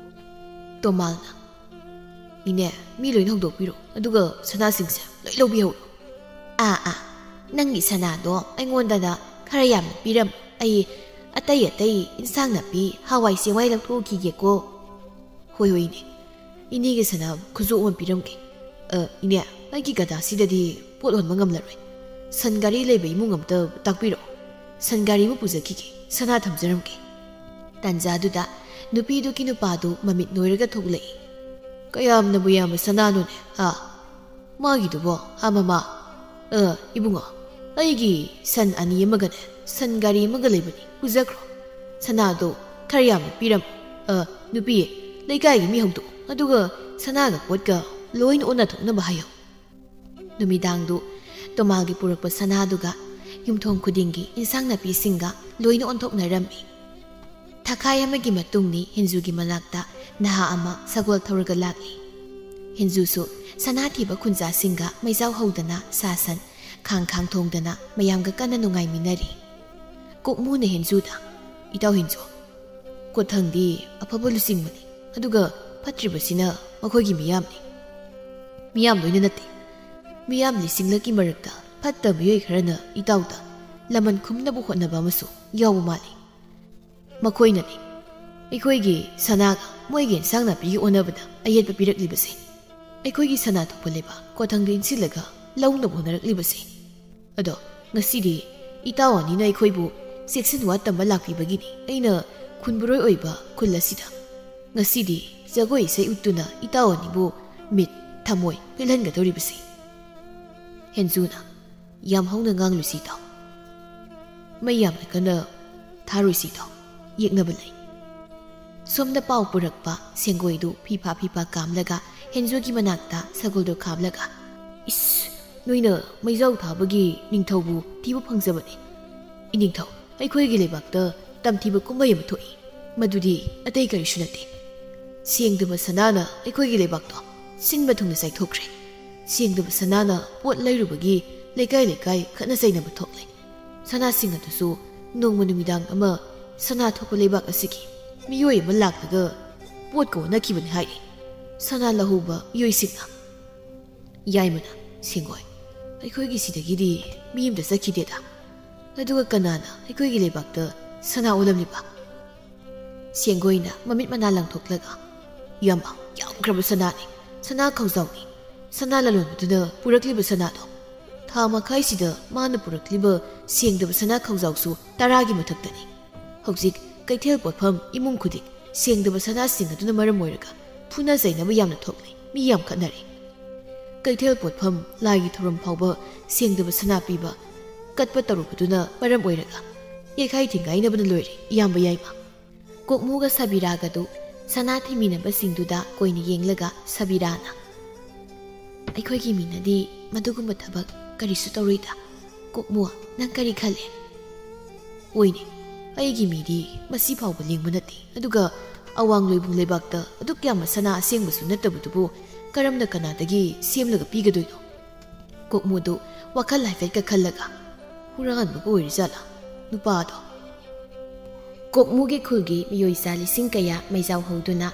ꯇꯣꯃꯥꯜꯅ, "ꯏꯅꯦ, ꯃꯤ ꯂꯣꯏꯅ ꯍꯧꯗꯣꯛꯄꯤꯔꯣ, ꯑꯗꯨꯒ ꯁꯅꯥꯁꯤꯡꯁꯦ ꯂꯣꯏ ꯂꯧꯕꯤꯍꯧꯔꯣ꯫" "ꯑꯥ, ꯑꯥ, ꯅꯪꯒꯤ ꯁꯅꯥꯗꯣ ꯑꯩꯉꯣꯟꯗꯅ ꯈꯔ ꯌꯥꯝꯅ ꯄꯤꯔꯝꯃꯨ꯫ ꯑꯩ ꯑꯇꯩ ꯑꯇꯩ ꯏꯟꯁꯥꯡ ꯅꯥꯄꯤ, ꯍꯋꯥꯏ ꯆꯦꯡꯋꯥꯏ ꯂꯧꯊꯣꯛꯎꯈꯤꯒꯦꯀꯣ꯫" "ꯍꯣꯏ, ꯍꯣꯏ, ꯏꯅꯦ꯫ ꯏꯅꯦꯒꯤ ꯁꯅꯥ ꯈꯨꯖꯣꯞ ꯑꯃ ꯄꯤꯔꯝꯒꯦ꯫ ꯑ, ꯏꯅꯦ, ꯑꯩꯒꯤ ꯒꯙꯥꯁꯤꯗꯗꯤ ꯄꯣꯠ ꯍꯣꯟꯕ ꯉꯝꯂꯔꯣꯏ꯫ ꯁꯟ ꯒꯥꯔꯤ ꯂꯩꯕ ꯏꯃꯨꯡ ꯑꯝꯇ ꯇꯥꯛꯄꯤꯔꯛꯑꯣ꯫ ꯁꯟ ꯒꯥꯔꯤ ꯑꯃ ꯄꯨꯖꯈꯤꯒꯦ, ꯁꯅꯥ ꯊꯝꯖꯔꯝꯒꯦ꯫" ꯇꯥꯟꯖꯥꯗꯨꯗ ꯅꯨꯄꯤꯗꯨꯒꯤ ꯅꯨꯄꯥꯗꯨ ꯃꯃꯤꯠ ꯅꯣꯏꯔꯒ ꯊꯣꯛꯂꯛꯏ꯫ "ꯀꯌꯥꯝꯅꯕꯨ ꯌꯥꯝꯕ ꯁꯅꯥꯅꯣꯅꯦ, ꯍꯥ? ꯃꯥꯒꯤꯗꯨꯕꯣ, ꯍꯥ, ꯃꯃꯥ? ꯑ, ꯏꯕꯨꯡꯉꯣ, ꯑꯩꯒꯤ ꯁꯟ ꯑꯅꯤ ꯑꯃꯒꯅꯦ, ꯁꯟ ꯒꯥꯔꯤ ꯑꯃꯒ ꯂꯩꯕꯅꯤ, ꯄꯨꯖꯈ꯭ꯔꯣ꯫ ꯁꯅꯥꯗꯣ ꯈꯔ ꯌꯥꯝꯅ ꯄꯤꯔꯝ꯫ ꯑ, ꯅꯨꯄꯤ, ꯂꯩꯀꯥꯏꯒꯤ ꯃꯤ ꯍꯧꯗꯣꯛꯎ, ꯑꯗꯨꯒ ꯁꯅꯥꯒ ꯄꯣꯠꯀ ꯂꯣꯏꯅ ꯑꯣꯟꯅ ꯊꯣꯛꯅꯕ ꯍꯥꯏꯌꯣ꯫ ꯅꯨꯃꯤꯗꯥꯡꯗꯨ ꯇꯣꯃꯥꯒꯤ ꯄꯨꯔꯛꯄ ꯁꯅꯥꯗꯨꯒ ꯌꯨꯝꯊꯣꯡ ꯈꯨꯗꯤꯡꯒꯤ ꯏꯟꯁꯥꯡ ꯅꯥꯄꯤꯁꯤꯡꯒ ꯂꯣꯏꯅ ꯑꯣꯟꯊꯣꯛꯅꯔꯝꯃꯤ꯫ ꯊꯥꯈꯥꯏ ꯑꯃꯒꯤ ꯃꯇꯨꯡꯅꯤ ꯍꯦꯟꯖꯨꯒꯤ ꯃꯅꯥꯛꯇ ꯅꯍꯥ ꯑꯃ ꯁꯒꯣꯜ ꯊꯧꯔꯒ ꯂꯥꯛꯂꯤ꯫ ꯍꯦꯟꯖꯨꯁꯨ ꯁꯅꯥ ꯊꯤꯕ ꯈꯨꯟꯖꯥꯁꯤꯡꯒ ꯃꯩꯖꯥꯎ ꯍꯧꯗꯅ ꯁꯥ ꯁꯟ ꯈꯥꯡ ꯈꯥꯡ ꯊꯣꯡꯗꯅ ꯃꯌꯥꯝꯒ ꯀꯟꯅ ꯅꯨꯡꯉꯥꯏꯃꯤꯟꯅꯔꯤ꯫ ꯀꯣꯛꯃꯨꯅ ꯍꯦꯟꯖꯨꯗ, "ꯏꯇꯥꯎ ꯍꯦꯟꯖꯨ, ꯀꯣꯊꯪꯗꯤ ꯑꯐꯕ ꯂꯨꯆꯤꯡꯕꯅꯤ, ꯑꯗꯨꯒ ꯐꯠꯇ꯭ꯔꯤꯕꯁꯤꯅ ꯃꯈꯣꯏꯒꯤ ꯃꯤꯌꯥꯝꯅꯤ꯫" "ꯃꯤꯌꯥꯝ ꯂꯣꯏꯅ ꯅꯠꯇꯦ꯫ ꯃꯤꯌꯥꯝ ꯂꯤꯁꯤꯡꯂꯛꯀꯤ ꯃꯔꯛꯇ ꯐꯠꯇ ꯃꯤꯑꯣꯏ ꯈꯔꯅ ꯏꯇꯥꯎꯗ ꯂꯃꯟ ꯈꯨꯝꯅꯕ ꯍꯣꯠꯅꯕ ꯑꯃꯁꯨ ꯌꯥꯎꯕ ꯃꯥꯜꯂꯤ꯫ ꯃꯈꯣꯏꯅꯅꯤ ꯑꯩꯈꯣꯏꯒꯤ ꯁꯅꯥꯒ ꯃꯣꯏꯒꯤ ꯏꯟꯁꯥꯡ ꯅꯥꯄꯤꯒꯤ ꯑꯣꯟꯅꯕꯗ ꯑꯌꯦꯠꯄ ꯄꯤꯔꯛꯂꯤꯕꯁꯦ꯫ ꯑꯩꯈꯣꯏꯒꯤ ꯁꯅꯥ ꯊꯣꯛꯄ ꯂꯩꯕꯥꯛ ꯀꯣꯊꯪꯗ ꯏꯟꯁꯤꯜꯂꯒ ꯂꯧꯅꯕ ꯍꯣꯠꯅꯔꯛꯂꯤꯕꯁꯦ꯫ ꯑꯗꯣ ꯉꯁꯤꯗꯤ ꯏꯇꯥꯎ ꯑꯅꯤꯅ ꯑꯩꯈꯣꯏꯕꯨ ꯆꯦꯛꯁꯤꯟ ꯋꯥ ꯇꯝꯕ ꯂꯥꯛꯄꯤꯕꯒꯤꯅꯤ ꯑꯩꯅ ꯈꯨꯟꯕꯨꯔꯣꯏ ꯑꯣꯏꯕ ꯈꯨꯜ ꯑꯁꯤꯗ ꯉꯁꯤꯗꯤ ꯖꯒꯣꯏ ꯏꯁꯩ ꯎꯠꯇꯨꯅ ꯏꯇꯥꯎ ꯑꯅꯤꯕꯨ ꯃꯤꯠ ꯊꯃꯣꯏ ꯄꯦꯜꯍꯟꯒꯗꯧꯔꯤꯕꯁꯤ꯫" ꯍꯦꯟꯖꯨꯅ, "ꯌꯥꯝ ꯍꯧꯅ ꯉꯥꯡꯂꯨꯁꯤ ꯏꯇꯥꯎ꯫ ꯃꯩ ꯌꯥꯝꯅ ꯀꯟꯅ ꯊꯥꯔꯨꯁꯤ ꯏꯇꯥꯎ꯫ ꯌꯦꯛꯅꯕ ꯂꯩ꯫" ꯁꯣꯝꯗ ꯄꯥꯎ ꯄꯨꯔꯛꯄ ꯁꯦꯡꯒꯣꯏꯗꯨ ꯐꯤꯐꯥ ꯐꯤꯐꯥ ꯀꯥꯝꯂꯒ ꯍꯦꯟꯖꯨꯒꯤ ꯃꯅꯥꯛꯇ ꯁꯒꯣꯜꯗꯨ ꯈꯥꯝꯂꯒ, "ꯏꯁ, ꯅꯣꯏꯅ ꯃꯩꯖꯥꯎ ꯊꯥꯕꯒꯤ ꯅꯤꯡꯊꯧꯕꯨ ꯊꯤꯕ ꯐꯪꯖꯕꯅꯤ꯫ ꯏꯅꯤꯡꯊꯧ, ꯑꯩꯈꯣꯏꯒꯤ ꯂꯩꯕꯥꯛꯇ ꯇꯝꯊꯤꯕ ꯀꯨꯝꯍꯩ ꯑꯃ ꯊꯣꯛꯏ꯫ ꯃꯗꯨꯗꯤ ꯑꯇꯩ ꯀꯔꯤꯁꯨ ꯅꯠꯇꯦ꯫ ꯁꯦꯡꯗꯕ ꯁꯅꯥꯅ ꯑꯩꯈꯣꯏꯒꯤ ꯂꯩꯕꯥꯛꯇꯣ ꯁꯤꯟꯕ ꯊꯨꯡꯅ ꯆꯥꯏꯊꯣꯛꯈ꯭ꯔꯦ꯫ ꯁꯦꯡꯗꯕ ꯁꯅꯥꯅ ꯄꯣꯠ ꯂꯩꯔꯨꯕꯒꯤ ꯂꯩꯀꯥꯏ ꯂꯩꯀꯥꯏ ꯈꯠꯅ ꯆꯩꯅꯕ ꯊꯣꯛꯂꯦ꯫ ꯁꯅꯥꯁꯤꯡ ꯑꯗꯨꯁꯨ ꯅꯣꯡꯃ ꯅꯨꯃꯤꯗꯥꯡ ꯑꯃ ꯁꯅꯥ ꯊꯣꯛꯄ ꯂꯩꯕꯥꯛ ꯑꯁꯤꯒꯤ ꯃꯤꯑꯣꯏ ꯑꯃ ꯂꯥꯛꯂꯒ ꯄꯣꯠꯀ ꯑꯣꯟꯅꯈꯤꯕꯅꯤ ꯍꯥꯏꯔꯤ꯫ ꯁꯅꯥ ꯂꯧꯍꯧꯕ ꯃꯤꯑꯣꯏꯁꯤꯡꯅ", ꯌꯥꯏꯃꯅ, "ꯁꯦꯡꯒꯣꯏ, ꯑꯩꯈꯣꯏꯒꯤ ꯁꯤꯗꯒꯤꯗꯤ ꯃꯤ ꯑꯃꯇ ꯆꯠꯈꯤꯗꯦꯗ꯫ ꯑꯗꯨꯒ ꯀꯅꯥꯅ ꯑꯩꯈꯣꯏꯒꯤ ꯂꯩꯕꯥꯛꯇ ꯁꯅꯥ ꯑꯣꯜꯂꯝꯂꯤꯕ?" ꯁꯦꯡꯒꯣꯏꯅ ꯃꯃꯤꯠ ꯃꯅꯥ ꯂꯪꯊꯣꯛꯂꯒ, "ꯌꯥꯝ ꯌꯥꯝꯈ꯭ꯔꯕ ꯁꯅꯥꯅꯤ, ꯁꯅꯥ ꯈꯧꯖꯥꯎꯅꯤ꯫ ꯁꯅꯥ ꯂꯂꯣꯟꯕꯗꯨꯅ ꯄꯨꯔꯛꯂꯤꯕ ꯁꯅꯥꯗꯣ ꯊꯥ ꯃꯈꯥꯏꯁꯤꯗ ꯃꯥꯅ ꯄꯨꯔꯛꯂꯤꯕ ꯁꯦꯡꯗꯕ ꯁꯅꯥ ꯈꯧꯖꯥꯎꯁꯨ ꯇꯔꯥꯒꯤ ꯃꯊꯛꯇꯅꯤ꯫ ꯍꯧꯖꯤꯛ ꯀꯩꯊꯦꯜ ꯄꯣꯠꯐꯝ ꯏꯃꯨꯡ ꯈꯨꯗꯤꯡ ꯁꯦꯡꯗꯕ ꯁꯅꯥꯁꯤꯡ ꯑꯗꯨꯅ ꯃꯔꯝ ꯑꯣꯏꯔꯒ ꯐꯨꯅ ꯆꯩꯅꯕ ꯌꯥꯝꯅ ꯊꯣꯛꯂꯦ, ꯃꯤ ꯌꯥꯝ ꯈꯠꯅꯔꯦ꯫ ꯀꯩꯊꯦꯜ ꯄꯣꯠꯐꯝ ꯂꯥꯏꯒꯤ ꯊꯧꯔꯝ ꯐꯥꯎꯕ ꯁꯦꯡꯗꯕ ꯁꯅꯥ ꯄꯤꯕ ꯀꯠꯄ ꯇꯧꯔꯨꯕꯗꯨꯅ ꯃꯔꯝ ꯑꯣꯏꯔꯒ ꯌꯦꯛꯈꯥꯏ ꯊꯤꯡꯒꯥꯏꯅꯕꯅ ꯂꯣꯏꯔꯦ, ꯏꯌꯥꯝꯕ ꯌꯥꯏꯃ꯫ ꯀꯣꯛꯃꯨꯒ ꯁꯕꯤꯔꯥꯒꯗꯨ ꯁꯅꯥ ꯊꯤꯃꯤꯟꯅꯕꯁꯤꯡꯗꯨꯗ ꯀꯣꯏꯅ ꯌꯦꯡꯂꯒ ꯁꯕꯤꯔꯥꯅ, "ꯑꯩꯈꯣꯏꯒꯤ ꯃꯤꯅꯗꯤ ꯃꯗꯨꯒꯨꯝꯕ ꯊꯕꯛ ꯀꯔꯤꯁꯨ ꯇꯧꯔꯣꯏꯗ꯫ ꯀꯣꯛꯃꯨ, ꯅꯪ ꯀꯔꯤ ꯈꯜꯂꯦ?" "ꯍꯣꯏꯅꯦ, ꯑꯩꯒꯤ ꯃꯤꯗꯤ ꯃꯁꯤ ꯐꯥꯎꯕ ꯂꯦꯡꯕ ꯅꯠꯇꯦ, ꯑꯗꯨꯒ ꯑꯋꯥꯡ ꯂꯣꯏꯕꯨꯡ ꯂꯩꯕꯥꯛꯇ ꯑꯗꯨꯛ ꯌꯥꯝꯕ ꯁꯅꯥ ꯑꯁꯦꯡꯕꯁꯨ ꯅꯠꯇꯕꯗꯨꯕꯨ ꯀꯔꯝꯅ ꯀꯅꯥꯗꯒꯤ ꯁꯦꯝꯂꯒ ꯄꯤꯒꯗꯣꯏꯅꯣ?" ꯀꯣꯛꯃꯨꯗꯨ ꯋꯥꯈꯜ ꯍꯥꯏꯐꯦꯠꯀ ꯈꯜꯂꯒ, "ꯍꯨꯔꯥꯟꯕꯒ ꯑꯣꯏꯔꯤꯖꯥꯠꯂꯥ ꯅꯨꯄꯥꯗꯣ?" ꯀꯣꯛꯃꯨꯒꯤ ꯈꯨꯜꯒꯤ ꯃꯤꯑꯣꯏ ꯆꯥ ꯂꯤꯁꯤꯡ ꯀꯌꯥ ꯃꯩꯖꯥꯎ ꯍꯧꯗꯨꯅ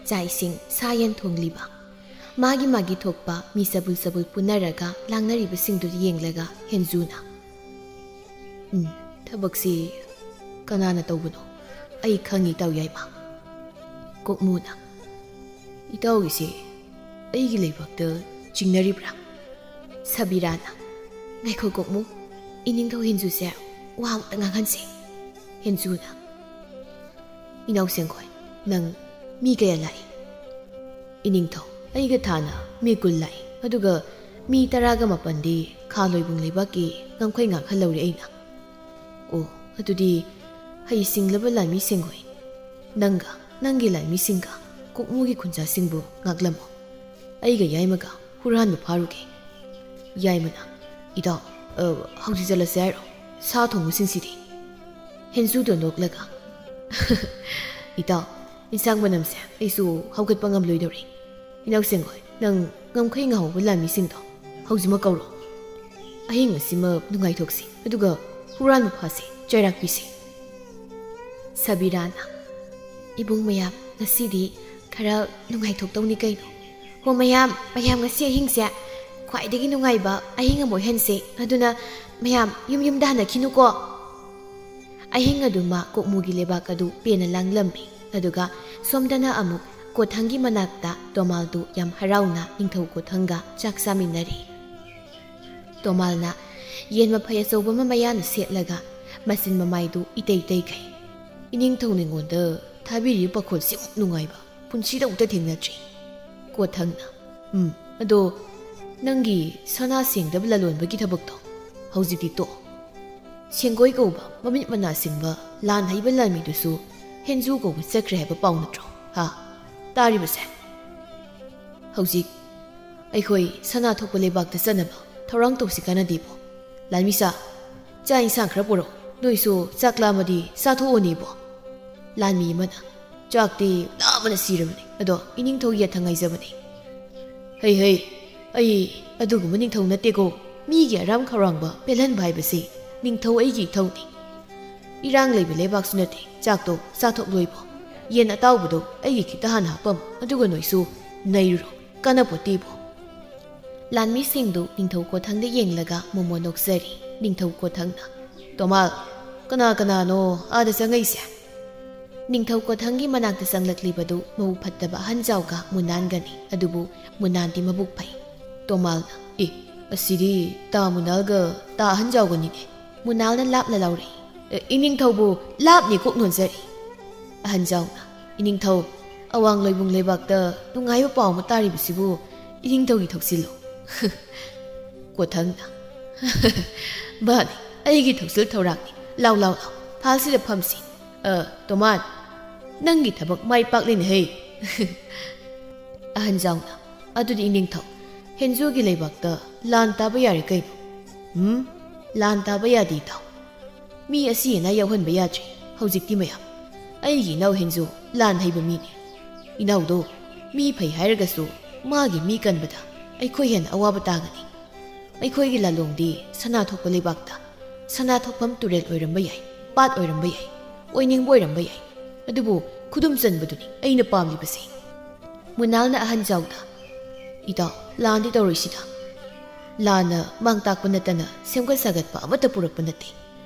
ꯆꯥꯛ ꯏꯁꯤꯡ, ꯁꯥ ꯌꯦꯟ ꯊꯣꯡꯂꯤꯕ, ꯃꯥꯒꯤ ꯃꯥꯒꯤ ꯊꯣꯛꯄ ꯃꯤ ꯆꯕꯨꯜ ꯆꯕꯨꯜ ꯄꯨꯟꯅꯔꯒ ꯂꯥꯡꯅꯔꯤꯕꯁꯤꯡꯗꯨ ꯌꯦꯡꯂꯒ ꯍꯦꯟꯖꯨꯅ, "ꯎꯝ, ꯊꯕꯛꯁꯤ ꯀꯅꯥꯅ ꯇꯧꯕꯅꯣ? ꯑꯩ ꯈꯪꯏ, ꯏꯇꯥꯎ ꯌꯥꯏꯃ꯫" ꯀꯣꯛꯃꯨꯅ, "ꯏꯇꯥꯎꯒꯤꯁꯤ ꯑꯩꯒꯤ ꯂꯩꯕꯥꯛꯇ ꯆꯤꯡꯅꯔꯤꯕ꯭ꯔꯥ?" ꯁꯕꯤꯔꯥꯅ, "ꯉꯥꯏꯈꯣ ꯀꯣꯛꯃꯨ, ꯏꯅꯤꯡꯊꯧ ꯍꯦꯟꯖꯨꯁꯦ ꯋꯥ ꯑꯃꯇ ꯉꯥꯡꯍꯟꯁꯤ꯫" ꯍꯦꯟꯖꯨꯅ, "ꯏꯅꯥꯎ ꯁꯦꯡꯈꯣꯏ, ꯅꯪ ꯃꯤ ꯀꯌꯥ ꯂꯥꯛꯏ?" "ꯏꯅꯤꯡꯊꯧ, ꯑꯩꯒ ꯊꯥꯅ ꯃꯤ ꯀꯨꯟ ꯂꯥꯛꯏ, ꯑꯗꯨꯒ ꯃꯤ ꯇꯔꯥꯒ ꯃꯥꯄꯟꯗꯤ ꯈꯥ ꯂꯣꯏꯕꯨꯡ ꯂꯩꯕꯥꯛꯀꯤ ꯉꯝꯈꯩ ꯉꯥꯛꯍꯜꯍꯧꯔꯦ ꯑꯩꯅ꯫" "ꯑꯣ, ꯑꯗꯨꯗꯤ ꯍꯩꯁꯤꯡꯂꯕ ꯂꯥꯟꯃꯤ ꯁꯦꯡꯈꯣꯏ, ꯅꯪꯒ ꯅꯪꯒꯤ ꯂꯥꯟꯃꯤꯁꯤꯡꯒ ꯀꯣꯛꯃꯨꯒꯤ ꯈꯨꯟꯖꯥꯁꯤꯡꯕꯨ ꯉꯥꯛꯂꯝꯃꯨ꯫ ꯑꯩꯒ ꯌꯥꯏꯃꯒ ꯍꯨꯔꯥꯟꯕ ꯐꯥꯔꯨꯒꯦ꯫" ꯌꯥꯏꯃꯅ, "ꯏꯇꯥꯎ, ꯑ, ꯍꯧꯖꯤꯛ ꯆꯠꯂꯁꯦ ꯍꯥꯏꯔꯣ? ꯁꯥ ꯊꯣꯡꯕꯁꯤꯡꯁꯤꯗꯤ?" ꯍꯦꯟꯖꯨꯗꯣ ꯅꯣꯛꯂꯒ, "ꯏꯇꯥꯎ, ꯏꯟꯁꯥꯡ ꯃꯅꯝꯁꯦ ꯑꯩꯁꯨ ꯍꯧꯒꯠꯄ ꯉꯝꯂꯣꯏꯗꯧꯔꯤ꯫ ꯏꯅꯥꯎ ꯁꯦꯡꯈꯣꯏ, ꯅꯪ ꯉꯝꯈꯩ ꯉꯥꯍꯧꯕ ꯂꯥꯟꯃꯤꯁꯤꯡꯗꯣ ꯍꯧꯖꯤꯛꯃꯛ ꯀꯧꯔꯣ꯫ ꯑꯍꯤꯡ ꯑꯁꯤꯃ ꯅꯨꯡꯉꯥꯏꯊꯣꯛꯁꯤ, ꯑꯗꯨꯒ ꯍꯨꯔꯥꯟꯕ ꯐꯥꯁꯤ, ꯆꯩꯔꯥꯛ ꯄꯤꯁꯤ꯫" ꯁꯕꯤꯔꯥꯅ, "ꯏꯕꯨꯡ ꯃꯌꯥꯝ, ꯉꯁꯤꯗꯤ ꯈꯔ ꯅꯨꯡꯉꯥꯏꯊꯣꯛꯇꯧꯅꯤ ꯀꯩꯅꯣ꯫ ꯍꯣ ꯃꯌꯥꯝ, ꯃꯌꯥꯝ ꯉꯁꯤ ꯑꯍꯤꯡꯁꯦ ꯈ꯭ꯋꯥꯏꯗꯒꯤ ꯅꯨꯡꯉꯥꯏꯕ ꯑꯍꯤꯡ ꯑꯃ ꯑꯣꯏꯍꯟꯁꯦ꯫ ꯑꯗꯨꯅ ꯃꯌꯥꯝ ꯌꯨꯝ ꯌꯨꯝꯗ ꯍꯟꯅꯈꯤꯅꯨꯀꯣ꯫" ꯑꯍꯤꯡ ꯑꯗꯨꯃ ꯀꯣꯛꯃꯨꯒꯤ ꯂꯩꯕꯥꯛ ꯑꯗꯨ ꯄꯦꯟꯅ ꯂꯥꯡꯂꯝꯃꯤ꯫ ꯑꯗꯨꯒ ꯁꯣꯝꯗꯅ ꯑꯃꯨꯛ ꯀꯣꯊꯪꯒꯤ ꯃꯅꯥꯛꯇ ꯇꯣꯃꯥꯜꯗꯨ ꯌꯥꯝ ꯍꯔꯥꯎꯅ ꯅꯤꯡꯊꯧ ꯀꯣꯊꯪꯒ ꯆꯥꯛ ꯆꯥꯃꯤꯟꯅꯔꯤ꯫ ꯇꯣꯃꯥꯜꯅ ꯌꯦꯟ ꯃꯐꯩ ꯑꯆꯧꯕ ꯑꯃ ꯃꯌꯥꯅ ꯁꯦꯠꯂꯒ ꯃꯆꯤꯟ ꯃꯃꯥꯏꯗꯨ ꯏꯇꯩ ꯇꯩꯈꯩ, "ꯏꯅꯤꯡꯊꯧꯅ ꯑꯩꯉꯣꯟꯗ ꯊꯥꯕꯤꯔꯤꯕ ꯄꯥꯈꯣꯜꯁꯤꯃꯨꯛ ꯅꯨꯡꯉꯥꯏꯕ ꯄꯨꯟꯁꯤꯗ ꯑꯃꯨꯛꯇ ꯊꯦꯡꯅꯗ꯭ꯔꯤ꯫" ꯀꯣꯊꯪꯅ, "ꯎꯝ, ꯑꯗꯣ ꯅꯪꯒꯤ ꯁꯅꯥ ꯁꯦꯡꯗꯕ ꯂꯂꯣꯟꯕꯒꯤ ꯊꯕꯛꯇꯣ ꯍꯧꯖꯤꯛꯇꯤ ꯇꯣꯛꯑꯣ꯫ ꯁꯦꯡꯒꯣꯏ ꯀꯧꯕ ꯃꯃꯤꯠ ꯃꯅꯥ ꯁꯤꯡꯕ ꯂꯥꯟ ꯍꯩꯕ ꯂꯥꯟꯃꯤꯗꯨꯁꯨ ꯍꯦꯟꯖꯨ ꯀꯧꯕ ꯆꯠꯈ꯭ꯔꯦ ꯍꯥꯏꯕ ꯄꯥꯎ ꯅꯠꯇ꯭ꯔꯣ? ꯍꯥ? ꯇꯥꯔꯤꯕꯁꯦ? ꯍꯧꯖꯤꯛ ꯑꯩꯈꯣꯏ ꯁꯅꯥ ꯊꯣꯛꯄ ꯂꯩꯕꯥꯛꯇ ꯆꯠꯅꯕ ꯊꯧꯔꯥꯡ ꯇꯧꯁꯤ ꯀꯥꯟꯅꯗꯦꯕꯣ? ꯂꯥꯟꯃꯤꯁꯥ, ꯆꯥꯛ ꯏꯟꯁꯥꯡ ꯈꯔ ꯄꯨꯔꯛꯑꯣ꯫ ꯅꯣꯏꯁꯨ ꯆꯥꯛ ꯂꯥꯝꯃꯗꯤ ꯆꯥꯊꯣꯛꯑꯣꯅꯦꯕꯣ꯫ ꯂꯥꯟꯃꯤ ꯑꯃꯅ, ꯆꯥꯛꯇꯤ ꯂꯥꯝꯕꯅ ꯁꯤꯔꯕꯅꯤ, ꯑꯗꯣ ꯏꯅꯤꯡꯊꯧ ꯌꯦꯠꯊ ꯉꯥꯏꯖꯕꯅꯤ꯫ ꯍꯩ ꯍꯩ, ꯑꯩ ꯑꯗꯨꯒꯨꯝꯕ ꯅꯤꯡꯊꯧ ꯅꯠꯇꯦꯀꯣ꯫ ꯃꯤꯒꯤ ꯑꯔꯥꯝ ꯈꯧꯔꯥꯡꯕ ꯄꯦꯜꯍꯟꯕ ꯍꯥꯏꯕꯁꯤ ꯅꯤꯡꯊꯧ ꯑꯩꯒꯤ ꯏꯊꯧꯅꯤ꯫ ꯏꯔꯥꯡ ꯂꯩꯕ ꯂꯩꯕꯥꯛꯁꯨ ꯅꯠꯇꯦ꯫ ꯆꯥꯛꯇꯣ ꯆꯥꯊꯣꯛꯂꯣꯏꯕꯣ꯫ ꯌꯦꯟ ꯑꯇꯥꯎꯕꯗꯣ ꯑꯩꯒꯤ ꯈꯤꯇ ꯍꯥꯟꯅ ꯍꯥꯞꯄꯝꯃꯣ, ꯑꯗꯨꯒ ꯅꯣꯏꯁꯨ ꯅꯩꯔꯨꯔꯣ꯫ ꯀꯥꯟꯅꯄꯣꯠꯇꯦꯕꯣ꯫ ꯂꯥꯟꯃꯤꯁꯤꯡꯗꯨ ꯅꯤꯡꯊꯧ ꯀꯣꯊꯪꯗ ꯌꯦꯡꯂꯒ ꯃꯣꯃꯣꯟ ꯅꯣꯛꯆꯔꯤ꯫ ꯅꯤꯡꯊꯧ ꯀꯣꯊꯪꯅ, "ꯇꯣꯃꯥꯜ, ꯀꯅꯥ ꯀꯅꯥꯅꯣ ꯑꯥꯗ ꯆꯪꯉꯛꯏꯁꯦ?" ꯅꯤꯡꯊꯧ ꯀꯣꯊꯪꯒꯤ ꯃꯅꯥꯛꯇ ꯆꯪꯂꯛꯂꯤꯕꯗꯨ ꯃꯕꯨꯛ ꯐꯠꯇꯕ ꯑꯍꯟꯖꯥꯎꯒ ꯃꯨꯅꯥꯟꯒꯅꯤ꯫ ꯑꯗꯨꯕꯨ ꯃꯨꯅꯥꯟꯗꯤ ꯃꯕꯨꯛ ꯐꯩ꯫ ꯇꯣꯃꯥꯜꯅ, "ꯑꯦ, ꯑꯁꯤꯗꯤ ꯇꯥ ꯃꯨꯅꯥꯜꯒ ꯇꯥ ꯑꯍꯟꯖꯥꯎꯒꯅꯤꯅꯦ꯫" ꯃꯨꯅꯥꯜꯅ ꯂꯥꯞꯅ ꯂꯥꯎꯔꯛꯏ꯫ "ꯑꯦ, ꯏꯅꯤꯡꯊꯧꯕꯨ ꯂꯥꯞꯅ ꯀꯣꯛ ꯅꯣꯟꯖꯔꯤ꯫" ꯑꯍꯟꯖꯥꯎꯅ, "ꯏꯅꯤꯡꯊꯧ, ꯑꯋꯥꯡ ꯂꯣꯏꯕꯨꯡ ꯂꯩꯕꯥꯛꯇ ꯅꯨꯡꯉꯥꯏꯕ ꯄꯥꯎ ꯑꯃ ꯇꯥꯔꯤꯕꯁꯤꯕꯨ ꯏꯅꯤꯡꯊꯧꯒꯤ ꯊꯧꯁꯤꯜꯂꯣ?" ꯀꯣꯊꯪꯅ, "ꯃꯥꯅꯤ, ꯑꯩꯒꯤ ꯊꯧꯁꯤꯜ ꯊꯧꯔꯥꯡꯅꯤ꯫ ꯂꯥꯎ, ꯂꯥꯎ, ꯂꯥꯎ, ꯐꯥꯜꯁꯤꯗ ꯐꯝꯁꯤ꯫ ꯑ, ꯇꯣꯃꯥꯟ, ꯅꯪꯒꯤ ꯊꯕꯛ ꯃꯥꯏ ꯄꯥꯛꯂꯤꯅꯦꯍꯦ꯫" ꯑꯍꯟꯖꯥꯎꯅ, "ꯑꯗꯨꯗꯤ ꯏꯅꯤꯡꯊꯧ, ꯍꯦꯟꯖꯨꯒꯤ ꯂꯩꯕꯥꯛꯇ ꯂꯥꯟ ꯇꯥꯕ ꯌꯥꯔꯦ ꯀꯩꯅꯣ?" "ꯎꯝ, ꯂꯥꯟ ꯇꯥꯕ ꯌꯥꯗꯦ, ꯏꯇꯥꯎ꯫ ꯃꯤ ꯑꯁꯤ ꯑꯅꯥ ꯌꯥꯎꯍꯟꯕ ꯌꯥꯗ꯭ꯔꯦ ꯍꯧꯖꯤꯛꯇꯤ ꯃꯌꯥꯝ꯫ ꯑꯩꯒꯤ ꯏꯅꯥꯎ ꯍꯦꯟꯖꯨ ꯂꯥꯟ ꯍꯩꯕ ꯃꯤꯅꯤ꯫ ꯏꯅꯥꯎꯗꯣ ꯃꯤ ꯐꯩ ꯍꯥꯏꯔꯒꯁꯨ ꯃꯥꯒꯤ ꯃꯤ ꯀꯟꯕꯗ ꯑꯩꯈꯣꯏ ꯍꯦꯟꯅ ꯑꯋꯥꯕ ꯇꯥꯒꯅꯤ꯫ ꯑꯩꯈꯣꯏꯒꯤ ꯂꯥꯂꯣꯡꯗꯤ ꯁꯅꯥ ꯊꯣꯛꯄ ꯂꯩꯕꯥꯛꯇ ꯁꯅꯥ ꯊꯣꯛꯐꯝ ꯇꯨꯔꯦꯜ ꯑꯣꯏꯔꯝꯕ ꯌꯥꯏ, ꯄꯥꯠ ꯑꯣꯏꯔꯝꯕ ꯌꯥꯏ, ꯑꯣꯏꯅꯤꯡꯕ ꯑꯣꯏꯔꯝꯕ ꯌꯥꯏ, ꯑꯗꯨꯕꯨ ꯈꯨꯗꯨꯝ ꯆꯟꯕꯗꯨꯅꯤ ꯑꯩꯅ ꯄꯥꯝꯂꯤꯕꯁꯦ꯫" ꯃꯨꯅꯥꯜꯅ ꯑꯍꯟꯖꯥꯎꯗ, "ꯏꯇꯥꯎ, ꯂꯥꯟꯗꯤ ꯇꯧꯔꯣꯏꯁꯤꯗ꯫ ꯂꯥꯟꯅ ꯃꯥꯡ ꯇꯥꯛꯄ ꯅꯠꯇꯅ ꯁꯦꯝꯒꯠ ꯁꯥꯒꯠꯄ ꯑꯃꯠꯇ ꯄꯨꯔꯛꯄ ꯅꯠꯇꯦ꯫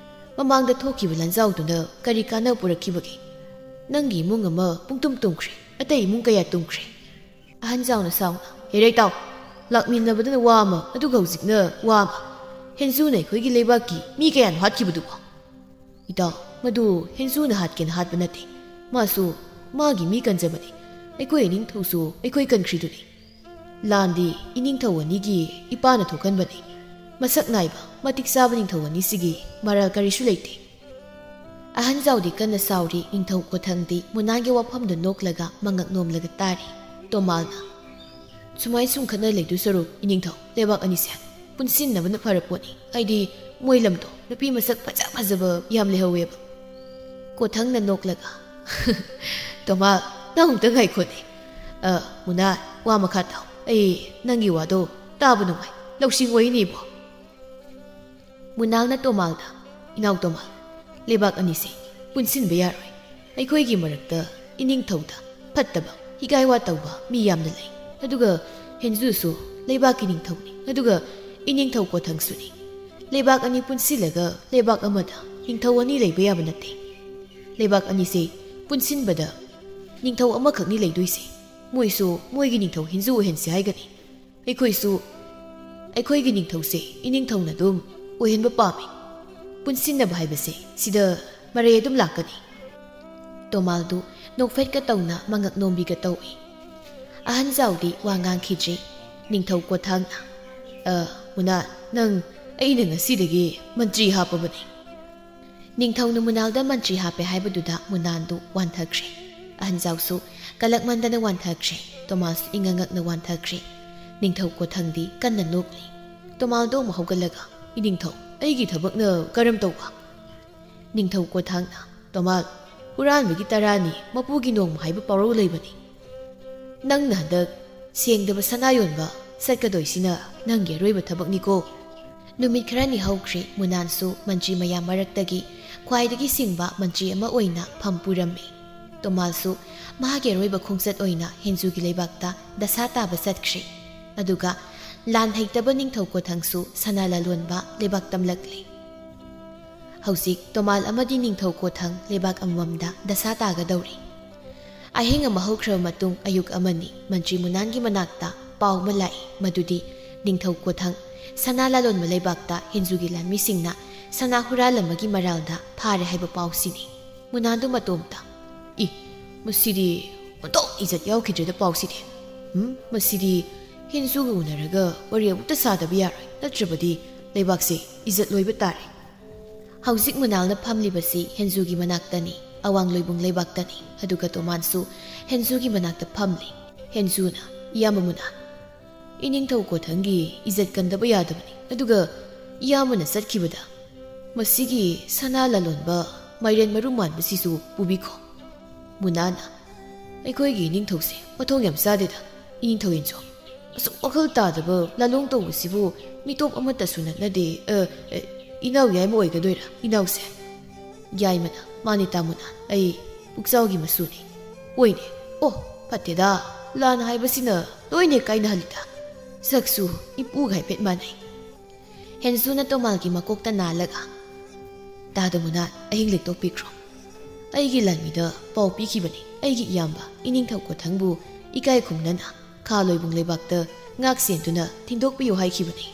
ꯃꯃꯥꯡꯗ ꯊꯣꯛꯈꯤꯕ ꯂꯥꯟꯖꯥꯎꯗꯨꯅ ꯀꯔꯤ ꯀꯥꯟꯅꯕ ꯄꯨꯔꯛꯈꯤꯕꯒꯦ? ꯅꯪꯒꯤ ꯏꯃꯨꯡ ꯑꯃ ꯄꯨꯡꯇꯨꯝ ꯇꯨꯝꯈ꯭ꯔꯦ, ꯑꯇꯩ ꯏꯃꯨꯡ ꯀꯌꯥ ꯇꯨꯝꯈ꯭ꯔꯦ?" ꯑꯍꯟꯖꯥꯎꯅ ꯁꯥꯎꯅ, "ꯍꯦꯔꯩ ꯏꯇꯥꯎ, ꯂꯥꯛꯃꯤꯟꯅꯕꯗꯅ ꯋꯥ ꯑꯃ, ꯑꯗꯨꯒ ꯍꯧꯖꯤꯛꯅ ꯋꯥ ꯑꯃ꯫ ꯍꯦꯟꯖꯨꯅ ꯑꯩꯈꯣꯏꯒꯤ ꯂꯩꯕꯥꯛꯀꯤ ꯃꯤ ꯀꯌꯥꯅꯣ ꯍꯥꯠꯈꯤꯕꯗꯨꯕꯣ?" "ꯏꯇꯥꯎ, ꯃꯗꯨ ꯍꯦꯟꯖꯨꯅ ꯍꯥꯠꯀꯦꯅ ꯍꯥꯠꯄ ꯅꯠꯇꯦ꯫ ꯃꯥꯁꯨ ꯃꯥꯒꯤ ꯃꯤ ꯀꯟꯖꯕꯅꯤ꯫ ꯑꯩꯈꯣꯏ ꯏꯅꯤꯡꯊꯧꯁꯨ ꯑꯩꯈꯣꯏ ꯀꯟꯈ꯭ꯔꯤꯗꯨꯅꯤ꯫ ꯂꯥꯟꯗꯤ ꯏꯅꯤꯡꯊꯧ ꯑꯅꯤꯒꯤ ꯏꯄꯥꯅ ꯊꯣꯛꯍꯟꯕꯅꯤ꯫ ꯃꯁꯛ ꯅꯥꯏꯕ ꯃꯇꯤꯛ ꯆꯥꯕ ꯅꯤꯡꯊꯧ ꯑꯅꯤꯁꯤꯒꯤ ꯃꯔꯥꯜ ꯀꯔꯤꯁꯨ ꯂꯩꯇꯦ꯫ ꯑꯍꯟ ꯖꯥꯎꯗꯤ ꯀꯟꯅ ꯁꯥꯎꯔꯤ, ꯅꯤꯡꯊꯧ ꯀꯣꯊꯪꯗꯤ ꯃꯨꯅꯥꯟꯒꯤ ꯋꯥꯐꯝꯗꯨ ꯅꯣꯛꯂꯒ ꯃꯉꯛ ꯅꯣꯝꯂꯒ ꯇꯥꯔꯤ꯫ ꯇꯣꯃꯥꯜꯅ, "ꯁꯨꯃꯥꯏ ꯁꯨꯝ ꯈꯠꯅ ꯂꯩꯗꯨ ꯁꯔꯨꯛ, ꯏꯅꯤꯡꯊꯧ, ꯂꯩꯕꯥꯛ ꯑꯅꯤꯁꯦ ꯄꯨꯟꯁꯤꯟꯅꯕꯅ ꯐꯔ ꯄꯣꯠꯅꯤ꯫ ꯑꯩꯗꯤ ꯃꯣꯏ ꯂꯝꯗꯣ ꯅꯨꯄꯤ ꯃꯁꯛ ꯐꯖ ꯐꯖꯕ ꯌꯥꯝ ꯂꯩꯍꯧꯋꯦꯕ꯫" ꯀꯣꯊꯪꯅ ꯅꯣꯛꯂꯒ, "ꯇꯣꯃꯥꯜ, ꯅꯪ ꯑꯃꯨꯛꯇ ꯉꯥꯏꯈꯣꯅꯦ꯫ ꯑ, ꯃꯨꯅꯥ, ꯋꯥ ꯃꯈꯥ ꯇꯥꯎ꯫ ꯑꯩ ꯅꯪꯒꯤ ꯋꯥꯗꯣ ꯇꯥꯕ ꯅꯨꯡꯉꯥꯏ꯫ ꯂꯧꯁꯤꯡ ꯑꯣꯏꯅꯦꯕꯣ꯫" ꯃꯨꯅꯥꯜꯅ ꯇꯣꯃꯥꯜꯗ, "ꯏꯅꯥꯎ ꯇꯣꯃꯥꯜ, ꯂꯩꯕꯥꯛ ꯑꯅꯤꯁꯦ ꯄꯨꯟꯁꯤꯟꯕ ꯌꯥꯔꯣꯏ꯫ ꯑꯩꯈꯣꯏꯒꯤ ꯃꯔꯛꯇ ꯏꯅꯤꯡꯊꯧꯗ ꯐꯠꯇꯕ, ꯍꯤꯒꯥꯏ ꯋꯥ ꯇꯧꯕ ꯃꯤ ꯌꯥꯝꯅ ꯂꯩ꯫ ꯑꯗꯨꯒ ꯍꯦꯟꯖꯨꯁꯨ ꯂꯩꯕꯥꯛꯀꯤ ꯅꯤꯡꯊꯧꯅꯤ꯫ ꯑꯗꯨꯒ ꯏꯅꯤꯡꯊꯧ ꯀꯣꯊꯪꯁꯨꯅꯤ꯫ ꯂꯩꯕꯥꯛ ꯑꯅꯤ ꯄꯨꯟꯁꯤꯜꯂꯒ ꯂꯩꯕꯥꯛ ꯑꯃꯗ ꯅꯤꯡꯊꯧ ꯑꯅꯤ ꯂꯩꯕ ꯌꯥꯕ ꯅꯠꯇꯦ꯫ ꯂꯩꯕꯥꯛ ꯑꯅꯤꯁꯦ ꯄꯨꯟꯁꯤꯟꯕꯗ ꯅꯤꯡꯊꯧ ꯑꯃꯈꯛꯅꯤ ꯂꯩꯗꯣꯏꯁꯦ꯫ ꯃꯣꯏꯁꯨ ꯃꯣꯏꯒꯤ ꯅꯤꯡꯊꯧ ꯍꯦꯟꯖꯨ ꯑꯣꯏꯍꯟꯁꯤ ꯍꯥꯏꯒꯅꯤ꯫ ꯑꯩꯈꯣꯏꯁꯨ ꯑꯩꯈꯣꯏꯒꯤ ꯅꯤꯡꯊꯧꯁꯦ ꯏꯅꯤꯡꯊꯧꯅ ꯑꯗꯨꯝ ꯑꯣꯏꯍꯟꯕ ꯄꯥꯝꯃꯤ꯫ ꯄꯨꯟꯁꯤꯟꯅꯕ ꯍꯥꯏꯕꯁꯦ ꯁꯤꯗ ꯃꯔꯩ ꯑꯗꯨꯝ ꯂꯥꯛꯀꯅꯤ꯫" ꯇꯣꯃꯥꯜꯗꯨ ꯅꯣꯛꯐꯦꯠꯀ ꯇꯧꯅ ꯃꯉꯛ ꯅꯣꯝꯕꯤꯒ ꯇꯧꯏ꯫ ꯑꯍꯟ ꯖꯥꯎꯗꯤ ꯋꯥ ꯉꯥꯡꯈꯤꯗ꯭ꯔꯤ꯫ ꯅꯤꯡꯊꯧ ꯀꯣꯊꯥꯡꯅ, "ꯑ, ꯃꯨꯅꯥ, ꯅꯪ ꯑꯩꯅ ꯉꯁꯤꯗꯒꯤ ꯃꯟꯇ꯭ꯔꯤ ꯍꯥꯞꯄꯕꯅꯤ꯫" ꯅꯤꯡꯊꯧꯅ ꯃꯨꯅꯥꯜꯗ ꯃꯟꯇ꯭ꯔꯤ ꯍꯥꯞꯄꯦ ꯍꯥꯏꯕꯗꯨꯗ ꯃꯨꯅꯥꯟꯗꯨ ꯋꯥꯟꯊꯈ꯭ꯔꯦ꯫ ꯑꯍꯟꯖꯥꯎꯁꯨ ꯀꯂꯛꯃꯟꯗꯅ ꯋꯥꯟꯊꯈ꯭ꯔꯦ꯫ ꯇꯣꯃꯥꯜꯁꯨ ꯏꯉꯛ ꯉꯛꯅ ꯋꯥꯟꯊꯈ꯭ꯔꯦ꯫ ꯅꯤꯡꯊꯧ ꯀꯣꯊꯪꯗꯤ ꯀꯟꯅ ꯅꯣꯛꯂꯤ꯫ ꯇꯣꯃꯥꯜꯗꯣ ꯑꯃꯨꯛ ꯍꯧꯒꯠꯂꯒ, "ꯏꯅꯤꯡꯊꯧ, ꯑꯩꯒꯤ ꯊꯕꯛꯅ ꯀꯔꯝ ꯇꯧꯕ?" ꯅꯤꯡꯊꯧ ꯀꯣꯊꯥꯡꯅ, "ꯇꯣꯃꯥꯜ, ꯍꯨꯔꯥꯟꯕꯒꯤ ꯇꯔꯥꯅꯤ, ꯃꯄꯨꯒꯤ ꯅꯣꯡꯃ ꯍꯥꯏꯕ ꯄꯥꯎꯔꯧ ꯂꯩꯕꯅꯤ꯫ ꯅꯪꯅ ꯍꯟꯗꯛ ꯁꯦꯡꯗꯕ ꯁꯅꯥ ꯌꯣꯟꯕ ꯆꯠꯀꯗꯣꯏꯁꯤꯅ ꯅꯪꯒꯤ ꯑꯔꯣꯏꯕ ꯊꯕꯛꯅꯤꯀꯣ꯫" ꯅꯨꯃꯤꯠ ꯈꯔꯅꯤ ꯍꯧꯈ꯭ꯔꯦ꯫ ꯃꯨꯅꯥꯟꯁꯨ ꯃꯟꯇ꯭ꯔꯤ ꯃꯌꯥꯝ ꯃꯔꯛꯇꯒꯤ ꯈ꯭ꯋꯥꯏꯗꯒꯤ ꯁꯤꯡꯕ ꯃꯟꯇ꯭ꯔꯤ ꯑꯃ ꯑꯣꯏꯅ ꯐꯝ ꯄꯨꯔꯝꯃꯤ꯫ ꯇꯣꯃꯥꯜꯁꯨ ꯃꯍꯥꯛꯀꯤ ꯑꯔꯣꯏꯕ ꯈꯣꯡꯆꯠ ꯑꯣꯏꯅ ꯍꯦꯟꯖꯨꯒꯤ ꯂꯩꯕꯥꯛꯇ ꯗꯁꯥ ꯇꯥꯕ ꯆꯠꯈ꯭ꯔꯦ꯫ ꯑꯗꯨꯒ ꯂꯥꯟ ꯍꯩꯇꯕ ꯅꯤꯡꯊꯧ ꯀꯣꯊꯪꯁꯨ ꯁꯅꯥ ꯂꯂꯣꯟꯕ ꯂꯩꯕꯥꯛ ꯇꯝꯂꯛꯂꯤ꯫ ꯍꯧꯖꯤꯛ ꯇꯣꯃꯥꯜ ꯑꯃꯗꯤ ꯅꯤꯡꯊꯧ ꯀꯣꯊꯪ ꯂꯩꯕꯥꯛ ꯑꯃꯃꯝꯗ ꯗꯁꯥ ꯇꯥꯒꯗꯧꯔꯤ꯫ ꯑꯍꯤꯡ ꯑꯃ ꯍꯧꯈ꯭ꯔꯕ ꯃꯇꯨꯡ ꯑꯌꯨꯛ ꯑꯃꯅꯤ꯫ ꯃꯟꯇ꯭ꯔꯤ ꯃꯨꯅꯥꯟꯒꯤ ꯃꯅꯥꯛꯇ ꯄꯥꯎ ꯑꯃ ꯂꯥꯛꯏ, ꯃꯗꯨꯗꯤ ꯅꯤꯡꯊꯧ ꯀꯣꯊꯪ ꯁꯅꯥ ꯂꯂꯣꯟꯕ ꯂꯩꯕꯥꯛꯇ ꯍꯦꯟꯖꯨꯒꯤ ꯂꯥꯟꯃꯤꯁꯤꯡꯅ ꯁꯅꯥ ꯍꯨꯔꯥꯜꯂꯝꯕꯒꯤ ꯃꯔꯥꯜꯗ ꯐꯥꯔꯦ ꯍꯥꯏꯕ ꯄꯥꯎꯁꯤꯅꯤ꯫ ꯃꯨꯅꯥꯟꯗꯨ ꯃꯇꯣꯝꯇ, "ꯏ, ꯃꯁꯤꯗꯤ ꯑꯣꯟꯊꯣꯛ ꯏꯖꯠ ꯌꯥꯎꯈꯤꯗ꯭ꯔꯦꯗ ꯄꯥꯎꯁꯤꯗꯤ꯫ ꯎꯝ, ꯃꯁꯤꯗꯤ ꯍꯦꯟꯖꯨꯒ ꯎꯅꯔꯒ ꯋꯥꯔꯤ ꯑꯃꯨꯛꯇ ꯁꯥꯗꯕ ꯌꯥꯔꯣꯏ, ꯅꯠꯇ꯭ꯔꯕꯗꯤ ꯂꯩꯕꯥꯛꯁꯦ ꯏꯖꯠ ꯂꯣꯏꯕ ꯇꯥꯔꯦ꯫ ꯍꯧꯖꯤꯛ ꯃꯨꯅꯥꯜꯅ ꯐꯝꯂꯤꯕꯁꯤ ꯍꯦꯟꯖꯨꯒꯤ ꯃꯅꯥꯛꯇꯅꯤ, ꯑꯋꯥꯡ ꯂꯣꯏꯕꯨꯡ ꯂꯩꯕꯥꯛꯇꯅꯤ꯫ ꯑꯗꯨꯒ ꯇꯣꯃꯥꯟꯁꯨ ꯍꯦꯟꯖꯨꯒꯤ ꯃꯅꯥꯛꯇ ꯐꯝꯂꯤ꯫ ꯍꯦꯟꯖꯨꯅ, "ꯏꯌꯥꯝꯕ ꯃꯨꯅꯥꯜ, ꯏꯅꯤꯡꯊꯧ ꯀꯣꯊꯪꯒꯤ ꯏꯖꯠ ꯀꯟꯗꯕ ꯌꯥꯗꯕꯅꯤ꯫ ꯑꯗꯨꯒ ꯏꯌꯥꯝꯕꯅ ꯆꯠꯈꯤꯕꯗ ꯃꯁꯤꯒꯤ ꯁꯅꯥ ꯂꯂꯣꯟꯕ ꯃꯥꯏꯔꯦꯟ ꯃꯔꯨ ꯃꯥꯟꯕꯁꯤꯁꯨ ꯄꯨꯕꯤꯈꯣ꯫" ꯃꯨꯅꯥꯜꯅ, "ꯑꯩꯈꯣꯏꯒꯤ ꯏꯅꯤꯡꯊꯧꯁꯦ ꯃꯊꯣꯡ ꯌꯥꯝ ꯆꯥꯗꯦꯗ, ꯏꯅꯤꯡꯊꯧ ꯍꯦꯟꯖꯨ꯫ ꯑꯁꯨꯛ ꯋꯥꯈꯜ ꯇꯥꯗꯕ ꯂꯥꯂꯣꯡ ꯇꯧꯕꯁꯤꯕꯨ ꯃꯤꯇꯣꯞ ꯑꯃꯠꯇꯁꯨ ꯅꯠꯅꯗꯦ꯫ ꯑ, ꯑ, ꯏꯅꯥꯎ ꯌꯥꯏꯃ ꯑꯣꯏꯒꯗꯣꯏꯔꯥ, ꯏꯅꯥꯎꯁꯦ?" ꯌꯥꯏꯃꯅ, "ꯃꯥꯅꯤ ꯇꯥꯃꯣꯅ, ꯑꯩ ꯄꯨꯛꯆꯥꯎꯒꯤ ꯃꯁꯨꯅꯤ꯫" "ꯑꯣꯏꯅꯦ꯫ ꯑꯣ, ꯐꯠꯇꯦꯗ, ꯂꯥꯟ ꯍꯥꯏꯕꯁꯤꯅ ꯂꯣꯏꯅ ꯀꯥꯏꯅꯍꯜꯂꯤꯗ꯫ ꯁꯛꯁꯨ ꯏꯄꯨꯒ ꯍꯥꯏꯐꯦꯠ ꯃꯥꯟꯅꯩ꯫" ꯍꯦꯟꯖꯨꯅ ꯇꯣꯃꯥꯜꯒꯤ ꯃꯀꯣꯛꯇ ꯅꯥꯜꯂꯒ, "ꯇꯥꯗ ꯃꯨꯅꯥꯜ, ꯑꯍꯤꯡ ꯂꯦꯛꯇꯣꯛꯄꯤꯈ꯭ꯔꯣ꯫ ꯑꯩꯒꯤ ꯂꯥꯟꯃꯤꯗ ꯄꯥꯎ ꯄꯤꯈꯤꯕꯅꯤ, ꯑꯩꯒꯤ ꯏꯌꯥꯝꯕ ꯏꯅꯤꯡꯊꯧ ꯀꯣꯊꯪꯕꯨ ꯏꯀꯥꯏ ꯈꯨꯝꯅꯅ ꯈꯥ ꯂꯣꯏꯕꯨꯡ ꯂꯩꯕꯥꯛꯇ ꯉꯥꯛ ꯁꯦꯟꯗꯨꯅ ꯊꯤꯟꯗꯣꯛꯄꯤꯌꯨ ꯍꯥꯏꯈꯤꯕꯅꯤ꯫"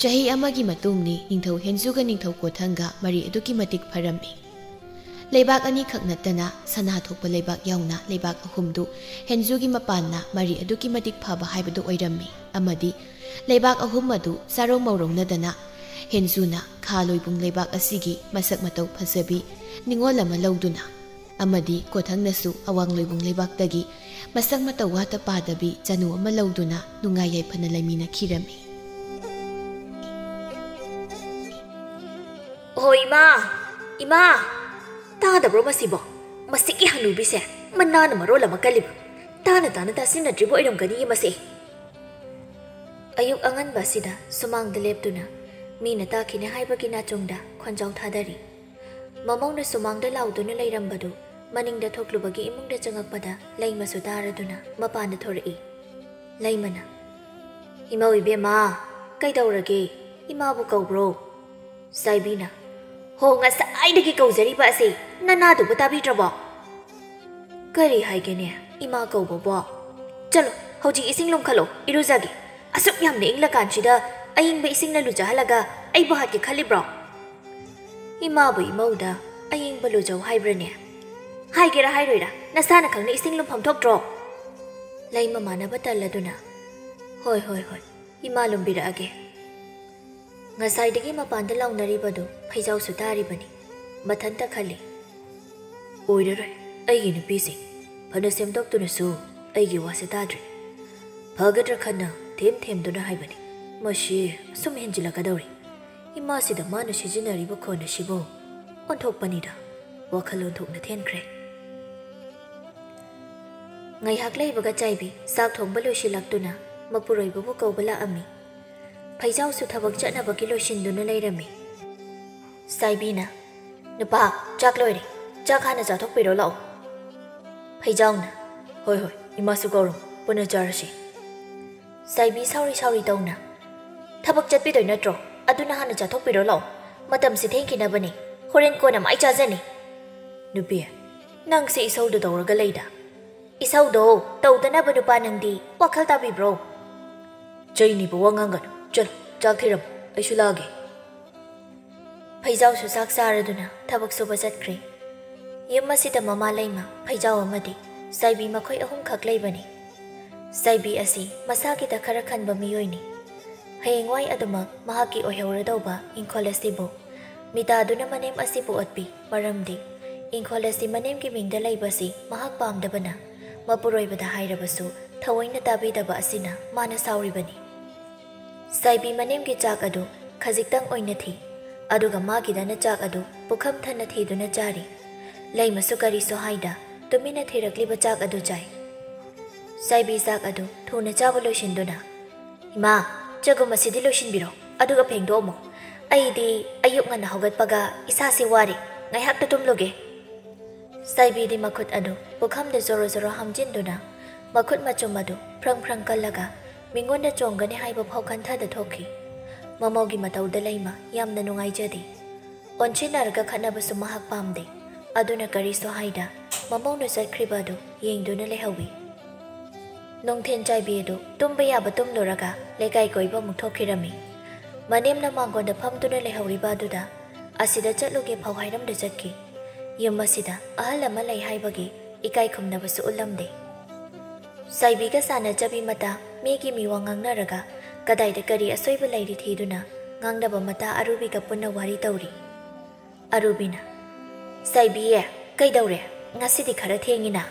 ꯆꯍꯤ ꯑꯃꯒꯤ ꯃꯇꯨꯡꯅꯤ꯫ ꯅꯤꯡꯊꯧ ꯍꯦꯟꯖꯨꯒ ꯅꯤꯡꯊꯧ ꯀꯣꯊꯪꯒ ꯃꯔꯤ ꯑꯗꯨꯛꯀꯤ ꯃꯇꯤꯛ ꯐꯔꯝꯃꯤ꯫ ꯂꯩꯕꯥꯛ ꯑꯅꯤꯈꯛ ꯅꯠꯇꯅ ꯁꯅꯥ ꯊꯣꯛꯄ ꯂꯩꯕꯥꯛ ꯌꯥꯎꯅ ꯂꯩꯕꯥꯛ ꯑꯍꯨꯝꯗꯨ ꯍꯦꯟꯖꯨꯒꯤ ꯃꯄꯥꯟꯅ ꯃꯔꯤ ꯑꯗꯨꯛꯀꯤ ꯃꯇꯤꯛ ꯐꯕ ꯍꯥꯏꯕꯗꯨ ꯑꯣꯏꯔꯝꯃꯤ꯫ ꯑꯃꯗꯤ ꯂꯩꯕꯥꯛ ꯑꯍꯨꯝ ꯑꯗꯨ ꯆꯥꯔꯧ ꯃꯧꯔꯧꯅꯗꯅ ꯍꯦꯟꯖꯨꯅ ꯈꯥ ꯂꯣꯏꯕꯨꯡ ꯂꯩꯕꯥꯛ ꯑꯁꯤꯒꯤ ꯃꯁꯛ ꯃꯇꯧ ꯐꯖꯕꯤ ꯅꯤꯉꯣꯜ ꯑꯃ ꯂꯧꯗꯨꯅ, ꯑꯃꯗꯤ ꯀꯣꯊꯪꯅꯁꯨ ꯑꯋꯥꯡ ꯂꯣꯏꯕꯨꯡ ꯂꯩꯕꯥꯛꯇꯒꯤ ꯃꯁꯛ ꯃꯇꯧ ꯋꯥꯠꯇ ꯄꯥꯗꯕꯤ ꯆꯅꯨ ꯑꯃ ꯂꯧꯗꯨꯅ ꯅꯨꯡꯉꯥꯏ ꯌꯥꯏꯐꯅ ꯂꯩꯃꯤꯟꯅꯈꯤꯔꯝꯃꯤ꯫ "ꯑꯣꯍꯣ ꯏꯃꯥ, ꯏꯃꯥ, ꯇꯥꯗꯕ꯭ꯔꯣ ꯃꯁꯤꯕꯣ? ꯃꯁꯤꯒꯤ ꯍꯅꯨꯕꯤꯁꯦ ꯃꯅꯥꯅ ꯃꯔꯣꯜ ꯑꯃ ꯀꯜꯂꯤꯕ꯫ ꯇꯥꯅ ꯇꯥꯅ ꯇꯥꯁꯤꯟꯅꯗ꯭ꯔꯤꯕ ꯑꯣꯏꯔꯝꯒꯅꯤꯌꯦ ꯃꯁꯤ꯫" ꯑꯌꯨꯛ ꯑꯉꯟꯕ ꯑꯁꯤꯗ ꯁꯨꯃꯥꯡꯗ ꯂꯦꯞꯇꯨꯅ ꯃꯤꯅ ꯇꯥꯈꯤꯅꯤ ꯍꯥꯏꯕꯒꯤ ꯅꯥꯆꯣꯡꯗ ꯈꯣꯟꯖꯥꯎ ꯊꯥꯗꯔꯤ꯫ ꯃꯃꯧꯅ ꯁꯨꯃꯥꯡꯗ ꯂꯥꯎꯗꯨꯅ ꯂꯩꯔꯝꯕꯗꯨ ꯃꯅꯤꯡꯗ ꯊꯣꯛꯂꯨꯕꯒꯤ ꯏꯃꯨꯡꯗ ꯆꯪꯉꯛꯄꯗ ꯂꯩꯃꯁꯨ ꯇꯥꯔꯗꯨꯅ ꯃꯄꯥꯟꯗ ꯊꯣꯔꯛꯏ꯫ ꯂꯩꯃꯅ, "ꯏꯃꯧ ꯏꯕꯦꯝꯃ, ꯀꯩꯗꯧꯔꯒꯦ? ꯏꯃꯥꯕꯨ ꯀꯧꯕ꯭ꯔꯣ?" ꯆꯥꯏꯕꯤꯅ, "ꯍꯣ, ꯉꯁꯥꯏꯗꯒꯤ ꯀꯧꯖꯔꯤꯕ ꯑꯁꯤ ꯅꯅꯥꯗꯨꯕꯨ ꯇꯥꯕꯤꯗ꯭ꯔꯕꯣ?" "ꯀꯔꯤ ꯍꯥꯏꯒꯦꯅꯦ ꯏꯃꯥ ꯀꯧꯕꯕꯣ? ꯆꯠꯂꯣ, ꯍꯧꯖꯤꯛ ꯏꯁꯤꯡ ꯂꯨꯝꯈꯠꯂꯣ, ꯏꯔꯨꯖꯒꯦ꯫ ꯑꯁꯨꯛ ꯌꯥꯝꯅ ꯏꯪꯂꯀꯥꯟꯁꯤꯗ ꯑꯏꯪꯕ ꯏꯁꯤꯡꯅ ꯂꯨꯖꯍꯜꯂꯒ ꯑꯩꯕꯨ ꯍꯥꯠꯀꯦ ꯈꯜꯂꯤꯕ꯭ꯔꯣ?" "ꯏꯃꯥꯕꯨ ꯏꯃꯧꯗ ꯑꯏꯪꯕ ꯂꯨꯖꯧ ꯍꯥꯏꯕ꯭ꯔꯅꯦ? ꯍꯥꯏꯒꯦꯔꯥ ꯍꯥꯏꯔꯣꯏꯔꯥ, ꯅꯁꯥꯅ ꯈꯪꯅ ꯏꯁꯤꯡ ꯂꯨꯝꯐꯝ ꯊꯣꯛꯇ꯭ꯔꯣ?" ꯂꯩꯃ ꯃꯥꯟꯅꯕ ꯇꯜꯂꯗꯨꯅ, "ꯍꯣꯏ, ꯍꯣꯏ, ꯍꯣꯏ, ꯏꯃꯥ ꯂꯨꯝꯕꯤꯔꯛꯑꯒꯦ"꯫ ꯉꯁꯥꯏꯗꯒꯤ ꯃꯄꯥꯟꯗ ꯂꯥꯎꯅꯔꯤꯕꯗꯨ ꯐꯩꯖꯥꯎꯁꯨ ꯇꯥꯔꯤꯕꯅꯤ꯫ ꯃꯊꯟꯇ ꯈꯜꯂꯤ, "ꯑꯣꯏꯔꯔꯣꯏ, ꯑꯩꯒꯤ ꯅꯨꯄꯤꯁꯤ ꯐꯅ ꯁꯦꯝꯗꯣꯛꯇꯨꯅꯁꯨ ꯑꯩꯒꯤ ꯋꯥꯁꯦ ꯇꯥꯗ꯭ꯔꯤ꯫ ꯐꯒꯗ꯭ꯔꯥ ꯈꯟꯅ ꯊꯦꯝ ꯊꯦꯝꯗꯨꯅ ꯍꯥꯏꯕꯅꯤ꯫ ꯃꯁꯤ ꯑꯁꯨꯝ ꯍꯦꯟꯖꯤꯜꯂꯛꯀꯗꯧꯔꯤ꯫ ꯏꯃꯥꯁꯤꯗ ꯃꯥꯅ ꯁꯤꯖꯤꯟꯅꯔꯤꯕ ꯈꯣꯟ ꯑꯁꯤꯕꯨ ꯑꯣꯟꯊꯣꯛꯄꯅꯤꯗ"꯫ ꯋꯥꯈꯜ ꯑꯣꯟꯊꯣꯛꯅ ꯊꯦꯟꯈ꯭ꯔꯦ꯫ ꯉꯥꯏꯍꯥꯛ ꯂꯩꯕꯒ ꯆꯥꯏꯕꯤ ꯆꯥꯛ ꯊꯣꯡꯕ ꯂꯣꯏꯁꯤꯜꯂꯛꯇꯨꯅ ꯃꯄꯨꯔꯣꯏꯕꯕꯨ ꯀꯧꯕ ꯂꯥꯛꯑꯝꯃꯤ꯫ ꯐꯩꯖꯥꯎꯁꯨ ꯊꯕꯛ ꯆꯠꯅꯕꯒꯤ ꯂꯣꯏꯁꯤꯟꯗꯨꯅ ꯂꯩꯔꯝꯃꯤ꯫ ꯆꯥꯏꯕꯤꯅ, "ꯅꯨꯄꯥ, ꯆꯥꯛ ꯂꯣꯏꯔꯦ꯫ ꯆꯥꯛ ꯍꯥꯟꯅ ꯆꯥꯊꯣꯛꯄꯤꯔꯣ ꯂꯥꯛꯑꯣ"꯫ ꯐꯩꯖꯥꯎꯅ, "ꯍꯣꯏ, ꯍꯣꯏ, ꯏꯃꯥꯁꯨ ꯀꯧꯔꯝꯃꯣ, ꯄꯨꯟꯅ ꯆꯥꯔꯁꯤ"꯫ ꯆꯥꯏꯕꯤ ꯁꯥꯎꯔꯤ ꯁꯥꯎꯔꯤ ꯇꯧꯅ, "ꯊꯕꯛ ꯆꯠꯄꯤꯗꯣꯏ ꯅꯠꯇ꯭ꯔꯣ? ꯑꯗꯨꯅ ꯍꯥꯟꯅ ꯆꯥꯊꯣꯛꯄꯤꯔꯣ ꯂꯥꯛꯑꯣ꯫ ꯃꯇꯝꯁꯤ ꯊꯦꯡꯈꯤꯅꯕꯅꯤ꯫ ꯍꯣꯔꯦꯟ ꯀꯣꯟꯅ ꯃꯥꯏ ꯆꯥꯖꯅꯤ"꯫ "ꯅꯨꯄꯤ, ꯅꯪꯁꯦ ꯏꯁꯧꯗꯣ ꯇꯧꯔꯒ ꯂꯩꯗ"꯫ "ꯏꯁꯧꯗꯣ ꯇꯧꯗꯅꯕ ꯅꯨꯄꯥ ꯅꯪꯗꯤ ꯋꯥꯈꯜ ꯇꯥꯕꯤꯕ꯭ꯔꯣ?" "ꯆꯩꯅꯤꯕ ꯋꯥ ꯉꯥꯡꯒꯅꯨ꯫ ꯆꯠꯂꯣ, ꯆꯥꯛ ꯊꯤꯔꯝꯃꯣ, ꯑꯩꯁꯨ ꯂꯥꯛꯑꯒꯦ"꯫ ꯐꯩꯖꯥꯎꯁꯨ ꯆꯥꯛ ꯆꯥꯔꯗꯨꯅ ꯊꯕꯛ ꯁꯨꯕ ꯆꯠꯈ꯭ꯔꯦ꯫ ꯌꯨꯝ ꯑꯁꯤꯗ ꯃꯃꯥ ꯂꯩꯃ, ꯐꯩꯖꯥꯎ ꯑꯃꯗꯤ ꯆꯥꯏꯕꯤ ꯃꯈꯣꯏ ꯑꯍꯨꯝꯈꯛ ꯂꯩꯕꯅꯤ꯫ ꯆꯥꯏꯕꯤ ꯑꯁꯤ ꯃꯁꯥꯒꯤꯗ ꯈꯔ ꯈꯟꯕ ꯃꯤꯑꯣꯏꯅꯤ꯫ ꯍꯌꯦꯡꯋꯥꯏ ꯑꯗꯨꯃꯛ ꯃꯍꯥꯛꯀꯤ ꯑꯣꯏꯍꯧꯔꯗꯧꯕ ꯏꯪꯈꯣꯜ ꯑꯁꯤꯕꯨ ꯃꯤꯇꯥꯗꯨꯅ ꯃꯅꯦꯝ ꯑꯁꯤꯕꯨ ꯑꯣꯠꯄꯤ꯫ ꯃꯔꯝꯗꯤ ꯏꯪꯈꯣꯜ ꯑꯁꯤ ꯃꯅꯦꯝꯒꯤ ꯃꯤꯡꯗ ꯂꯩꯕꯁꯤ ꯃꯍꯥꯛ ꯄꯥꯝꯗꯕꯅ ꯃꯄꯨꯔꯣꯏꯕꯗ ꯍꯥꯏꯔꯕꯁꯨ ꯊꯑꯣꯏꯅ ꯇꯥꯕꯤꯗꯕ ꯑꯁꯤꯅ ꯃꯥꯅ ꯁꯥꯎꯔꯤꯕꯅꯤ꯫ ꯆꯥꯏꯕꯤ ꯃꯅꯦꯝꯒꯤ ꯆꯥꯛ ꯑꯗꯨ ꯈꯖꯤꯛꯇꯪ ꯑꯣꯏꯅ ꯊꯤ, ꯑꯗꯨꯒ ꯃꯥꯒꯤꯗꯅ ꯆꯥꯛ ꯑꯗꯨ ꯄꯨꯈꯝ ꯊꯟꯅ ꯊꯤꯗꯨꯅ ꯆꯥꯔꯤ꯫ ꯂꯩꯃꯁꯨ ꯀꯔꯤꯁꯨ ꯍꯥꯏꯗ ꯇꯨꯃꯤꯟꯅ ꯊꯤꯔꯛꯂꯤꯕ ꯆꯥꯛ ꯑꯗꯨ ꯆꯥꯏ꯫ ꯆꯥꯏꯕꯤ ꯆꯥꯛ ꯑꯗꯨ ꯊꯨꯅ ꯆꯥꯕ ꯂꯣꯏꯁꯤꯟꯗꯨꯅ, "ꯏꯃꯥ, ꯆꯒꯨꯝ ꯑꯁꯤꯗꯤ ꯂꯣꯏꯁꯤꯟꯕꯤꯔꯣ, ꯑꯗꯨꯒ ꯐꯦꯡꯗꯣꯛꯑꯝꯃꯣ꯫ ꯑꯩꯗꯤ ꯑꯌꯨꯛ ꯉꯟꯅ ꯍꯧꯒꯠꯄꯒ ꯏꯁꯥꯁꯤ ꯋꯥꯔꯦ, ꯉꯥꯏꯍꯥꯛꯇ ꯇꯨꯝꯂꯨꯒꯦ"꯫ ꯆꯥꯏꯕꯤꯗꯤ ꯃꯈꯨꯠ ꯑꯗꯨ ꯄꯨꯈꯝꯗ ꯖꯣꯔꯣ ꯖꯣꯔꯣ ꯍꯥꯝꯖꯤꯟꯗꯨꯅ ꯃꯈꯨꯠ ꯃꯆꯨꯝ ꯑꯗꯨ ꯐ꯭ꯔꯪ ꯐ꯭ꯔꯪ ꯀꯜꯂꯒ ꯃꯤꯉꯣꯟꯗ ꯆꯣꯡꯒꯅꯤ ꯍꯥꯏꯕ ꯐꯥꯎ ꯈꯟꯊꯗ ꯊꯣꯛꯈꯤ꯫ ꯃꯃꯧꯒꯤ ꯃꯇꯧꯗ ꯂꯩꯃ ꯌꯥꯝꯅ ꯅꯨꯡꯉꯥꯏꯖꯗꯦ꯫ ꯑꯣꯟꯁꯤꯟꯅꯔꯒ ꯈꯠꯅꯕꯁꯨ ꯃꯍꯥꯛ ꯄꯥꯝꯗꯦ꯫ ꯑꯗꯨꯅ ꯀꯔꯤꯁꯨ ꯍꯥꯏꯗ ꯃꯃꯧꯅ ꯆꯠꯈ꯭ꯔꯤꯕ ꯑꯗꯨ ꯌꯦꯡꯗꯨꯅ ꯂꯩꯍꯧꯏ꯫ ꯅꯨꯡꯊꯤꯟ ꯆꯥꯏꯕꯤ ꯑꯗꯨ ꯇꯨꯝꯕ ꯌꯥꯕ ꯇꯨꯝꯂꯨꯔꯒ ꯂꯩꯀꯥꯏ ꯀꯣꯏꯕ ꯑꯃꯨꯛ ꯊꯣꯛꯈꯤꯔꯝꯃꯤ꯫ ꯃꯅꯦꯝꯅ ꯃꯥꯡꯒꯣꯟꯗ ꯐꯝꯗꯨꯅ ꯂꯩꯍꯧꯔꯤꯕ ꯑꯗꯨꯗ ꯑꯁꯤꯗ ꯆꯠꯂꯨꯒꯦ ꯐꯥꯎ ꯍꯥꯏꯔꯝꯗ ꯆꯠꯈꯤ꯫ ꯌꯨꯝ ꯑꯁꯤꯗ ꯑꯍꯜ ꯑꯃ ꯂꯩ ꯍꯥꯏꯕꯒꯤ ꯏꯀꯥꯏ ꯈꯨꯝꯅꯕꯁꯨ ꯎꯠꯂꯝꯗꯦ꯫ ꯆꯥꯏꯕꯤꯒ ꯆꯥꯟꯅꯖꯕꯤ ꯃꯇꯥ ꯃꯤꯒꯤ ꯃꯤꯋꯥ ꯉꯥꯡꯅꯔꯒ ꯀꯗꯥꯏꯗ ꯀꯔꯤ ꯑꯁꯣꯏꯕ ꯂꯩꯔꯤ ꯊꯤꯗꯨꯅ ꯉꯥꯡꯅꯕ ꯃꯇꯥ ꯑꯔꯨꯕꯤꯒ ꯄꯨꯟꯅ ꯋꯥꯔꯤ ꯇꯧꯔꯤ꯫ ꯑꯔꯨꯕꯤꯅ, "ꯆꯥꯏꯕꯤꯌꯦ, ꯀꯩꯗꯧꯔꯦ? ꯉꯁꯤꯗꯤ ꯈꯔ ꯊꯦꯡꯉꯤꯅ?"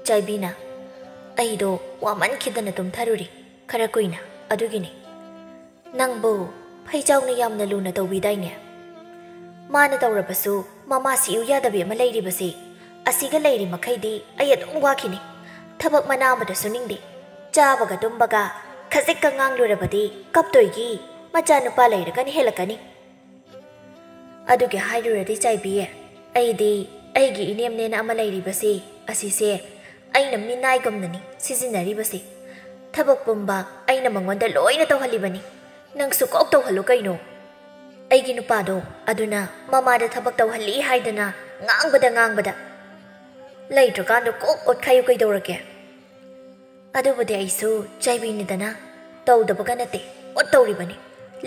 ꯆꯥꯏꯕꯤꯅ, "ꯑꯩꯗꯣ ꯋꯥꯃꯟꯈꯤꯗꯅ ꯇꯨꯝꯊꯔꯨꯔꯤ ꯈꯔ ꯀꯨꯏꯅ, ꯑꯗꯨꯒꯤꯅꯤ꯫ ꯅꯪꯕꯨ ꯐꯩꯖꯥꯎꯅ ꯌꯥꯝꯅ ꯂꯨꯅ ꯇꯧꯕꯤꯗꯥꯏꯅꯦ? ꯃꯥꯅ ꯇꯧꯔꯕꯁꯨ ꯃꯃꯥ ꯁꯤꯌꯨ ꯌꯥꯗꯕꯤ ꯑꯃ ꯂꯩꯔꯤꯕꯁꯤ, ꯑꯁꯤꯒ ꯂꯩꯔꯤ ꯃꯈꯩꯗꯤ ꯑꯩ ꯑꯗꯨꯝ ꯋꯥꯈꯤꯅꯤ꯫ ꯊꯕꯛ ꯃꯅꯥ ꯑꯃꯗ ꯁꯨꯅꯤꯡꯗꯦ꯫ ꯆꯥꯕꯒ ꯇꯨꯝꯕꯒ ꯈꯖꯤꯛꯀ ꯉꯥꯡꯂꯨꯔꯕꯗꯤ ꯀꯞꯇꯣꯏꯒꯤ ꯃꯆꯥꯅꯨꯄꯥ ꯂꯩꯔꯒꯅ ꯍꯦꯜꯂꯛꯀꯅꯤ꯫" ꯑꯗꯨꯒꯤ ꯍꯥꯏꯔꯨꯔꯗꯤ ꯆꯥꯏꯕꯤ, ꯑꯩꯗꯤ ꯑꯩꯒꯤ ꯏꯅꯦꯝꯅꯦꯅ ꯑꯃ ꯂꯩꯔꯤꯕꯁꯤ, ꯑꯁꯤꯁꯦ ꯑꯩꯅ ꯃꯤꯅꯥꯏꯒꯨꯝꯅꯅꯤ ꯁꯤꯖꯤꯟꯅꯔꯤꯕꯁꯤ꯫ ꯊꯕꯛ ꯄꯨꯝꯕ ꯑꯩꯅ ꯃꯉꯣꯟꯗ ꯂꯣꯏꯅ ꯇꯧꯍꯜꯂꯤꯕꯅꯤ꯫ ꯅꯪꯁꯨ ꯀꯣꯛ ꯇꯧꯍꯜꯂꯨ ꯀꯩꯅꯣ꯫ ꯑꯩꯒꯤ ꯅꯨꯄꯥꯗꯣ ꯑꯗꯨꯅ ꯃꯃꯥꯗ ꯊꯕꯛ ꯇꯧꯍꯜꯂꯤ ꯍꯥꯏꯗꯅ ꯉꯥꯡꯕꯗ ꯉꯥꯡꯕꯗ꯫ ꯂꯩꯇ꯭ꯔꯀꯥꯟꯗ ꯀꯣꯛ ꯑꯣꯠꯈꯥꯏꯌꯨ ꯀꯩꯗꯧꯔꯒꯦ? ꯑꯗꯨꯕꯨꯗꯤ ꯑꯩꯁꯨ ꯆꯥꯏꯕꯤꯅꯤꯗꯅ꯫ ꯇꯧꯗꯕꯒ ꯅꯠꯇꯦ, ꯑꯣꯠꯇꯧꯔꯤꯕꯅꯤ꯫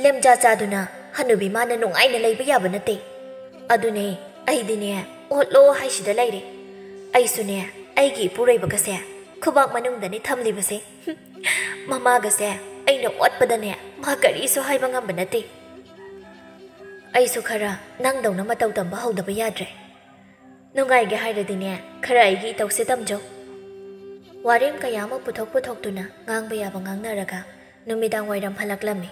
ꯂꯦꯝꯖꯥ ꯆꯥꯗꯨꯅ ꯍꯅꯨꯕꯤ ꯃꯥꯅ ꯅꯨꯡꯉꯥꯏꯅ ꯂꯩꯕ ꯌꯥꯕ ꯅꯠꯇꯦ꯫ ꯑꯗꯨꯅꯦ, ꯑꯩꯗꯤꯅꯦ, ꯑꯣꯠꯂꯣ ꯍꯥꯏꯁꯤꯗ ꯂꯩꯔꯦ꯫ ꯑꯩꯁꯨꯅꯦ, ꯑꯩꯒꯤ ꯏꯄꯨꯔꯣꯏꯕꯒꯁꯦ ꯈꯨꯕꯥꯛ ꯃꯅꯨꯡꯗꯅꯤ ꯊꯝꯂꯤꯕꯁꯦ꯫ ꯃꯃꯥꯒꯁꯦ ꯑꯩꯅ ꯑꯣꯠꯄꯗꯅꯦ, ꯃꯥ ꯀꯔꯤꯁꯨ ꯍꯥꯏꯕ ꯉꯝꯕ ꯅꯠꯇꯦ꯫ ꯑꯩꯁꯨ ꯈꯔ ꯅꯪꯗꯧꯅ ꯃꯇꯧ ꯇꯝꯕ ꯍꯧꯗꯕ ꯌꯥꯗ꯭ꯔꯦ꯫ ꯅꯨꯡꯉꯥꯏꯒꯦ ꯍꯥꯏꯔꯗꯤꯅꯦ, ꯈꯔ ꯑꯩꯒꯤ ꯏꯇꯧꯁꯦ ꯇꯝꯖꯧ꯫ ꯋꯥꯔꯦꯝ ꯀꯌꯥ ꯑꯃ ꯄꯨꯊꯣꯛ ꯄꯨꯊꯣꯛꯇꯨꯅ ꯉꯥꯡꯕ ꯌꯥꯕ ꯉꯥꯡꯅꯔꯒ ꯅꯨꯃꯤꯗꯥꯡ ꯋꯥꯏꯔꯝ ꯍꯜꯂꯛꯂꯝꯃꯤ꯫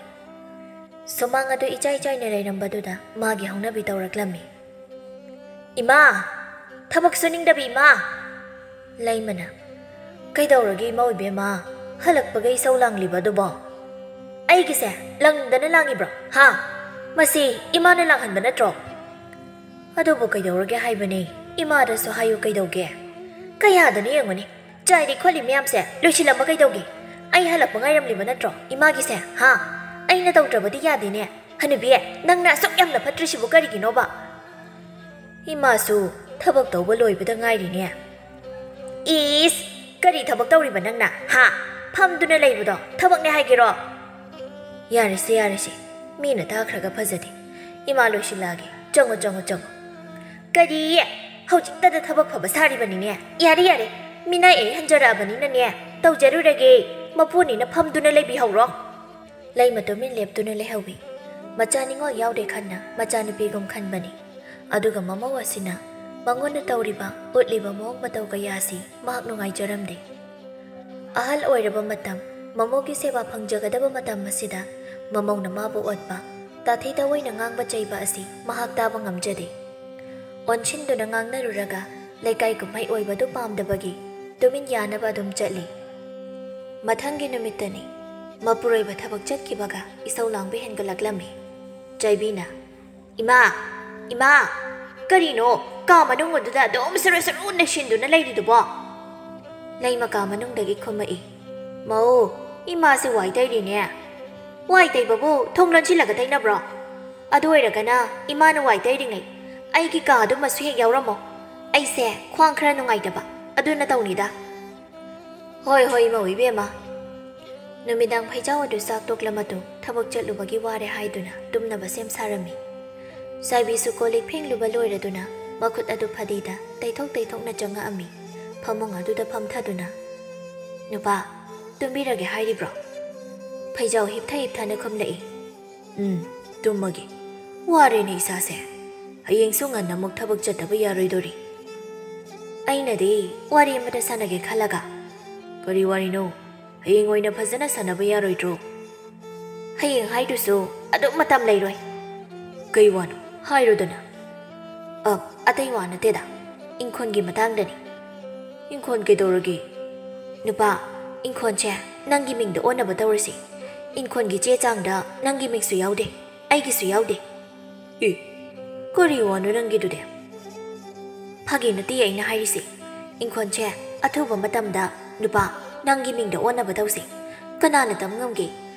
ꯁꯨꯃꯥꯡ ꯑꯗꯨ ꯏꯆꯥꯏ ꯆꯥꯏꯅ ꯂꯩꯔꯝꯕꯗꯨꯗ ꯃꯥꯒꯤ ꯍꯧꯅꯕꯤ ꯇꯧꯔꯛꯂꯝꯃꯤ꯫ "ꯏꯃꯥ! ꯊꯕꯛ ꯁꯨꯅꯤꯡꯗꯕꯤ ꯏꯃꯥ!" ꯂꯩꯃꯅ, "ꯀꯩꯗꯧꯔꯒꯦ ꯏꯃꯧ ꯏꯕꯦꯝꯃ? ꯍꯜꯂꯛꯄꯒ ꯏꯁꯧ ꯂꯥꯡꯂꯤꯕ ꯑꯗꯨꯕꯣ?" "ꯑꯩꯒꯤꯁꯦ ꯂꯪꯗꯅ ꯂꯥꯡꯉꯤꯕ꯭ꯔꯣ? ꯍꯥ? ꯃꯁꯤ ꯏꯃꯥꯅ ꯂꯥꯡꯍꯟꯕ ꯅꯠꯇ꯭ꯔꯣ?" "ꯑꯗꯨꯕꯨ ꯀꯩꯗꯧꯔꯒꯦ ꯍꯥꯏꯕꯅꯦ? ꯏꯃꯥꯗꯁꯨ ꯍꯥꯏꯌꯨ ꯀꯩꯗꯧꯒꯦ? ꯀꯌꯥꯗꯅꯣ ꯌꯦꯡꯉꯨꯅꯦ, ꯆꯥꯏꯔꯤ ꯈꯣꯠꯂꯤ ꯃꯌꯥꯝꯁꯦ ꯂꯣꯏꯁꯤꯜꯂꯝꯕ ꯀꯩꯗꯧꯒꯦ? ꯑꯩ ꯍꯜꯂꯛꯄ ꯉꯥꯏꯔꯝꯂꯤꯕ ꯅꯠꯇ꯭ꯔꯣ ꯏꯃꯥꯒꯤꯁꯦ? ꯍꯥ? ꯑꯩꯅ ꯇꯧꯗ꯭ꯔꯕꯗꯤ ꯌꯥꯗꯦꯅꯦ꯫ ꯍꯅꯨꯕꯤ, ꯅꯪꯅ ꯑꯁꯨꯛ ꯌꯥꯝꯅ ꯐꯠꯇ꯭ꯔꯤꯁꯤꯕꯨ ꯀꯔꯤꯒꯤꯅꯣꯕ?" ꯏꯃꯥꯁꯨ ꯊꯕꯛ ꯇꯧꯕ ꯂꯣꯏꯕꯗ ꯉꯥꯏꯔꯤꯅꯦ꯫ "ꯏꯁ! ꯀꯔꯤ ꯊꯕꯛ ꯇꯧꯔꯤꯕ ꯅꯪꯅ? ꯍꯥ? ꯐꯝꯗꯨꯅ ꯂꯩꯕꯗꯣ ꯊꯕꯛꯅꯦ ꯍꯥꯏꯒꯦꯔꯣ?" "ꯌꯥꯔꯦꯁꯦ, ꯌꯥꯔꯦꯁꯦ꯫ ꯃꯤꯅ ꯇꯥꯈ꯭ꯔꯒ ꯐꯖꯗꯦ꯫ ꯏꯃꯥ, ꯂꯣꯏꯁꯤꯜꯂꯛꯑꯒꯦ꯫ ꯆꯪꯉꯣ, ꯆꯪꯉꯣ, ꯆꯪꯉꯣ꯫" "ꯀꯔꯤ? ꯍꯧꯖꯤꯛꯇꯗ ꯊꯕꯛ ꯐꯕ ꯁꯥꯔꯤꯕꯅꯤꯅꯦ꯫ ꯌꯥꯔꯦ, ꯌꯥꯔꯦ꯫ ꯃꯤꯅꯥꯏ ꯑꯩ ꯍꯟꯖꯔꯛꯑꯕꯅꯤꯅꯅꯦ, ꯇꯧꯖꯔꯨꯔꯒꯦ꯫" ꯃꯄꯨꯅꯤꯅ ꯐꯝꯗꯨꯅ ꯂꯩꯕꯤꯍꯧꯔꯣ꯫ ꯂꯩꯃ ꯇꯨꯃꯤꯟ ꯂꯦꯞꯇꯨꯅ ꯂꯩꯍꯧꯏ꯫ ꯃꯆꯥ ꯅꯤꯡꯉꯣꯜ ꯌꯥꯎꯗꯦ ꯈꯟꯅ ꯃꯆꯥꯅꯨꯄꯤꯒꯨꯝ ꯈꯟꯕꯅꯤ꯫ ꯑꯗꯨꯒ ꯃꯃꯧ ꯑꯁꯤꯅ ꯃꯉꯣꯟꯗ ꯇꯧꯔꯤꯕ, ꯎꯠꯂꯤꯕ ꯃꯑꯣꯡ ꯃꯇꯧ ꯀꯌꯥ ꯑꯁꯤ ꯃꯍꯥꯛ ꯅꯨꯡꯉꯥꯏꯖꯔꯝꯗꯦ꯫ ꯑꯍꯜ ꯑꯣꯏꯔꯕ ꯃꯇꯝ, ꯃꯃꯧꯒꯤ ꯁꯦꯕꯥ ꯐꯪꯖꯒꯗꯕ ꯃꯇꯝ ꯑꯁꯤꯗ ꯃꯃꯧꯅ ꯃꯥꯕꯨ ꯑꯣꯠꯄ, ꯇꯥꯊꯤ ꯇꯥꯑꯣꯏꯅ ꯉꯥꯡꯕ ꯆꯩꯕ ꯑꯁꯤ ꯃꯍꯥꯛ ꯇꯥꯕ ꯉꯝꯖꯗꯦ꯫ ꯑꯣꯟꯁꯤꯟꯗꯨꯅ ꯉꯥꯡꯅꯔꯨꯔꯒ ꯂꯩꯀꯥꯏ ꯀꯨꯝꯍꯩ ꯑꯣꯏꯕꯗꯨ ꯄꯥꯝꯗꯕꯒꯤ ꯇꯨꯃꯤꯟ ꯌꯥꯅꯕ ꯑꯗꯨꯝ ꯆꯠꯂꯤ꯫ ꯃꯊꯪꯒꯤ ꯅꯨꯃꯤꯠꯇꯅꯤ꯫ ꯃꯄꯨꯔꯣꯏꯕ ꯊꯕꯛ ꯆꯠꯈꯤꯕꯒ ꯏꯁꯧ ꯂꯥꯡꯕ ꯍꯦꯟꯒꯠꯂꯛꯂꯝꯃꯤ꯫ ꯆꯥꯏꯕꯤꯅ, "ꯏꯃꯥ, ꯏꯃꯥ, ꯀꯔꯤꯅꯣ ꯀꯥ ꯃꯅꯨꯡ ꯑꯗꯨꯗ ꯑꯗꯨꯝ ꯁꯔꯨ ꯁꯔꯨ ꯅꯩꯁꯤꯟꯗꯨꯅ ꯂꯩꯔꯤꯗꯨꯕꯣ?" ꯂꯩꯃ ꯀꯥ ꯃꯅꯨꯡꯗꯒꯤ ꯈꯨꯝꯃꯛꯏ꯫ "ꯃꯧ, ꯏꯃꯥꯁꯦ ꯋꯥꯏ ꯇꯩꯔꯤꯅꯦ꯫" "ꯋꯥꯏ ꯇꯩꯕꯕꯨ ꯊꯣꯡ ꯂꯣꯟꯁꯤꯜꯂꯒ ꯇꯩꯅꯕ꯭ꯔꯣ? ꯑꯗꯨ ꯑꯣꯏꯔꯒꯅ ꯏꯃꯥꯅ ꯋꯥꯏ ꯇꯩꯔꯤꯉꯩ ꯑꯩꯒꯤ ꯀꯥ ꯑꯗꯨꯃꯁꯨ ꯍꯦꯛ ꯌꯥꯎꯔꯝꯃꯣ꯫ ꯑꯩꯁꯦ ꯈ꯭ꯋꯥꯡ ꯈꯔ ꯅꯨꯡꯉꯥꯏꯇꯕ, ꯑꯗꯨꯅ ꯇꯧꯅꯤꯗ꯫" "ꯍꯣꯏ, ꯍꯣꯏ, ꯏꯃꯧ ꯏꯕꯦꯝꯃ꯫" ꯅꯨꯃꯤꯗꯥꯡ ꯐꯩꯖꯥꯎ ꯑꯗꯨ ꯆꯥꯛ ꯇꯣꯛꯂ ꯃꯇꯨꯡ ꯊꯕꯛ ꯆꯠꯂꯨꯕꯒꯤ ꯋꯥꯔꯦ ꯍꯥꯏꯗꯨꯅ ꯇꯨꯝꯅꯕ ꯁꯦꯝ ꯁꯥꯔꯝꯃꯤ꯫ ꯆꯥꯏꯕꯤꯁꯨ ꯀꯣꯜ ꯂꯤꯛ ꯐꯦꯡꯂꯨꯕ ꯂꯣꯏꯔꯗꯨꯅ ꯃꯈꯨꯠ ꯑꯗꯨ ꯐꯗꯤꯗ ꯇꯩꯊꯣꯛ ꯇꯩꯊꯣꯛꯅ ꯆꯪꯉꯛꯑꯝꯃꯤ꯫ ꯐꯃꯨꯡ ꯑꯗꯨꯗ ꯐꯝꯊꯗꯨꯅ, "ꯅꯨꯄꯥ, ꯇꯨꯝꯕꯤꯔꯒꯦ ꯍꯥꯏꯔꯤꯕ꯭ꯔꯣ?" ꯐꯩꯖꯥꯎ ꯍꯤꯞꯊ ꯍꯤꯞꯊꯅ ꯈꯨꯝꯂꯛꯏ꯫ "ꯎꯝ, ꯇꯨꯝꯃꯒꯦ꯫ ꯋꯥꯔꯦꯅꯦ ꯏꯁꯥꯁꯦ꯫ ꯍꯌꯦꯡꯁꯨ ꯉꯟꯅ ꯑꯃꯨꯛ ꯊꯕꯛ ꯆꯠꯇꯕ ꯌꯥꯔꯣꯏꯗꯣꯔꯤ꯫" ꯑꯩꯅꯗꯤ ꯋꯥꯔꯤ ꯑꯃꯇ ꯁꯥꯟꯅꯒꯦ ꯈꯜꯂꯒ, "ꯀꯔꯤ ꯋꯥꯔꯤꯅꯣ? ꯍꯌꯦꯡ ꯑꯣꯏꯅ ꯐꯖꯅ ꯁꯥꯟꯅꯕ ꯌꯥꯔꯣꯏꯗ꯭ꯔꯣ?" "ꯍꯌꯦꯡ ꯍꯥꯏꯗꯨꯁꯨ ꯑꯗꯨꯝ ꯃꯇꯝ ꯂꯩꯔꯣꯏ꯫" "ꯀꯩ ꯋꯥꯅꯣ? ꯍꯥꯏꯔꯨꯗꯅ꯫" "ꯑ, ꯑꯇꯩ ꯋꯥ ꯅꯠꯇꯦꯗ, ꯏꯪꯈꯣꯜꯒꯤ ꯃꯇꯥꯡꯗꯅꯤ꯫" "ꯏꯪꯈꯣꯜ ꯀꯩꯗꯧꯔꯒꯦ?" "ꯅꯨꯄꯥ, ꯏꯪꯈꯣꯜꯁꯦ ꯅꯪꯒꯤ ꯃꯤꯡꯗ ꯑꯣꯟꯅꯕ ꯇꯧꯔꯁꯤ꯫ ꯏꯪꯈꯣꯜꯒꯤ ꯆꯦ ꯆꯥꯡꯗ ꯅꯪꯒꯤ ꯃꯤꯡꯁꯨ ꯌꯥꯎꯗꯦ, ꯑꯩꯒꯤꯁꯨ ꯌꯥꯎꯗꯦ꯫" "ꯑꯦ, ꯀꯔꯤ ꯋꯥꯅꯣ ꯅꯪꯒꯤꯗꯨꯗꯤ?" "ꯐꯥꯒꯤ ꯅꯠꯇꯦ ꯑꯩꯅ ꯍꯥꯏꯔꯤꯁꯦ꯫ ꯏꯪꯈꯣꯜꯁꯦ ꯑꯊꯨꯕ ꯃꯇꯝꯗ, ꯅꯨꯄꯥ, ꯅꯪꯒꯤ ꯃꯤꯡꯗ ꯑꯣꯟꯅꯕ ꯇꯧꯁꯦ꯫ ꯀꯅꯥꯅ ꯇꯝ ꯉꯝꯒꯦ?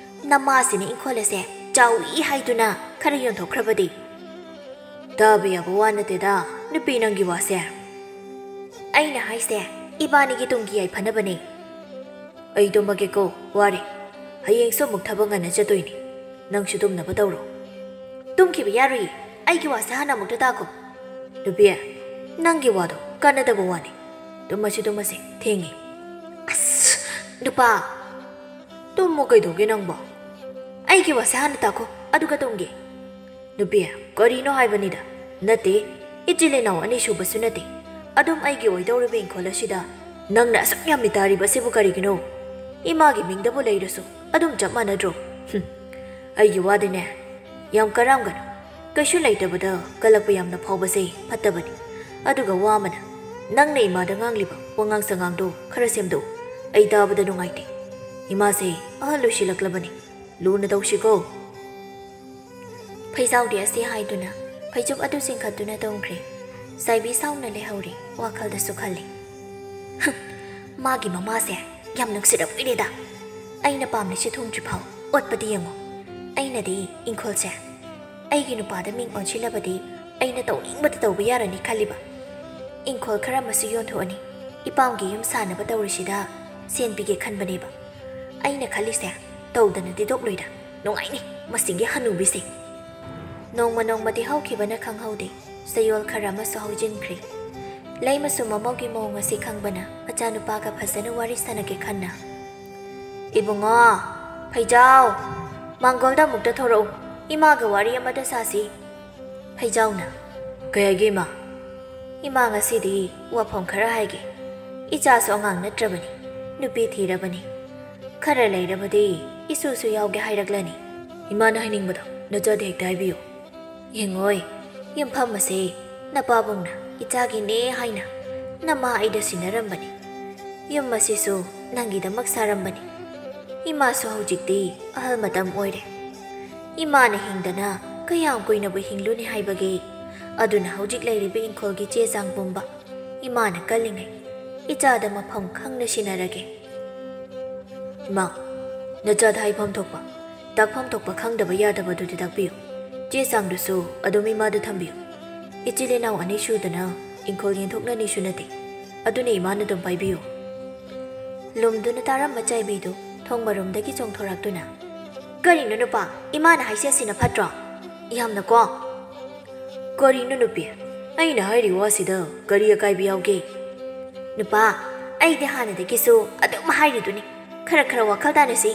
ꯅꯃꯥꯁꯤꯅ ꯏꯪꯈꯣꯜ ꯑꯁꯦ ꯆꯥꯎꯏ ꯍꯥꯏꯗꯨꯅ ꯈꯔ ꯌꯣꯟꯊꯣꯛꯈ꯭ꯔꯕꯗꯤ?" "ꯇꯥꯕ ꯌꯥꯕ ꯋꯥ ꯅꯠꯇꯦꯗ, ꯅꯨꯄꯤ, ꯅꯪꯒꯤ ꯋꯥꯁꯦ꯫" "ꯑꯩꯅ ꯍꯥꯏꯁꯦ ꯏꯕꯥꯅꯤꯒꯤ ꯇꯨꯡꯒꯤ ꯌꯥꯏꯐꯅꯕꯅꯦ꯫" "ꯑꯩ ꯇꯨꯝꯃꯒꯦꯀꯣ, ꯋꯥꯔꯦ꯫ ꯍꯌꯦꯡꯁꯨ ꯑꯃꯨꯛ ꯊꯕꯛ ꯉꯟꯅ ꯆꯠꯇꯣꯏꯅꯤ꯫ ꯅꯪꯁꯨ ꯇꯨꯝꯅꯕ ꯇꯧꯔꯣ꯫" "ꯇꯨꯝꯈꯤꯕ ꯌꯥꯔꯣꯏꯌꯦ, ꯑꯩꯒꯤ ꯋꯥꯁꯦ ꯍꯥꯟꯅ ꯑꯃꯨꯛꯇ ꯇꯥꯈꯣ꯫" "ꯅꯨꯄꯤ, ꯅꯪꯒꯤ ꯋꯥꯗꯣ ꯀꯥꯟꯅꯗꯕ ꯋꯥꯅꯤ꯫ ꯇꯨꯝꯃꯁꯤ, ꯇꯨꯝꯃꯁꯤ, ꯊꯦꯡꯉꯤ꯫" "ꯑꯁ, ꯅꯨꯄꯥ, ꯇꯨꯝꯃꯨ ꯀꯩꯗꯧꯒꯦ ꯅꯪꯕꯣ? ꯑꯩꯒꯤ ꯋꯥꯁꯦ ꯍꯥꯟꯅ ꯇꯥꯈꯣ, ꯑꯗꯨꯒ ꯇꯨꯝꯒꯦ꯫ ꯅꯨꯄꯤ, ꯀꯔꯤꯅꯣ ꯍꯥꯏꯕꯅꯤꯗ? ꯅꯠꯇꯦ, ꯏꯆꯤꯜ ꯏꯅꯥꯎ ꯑꯅꯤ ꯁꯨꯕꯁꯨ ꯅꯠꯇꯦ꯫ ꯑꯗꯨꯝ ꯑꯩꯒꯤ ꯑꯣꯏꯗꯧꯔꯤꯕ ꯏꯪꯈꯣꯜ ꯑꯁꯤꯗ ꯅꯪꯅ ꯑꯁꯨꯛ ꯌꯥꯝ ꯃꯤꯇꯥꯔꯤꯕ ꯑꯁꯤꯕꯨ ꯀꯔꯤꯒꯤꯅꯣ? ꯏꯃꯥꯒꯤ ꯃꯤꯡꯗꯕꯨ ꯂꯩꯔꯁꯨ ꯑꯗꯨꯝ ꯆꯞ ꯃꯥꯟꯅꯗ꯭ꯔꯣ? ꯍꯨꯝ, ꯑꯩꯒꯤ ꯋꯥꯗꯤꯅꯦ, ꯌꯥꯝ ꯀꯔꯥꯝꯒꯅꯨ꯫ ꯀꯩꯁꯨ ꯂꯩꯇꯕꯗ ꯀꯜꯂꯛꯄ ꯌꯥꯝꯅ ꯐꯥꯎꯕꯁꯦ ꯐꯠꯇꯕꯅꯤ꯫ ꯑꯗꯨꯒ ꯋꯥ ꯑꯃꯅ, ꯅꯪꯅ ꯏꯃꯥꯗ ꯉꯥꯡꯂꯤꯕ ꯋꯥꯉꯥꯡ ꯁꯉꯥꯡꯗꯣ ꯈꯔ ꯁꯦꯝꯗꯣꯛꯎ꯫ ꯑꯩ ꯇꯥꯕꯗ ꯅꯨꯡꯉꯥꯏꯇꯦ꯫ ꯏꯃꯥꯁꯦ ꯑꯍꯜ ꯑꯣꯏꯁꯤꯜꯂꯛꯂꯕꯅꯤ꯫ ꯂꯨꯅ ꯇꯧꯁꯤꯀꯣ꯫ ꯐꯩꯖꯥꯎꯗꯤ ꯑꯁꯤ ꯍꯥꯏꯗꯨꯅ ꯐꯩꯖꯨꯞ ꯑꯗꯨ ꯆꯤꯡꯈꯠꯇꯨꯅ ꯇꯨꯝꯈ꯭ꯔꯦ꯫ ꯁꯥꯏꯕꯤ ꯁꯥꯎꯅ ꯂꯩꯍꯧꯔꯦ, ꯋꯥꯈꯜꯗꯁꯨ ꯈꯜꯂꯤ꯫ "ꯍꯝ, ꯃꯥꯒꯤ ꯃꯃꯥꯁꯦ ꯌꯥꯝ ꯅꯨꯡꯁꯤꯔꯝꯂꯣꯏꯔꯦꯗ꯫ ꯑꯩꯅ ꯄꯥꯝꯂꯤꯁꯦ ꯊꯨꯡꯗ꯭ꯔꯤꯐꯥꯎ ꯑꯣꯠꯄꯗꯤ ꯌꯦꯡꯉꯣ꯫ ꯑꯩꯅꯗꯤ ꯏꯪꯈꯣꯜꯁꯦ ꯑꯩꯒꯤ ꯅꯨꯄꯥꯗ ꯃꯤꯡ ꯑꯣꯟꯁꯤꯜꯂꯕꯗꯤ ꯑꯩꯅ ꯇꯧꯅꯤꯡꯕꯗ ꯇꯧꯕ ꯌꯥꯔꯅꯤ ꯈꯜꯂꯤꯕ꯫ ꯏꯪꯈꯣꯜ ꯈꯔ ꯑꯃꯁꯨ ꯌꯣꯟꯊꯣꯛꯑꯅꯤ꯫ ꯏꯄꯥꯝꯒꯤ ꯌꯨꯝ ꯁꯥꯅꯕ ꯇꯧꯔꯤꯁꯤꯗ ꯁꯦꯟ ꯄꯤꯒꯦ ꯈꯟꯕꯅꯦꯕ꯫ ꯑꯩꯅ ꯈꯜꯂꯤꯁꯦ ꯇꯧꯗꯅꯗꯤ ꯇꯣꯛꯂꯣꯏꯗ꯫ ꯅꯨꯡꯉꯥꯏꯅꯤ ꯃꯁꯤꯒꯤ ꯍꯅꯨꯕꯤꯁꯦ꯫" ꯅꯣꯡꯃ ꯅꯣꯡꯃꯗꯤ ꯍꯧꯈꯤꯕꯅ ꯈꯪꯍꯧꯗꯦ꯫ ꯆꯌꯣꯜ ꯈꯔ ꯑꯃꯁꯨ ꯍꯧꯖꯤꯟꯈ꯭ꯔꯦ꯫ ꯂꯩꯃꯁꯨ ꯃꯃꯧꯒꯤ ꯃꯑꯣꯡ ꯑꯁꯤ ꯈꯪꯕꯅ ꯃꯆꯥꯅꯨꯄꯥꯒ ꯐꯖꯅ ꯋꯥꯔꯤ ꯁꯥꯟꯅꯒꯦ ꯈꯟꯅ, "ꯏꯕꯨꯡꯉꯣ, ꯐꯩꯖꯥꯎ, ꯃꯥꯡꯒꯣꯜꯗ ꯑꯃꯨꯛꯇ ꯊꯣꯔꯛꯎ꯫ ꯏꯃꯥꯒ ꯋꯥꯔꯤ ꯑꯃꯇ ꯁꯥꯁꯤ꯫" ꯐꯩꯖꯥꯎꯅ, "ꯀꯩ ꯍꯥꯏꯒꯦ, ꯏꯃꯥ?" "ꯏꯃꯥ, ꯉꯁꯤꯗꯤ ꯋꯥꯐꯝ ꯈꯔ ꯍꯥꯏꯒꯦ꯫ ꯏꯆꯥꯁꯨ ꯑꯉꯥꯡ ꯅꯠꯇ꯭ꯔꯕꯅꯤ, ꯅꯨꯄꯤ ꯊꯤꯔꯕꯅꯤ꯫ ꯈꯔ ꯂꯩꯔꯕꯗꯤ ꯏꯁꯨꯁꯨ ꯌꯥꯎꯒꯦ ꯍꯥꯏꯔꯛꯂꯅꯤ꯫" "ꯏꯃꯥꯅ ꯍꯥꯏꯅꯤꯡꯕꯗꯣ ꯅꯆꯥꯗ ꯍꯦꯛꯇ ꯍꯥꯏꯕꯤꯌꯨ꯫" "ꯌꯦꯡꯉꯣꯏ, ꯌꯨꯝꯐꯝ ꯑꯁꯤ ꯅꯄꯥꯕꯨꯡꯅ ꯏꯆꯥꯒꯤꯅꯦ ꯍꯥꯏꯅ ꯅꯃꯥ ꯑꯩꯗ ꯁꯤꯟꯅꯔꯝꯕꯅꯤ꯫ ꯌꯨꯝ ꯑꯁꯤꯁꯨ ꯅꯪꯒꯤꯗꯃꯛ ꯁꯥꯔꯝꯕꯅꯤ꯫ ꯏꯃꯥꯁꯨ ꯍꯧꯖꯤꯛꯇꯤ ꯑꯍꯜ ꯃꯇꯝ ꯑꯣꯏꯔꯦ꯫ ꯏꯃꯥꯅ ꯍꯤꯡꯗꯅ ꯀꯌꯥꯝ ꯀꯨꯏꯅꯕꯨ ꯍꯤꯡꯂꯨꯅꯤ ꯍꯥꯏꯕꯒꯦ? ꯑꯗꯨꯅ ꯍꯧꯖꯤꯛ ꯂꯩꯔꯤꯕ ꯏꯪꯈꯣꯜꯒꯤ ꯆꯦ ꯆꯥꯡ ꯄꯨꯝꯕ ꯏꯃꯥꯅ ꯀꯜꯂꯤꯉꯩ ꯏꯆꯥꯗ ꯃꯐꯝ ꯈꯪꯅ ꯁꯤꯟꯅꯔꯒꯦ꯫" "ꯏꯃꯥ, ꯅꯆꯥꯗ ꯍꯥꯏꯐꯝ ꯊꯣꯛꯄ, ꯇꯥꯛꯐꯝ ꯊꯣꯛꯄ ꯈꯪꯗꯕ ꯌꯥꯗꯕꯗꯨꯗꯤ ꯇꯥꯛꯄꯤꯌꯨ꯫ ꯆꯦ ꯆꯥꯡꯗꯨꯁꯨ ꯑꯗꯨꯝ ꯏꯃꯥꯗ ꯊꯝꯕꯤꯌꯨ꯫ ꯏꯆꯤꯜ ꯏꯅꯥꯎ ꯑꯅꯤ ꯁꯨꯗꯅ ꯏꯪꯈꯣꯜ ꯌꯦꯟꯊꯣꯛꯅꯅꯤꯁꯨ ꯅꯠꯇꯦ꯫ ꯑꯗꯨꯅ ꯏꯃꯥꯅ ꯑꯗꯨꯝ ꯄꯥꯏꯕꯤꯌꯨ꯫" ꯂꯨꯝꯗꯨꯅ ꯇꯥꯔꯝꯕ ꯆꯥꯏꯕꯤꯗꯨ ꯊꯣꯡ ꯃꯔꯨꯝꯗꯒꯤ ꯆꯣꯡꯊꯣꯔꯛꯇꯨꯅ, "ꯀꯔꯤꯅꯣ ꯅꯨꯄꯥ, ꯏꯃꯥꯅ ꯍꯥꯏꯁꯦ ꯑꯁꯤꯅ ꯐꯠꯇ꯭ꯔꯣ? ꯌꯥꯝꯅꯀꯣ꯫" "ꯀꯔꯤꯅꯣ ꯅꯨꯄꯤ, ꯑꯩꯅ ꯍꯥꯏꯔꯤ ꯋꯥꯁꯤꯗ ꯀꯔꯤ ꯑꯀꯥꯏꯕ ꯌꯥꯎꯒꯦ?" "ꯅꯨꯄꯥ, ꯑꯩꯗꯤ ꯍꯥꯟꯅꯗꯒꯤꯁꯨ ꯑꯗꯨꯝ ꯍꯥꯏꯔꯤꯗꯨꯅꯤ, ꯈꯔ ꯈꯔ ꯋꯥꯈꯜ ꯇꯥꯅꯁꯤ꯫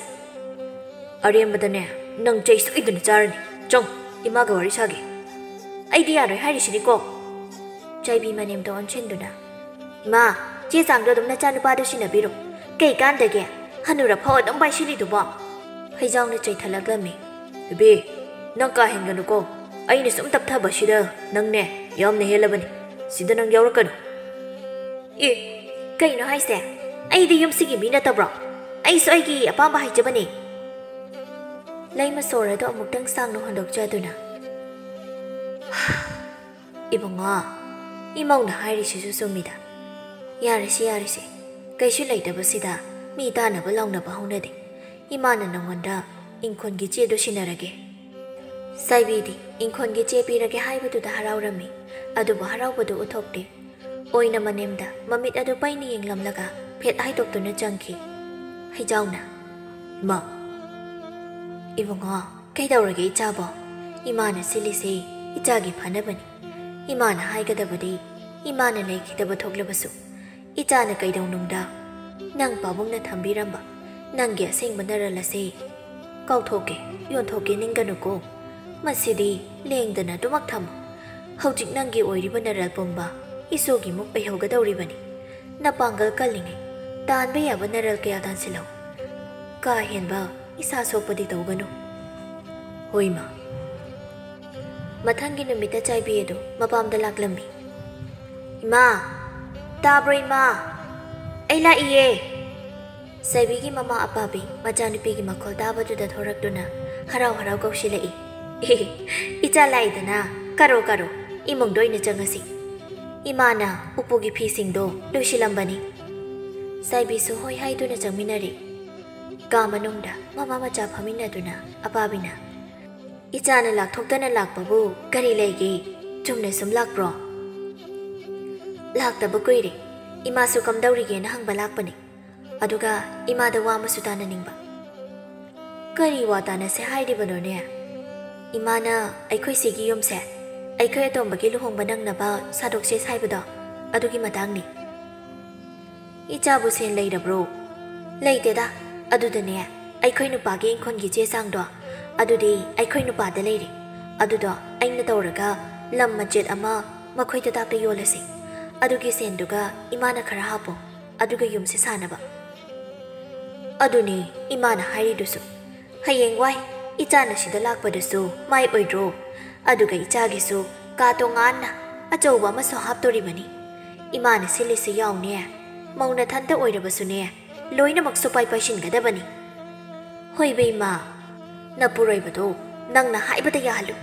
ꯑꯔꯦꯝꯕꯗꯅꯦ, ꯅꯪ ꯆꯩ ꯁꯣꯏꯗꯅ ꯆꯥꯔꯅꯤ꯫ ꯆꯪ, ꯏꯃꯥꯒ ꯋꯥꯔꯤ ꯁꯥꯒꯦ꯫ ꯑꯩꯗꯤ ꯌꯥꯔꯣꯏ ꯍꯥꯏꯔꯤꯁꯤꯅꯤꯀꯣ꯫ ꯆꯥꯏꯕꯤ ꯃꯅꯦꯝꯗ ꯑꯣꯟꯁꯤꯟꯗꯨꯅ, "ꯏꯃꯥ, ꯆꯦ ꯆꯥꯡꯗꯣ ꯑꯗꯨꯝ ꯅꯆꯥꯅꯨꯄꯥꯗꯣ ꯁꯤꯟꯅꯕꯤꯔꯣ꯫ ꯀꯩ ꯀꯥꯟꯗꯒꯦ? ꯍꯅꯨꯔꯐꯥꯎ ꯑꯗꯨꯝ ꯄꯥꯏꯁꯤꯜꯂꯤꯗꯨꯕꯣ?" ꯍꯩꯖꯥꯎꯅ ꯆꯩꯊꯠꯂꯛꯂꯝꯃꯤ꯫ "ꯕꯦꯕꯤ, ꯅꯪ ꯀꯥ ꯍꯦꯟꯒꯅꯨꯀꯣ꯫ ꯑꯩꯅ ꯁꯨꯝ ꯇꯞꯊꯕꯁꯤꯗ ꯅꯪꯅꯦ ꯌꯥꯝꯅ ꯍꯦꯜꯂꯕꯅꯤ꯫ ꯁꯤꯗ ꯅꯪ ꯌꯥꯎꯔꯛꯀꯅꯨ꯫" "ꯑꯦ, ꯀꯩꯅꯣ ꯍꯥꯏꯁꯦ? ꯑꯩꯗꯤ ꯌꯨꯝꯁꯤꯒꯤ ꯃꯤ ꯅꯠꯇꯕ꯭ꯔꯣ? ꯑꯩꯁꯨ ꯑꯩꯒꯤ ꯑꯄꯥꯝꯕ ꯍꯥꯏꯖꯕꯅꯦ꯫" ꯂꯩꯃ ꯁꯣꯔ ꯑꯗꯨ ꯑꯃꯨꯛꯇꯪ ꯁꯥꯡꯅ ꯍꯣꯟꯗꯣꯛꯆꯗꯨꯅ, "ꯏꯕꯨꯡꯉꯣ, ꯏꯃꯧꯅ ꯍꯥꯏꯔꯤꯁꯤꯁꯨ ꯆꯨꯝꯃꯤꯗ꯫ ꯌꯥꯔꯦꯁꯦ, ꯌꯥꯔꯦꯁꯦ꯫ ꯀꯩꯁꯨ ꯂꯩꯇꯕꯁꯤꯗ ꯃꯤ ꯇꯥꯅꯕ ꯂꯥꯎꯅꯕ ꯍꯧꯅꯗꯦ꯫ ꯏꯃꯥꯅ ꯅꯉꯣꯟꯗ ꯏꯪꯈꯣꯜꯒꯤ ꯆꯦꯗꯣ ꯁꯤꯟꯅꯔꯒꯦ꯫" ꯆꯥꯏꯕꯤꯗꯤ ꯏꯪꯈꯣꯜꯒꯤ ꯆꯦ ꯄꯤꯔꯒꯦ ꯍꯥꯏꯕꯗꯨꯗ ꯍꯔꯥꯎꯔꯝꯃꯤ, ꯑꯗꯨꯕꯨ ꯍꯔꯥꯎꯕꯗꯨ ꯎꯠꯊꯣꯛꯇꯦ꯫ ꯑꯣꯏꯅ ꯃꯅꯦꯝꯗ ꯃꯃꯤꯠ ꯑꯗꯨ ꯄꯩꯅ ꯌꯦꯡꯂꯝꯂꯒ ꯐꯦꯠ ꯍꯥꯏꯗꯣꯛꯇꯨꯅ ꯆꯪꯈꯤ꯫ ꯍꯩꯖꯥꯎꯅ, "ꯏꯃꯥ꯫" "ꯏꯕꯨꯡꯉꯣ, ꯀꯩꯗꯧꯔꯒꯦ ꯏꯆꯥꯕꯣ? ꯏꯃꯥꯅ ꯁꯤꯜꯂꯤꯁꯦ ꯏꯆꯥꯒꯤ ꯐꯅꯕꯅꯤ꯫ ꯏꯃꯥꯅ ꯍꯥꯏꯒꯗꯕꯗꯤ ꯏꯃꯥꯅ ꯂꯩꯈꯤꯗꯕ ꯊꯣꯛꯂꯕꯁꯨ, ꯏꯆꯥꯅ ꯀꯩꯗꯧꯅꯨꯡꯗ ꯅꯪ ꯄꯥꯕꯨꯡꯅ ꯊꯝꯕꯤꯔꯝꯕ ꯅꯪꯒꯤ ꯑꯁꯦꯡꯕ ꯅꯔꯜ ꯑꯁꯦ ꯀꯥꯎꯊꯣꯛꯀꯦ, ꯌꯣꯟꯊꯣꯛꯀꯦ ꯅꯤꯡꯒꯅꯨꯀꯣ꯫ ꯃꯁꯤꯗꯤ ꯂꯦꯡꯗꯅ ꯑꯗꯨꯃꯛ ꯊꯝꯃꯨ꯫ ꯍꯧꯖꯤꯛ ꯅꯪꯒꯤ ꯑꯣꯏꯔꯤꯕ ꯅꯔꯜ ꯄꯨꯝꯕ ꯏꯁꯣꯒꯤ ꯃꯨꯛ ꯑꯣꯏꯍꯧꯒꯗꯧꯔꯤꯕꯅꯤ꯫ ꯅꯄꯥꯡꯒꯜ ꯀꯜꯂꯤꯉꯩ ꯇꯥꯟꯕ ꯌꯥꯕ ꯅꯔꯜ ꯀꯌꯥ ꯇꯥꯟꯁꯤꯜꯂꯧ꯫ ꯀꯥ ꯍꯦꯟꯕ ꯏꯁꯥ ꯁꯣꯛꯄꯗꯤ ꯇꯧꯒꯅꯨ꯫" "ꯍꯣꯏ, ꯏꯃꯥ꯫" ꯃꯊꯪꯒꯤ ꯅꯨꯃꯤꯠꯇ ꯆꯥꯏꯕꯤ ꯑꯗꯨ ꯃꯄꯥꯝꯗ ꯂꯥꯛꯂꯝꯃꯤ꯫ "ꯏꯃꯥ, ꯇꯥꯕ꯭ꯔꯣ ꯏꯃꯥ? ꯑꯩ ꯂꯥꯛꯏꯌꯦ꯫" ꯆꯥꯏꯕꯤꯒꯤ ꯃꯃꯥ ꯑꯄꯥꯕꯤ ꯃꯆꯥꯅꯨꯄꯤꯒꯤ ꯃꯈꯣꯜ ꯇꯥꯕꯗꯨꯗ ꯊꯣꯔꯛꯇꯨꯅ ꯍꯔꯥꯎ ꯍꯔꯥꯎ ꯀꯧꯁꯤꯜꯂꯛꯏ꯫ "ꯑꯦ, ꯏꯆꯥ ꯂꯥꯛꯏꯗꯅ, ꯀꯥꯔꯣ ꯀꯥꯔꯣ, ꯏꯃꯨꯡꯗ ꯑꯣꯏꯅ ꯆꯪꯉꯁꯤ꯫ ꯏꯃꯥꯅ ꯎꯄꯨꯒꯤ ꯐꯤꯁꯤꯡꯗꯣ ꯂꯣꯏꯁꯤꯜꯂꯝꯕꯅꯤ꯫" ꯆꯥꯏꯕꯤꯁꯨ ꯍꯣꯏ ꯍꯥꯏꯗꯨꯅ ꯆꯪꯃꯤꯟꯅꯔꯦ꯫ ꯀꯥ ꯃꯅꯨꯡꯗ ꯃꯃꯥ ꯃꯆꯥ ꯐꯝꯃꯤꯟꯅꯗꯨꯅ ꯑꯄꯥꯕꯤꯅ, "ꯏꯆꯥꯅ ꯂꯥꯛꯊꯣꯛꯇꯅ ꯂꯥꯛꯄꯕꯨ ꯀꯔꯤ ꯂꯩꯒꯦ? ꯆꯨꯝꯅ ꯁꯨꯝ ꯂꯥꯛꯄ꯭ꯔꯣ?" "ꯂꯥꯛꯇꯕ ꯀꯨꯏꯔꯦ꯫ ꯏꯃꯥꯁꯨ ꯀꯝꯗꯧꯔꯤꯒꯦꯅ ꯍꯪꯕ ꯂꯥꯛꯄꯅꯦ꯫ ꯑꯗꯨꯒ ꯏꯃꯥꯗ ꯋꯥ ꯑꯃꯁꯨ ꯇꯥꯅꯅꯤꯡꯕ꯫" "ꯀꯔꯤ ꯋꯥ ꯇꯥꯅꯁꯦ ꯍꯥꯏꯔꯤꯕꯅꯣꯅꯦ?" "ꯏꯃꯥꯅ ꯑꯩꯈꯣꯏ ꯁꯤꯒꯤ ꯌꯨꯝꯁꯦ ꯑꯩꯈꯣꯏ ꯑꯇꯣꯝꯕꯒꯤ ꯂꯨꯍꯣꯡꯕ ꯅꯪꯅꯕ ꯁꯥꯗꯣꯛꯁꯦ ꯍꯥꯏꯕꯗꯣ, ꯑꯗꯨꯒꯤ ꯃꯇꯥꯡꯅꯤ꯫" "ꯏꯆꯥꯕꯨ ꯁꯦꯟ ꯂꯩꯔꯕ꯭ꯔꯣ?" ꯂꯩꯇꯦꯗ꯫ ꯑꯗꯨꯗꯅꯦ, ꯑꯩꯈꯣꯏ ꯅꯨꯄꯥꯒꯤ ꯏꯪꯈꯣꯜꯒꯤ ꯆꯦ ꯆꯥꯡꯗꯣ, ꯑꯗꯨꯗꯤ ꯑꯩꯈꯣꯏ ꯅꯨꯄꯥꯗ ꯂꯩꯔꯦ꯫ ꯑꯗꯨꯗꯣ ꯑꯩꯅ ꯇꯧꯔꯒ ꯂꯝ ꯃꯆꯦꯠ ꯑꯃ ꯃꯈꯣꯏ ꯇꯇꯥꯛꯇ ꯌꯣꯜꯂꯁꯤ꯫ ꯑꯗꯨꯒꯤ ꯁꯦꯟꯗꯨꯒ ꯏꯃꯥꯅ ꯈꯔ ꯍꯥꯞꯄꯣ, ꯑꯗꯨꯒ ꯌꯨꯝꯁꯦ ꯁꯥꯅꯕ꯫ ꯑꯗꯨꯅꯦ ꯏꯃꯥꯅ ꯍꯥꯏꯔꯤꯗꯨꯁꯨ꯫ ꯍꯌꯦꯡꯋꯥꯏ ꯏꯆꯥꯅ ꯁꯤꯗ ꯂꯥꯛꯄꯗꯁꯨ ꯃꯥꯏ ꯑꯣꯏꯗ꯭ꯔꯣ? ꯑꯗꯨꯒ ꯏꯆꯥꯒꯤꯁꯨ ꯀꯥ ꯇꯣꯉꯥꯟꯅ ꯑꯆꯧꯕ ꯑꯃꯁꯨ ꯍꯥꯞꯇꯣꯔꯤꯕꯅꯤ꯫ ꯏꯃꯥꯅ ꯁꯤꯜꯂꯤꯁꯨ ꯌꯥꯎꯅꯦ, ꯃꯧ ꯅꯊꯟꯇ ꯑꯣꯏꯔꯕꯁꯨꯅꯦ, ꯂꯣꯏꯅꯃꯛ ꯁꯨꯄꯥꯏ ꯄꯥꯏꯁꯤꯟꯒꯗꯕꯅꯤ꯫ ꯍꯣꯏ ꯕꯦꯝꯃ, ꯅꯄꯨꯔꯣꯏꯕꯗꯣ ꯅꯪꯅ ꯍꯥꯏꯕꯗ ꯌꯥꯍꯜꯂꯨ꯫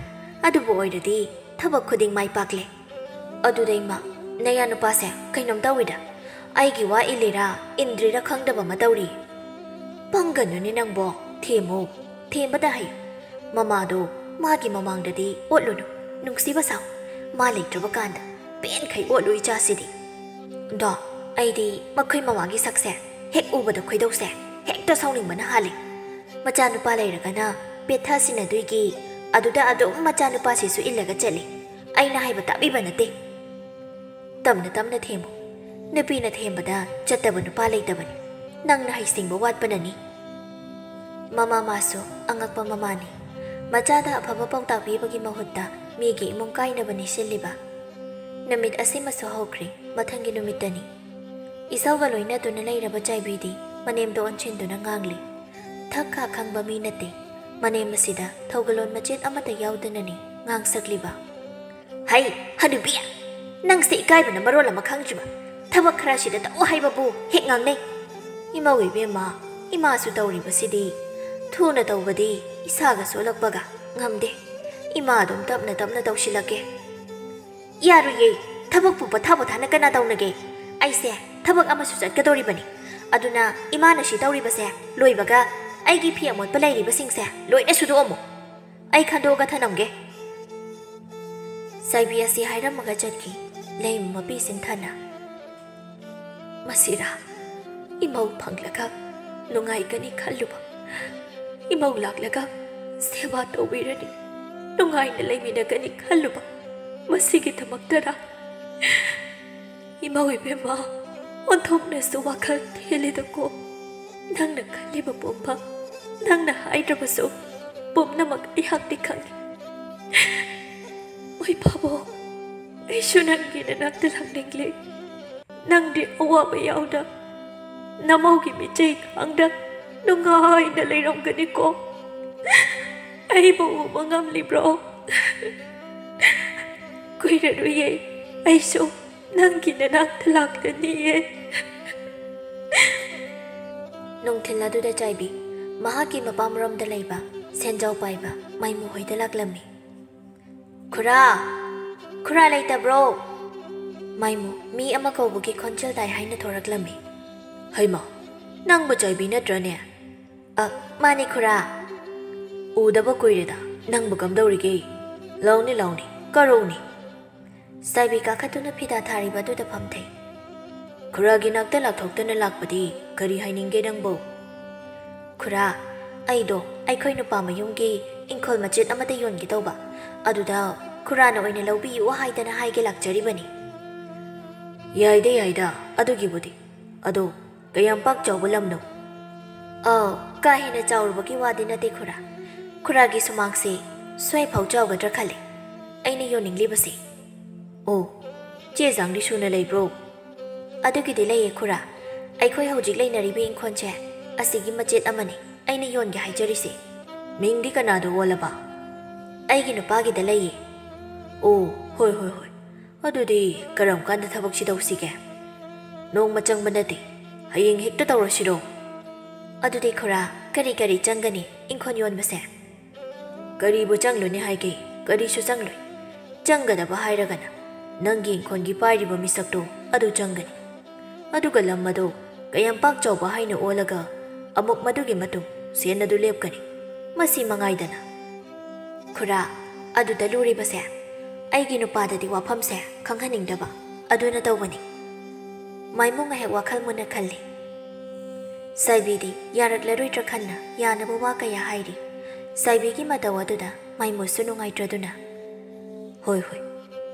ꯑꯗꯨꯕꯨ ꯑꯣꯏꯔꯗꯤ ꯊꯕꯛ ꯈꯨꯗꯤꯡ ꯃꯥꯏ ꯄꯥꯛꯂꯦ꯫ ꯑꯗꯨꯗ ꯏꯃꯥ, ꯅꯌꯥ ꯅꯨꯄꯥꯁꯦ ꯀꯩꯅꯣꯝ ꯇꯧꯏꯗ꯫ ꯑꯩꯒꯤ ꯋꯥ ꯏꯜꯂꯤꯔꯥ ꯏꯟꯗ꯭ꯔꯤꯔꯥ ꯈꯪꯗꯕ ꯑꯃ ꯇꯧꯔꯤ꯫ ꯄꯪꯒꯅꯨꯅꯦ ꯅꯪꯕꯣ, ꯊꯦꯝꯃꯨ, ꯊꯦꯝꯕꯗ ꯍꯩ꯫ ꯃꯃꯥꯗꯣ ꯃꯥꯒꯤ ꯃꯃꯥꯡꯗꯗꯤ ꯑꯣꯠꯂꯨꯅꯨ, ꯅꯨꯡꯁꯤꯕ ꯁꯥꯎ꯫ ꯃꯥ ꯂꯩꯇ꯭ꯔꯕ ꯀꯥꯟꯗ ꯄꯦꯟꯈꯩ ꯑꯣꯠꯂꯨ ꯏꯆꯥꯁꯤꯗꯤ꯫ ꯗꯣ, ꯑꯩꯗꯤ ꯃꯈꯣꯏ ꯃꯃꯥꯒꯤ ꯁꯛꯁꯦ ꯍꯦꯛ ꯎꯕꯗ ꯈꯣꯏꯗꯧꯁꯦ ꯍꯦꯛꯇ ꯁꯥꯎꯅꯤꯡꯕꯅ ꯍꯥꯜꯂꯤ꯫ ꯃꯆꯥꯅꯨꯄꯥ ꯂꯩꯔꯒꯅ ꯄꯦꯠꯊ ꯁꯤꯟꯅꯗꯣꯏꯒꯤ ꯑꯗꯨꯗ ꯑꯗꯨꯝ ꯃꯆꯥꯅꯨꯄꯥꯁꯤꯁꯨ ꯏꯜꯂꯒ ꯆꯠꯂꯤ꯫ ꯑꯩꯅ ꯍꯥꯏꯕ ꯇꯥꯕꯤꯕ ꯅꯠꯇꯦ꯫ ꯇꯞꯅ ꯇꯞꯅ ꯊꯦꯝꯃꯨ꯫ ꯅꯨꯄꯤꯅ ꯊꯦꯝꯕꯗ ꯆꯠꯇꯕ ꯅꯨꯄꯥ ꯂꯩꯇꯕꯅꯤ꯫ ꯅꯪꯅ ꯍꯩꯁꯤꯡꯕ ꯋꯥꯠꯄꯅꯅꯤ꯫ ꯃꯃꯥ ꯃꯥꯁꯨ ꯑꯉꯛꯄ ꯃꯃꯥꯅꯤ꯫ ꯃꯆꯥꯗ ꯑꯐꯕ ꯄꯥꯎꯇꯥꯛ ꯄꯤꯕꯒꯤ ꯃꯍꯨꯠꯇ ꯃꯤꯒꯤ ꯏꯃꯨꯡ ꯀꯥꯏꯅꯕꯅꯤ ꯁꯤꯜꯂꯤꯕ꯫ ꯅꯨꯃꯤꯠ ꯑꯁꯤꯃꯁꯨ ꯍꯧꯈ꯭ꯔꯦ꯫ ꯃꯊꯪꯒꯤ ꯅꯨꯃꯤꯠꯇꯅꯤ꯫ ꯏꯁꯧꯒ ꯂꯣꯏꯅꯗꯨꯅ ꯂꯩꯔꯕ ꯆꯥꯏꯕꯤꯗꯤ ꯃꯅꯦꯝꯗ ꯑꯣꯟꯁꯤꯟꯗꯨꯅ ꯉꯥꯡꯂꯤ꯫ ꯊꯛ ꯈꯥ ꯈꯪꯕ ꯃꯤ ꯅꯠꯇꯦ꯫ ꯃꯅꯦꯝ ꯑꯁꯤꯗ ꯊꯧꯒꯜꯂꯣꯟ ꯃꯆꯦꯠ ꯑꯃꯠꯇ ꯌꯥꯎꯗꯅꯅꯤ ꯉꯥꯡꯁꯛꯂꯤꯕ꯫ "ꯍꯩ, ꯍꯅꯨꯕꯤ! ꯅꯪꯁꯦ ꯏꯀꯥꯏꯕꯅ ꯃꯔꯣꯜ ꯑꯃ ꯈꯪꯗ꯭ꯔꯤꯕ꯫ ꯊꯕꯛ ꯈꯔ ꯁꯤꯗ ꯇꯧ ꯍꯥꯏꯕꯕꯨ ꯍꯦꯛ ꯉꯥꯡꯅꯩ꯫ ꯏꯃꯧ ꯏꯕꯦꯝꯃ, ꯏꯃꯥꯁꯨ ꯇꯧꯔꯤꯕꯁꯤꯗꯤ꯫ ꯊꯨꯅ ꯇꯧꯕꯗꯤ ꯏꯁꯥꯒ ꯁꯣꯛꯂꯛꯄꯒ ꯉꯝꯗꯦ꯫ ꯏꯃꯥ ꯑꯗꯨꯝ ꯇꯞꯅ ꯇꯞꯅ ꯇꯧꯁꯤꯜꯂꯛꯀꯦ꯫" "ꯌꯥꯔꯣꯏꯌꯦ꯫ ꯊꯕꯛꯄꯨ ꯄꯣꯊꯥ ꯄꯣꯊꯥꯅ ꯀꯅꯥ ꯇꯧꯅꯒꯦ? ꯑꯩꯁꯦ ꯊꯕꯛ ꯑꯃꯁꯨ ꯆꯠꯀꯗꯧꯔꯤꯕꯅꯤ꯫ ꯑꯗꯨꯅ ꯏꯃꯥꯅ ꯁꯤ ꯇꯧꯔꯤꯕꯁꯦ ꯂꯣꯏꯕꯒ ꯑꯩꯒꯤ ꯐꯤ ꯑꯃꯣꯠꯄ ꯂꯩꯔꯤꯕꯁꯤꯡꯁꯦ ꯂꯣꯏꯅ ꯁꯨꯗꯣꯛꯑꯝꯃꯨ꯫ ꯑꯩ ꯈꯟꯗꯣꯛꯑꯒ ꯊꯅꯝꯒꯦ꯫" ꯆꯥꯏꯕꯤ ꯑꯁꯤ ꯍꯥꯏꯔꯝꯃꯒ ꯆꯠꯈꯤ꯫ ꯂꯩꯃ ꯃꯄꯤ ꯁꯤꯟꯊꯥꯅ, "ꯃꯁꯤꯔꯥ? ꯏꯃꯧ ꯐꯪꯂꯒ ꯅꯨꯡꯉꯥꯏꯒꯅꯤ ꯈꯜꯂꯨꯕ, ꯏꯃꯧ ꯂꯥꯛꯂꯒ ꯁꯦꯕꯥ ꯇꯧꯕꯤꯔꯅꯤ, ꯅꯨꯡꯉꯥꯏꯅ ꯂꯩꯃꯤꯟꯅꯒꯅꯤ ꯈꯜꯂꯨꯕ, ꯃꯁꯤꯒꯤꯗꯃꯛꯇꯔꯥ? ꯏꯃꯧ ꯏꯕꯦꯝꯃ, ꯑꯣꯟꯊꯣꯛꯅꯁꯨ ꯋꯥꯈꯜ ꯊꯦꯜꯂꯤꯗꯀꯣ꯫" ꯅꯪꯅ ꯈꯜꯂꯤꯕ ꯄꯨꯝꯕ, ꯅꯪꯅ ꯍꯥꯏꯗ꯭ꯔꯕꯁꯨ ꯄꯨꯝꯅꯃꯛ ꯑꯩꯍꯥꯛꯇꯤ ꯈꯪꯏ꯫ ꯍꯣꯏ ꯄꯥꯕꯨꯡ, ꯑꯩꯁꯨ ꯅꯪꯒꯤ ꯅꯅꯥꯛꯇ ꯂꯥꯛꯅꯤꯡꯂꯤ꯫ ꯅꯪꯗꯤ ꯑꯋꯥꯕ ꯌꯥꯎꯗ ꯅꯃꯧꯒꯤ ꯃꯤꯆꯩ ꯈꯥꯡꯗ ꯅꯨꯡꯉꯥꯏꯅ ꯂꯩꯔꯝꯒꯅꯤꯀꯣ꯫ ꯑꯩꯕꯨ ꯎꯕ ꯉꯝꯂꯤꯕ꯭ꯔꯣ? ꯀꯨꯏꯔꯔꯣꯏꯌꯦ, ꯑꯩꯁꯨ ꯅꯪꯒꯤ ꯅꯅꯥꯛꯇ ꯂꯥꯛꯂꯅꯤꯌꯦ꯫ ꯅꯨꯡꯊꯤꯜ ꯑꯗꯨꯗ ꯆꯥꯏꯕꯤ ꯃꯍꯥꯛꯀꯤ ꯃꯄꯥꯝꯔꯣꯝꯗ ꯂꯩꯕ ꯁꯦꯟꯖꯥꯎ ꯄꯥꯏꯕ ꯃꯥꯏꯃꯨ ꯍꯣꯏꯗ ꯂꯥꯛꯂꯝꯃꯤ꯫ "ꯈꯨꯔꯥ! ꯈꯨꯔꯥ ꯂꯩꯇꯕ꯭ꯔꯣ?" ꯃꯥꯏꯃꯨ ꯃꯤ ꯑꯃ ꯀꯧꯕꯒꯤ ꯈꯣꯟꯖꯦꯜ ꯇꯥꯏ ꯍꯥꯏꯅ ꯊꯣꯔꯛꯂꯝꯃꯤ꯫ "ꯍꯩꯃꯥ, ꯅꯪꯕꯨ ꯆꯥꯏꯕꯤ ꯅꯠꯇ꯭ꯔꯅꯦ?" "ꯑ, ꯃꯥꯅꯤ ꯈꯨꯔꯥ꯫ ꯎꯗꯕ ꯀꯨꯏꯔꯦꯗ, ꯅꯪꯕꯨ ꯀꯝꯗꯧꯔꯤꯒꯦ? ꯂꯥꯎꯅꯦ, ꯂꯥꯎꯅꯦ, ꯀꯔꯧꯅꯦ꯫" ꯆꯥꯏꯕꯤ ꯀꯥꯈꯠꯇꯨꯅ ꯐꯤꯗꯥ ꯊꯥꯔꯤꯕ ꯑꯗꯨꯗ ꯐꯝꯊꯩ꯫ "ꯈꯨꯔꯥꯒꯤ ꯅꯥꯛꯇ ꯂꯥꯛꯊꯣꯛꯇꯅ ꯂꯥꯛꯄꯗꯤ ꯀꯔꯤ ꯍꯥꯏꯅꯤꯡꯒꯦ ꯅꯪꯕꯨ?" "ꯈꯨꯔꯥ, ꯑꯩꯗꯣ ꯑꯩꯈꯣꯏ ꯅꯨꯄꯥ ꯃꯌꯨꯝꯒꯤ ꯏꯪꯈꯣꯜ ꯃꯆꯦꯠ ꯑꯃꯗ ꯌꯣꯟꯒꯦ ꯇꯧꯕ, ꯑꯗꯨꯗ ꯈꯨꯔꯥꯅ ꯑꯣꯏꯅ ꯂꯧꯕꯤꯌꯨ ꯍꯥꯏꯗꯅ ꯍꯥꯏꯒꯦ ꯂꯥꯛꯆꯔꯤꯕꯅꯤ꯫" "ꯌꯥꯏꯗ, ꯌꯥꯏꯗ, ꯑꯗꯨꯒꯤꯕꯨꯗꯤ꯫ ꯑꯗꯣ ꯀꯌꯥꯝ ꯄꯥꯛ ꯆꯥꯎꯕ ꯂꯝꯅꯣ?" "ꯑꯥꯎ, ꯀꯥ ꯍꯦꯟꯅ ꯆꯥꯎꯔꯨꯕꯒꯤ ꯋꯥꯗꯤ ꯅꯠꯇꯦ ꯈꯨꯔꯥ꯫ ꯈꯨꯔꯥꯒꯤ ꯁꯨꯃꯥꯡꯁꯦ ꯁ꯭ꯋꯥꯏ ꯐꯥꯎ ꯆꯥꯎꯒꯗ꯭ꯔꯥ ꯈꯜꯂꯦ ꯑꯩꯅ ꯌꯣꯟꯅꯤꯡꯂꯤꯕꯁꯦ꯫" "ꯑꯣ, ꯆꯦ ꯆꯥꯡꯗꯤ ꯁꯨꯅ ꯂꯩꯕ꯭ꯔꯣ?" "ꯑꯗꯨꯒꯤꯗꯤ ꯂꯩꯌꯦ ꯈꯨꯔꯥ꯫ ꯑꯩꯈꯣꯏ ꯍꯧꯖꯤꯛ ꯂꯩꯅꯔꯤꯕ ꯏꯪꯈꯣꯜꯁꯦ ꯑꯁꯤꯒꯤ ꯃꯆꯦꯠ ꯑꯃꯅꯤ ꯑꯩꯅ ꯌꯣꯟꯒꯦ ꯍꯥꯏꯖꯔꯤꯁꯦ꯫" "ꯃꯤꯡꯗꯤ ꯀꯅꯥꯗ ꯑꯣꯜꯂꯕ?" "ꯑꯩꯒꯤ ꯅꯨꯄꯥꯒꯤꯗ ꯂꯩꯌꯦ꯫" "ꯑꯣ, ꯍꯣꯏ, ꯍꯣꯏ, ꯍꯣꯏ꯫ ꯑꯗꯨꯗꯤ ꯀꯔꯝ ꯀꯥꯟꯗ ꯊꯕꯛꯁꯤ ꯇꯧꯁꯤꯒꯦ?" "ꯅꯣꯡꯃ ꯆꯪꯕ ꯅꯠꯇꯦ, ꯍꯌꯦꯡ ꯍꯦꯛꯇ ꯇꯧꯔꯁꯤꯔꯣ?" "ꯑꯗꯨꯗꯤ ꯈꯨꯔꯥ, ꯀꯔꯤ ꯀꯔꯤ ꯆꯪꯒꯅꯤ ꯏꯪꯈꯣꯜ ꯌꯣꯟꯕꯁꯦ?" "ꯀꯔꯤꯕꯨ ꯆꯪꯂꯨꯅꯤ ꯍꯥꯏꯒꯦ? ꯀꯔꯤꯁꯨ ꯆꯪꯂꯣꯏ꯫ ꯆꯪꯒꯗꯕ ꯍꯥꯏꯔꯒꯅ ꯅꯪꯒꯤ ꯏꯪꯈꯣꯜꯒꯤ ꯄꯥꯏꯔꯤꯕ ꯃꯤꯁꯛꯇꯣ ꯑꯗꯨ ꯆꯪꯒꯅꯤ꯫ ꯑꯗꯨꯒ ꯂꯝ ꯑꯗꯣ ꯀꯌꯥꯝ ꯄꯥꯛ ꯆꯥꯎꯕ ꯍꯥꯏꯅ ꯑꯣꯜꯂꯒ ꯑꯃꯨꯛ ꯃꯗꯨꯒꯤ ꯃꯇꯨꯡ ꯁꯦꯟ ꯑꯗꯨ ꯂꯦꯞꯀꯅꯤ꯫ ꯃꯁꯤ ꯃꯉꯥꯏꯗꯅ꯫" "ꯈꯨꯔꯥ, ꯑꯗꯨꯗ ꯂꯨꯔꯤꯕꯁꯦ ꯑꯩꯒꯤ ꯅꯨꯄꯥꯗꯗꯤ ꯋꯥꯐꯝꯁꯦ ꯈꯪꯍꯟꯅꯤꯡꯗꯕ, ꯑꯗꯨꯅ ꯇꯧꯕꯅꯤ꯫" ꯃꯥꯏꯃꯨ ꯉꯥꯏꯍꯥꯛ ꯋꯥꯈꯜ ꯃꯨꯟꯅ ꯈꯜꯂꯤ꯫ ꯁꯥꯏꯕꯤꯗꯤ ꯌꯥꯔꯛꯂꯔꯣꯏꯗ꯭ꯔꯥ ꯈꯟꯅ ꯌꯥꯅꯕ ꯋꯥ ꯀꯌꯥ ꯍꯥꯏꯔꯤ꯫ ꯁꯥꯏꯕꯤꯒꯤ ꯃꯇꯧ ꯑꯗꯨꯗ ꯃꯥꯏꯃꯨꯁꯨ ꯅꯨꯡꯉꯥꯏꯇ꯭ꯔꯗꯨꯅ, "ꯍꯣꯏ, ꯍꯣꯏ,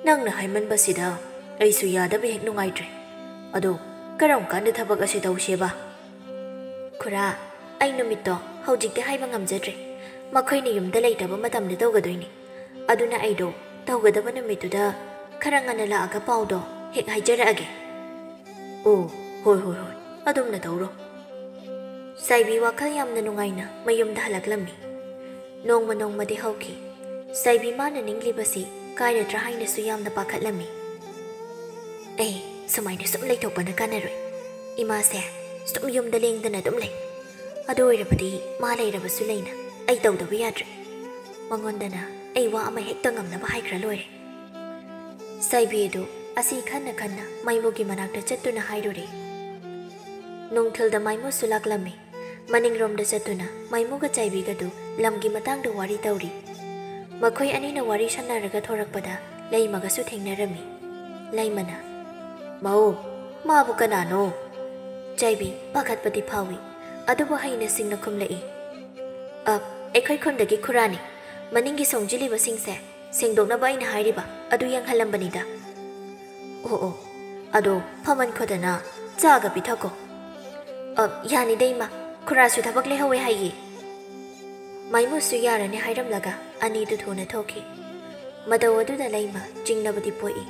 ꯅꯪꯅ ꯍꯥꯏꯃꯟꯕꯁꯤꯗ ꯑꯩꯁꯨ ꯌꯥꯗꯕ ꯍꯦꯛ ꯅꯨꯡꯉꯥꯏꯇ꯭ꯔꯦ꯫ ꯑꯗꯣ ꯀꯔꯝ ꯀꯥꯟꯗ ꯊꯕꯛ ꯑꯁꯤ ꯇꯧꯁꯦꯕ?" ꯈꯨꯔꯥ, ꯑꯩ ꯅꯨꯃꯤꯠꯇꯣ ꯍꯧꯖꯤꯛꯇꯤ ꯍꯥꯏꯕ ꯉꯝꯖꯗ꯭ꯔꯦ꯫ ꯃꯈꯣꯏꯅ ꯌꯨꯝꯗ ꯂꯩꯇꯕ ꯃꯇꯝꯗ ꯇꯧꯒꯗꯣꯏꯅꯤ꯫ ꯑꯗꯨꯅ ꯑꯩꯗꯣ ꯇꯧꯒꯗꯕ ꯅꯨꯃꯤꯠꯇꯨꯗ ꯈꯔ ꯉꯟꯅ ꯂꯥꯛꯑꯒ ꯄꯥꯎꯗꯣ ꯍꯦꯛ ꯍꯥꯏꯖꯔꯛꯑꯒꯦ꯫ ꯑꯣ, ꯍꯣꯏ, ꯍꯣꯏ, ꯍꯣꯏ, ꯑꯗꯨꯝꯅ ꯇꯧꯔꯣ꯫ ꯆꯥꯏꯕꯤ ꯋꯥꯈꯜ ꯌꯥꯝꯅ ꯅꯨꯡꯉꯥꯏꯅ ꯃꯌꯨꯝꯗ ꯍꯜꯂꯛꯂꯝꯃꯤ꯫ ꯅꯣꯡꯃ ꯅꯣꯡꯃꯗꯤ ꯍꯧꯈꯤ꯫ ꯆꯥꯏꯕꯤ ꯃꯥꯅ ꯅꯤꯡꯂꯤꯕꯁꯤ ꯀꯥꯏꯔꯗ꯭ꯔꯥ ꯍꯥꯏꯅꯁꯨ ꯌꯥꯝꯅ ꯄꯥꯈꯠꯂꯝꯃꯤ꯫ ꯑꯦ, ꯁꯨꯃꯥꯏꯅ ꯁꯨꯝ ꯂꯩꯊꯣꯛꯄꯅ ꯀꯥꯟꯅꯔꯣꯏ꯫ ꯏꯃꯥꯁꯦ ꯁꯨꯝ ꯌꯨꯝꯗ ꯂꯦꯡꯗꯅ ꯑꯗꯨꯝ ꯂꯩ꯫ ꯑꯗꯨ ꯑꯣꯏꯔꯕꯗꯤ ꯃꯥ ꯂꯩꯔꯕꯁꯨ ꯂꯩꯅ ꯑꯩ ꯇꯧꯗꯕ ꯌꯥꯗ꯭ꯔꯦ꯫ ꯃꯉꯣꯟꯗꯅ ꯑꯩ ꯋꯥ ꯑꯃ ꯍꯦꯛꯇ ꯉꯝꯅꯕ ꯍꯥꯏꯈ꯭ꯔ ꯂꯣꯏꯔꯦ꯫ ꯆꯥꯏꯕꯤ ꯑꯗꯨ ꯑꯁꯤ ꯈꯟꯅ ꯈꯟꯅ ꯃꯥꯏꯃꯨꯒꯤ ꯃꯅꯥꯛꯇ ꯆꯠꯇꯨꯅ ꯍꯥꯏꯔꯨꯔꯦ꯫ ꯅꯨꯡꯊꯤꯜꯗ ꯃꯥꯏꯃꯨꯁꯨ ꯂꯥꯛꯂꯝꯃꯤ꯫ ꯃꯅꯤꯡꯔꯣꯝꯗ ꯆꯠꯇꯨꯅ ꯃꯥꯏꯃꯨꯒ ꯆꯥꯏꯕꯤꯒꯗꯨ ꯂꯝꯒꯤ ꯃꯇꯥꯡꯗ ꯋꯥꯔꯤ ꯇꯧꯔꯤ꯫ ꯃꯈꯣꯏ ꯑꯅꯤꯅ ꯋꯥꯔꯤ ꯁꯥꯟꯅꯔꯒ ꯊꯣꯔꯛꯄꯗ ꯂꯩꯃꯒꯁꯨ ꯊꯦꯡꯅꯔꯝꯃꯤ꯫ ꯂꯩꯃꯅ, "ꯃꯧ, ꯃꯥꯕꯨ ꯀꯅꯥꯅꯣ?" ꯆꯥꯏꯕꯤ ꯄꯥꯈꯠꯄꯗꯤ ꯐꯥꯎꯏ, ꯑꯗꯨꯕꯨ ꯍꯩꯅ ꯁꯤꯡꯅ ꯈꯨꯝꯂꯛꯏ, "ꯑ, ꯑꯩꯈꯣꯏ ꯈꯨꯟꯗꯒꯤ ꯈꯨꯔꯥꯅꯤ꯫ ꯃꯅꯤꯡꯒꯤ ꯁꯣꯡꯖꯤꯜꯂꯤꯕꯁꯤꯡꯁꯦ ꯁꯦꯡꯗꯣꯛꯅꯕ ꯑꯩꯅ ꯍꯥꯏꯔꯤꯕ ꯑꯗꯨ ꯌꯦꯡꯍꯜꯂꯝꯕꯅꯤꯗ꯫" "ꯑꯣ, ꯑꯣ, ꯑꯗꯣ ꯐꯝꯍꯟꯈꯣꯗꯅ ꯆꯥꯒ ꯄꯤꯊꯛꯈꯣ꯫" "ꯑ, ꯌꯥꯅꯤꯗ ꯏꯃꯥ, ꯈꯨꯔꯥꯁꯨ ꯊꯕꯛ ꯂꯩꯍꯧꯋꯦ ꯍꯥꯏꯌꯦ꯫" ꯃꯥꯏꯃꯨꯁꯨ ꯌꯥꯔꯅꯤ ꯍꯥꯏꯔꯝꯂꯒ ꯑꯅꯤꯗꯨ ꯊꯨꯅ ꯊꯣꯛꯈꯤ꯫ ꯃꯇꯧ ꯑꯗꯨꯗ ꯂꯩꯃ ꯆꯤꯡꯅꯕꯗꯤ ꯄꯣꯛꯏ,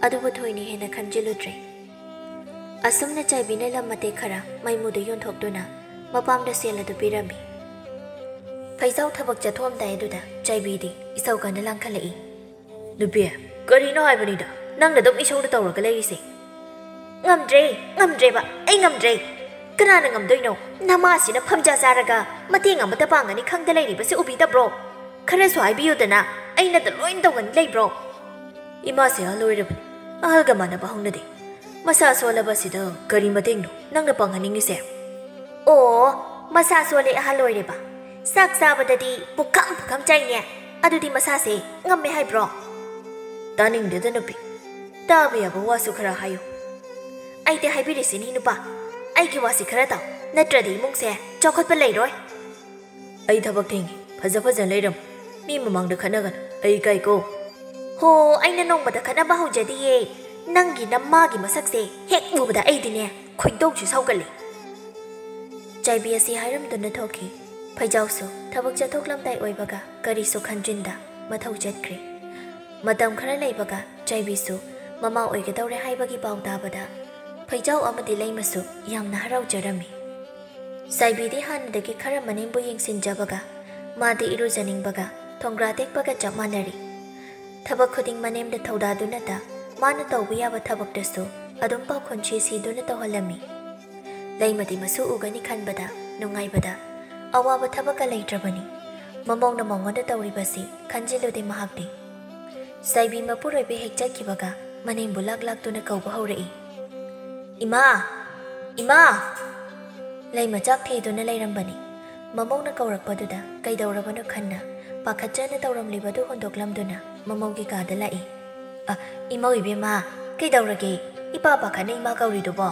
ꯑꯗꯨꯕꯨ ꯊꯣꯏꯅ ꯍꯦꯟꯅ ꯈꯟꯖꯤꯜꯂꯨꯗ꯭ꯔꯦ꯫ ꯑꯁꯨꯝꯅ ꯆꯥꯏꯕꯤꯅ ꯂꯝ ꯃꯇꯦꯛ ꯈꯔ ꯃꯥꯏꯃꯨꯗ ꯌꯣꯟꯊꯣꯛꯇꯨꯅ ꯃꯄꯥꯝꯗ ꯁꯦꯜ ꯑꯗꯨ ꯄꯤꯔꯝꯃꯤ꯫ ꯐꯩꯖꯥꯎ ꯊꯕꯛ ꯆꯠꯊꯣꯛꯑꯝꯗꯥꯏ ꯑꯗꯨꯗ ꯆꯥꯏꯕꯤꯗꯤ ꯏꯁꯧ ꯀꯟꯅ ꯂꯥꯡꯈꯠꯂꯛꯏ꯫ "ꯅꯨꯄꯤ, ꯀꯔꯤꯅꯣ ꯍꯥꯏꯕꯅꯤꯗ, ꯅꯪꯅ ꯑꯗꯨꯝ ꯏꯁꯧꯗ ꯇꯧꯔꯒ ꯂꯩꯔꯤꯁꯦ?" "ꯉꯝꯗ꯭ꯔꯦ, ꯉꯝꯗ꯭ꯔꯦꯕ, ꯑꯩ ꯉꯝꯗ꯭ꯔꯦ꯫" "ꯀꯅꯥꯅ ꯉꯝꯗꯣꯏꯅꯣ? ꯅꯃꯥꯁꯤꯅ ꯐꯝꯖꯥ ꯆꯥꯔꯒ ꯃꯇꯦꯡ ꯑꯃꯇ ꯄꯥꯡꯒꯅꯤ ꯈꯪꯗ ꯂꯩꯔꯤꯕꯁꯤ ꯎꯕꯤꯗꯕ꯭ꯔꯣ? ꯈꯔꯁꯨ ꯍꯥꯏꯕꯤꯌꯨꯗꯅ, ꯑꯩꯅꯗ ꯂꯣꯏ ꯇꯧꯒꯅꯤ ꯂꯩꯕ꯭ꯔꯣ?" "ꯏꯃꯥꯁꯦ ꯑꯍꯜ ꯑꯣꯏꯔꯕꯅꯤ, ꯑꯍꯜꯒ ꯃꯥꯟꯅꯕ ꯍꯧꯅꯗꯦ꯫ ꯃꯁꯥ ꯁꯣꯜꯂꯕꯁꯤꯗ ꯀꯔꯤ ꯃꯇꯦꯡꯅꯣ ꯅꯪꯅ ꯄꯥꯡꯍꯟꯅꯤꯡꯉꯤꯁꯦ?" "ꯑꯣ, ꯃꯁꯥ ꯁꯣꯜꯂꯦ ꯑꯍꯜ ꯑꯣꯏꯔꯦꯕ꯫ ꯆꯥꯛ ꯆꯥꯕꯗꯗꯤ ꯄꯨꯈꯝ ꯄꯨꯈꯝ ꯆꯥꯏꯅꯦ꯫ ꯑꯗꯨꯗꯤ ꯃꯁꯥꯁꯦ ꯉꯝꯃꯦ ꯍꯥꯏꯕ꯭ꯔꯣ?" "ꯇꯥꯅꯤꯡꯗꯦꯗ ꯅꯨꯄꯤ, ꯇꯥꯕ ꯌꯥꯕ ꯋꯥꯁꯨ ꯈꯔ ꯍꯥꯏꯌꯨ꯫" "ꯑꯩꯗꯤ ꯍꯥꯏꯕꯤꯔꯤꯁꯤꯅꯤ ꯅꯨꯄꯥ, ꯑꯩꯒꯤ ꯋꯥꯁꯤ ꯈꯔ ꯇꯥꯎ, ꯅꯠꯇ꯭ꯔꯗꯤ ꯏꯃꯨꯡꯁꯦ ꯆꯥꯎꯈꯠꯄ ꯂꯩꯔꯣꯏ꯫" "ꯑꯩ ꯊꯕꯛ ꯊꯦꯡꯉꯤ, ꯐꯖ ꯐꯖꯅ ꯂꯩꯔꯝꯃꯨ, ꯃꯤ ꯃꯃꯥꯡꯗ ꯈꯠꯅꯒꯅꯨ, ꯑꯩ ꯏꯀꯥꯏꯀꯣ꯫" "ꯍꯣ, ꯑꯩꯅ ꯅꯣꯡꯃꯗ ꯈꯠꯅꯕ ꯍꯧꯖꯗꯤꯌꯦ꯫ ꯅꯪꯒꯤ ꯅꯃꯥꯒꯤ ꯃꯁꯛꯁꯦ ꯍꯦꯛ ꯎꯕꯗ ꯑꯩꯗꯤꯅꯦ ꯈꯣꯏꯗꯧꯁꯤ ꯁꯥꯎꯒꯠꯂꯦ꯫" ꯆꯥꯏꯕꯤ ꯑꯁꯤ ꯍꯥꯏꯔꯝꯗꯨꯅ ꯊꯣꯛꯈꯤ꯫ ꯐꯩꯖꯥꯎꯁꯨ ꯊꯕꯛ ꯆꯠꯊꯣꯛꯂꯝꯗꯥꯏ ꯑꯣꯏꯕꯒ ꯀꯔꯤꯁꯨ ꯈꯟꯖꯤꯟꯗ ꯃꯊꯧ ꯆꯠꯈ꯭ꯔꯦ꯫ ꯃꯇꯝ ꯈꯔ ꯂꯩꯕꯒ ꯆꯥꯏꯕꯤꯁꯨ ꯃꯃꯥ ꯑꯣꯏꯒꯗꯧꯔꯦ ꯍꯥꯏꯕꯒꯤ ꯄꯥꯎ ꯇꯥꯕꯗ ꯐꯩꯖꯥꯎ ꯑꯃꯗꯤ ꯂꯩꯃꯁꯨ ꯌꯥꯝꯅ ꯍꯔꯥꯎꯖꯔꯝꯃꯤ꯫ ꯆꯥꯏꯕꯤꯗꯤ ꯍꯥꯟꯅꯗꯒꯤ ꯈꯔ ꯃꯅꯦꯝꯕꯨ ꯌꯦꯡꯁꯤꯟꯖꯕꯒ ꯃꯥꯗꯤ ꯏꯔꯨꯖꯅꯤꯡꯕꯒ ꯊꯣꯡꯒ꯭ꯔꯥ ꯇꯦꯛꯄꯒ ꯆꯞ ꯃꯥꯟꯅꯔꯤ꯫ ꯊꯕꯛ ꯈꯨꯗꯤꯡ ꯃꯅꯦꯝꯗ ꯊꯧꯗꯥꯗꯨꯅꯇ ꯃꯥꯅ ꯇꯧꯕ ꯌꯥꯕ ꯊꯕꯛꯇꯁꯨ ꯑꯗꯨꯝ ꯄꯥꯎꯈꯣꯟ ꯁꯤ ꯁꯤꯗꯨꯅ ꯇꯧꯍꯜꯂꯝꯃꯤ꯫ ꯂꯩꯃꯗꯤ ꯃꯁꯨ ꯎꯒꯅꯤ ꯈꯟꯕꯗ ꯅꯨꯡꯉꯥꯏꯕꯗ ꯑꯋꯥꯕ ꯊꯕꯛꯀ ꯂꯩꯇ꯭ꯔꯕꯅꯤ꯫ ꯃꯃꯧꯅ ꯃꯉꯣꯟꯗ ꯇꯧꯔꯤꯕꯁꯤ ꯈꯟꯖꯤꯜꯂꯨꯗꯦ ꯃꯍꯥꯛꯇꯤ꯫ ꯆꯥꯏꯕꯤ ꯃꯄꯨꯔꯣꯏꯕ ꯍꯦꯛ ꯆꯠꯈꯤꯕꯒ ꯃꯅꯦꯝꯕꯨ ꯂꯥꯛ ꯂꯥꯛꯇꯨꯅ ꯀꯧꯕ ꯍꯧꯔꯛꯏ꯫ "ꯏꯃꯥ! ꯏꯃꯥ!" ꯂꯩꯃ ꯆꯥꯛ ꯊꯤꯗꯨꯅ ꯂꯩꯔꯝꯕꯅꯤ꯫ ꯃꯃꯧꯅ ꯀꯧꯔꯛꯄꯗꯨꯗ ꯀꯩꯗꯧꯔꯕꯅꯣ ꯈꯟꯅ ꯄꯥꯈꯠꯆꯅ ꯇꯧꯔꯝꯂꯤꯕꯗꯨ ꯍꯨꯟꯗꯣꯛꯂꯝꯗꯨꯅ ꯃꯃꯧꯒꯤ ꯀꯥꯗ ꯂꯥꯛꯏ꯫ "ꯑ, ꯏꯃꯧ ꯏꯕꯦꯝꯃ, ꯀꯩꯗꯧꯔꯒꯦ? ꯏꯄꯥ ꯄꯥꯈꯠꯅ ꯏꯃꯥ ꯀꯧꯔꯤꯗꯨꯕꯣ?"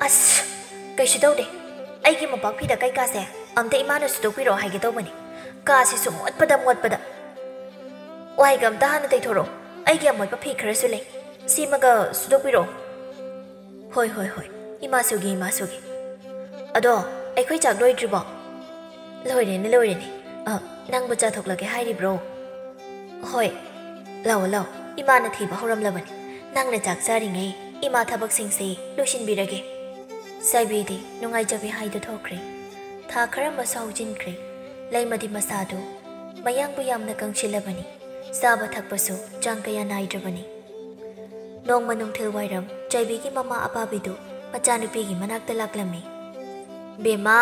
"ꯑꯁ, ꯀꯩꯁꯨ ꯇꯧꯗꯦ꯫ ꯑꯩꯒꯤ ꯃꯣꯝꯄꯥꯛ ꯐꯤꯗꯛ ꯀꯩꯀꯥꯁꯦ ꯑꯝꯇ ꯏꯃꯥꯅ ꯁꯨꯗꯣꯛꯄꯤꯔꯛꯑꯣ ꯍꯥꯏꯒꯦ ꯇꯧꯕꯅꯤ꯫ ꯀꯥꯁꯤꯁꯨ ꯃꯣꯠꯄꯗ ꯃꯣꯠꯄꯗ꯫ ꯋꯥꯏꯒ ꯑꯝꯇ ꯍꯥꯟꯅ ꯇꯩꯊꯣꯔꯛꯑꯣ꯫ ꯑꯩꯒꯤ ꯑꯃꯣꯠꯄ ꯐꯤ ꯈꯔꯁꯨ ꯂꯩ꯫ ꯁꯤꯃꯒ ꯁꯨꯗꯣꯛꯄꯤꯔꯛꯑꯣ꯫" "ꯍꯣꯏ, ꯍꯣꯏ, ꯍꯣꯏ꯫ ꯏꯃꯥ ꯁꯨꯒꯦ, ꯏꯃꯥ ꯁꯨꯒꯦ꯫ ꯑꯗꯣ, ꯑꯩꯈꯣꯏ ꯆꯥꯛ ꯂꯣꯏꯗ꯭ꯔꯤꯕꯣ?" "ꯂꯣꯏꯔꯦꯅꯦ, ꯂꯣꯏꯔꯦꯅꯦ꯫ ꯑ, ꯅꯪꯕꯨ ꯆꯥ ꯊꯣꯛꯂꯒꯦ ꯍꯥꯏꯔꯤꯕ꯭ꯔꯣ?" "ꯍꯣꯏ꯫ ꯂꯥꯛꯑꯣ, ꯂꯥꯛꯑꯣ꯫ ꯏꯃꯥꯅ ꯊꯤꯕ ꯍꯧꯔꯝꯂꯕꯅꯤ꯫ ꯅꯪꯅ ꯆꯥꯛ ꯆꯥꯔꯤꯉꯩ ꯏꯃꯥ ꯊꯕꯛꯁꯤꯡꯁꯦ ꯂꯣꯏꯁꯤꯟꯕꯤꯔꯒꯦ꯫" ꯆꯥꯏꯕꯤꯗꯤ ꯅꯨꯡꯉꯥꯏꯖꯕꯤ ꯍꯥꯏꯗꯨ ꯊꯣꯛꯈ꯭ꯔꯦ꯫ ꯊꯥ ꯈꯔ ꯑꯃꯁꯨ ꯍꯧꯖꯤꯟꯈ꯭ꯔꯦ꯫ ꯂꯩꯃꯗꯤ ꯃꯁꯥꯗꯨ ꯃꯌꯥꯡꯕꯨ ꯌꯥꯝꯅ ꯀꯪꯁꯤꯜꯂꯕꯅꯤ꯫ ꯆꯥꯕ ꯊꯛꯄꯁꯨ ꯆꯥꯡ ꯀꯌꯥ ꯅꯥꯏꯗ꯭ꯔꯕꯅꯤ꯫ ꯅꯣꯡꯃ ꯅꯨꯡꯊꯤꯜ ꯋꯥꯏꯔꯝ ꯆꯥꯏꯕꯤꯒꯤ ꯃꯃꯥ ꯑꯄꯥꯕꯤꯗꯨ ꯃꯆꯥꯅꯨꯄꯤꯒꯤ ꯃꯅꯥꯛꯇ ꯂꯥꯛꯂꯝꯃꯤ꯫ "ꯕꯦꯝꯃ,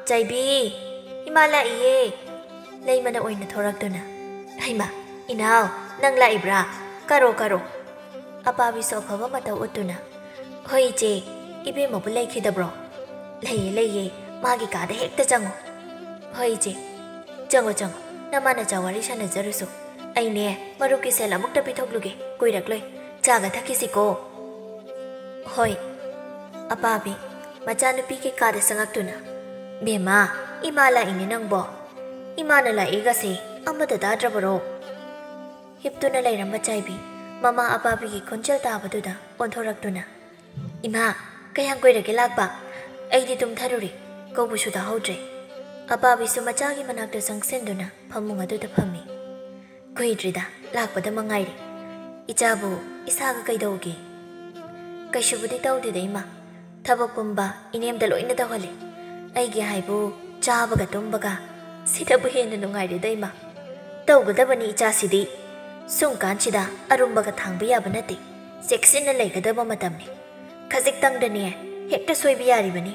ꯆꯥꯏꯕꯤ, ꯏꯃꯥ ꯂꯥꯛꯏꯌꯦ꯫" ꯂꯩꯃꯅ ꯑꯣꯏꯅ ꯊꯣꯔꯛꯇꯨꯅ, "ꯍꯩꯃꯥ, ꯏꯅꯥꯎ, ꯅꯪ ꯂꯥꯛꯏꯕ꯭ꯔꯥ? ꯀꯥꯔꯣ, ꯀꯥꯔꯣ꯫" ꯑꯄꯥꯕꯤꯁꯨ ꯑꯐꯕ ꯃꯇꯧ ꯎꯠꯇꯨꯅ, "ꯍꯣꯏ ꯏꯆꯦ, ꯏꯕꯦꯝꯃꯕꯨ ꯂꯩꯈꯤꯗꯕ꯭ꯔꯣ?" "ꯂꯩꯌꯦ, ꯂꯩꯌꯦ, ꯃꯥꯒꯤ ꯀꯥꯗ ꯍꯦꯛꯇ ꯆꯪꯉꯣ꯫" "ꯍꯣꯏ ꯏꯆꯦ, ꯆꯪꯉꯣ, ꯆꯪꯉꯣ, ꯅꯃꯥ ꯅꯆꯥ ꯋꯥꯔꯤ ꯁꯥꯟꯅꯖꯔꯨꯁꯣ꯫ ꯑꯩꯅꯦ, ꯃꯔꯨꯞꯀꯤ ꯁꯦꯜ ꯑꯃꯨꯛꯇ ꯄꯤꯊꯣꯛꯂꯨꯒꯦ, ꯀꯨꯏꯔꯛꯂꯣꯏ, ꯆꯥꯒ ꯊꯛꯈꯤꯁꯤꯀꯣ꯫" "ꯍꯣꯏ꯫" ꯑꯄꯥꯕꯤ ꯃꯆꯥꯅꯨꯄꯤꯒꯤ ꯀꯥꯗ ꯆꯪꯉꯛꯇꯨꯅ, "ꯕꯦꯝꯃ, ꯏꯃꯥ ꯂꯥꯛꯏꯅꯦ ꯅꯪꯕꯣ꯫ ꯏꯃꯥꯅ ꯂꯥꯛꯏꯒꯁꯦ ꯑꯃꯠꯇ ꯇꯥꯗ꯭ꯔꯕꯔꯣ?" ꯍꯤꯞꯇꯨꯅ ꯂꯩꯔꯝꯕ ꯆꯥꯏꯕꯤ ꯃꯃꯥ ꯑꯄꯥꯕꯤꯒꯤ ꯈꯣꯟꯖꯦꯜ ꯇꯥꯕꯗꯨꯗ ꯑꯣꯟꯊꯣꯔꯛꯇꯨꯅ, "ꯏꯃꯥ, ꯀꯌꯥꯝ ꯀꯨꯏꯔꯒꯦ ꯂꯥꯛꯄ?" ꯑꯩꯗꯤ ꯇꯨꯝꯊꯔꯨꯔꯦ, ꯀꯧꯕꯁꯨ ꯇꯥꯍꯧꯗ꯭ꯔꯦ꯫ ꯑꯄꯥꯕꯤꯁꯨ ꯃꯆꯥꯒꯤ ꯃꯅꯥꯛꯇ ꯆꯪꯁꯤꯟꯗꯨꯅ ꯐꯃꯨꯡ ꯑꯗꯨꯗ ꯐꯝꯃꯤ꯫ ꯀꯨꯏꯗ꯭ꯔꯤꯗ, ꯂꯥꯛꯄꯗ ꯃꯉꯥꯏꯔꯦ꯫ ꯏꯆꯥꯕꯨ ꯏꯁꯥꯒ ꯀꯩꯗꯧꯒꯦ? ꯀꯩꯁꯨꯕꯨꯗꯤ ꯇꯧꯗꯦꯗ ꯏꯃꯥ, ꯊꯕꯛ ꯄꯨꯝꯕ ꯏꯅꯦꯝꯗ ꯂꯣꯏꯅ ꯇꯧꯍꯜꯂꯤ꯫ ꯑꯩꯒꯤ ꯍꯥꯏꯕꯨ ꯆꯥꯕꯒ ꯇꯨꯝꯕꯒ ꯁꯤꯗꯕꯨ ꯍꯦꯟꯅ ꯅꯨꯡꯉꯥꯏꯔꯦꯗ ꯏꯃꯥ꯫ ꯇꯧꯒꯗꯕꯅꯤ ꯏꯆꯥꯁꯤꯗꯤ꯫ ꯁꯨꯝ ꯀꯥꯟꯁꯤꯗ ꯑꯔꯨꯝꯕꯒ ꯊꯥꯡꯕ ꯌꯥꯕ ꯅꯠꯇꯦ꯫ ꯆꯦꯛꯁꯤꯟꯅ ꯂꯩꯒꯗꯕ ꯃꯇꯝꯅꯤ꯫ ꯈꯖꯤꯛꯇꯪꯗꯅꯦ ꯍꯦꯛꯇ ꯁꯣꯏꯕ ꯌꯥꯔꯤꯕꯅꯤ꯫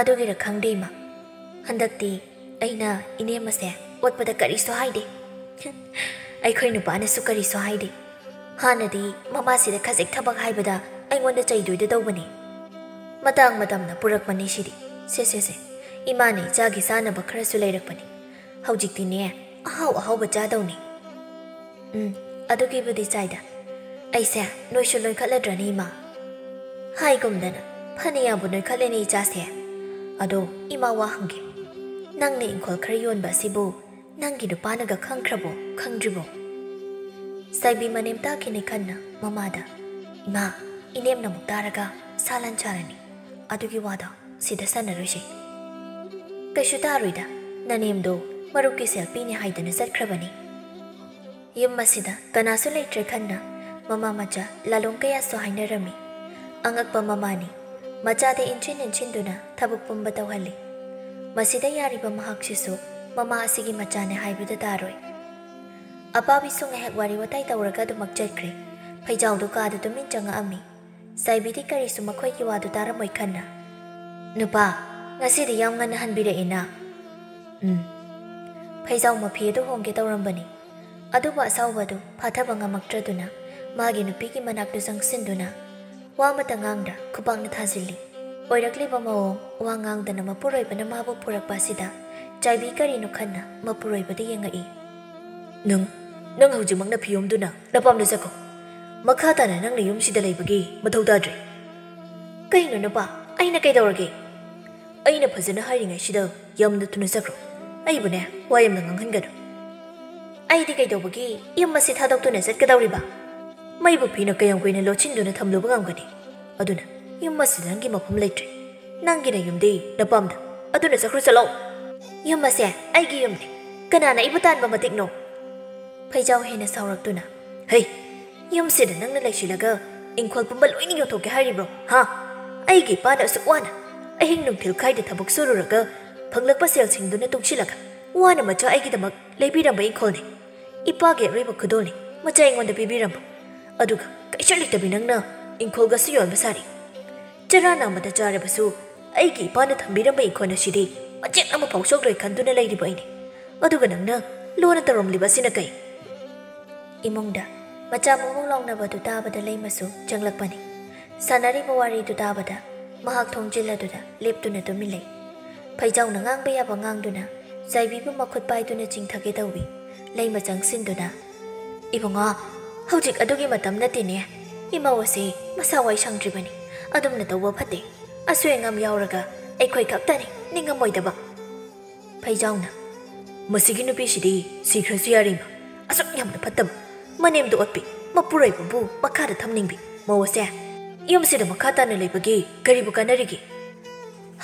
ꯑꯗꯨꯒꯤꯔ ꯈꯪꯗꯦ ꯏꯃꯥ, ꯍꯟꯗꯛꯇꯤ ꯑꯩꯅ ꯏꯅꯦꯝꯃꯁꯦ ꯑꯣꯠꯄꯗ ꯀꯔꯤꯁꯨ ꯍꯥꯏꯗꯦ꯫ ꯑꯩꯈꯣꯏ ꯅꯨꯄꯥꯅꯁꯨ ꯀꯔꯤꯁꯨ ꯍꯥꯏꯗꯦ꯫ ꯍꯥꯟꯅꯗꯤ ꯃꯃꯥꯁꯤꯗ ꯈꯖꯤꯛ ꯊꯕꯛ ꯍꯥꯏꯕꯗ ꯑꯩꯉꯣꯟꯗ ꯆꯩꯗꯣꯏꯗ ꯇꯧꯕꯅꯤ꯫ ꯃꯇꯥꯡ ꯃꯇꯝꯅ ꯄꯨꯔꯛꯄꯅꯤ ꯁꯤꯗꯤ꯫ ꯁꯦ, ꯁꯦ, ꯁꯦ꯫ ꯏꯃꯥꯅ ꯏꯆꯥꯒꯤ ꯆꯥꯅꯕ ꯈꯔꯁꯨ ꯂꯩꯔꯛꯄꯅꯤ꯫ ꯍꯧꯖꯤꯛꯇꯤꯅꯦ, ꯑꯍꯥꯎ ꯑꯍꯥꯎꯕ ꯆꯥꯗꯧꯅꯤ꯫ ꯎꯝ, ꯑꯗꯨꯒꯤꯕꯨꯗꯤ ꯆꯥꯏꯗ꯫ ꯑꯩꯁꯦ ꯅꯣꯏꯁꯨ ꯅꯣꯏꯈꯠꯂꯗ꯭ꯔꯅꯦ, ꯏꯃꯥ? ꯍꯥꯏꯒꯨꯝꯗꯅ, ꯐꯅꯌꯥꯝꯕꯨ ꯅꯣꯏꯈꯠꯂꯦꯅꯦ ꯏꯆꯥꯁꯦ꯫ ꯑꯗꯣ, ꯏꯃꯥ, ꯋꯥ ꯍꯪꯒꯦ꯫ ꯅꯪꯅ ꯏꯪꯈꯣꯜ ꯈꯔ ꯌꯣꯟꯕ ꯑꯁꯤꯕꯨ ꯅꯪꯒꯤ ꯅꯨꯄꯥꯅꯒ ꯈꯪꯈ꯭ꯔꯕꯣ, ꯈꯪꯗ꯭ꯔꯤꯕꯣ? ꯁꯥꯏꯕꯤ ꯃꯅꯦꯝ ꯇꯥꯈꯤꯅꯤ ꯈꯟꯅ ꯃꯃꯥꯗ, "ꯏꯃꯥ, ꯏꯅꯦꯝꯅ ꯑꯃꯨꯛ ꯇꯥꯔꯒ ꯁꯥꯂꯥꯟ ꯁꯥꯔꯅꯤ꯫ ꯑꯗꯨꯒꯤ ꯋꯥꯗꯣ ꯁꯤꯗ ꯁꯥꯟꯅꯔꯣꯏꯁꯦ꯫" "ꯀꯩꯁꯨ ꯇꯥꯔꯣꯏꯗ, ꯅꯅꯦꯝꯗꯣ ꯃꯔꯨꯞꯀꯤ ꯁꯦꯜ ꯄꯤꯅꯤ ꯍꯥꯏꯗꯨꯅ ꯆꯠꯈ꯭ꯔꯕꯅꯤ꯫" ꯌꯨꯝ ꯑꯁꯤꯗ ꯀꯅꯥꯁꯨ ꯂꯩꯇ꯭ꯔꯦ ꯈꯟꯅ ꯃꯃꯥ ꯃꯆꯥ ꯂꯥꯂꯣꯡ ꯀꯌꯥꯁꯨ ꯍꯥꯏꯅꯔꯝꯃꯤ꯫ ꯑꯉꯛꯄ ꯃꯃꯥꯅꯤ꯫ ꯃꯆꯥꯗ ꯏꯟꯁꯤꯟ ꯏꯟꯁꯤꯟꯗꯨꯅ ꯊꯕꯛ ꯄꯨꯝꯕ ꯇꯧꯍꯜꯂꯤ꯫ ꯃꯁꯤꯗ ꯌꯥꯔꯤꯕ ꯃꯍꯥꯛꯁꯤꯁꯨ ꯃꯃꯥ ꯑꯁꯤꯒꯤ ꯃꯆꯥꯅꯦ ꯍꯥꯏꯕꯗ ꯇꯥꯔꯣꯏ꯫ ꯑꯄꯥꯕꯤꯁꯨ ꯉꯥꯏꯍꯥꯛ ꯋꯥꯔꯤ ꯋꯥꯇꯥꯏ ꯇꯧꯔꯒ ꯑꯗꯨꯃꯛ ꯆꯠꯈ꯭ꯔꯦ꯫ ꯐꯩꯖꯥꯎꯗꯨ ꯀꯥꯗ ꯇꯨꯃꯤꯟ ꯆꯪꯉꯛꯑꯝꯃꯤ꯫ ꯁꯥꯏꯕꯤꯗꯤ ꯀꯔꯤꯁꯨ ꯃꯈꯣꯏꯒꯤ ꯋꯥꯗꯨ ꯇꯥꯔꯝꯃꯣꯏ ꯈꯟꯅ, "ꯅꯨꯄꯥ, ꯉꯁꯤꯗꯤ ꯌꯥꯝ ꯉꯟꯅ ꯍꯟꯕꯤꯔꯛꯏꯅ?" "ꯎꯝ꯫" ꯐꯩꯖꯥꯎ ꯃꯐꯤ ꯑꯗꯨ ꯍꯣꯡꯒꯦ ꯇꯧꯔꯝꯕꯅꯤ꯫ ꯑꯗꯨꯕꯨ ꯑꯁꯥꯎꯕ ꯑꯗꯨ ꯐꯥꯊꯕ ꯉꯝꯃꯛꯇ꯭ꯔꯗꯨꯅ ꯃꯥꯒꯤ ꯅꯨꯄꯤꯒꯤ ꯃꯅꯥꯛꯇ ꯆꯪꯁꯤꯟꯗꯨꯅ ꯋꯥ ꯑꯃꯇ ꯉꯥꯡꯗ ꯈꯨꯄꯥꯛꯅ ꯊꯥꯖꯤꯜꯂꯤ꯫ ꯑꯣꯏꯔꯛꯂꯤꯕ ꯃꯑꯣꯡ, ꯋꯥ ꯉꯥꯡꯗꯅ ꯃꯄꯨꯔꯣꯏꯕꯅ ꯃꯥꯕꯨ ꯄꯨꯔꯛꯄ ꯑꯁꯤꯗ ꯆꯥꯏꯕꯤ ꯀꯔꯤꯅꯣ ꯈꯟꯅ ꯃꯄꯨꯔꯣꯏꯕꯗ ꯌꯦꯡꯉꯛꯏ꯫ "ꯅꯪ, ꯅꯪ ꯍꯧꯖꯤꯛꯃꯛꯅ ꯐꯤꯌꯣꯝꯗꯨꯅ ꯅꯄꯥꯝꯗ ꯆꯠꯈꯣ꯫ ꯃꯈꯥ ꯇꯥꯅ ꯅꯪꯅ ꯌꯨꯝꯁꯤꯗ ꯂꯩꯕꯒꯤ ꯃꯊꯧ ꯇꯥꯗ꯭ꯔꯦ꯫" "ꯀꯩꯅꯣ ꯅꯨꯄꯥ, ꯑꯩꯅ ꯀꯩꯗꯧꯔꯒꯦ?" "ꯑꯩꯅ ꯐꯖꯅ ꯍꯥꯏꯔꯤꯉꯩꯁꯤꯗ ꯌꯥꯝꯅ ꯊꯨꯅ ꯆꯠꯈ꯭ꯔꯣ꯫ ꯑꯩꯕꯨꯅꯦ, ꯋꯥ ꯌꯥꯝꯅ ꯉꯥꯡꯍꯟꯒꯅꯨ꯫" "ꯑꯩꯗꯤ ꯀꯩꯗꯧꯕꯒꯤ ꯌꯨꯝ ꯑꯁꯤ ꯊꯥꯗꯣꯛꯇꯨꯅ ꯆꯠꯀꯗꯧꯔꯤꯕ? ꯃꯩꯕꯨ ꯐꯤꯅ ꯀꯌꯥꯝ ꯀꯨꯏꯅ ꯂꯣꯠꯁꯤꯟꯗꯨꯅ ꯊꯝꯂꯨꯕ ꯉꯝꯒꯅꯤ? ꯑꯗꯨꯅ ꯌꯨꯝ ꯑꯁꯤꯗ ꯅꯪꯒꯤ ꯃꯐꯝ ꯂꯩꯇ꯭ꯔꯦ꯫ "ꯅꯪꯒꯤ ꯅꯌꯨꯝꯗꯤ ꯅꯄꯥꯝꯗ, ꯑꯗꯨꯅ ꯆꯠꯈ꯭ꯔꯣ ꯆꯠꯂꯣ꯫ ꯌꯨꯝ ꯑꯁꯦ ꯑꯩꯒꯤ ꯌꯨꯝꯅꯤ, ꯀꯅꯥꯅ ꯑꯩꯕꯨ ꯇꯥꯟꯕ ꯃꯇꯤꯛꯅꯣ?" ꯐꯩꯖꯥꯎ ꯍꯦꯟꯅ ꯁꯥꯎꯔꯛꯇꯨꯅ, "ꯍꯩ, ꯌꯨꯝꯁꯤꯗ ꯅꯪꯅ ꯂꯩꯁꯤꯜꯂꯒ ꯏꯪꯈꯣꯜ ꯄꯨꯝꯕ ꯂꯣꯏꯅ ꯌꯣꯟꯊꯣꯛꯀꯦ ꯍꯥꯏꯔꯤꯕ꯭ꯔꯣ, ꯍꯥ? ꯑꯩꯒꯤ ꯏꯄꯥꯅ ꯑꯁꯨꯛ ꯋꯥꯅ ꯑꯍꯤꯡ ꯅꯨꯡꯊꯤꯜ ꯈꯥꯏꯗ ꯊꯕꯛ ꯁꯨꯔꯨꯔꯒ ꯐꯪꯂꯛꯄ ꯁꯦꯜꯁꯤꯡꯗꯨꯅ ꯇꯨꯡꯁꯤꯜꯂꯒ ꯋꯥꯅ ꯃꯆꯥ ꯑꯩꯒꯤꯗꯃꯛ ꯂꯩꯕꯤꯔꯝꯕ ꯏꯪꯈꯣꯜꯅꯤ꯫ ꯏꯄꯥꯒꯤ ꯑꯔꯣꯏꯕ ꯈꯨꯗꯣꯜꯅꯤ ꯃꯆꯥ ꯑꯩꯉꯣꯟꯗ ꯄꯤꯕꯤꯔꯝꯕ꯫ ꯑꯗꯨꯒ ꯀꯩꯁꯨ ꯂꯩꯇꯕꯤ ꯅꯪꯅ ꯏꯪꯈꯣꯜꯒꯁꯨ ꯌꯣꯟꯕ ꯁꯥꯔꯤ꯫ ꯆꯔꯥ ꯅꯥꯝꯃꯗ ꯆꯥꯔꯕꯁꯨ ꯑꯩꯒꯤ ꯏꯄꯥꯅ ꯊꯝꯕꯤꯔꯝꯕ ꯏꯪꯈꯣꯜ ꯑꯁꯤꯗꯤ ꯃꯆꯦꯠ ꯑꯃꯐꯥꯎ ꯁꯣꯛꯂꯣꯏ ꯈꯟꯗꯨꯅ ꯂꯩꯔꯤꯕ ꯑꯩꯅꯤ꯫ ꯑꯗꯨꯒ ꯅꯪꯅ ꯂꯣꯟꯅ ꯇꯧꯔꯝꯂꯤꯕ ꯑꯁꯤꯅ ꯀꯩ?" ꯏꯃꯨꯡꯗ ꯃꯆꯥ ꯃꯃꯧ ꯂꯥꯎꯅꯕꯗꯨ ꯇꯥꯕꯗ ꯂꯩꯃꯁꯨ ꯆꯪꯂꯛꯄꯅꯤ꯫ ꯁꯥꯟꯅꯔꯤꯕ ꯋꯥꯔꯤꯗꯨ ꯇꯥꯕꯗ ꯃꯍꯥꯛ ꯊꯣꯡꯖꯤꯜ ꯑꯗꯨꯗ ꯂꯦꯞꯇꯨꯅ ꯇꯨꯃꯤꯟ ꯂꯩ꯫ ꯐꯩꯖꯥꯎꯅ ꯉꯥꯡꯕ ꯌꯥꯕ ꯉꯥꯡꯗꯨꯅ ꯆꯥꯏꯕꯤꯕꯨ ꯃꯈꯨꯠ ꯄꯥꯏꯗꯨꯅ ꯆꯤꯡꯊꯒꯦ ꯇꯧꯏ꯫ ꯂꯩꯃ ꯆꯪꯁꯤꯟꯗꯨꯅ, "ꯏꯕꯨꯡꯉꯣ, ꯍꯧꯖꯤꯛ ꯑꯗꯨꯒꯤ ꯃꯇꯝ ꯅꯠꯇꯦꯅꯦ꯫ ꯏꯃꯧ ꯑꯁꯤ ꯃꯁꯥ ꯋꯥꯏ ꯁꯪꯗ꯭ꯔꯤꯕꯅꯤ꯫ ꯑꯗꯨꯝꯅ ꯇꯧꯕ ꯐꯠꯇꯦ꯫ ꯑꯁꯣꯏ ꯑꯉꯥꯝ ꯌꯥꯎꯔꯒ ꯑꯩꯈꯣꯏ ꯈꯛꯇꯅꯤ ꯅꯤꯡꯉꯝꯃꯣꯏꯗꯕ꯫" ꯐꯩꯖꯥꯎꯅ, "ꯃꯁꯤꯒꯤ ꯅꯨꯄꯤꯁꯤꯗꯤ ꯁꯤꯈ꯭ꯔꯁꯨ ꯌꯥꯔꯦ ꯏꯃꯥ꯫ ꯑꯁꯨꯛ ꯌꯥꯝꯅ ꯐꯠꯇꯕ, ꯃꯅꯦꯝꯗꯣ ꯑꯣꯠꯄꯤ, ꯃꯄꯨꯔꯣꯏꯕꯕꯨ ꯃꯈꯥꯗ ꯊꯝꯅꯤꯡꯕꯤ꯫ ꯃꯧ ꯑꯁꯦ ꯌꯨꯝꯁꯤꯗ ꯃꯈꯥ ꯇꯥꯅ ꯂꯩꯕꯒꯤ ꯀꯔꯤꯕꯨ ꯀꯥꯟꯅꯔꯤꯒꯦ?"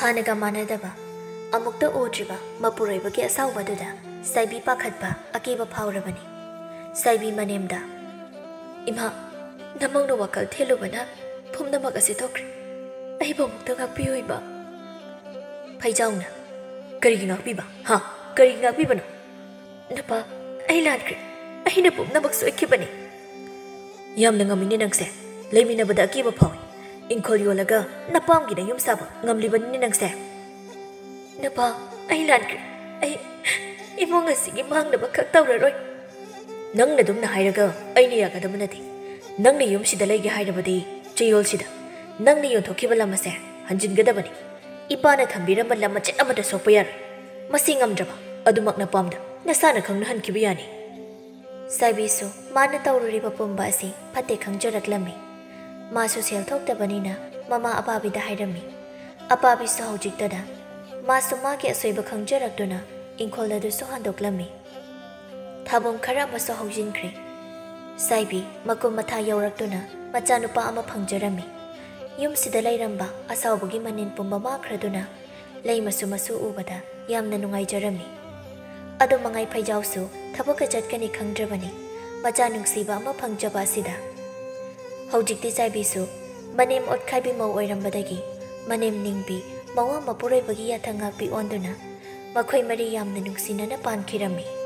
ꯍꯥꯟꯅꯒ ꯃꯥꯟꯅꯗꯕ, ꯑꯃꯨꯛꯇ ꯎꯗ꯭ꯔꯤꯕ ꯃꯄꯨꯔꯣꯏꯕꯒꯤ ꯑꯁꯥꯎꯕꯗꯨꯗ ꯁꯥꯏꯕꯤ ꯄꯥꯈꯠꯄ, ꯑꯀꯤꯕ ꯐꯥꯎꯔꯕꯅꯤ꯫ ꯁꯥꯏꯕꯤ ꯃꯅꯦꯝꯗ, "ꯏꯃꯥ, ꯅꯃꯧꯅ ꯋꯥꯈꯜ ꯊꯦꯜꯂꯨꯕꯅ ꯄꯨꯝꯅꯃꯛ ꯑꯁꯤ ꯊꯣꯛꯈ꯭ꯔꯦ꯫ ꯑꯩꯕꯨ ꯑꯃꯨꯛꯇ ꯉꯥꯛꯄꯤꯌꯨ ꯏꯃꯥ꯫" ꯐꯩꯖꯥꯎꯅ, "ꯀꯔꯤꯒꯤ ꯉꯥꯛꯄꯤꯕ? ꯍꯥ? ꯀꯔꯤꯒꯤ ꯉꯥꯛꯄꯤꯕꯅꯣ?" "ꯅꯄꯥ, ꯑꯩ ꯂꯥꯟꯈ꯭ꯔꯦ꯫ ꯑꯩꯅ ꯄꯨꯝꯅꯃꯛ ꯁꯣꯏꯈꯤꯕꯅꯤ꯫" "ꯌꯥꯝꯅ ꯉꯝꯃꯤꯅꯦ ꯅꯪꯁꯦ꯫ ꯂꯩꯃꯤꯟꯅꯕꯗ ꯑꯀꯤꯕ ꯐꯥꯎꯏ꯫ ꯏꯪꯈꯣꯜ ꯌꯣꯜꯂꯒ ꯅꯄꯥꯝꯒꯤꯗ ꯌꯨꯝ ꯁꯥꯕ ꯉꯝꯂꯤꯕꯅꯤꯅꯦ ꯅꯪꯁꯦ꯫" "ꯅꯄꯥ, ꯑꯩ ꯂꯥꯟꯈ꯭ꯔꯦ꯫ ꯑꯩ ꯏꯃꯨꯡ ꯑꯁꯤꯒꯤ ꯃꯥꯡꯅꯕ ꯈꯛ ꯇꯧꯔꯔꯣꯏ꯫" "ꯅꯪꯅ ꯑꯗꯨꯝꯅ ꯍꯥꯏꯔꯒ ꯑꯩꯅ ꯌꯥꯒꯗꯕ ꯅꯠꯇꯦ꯫ ꯅꯪꯅ ꯌꯨꯝꯁꯤꯗ ꯂꯩꯒꯦ ꯍꯥꯏꯔꯕꯗꯤ ꯆꯌꯣꯜꯁꯤꯗ ꯅꯪꯅ ꯌꯣꯟꯊꯣꯛꯈꯤꯕ ꯂꯝ ꯑꯁꯦ ꯍꯟꯖꯤꯟꯒꯗꯕꯅꯤ꯫ ꯏꯄꯥꯅ ꯊꯝꯕꯤꯔꯝꯕ ꯂꯝ ꯃꯆꯦꯠ ꯑꯃꯠꯇ ꯁꯣꯛꯄ ꯌꯥꯔꯣꯏ꯫ ꯃꯁꯤ ꯉꯝꯗ꯭ꯔꯕ ꯑꯗꯨꯃꯛ ꯅꯄꯥꯝꯗ ꯅꯁꯥꯅ ꯈꯪꯅꯍꯟꯈꯤꯕ ꯌꯥꯅꯤ꯫" ꯁꯥꯏꯕꯤꯁꯨ ꯃꯥꯅ ꯇꯧꯔꯨꯔꯤꯕ ꯄꯨꯝꯕ ꯑꯁꯤ ꯐꯠꯇꯦ ꯈꯪꯖꯔꯛꯂꯝꯃꯤ꯫ ꯃꯥꯁꯨ ꯁꯦꯜ ꯊꯣꯛꯇꯕꯅꯤꯅ ꯃꯃꯥ ꯑꯄꯥꯕꯤꯗ ꯍꯥꯏꯔꯝꯃꯤ꯫ ꯑꯄꯥꯕꯤꯁꯨ ꯍꯧꯖꯤꯛꯇꯗ ꯃꯥꯁꯨ ꯃꯥꯒꯤ ꯑꯁꯣꯏꯕ ꯈꯪꯖꯔꯛꯇꯨꯅ ꯏꯪꯈꯣꯜ ꯑꯗꯨꯁꯨ ꯍꯟꯗꯣꯛꯂꯝꯃꯤ꯫ ꯊꯥꯕꯣꯡ ꯈꯔ ꯑꯃꯁꯨ ꯍꯧꯖꯤꯟꯈ꯭ꯔꯦ꯫ ꯁꯥꯏꯕꯤ ꯃꯀꯨꯝ ꯃꯊꯥ ꯌꯧꯔꯛꯇꯨꯅ ꯃꯆꯥꯅꯨꯄꯥ ꯑꯃ ꯐꯪꯖꯔꯝꯃꯤ꯫ ꯌꯨꯝꯁꯤꯗ ꯂꯩꯔꯝꯕ ꯑꯁꯥꯎꯕꯒꯤ ꯃꯅꯤꯟ ꯄꯨꯝꯕ ꯃꯥꯡꯈ꯭ꯔꯗꯨꯅ ꯂꯩ ꯃꯆꯨ ꯃꯆꯨ ꯎꯕꯗ ꯌꯥꯝꯅ ꯅꯨꯡꯉꯥꯏꯖꯔꯝꯃꯤ꯫ ꯑꯗꯣ ꯃꯉꯥꯏ ꯐꯩꯖꯥꯎꯁꯨ ꯊꯕꯛꯀ ꯆꯠꯀꯅꯤ ꯈꯪꯗ꯭ꯔꯕꯅꯤ ꯃꯆꯥ ꯅꯨꯡꯁꯤꯕ ꯑꯃ ꯐꯪꯖꯕ ꯑꯁꯤꯗ꯫ ꯍꯧꯖꯤꯛꯇꯤ ꯆꯥꯏꯕꯤꯁꯨ ꯃꯅꯦꯝ ꯑꯣꯠꯈꯥꯏꯕꯤ ꯃꯧ ꯑꯣꯏꯔꯝꯕꯗꯒꯤ ꯃꯅꯦꯝ ꯅꯤꯡꯕꯤ ꯃꯋꯥ ꯃꯄꯨꯔꯣꯏꯕꯒꯤ ꯌꯥꯊꯪ ꯉꯥꯛꯄꯤ ꯑꯣꯟꯗꯨꯅ ꯃꯈꯣꯏ ꯃꯔꯤ ꯌꯥꯝꯅ ꯅꯨꯡꯁꯤꯅꯅ ꯄꯥꯟꯈꯤꯔꯝꯃꯤ꯫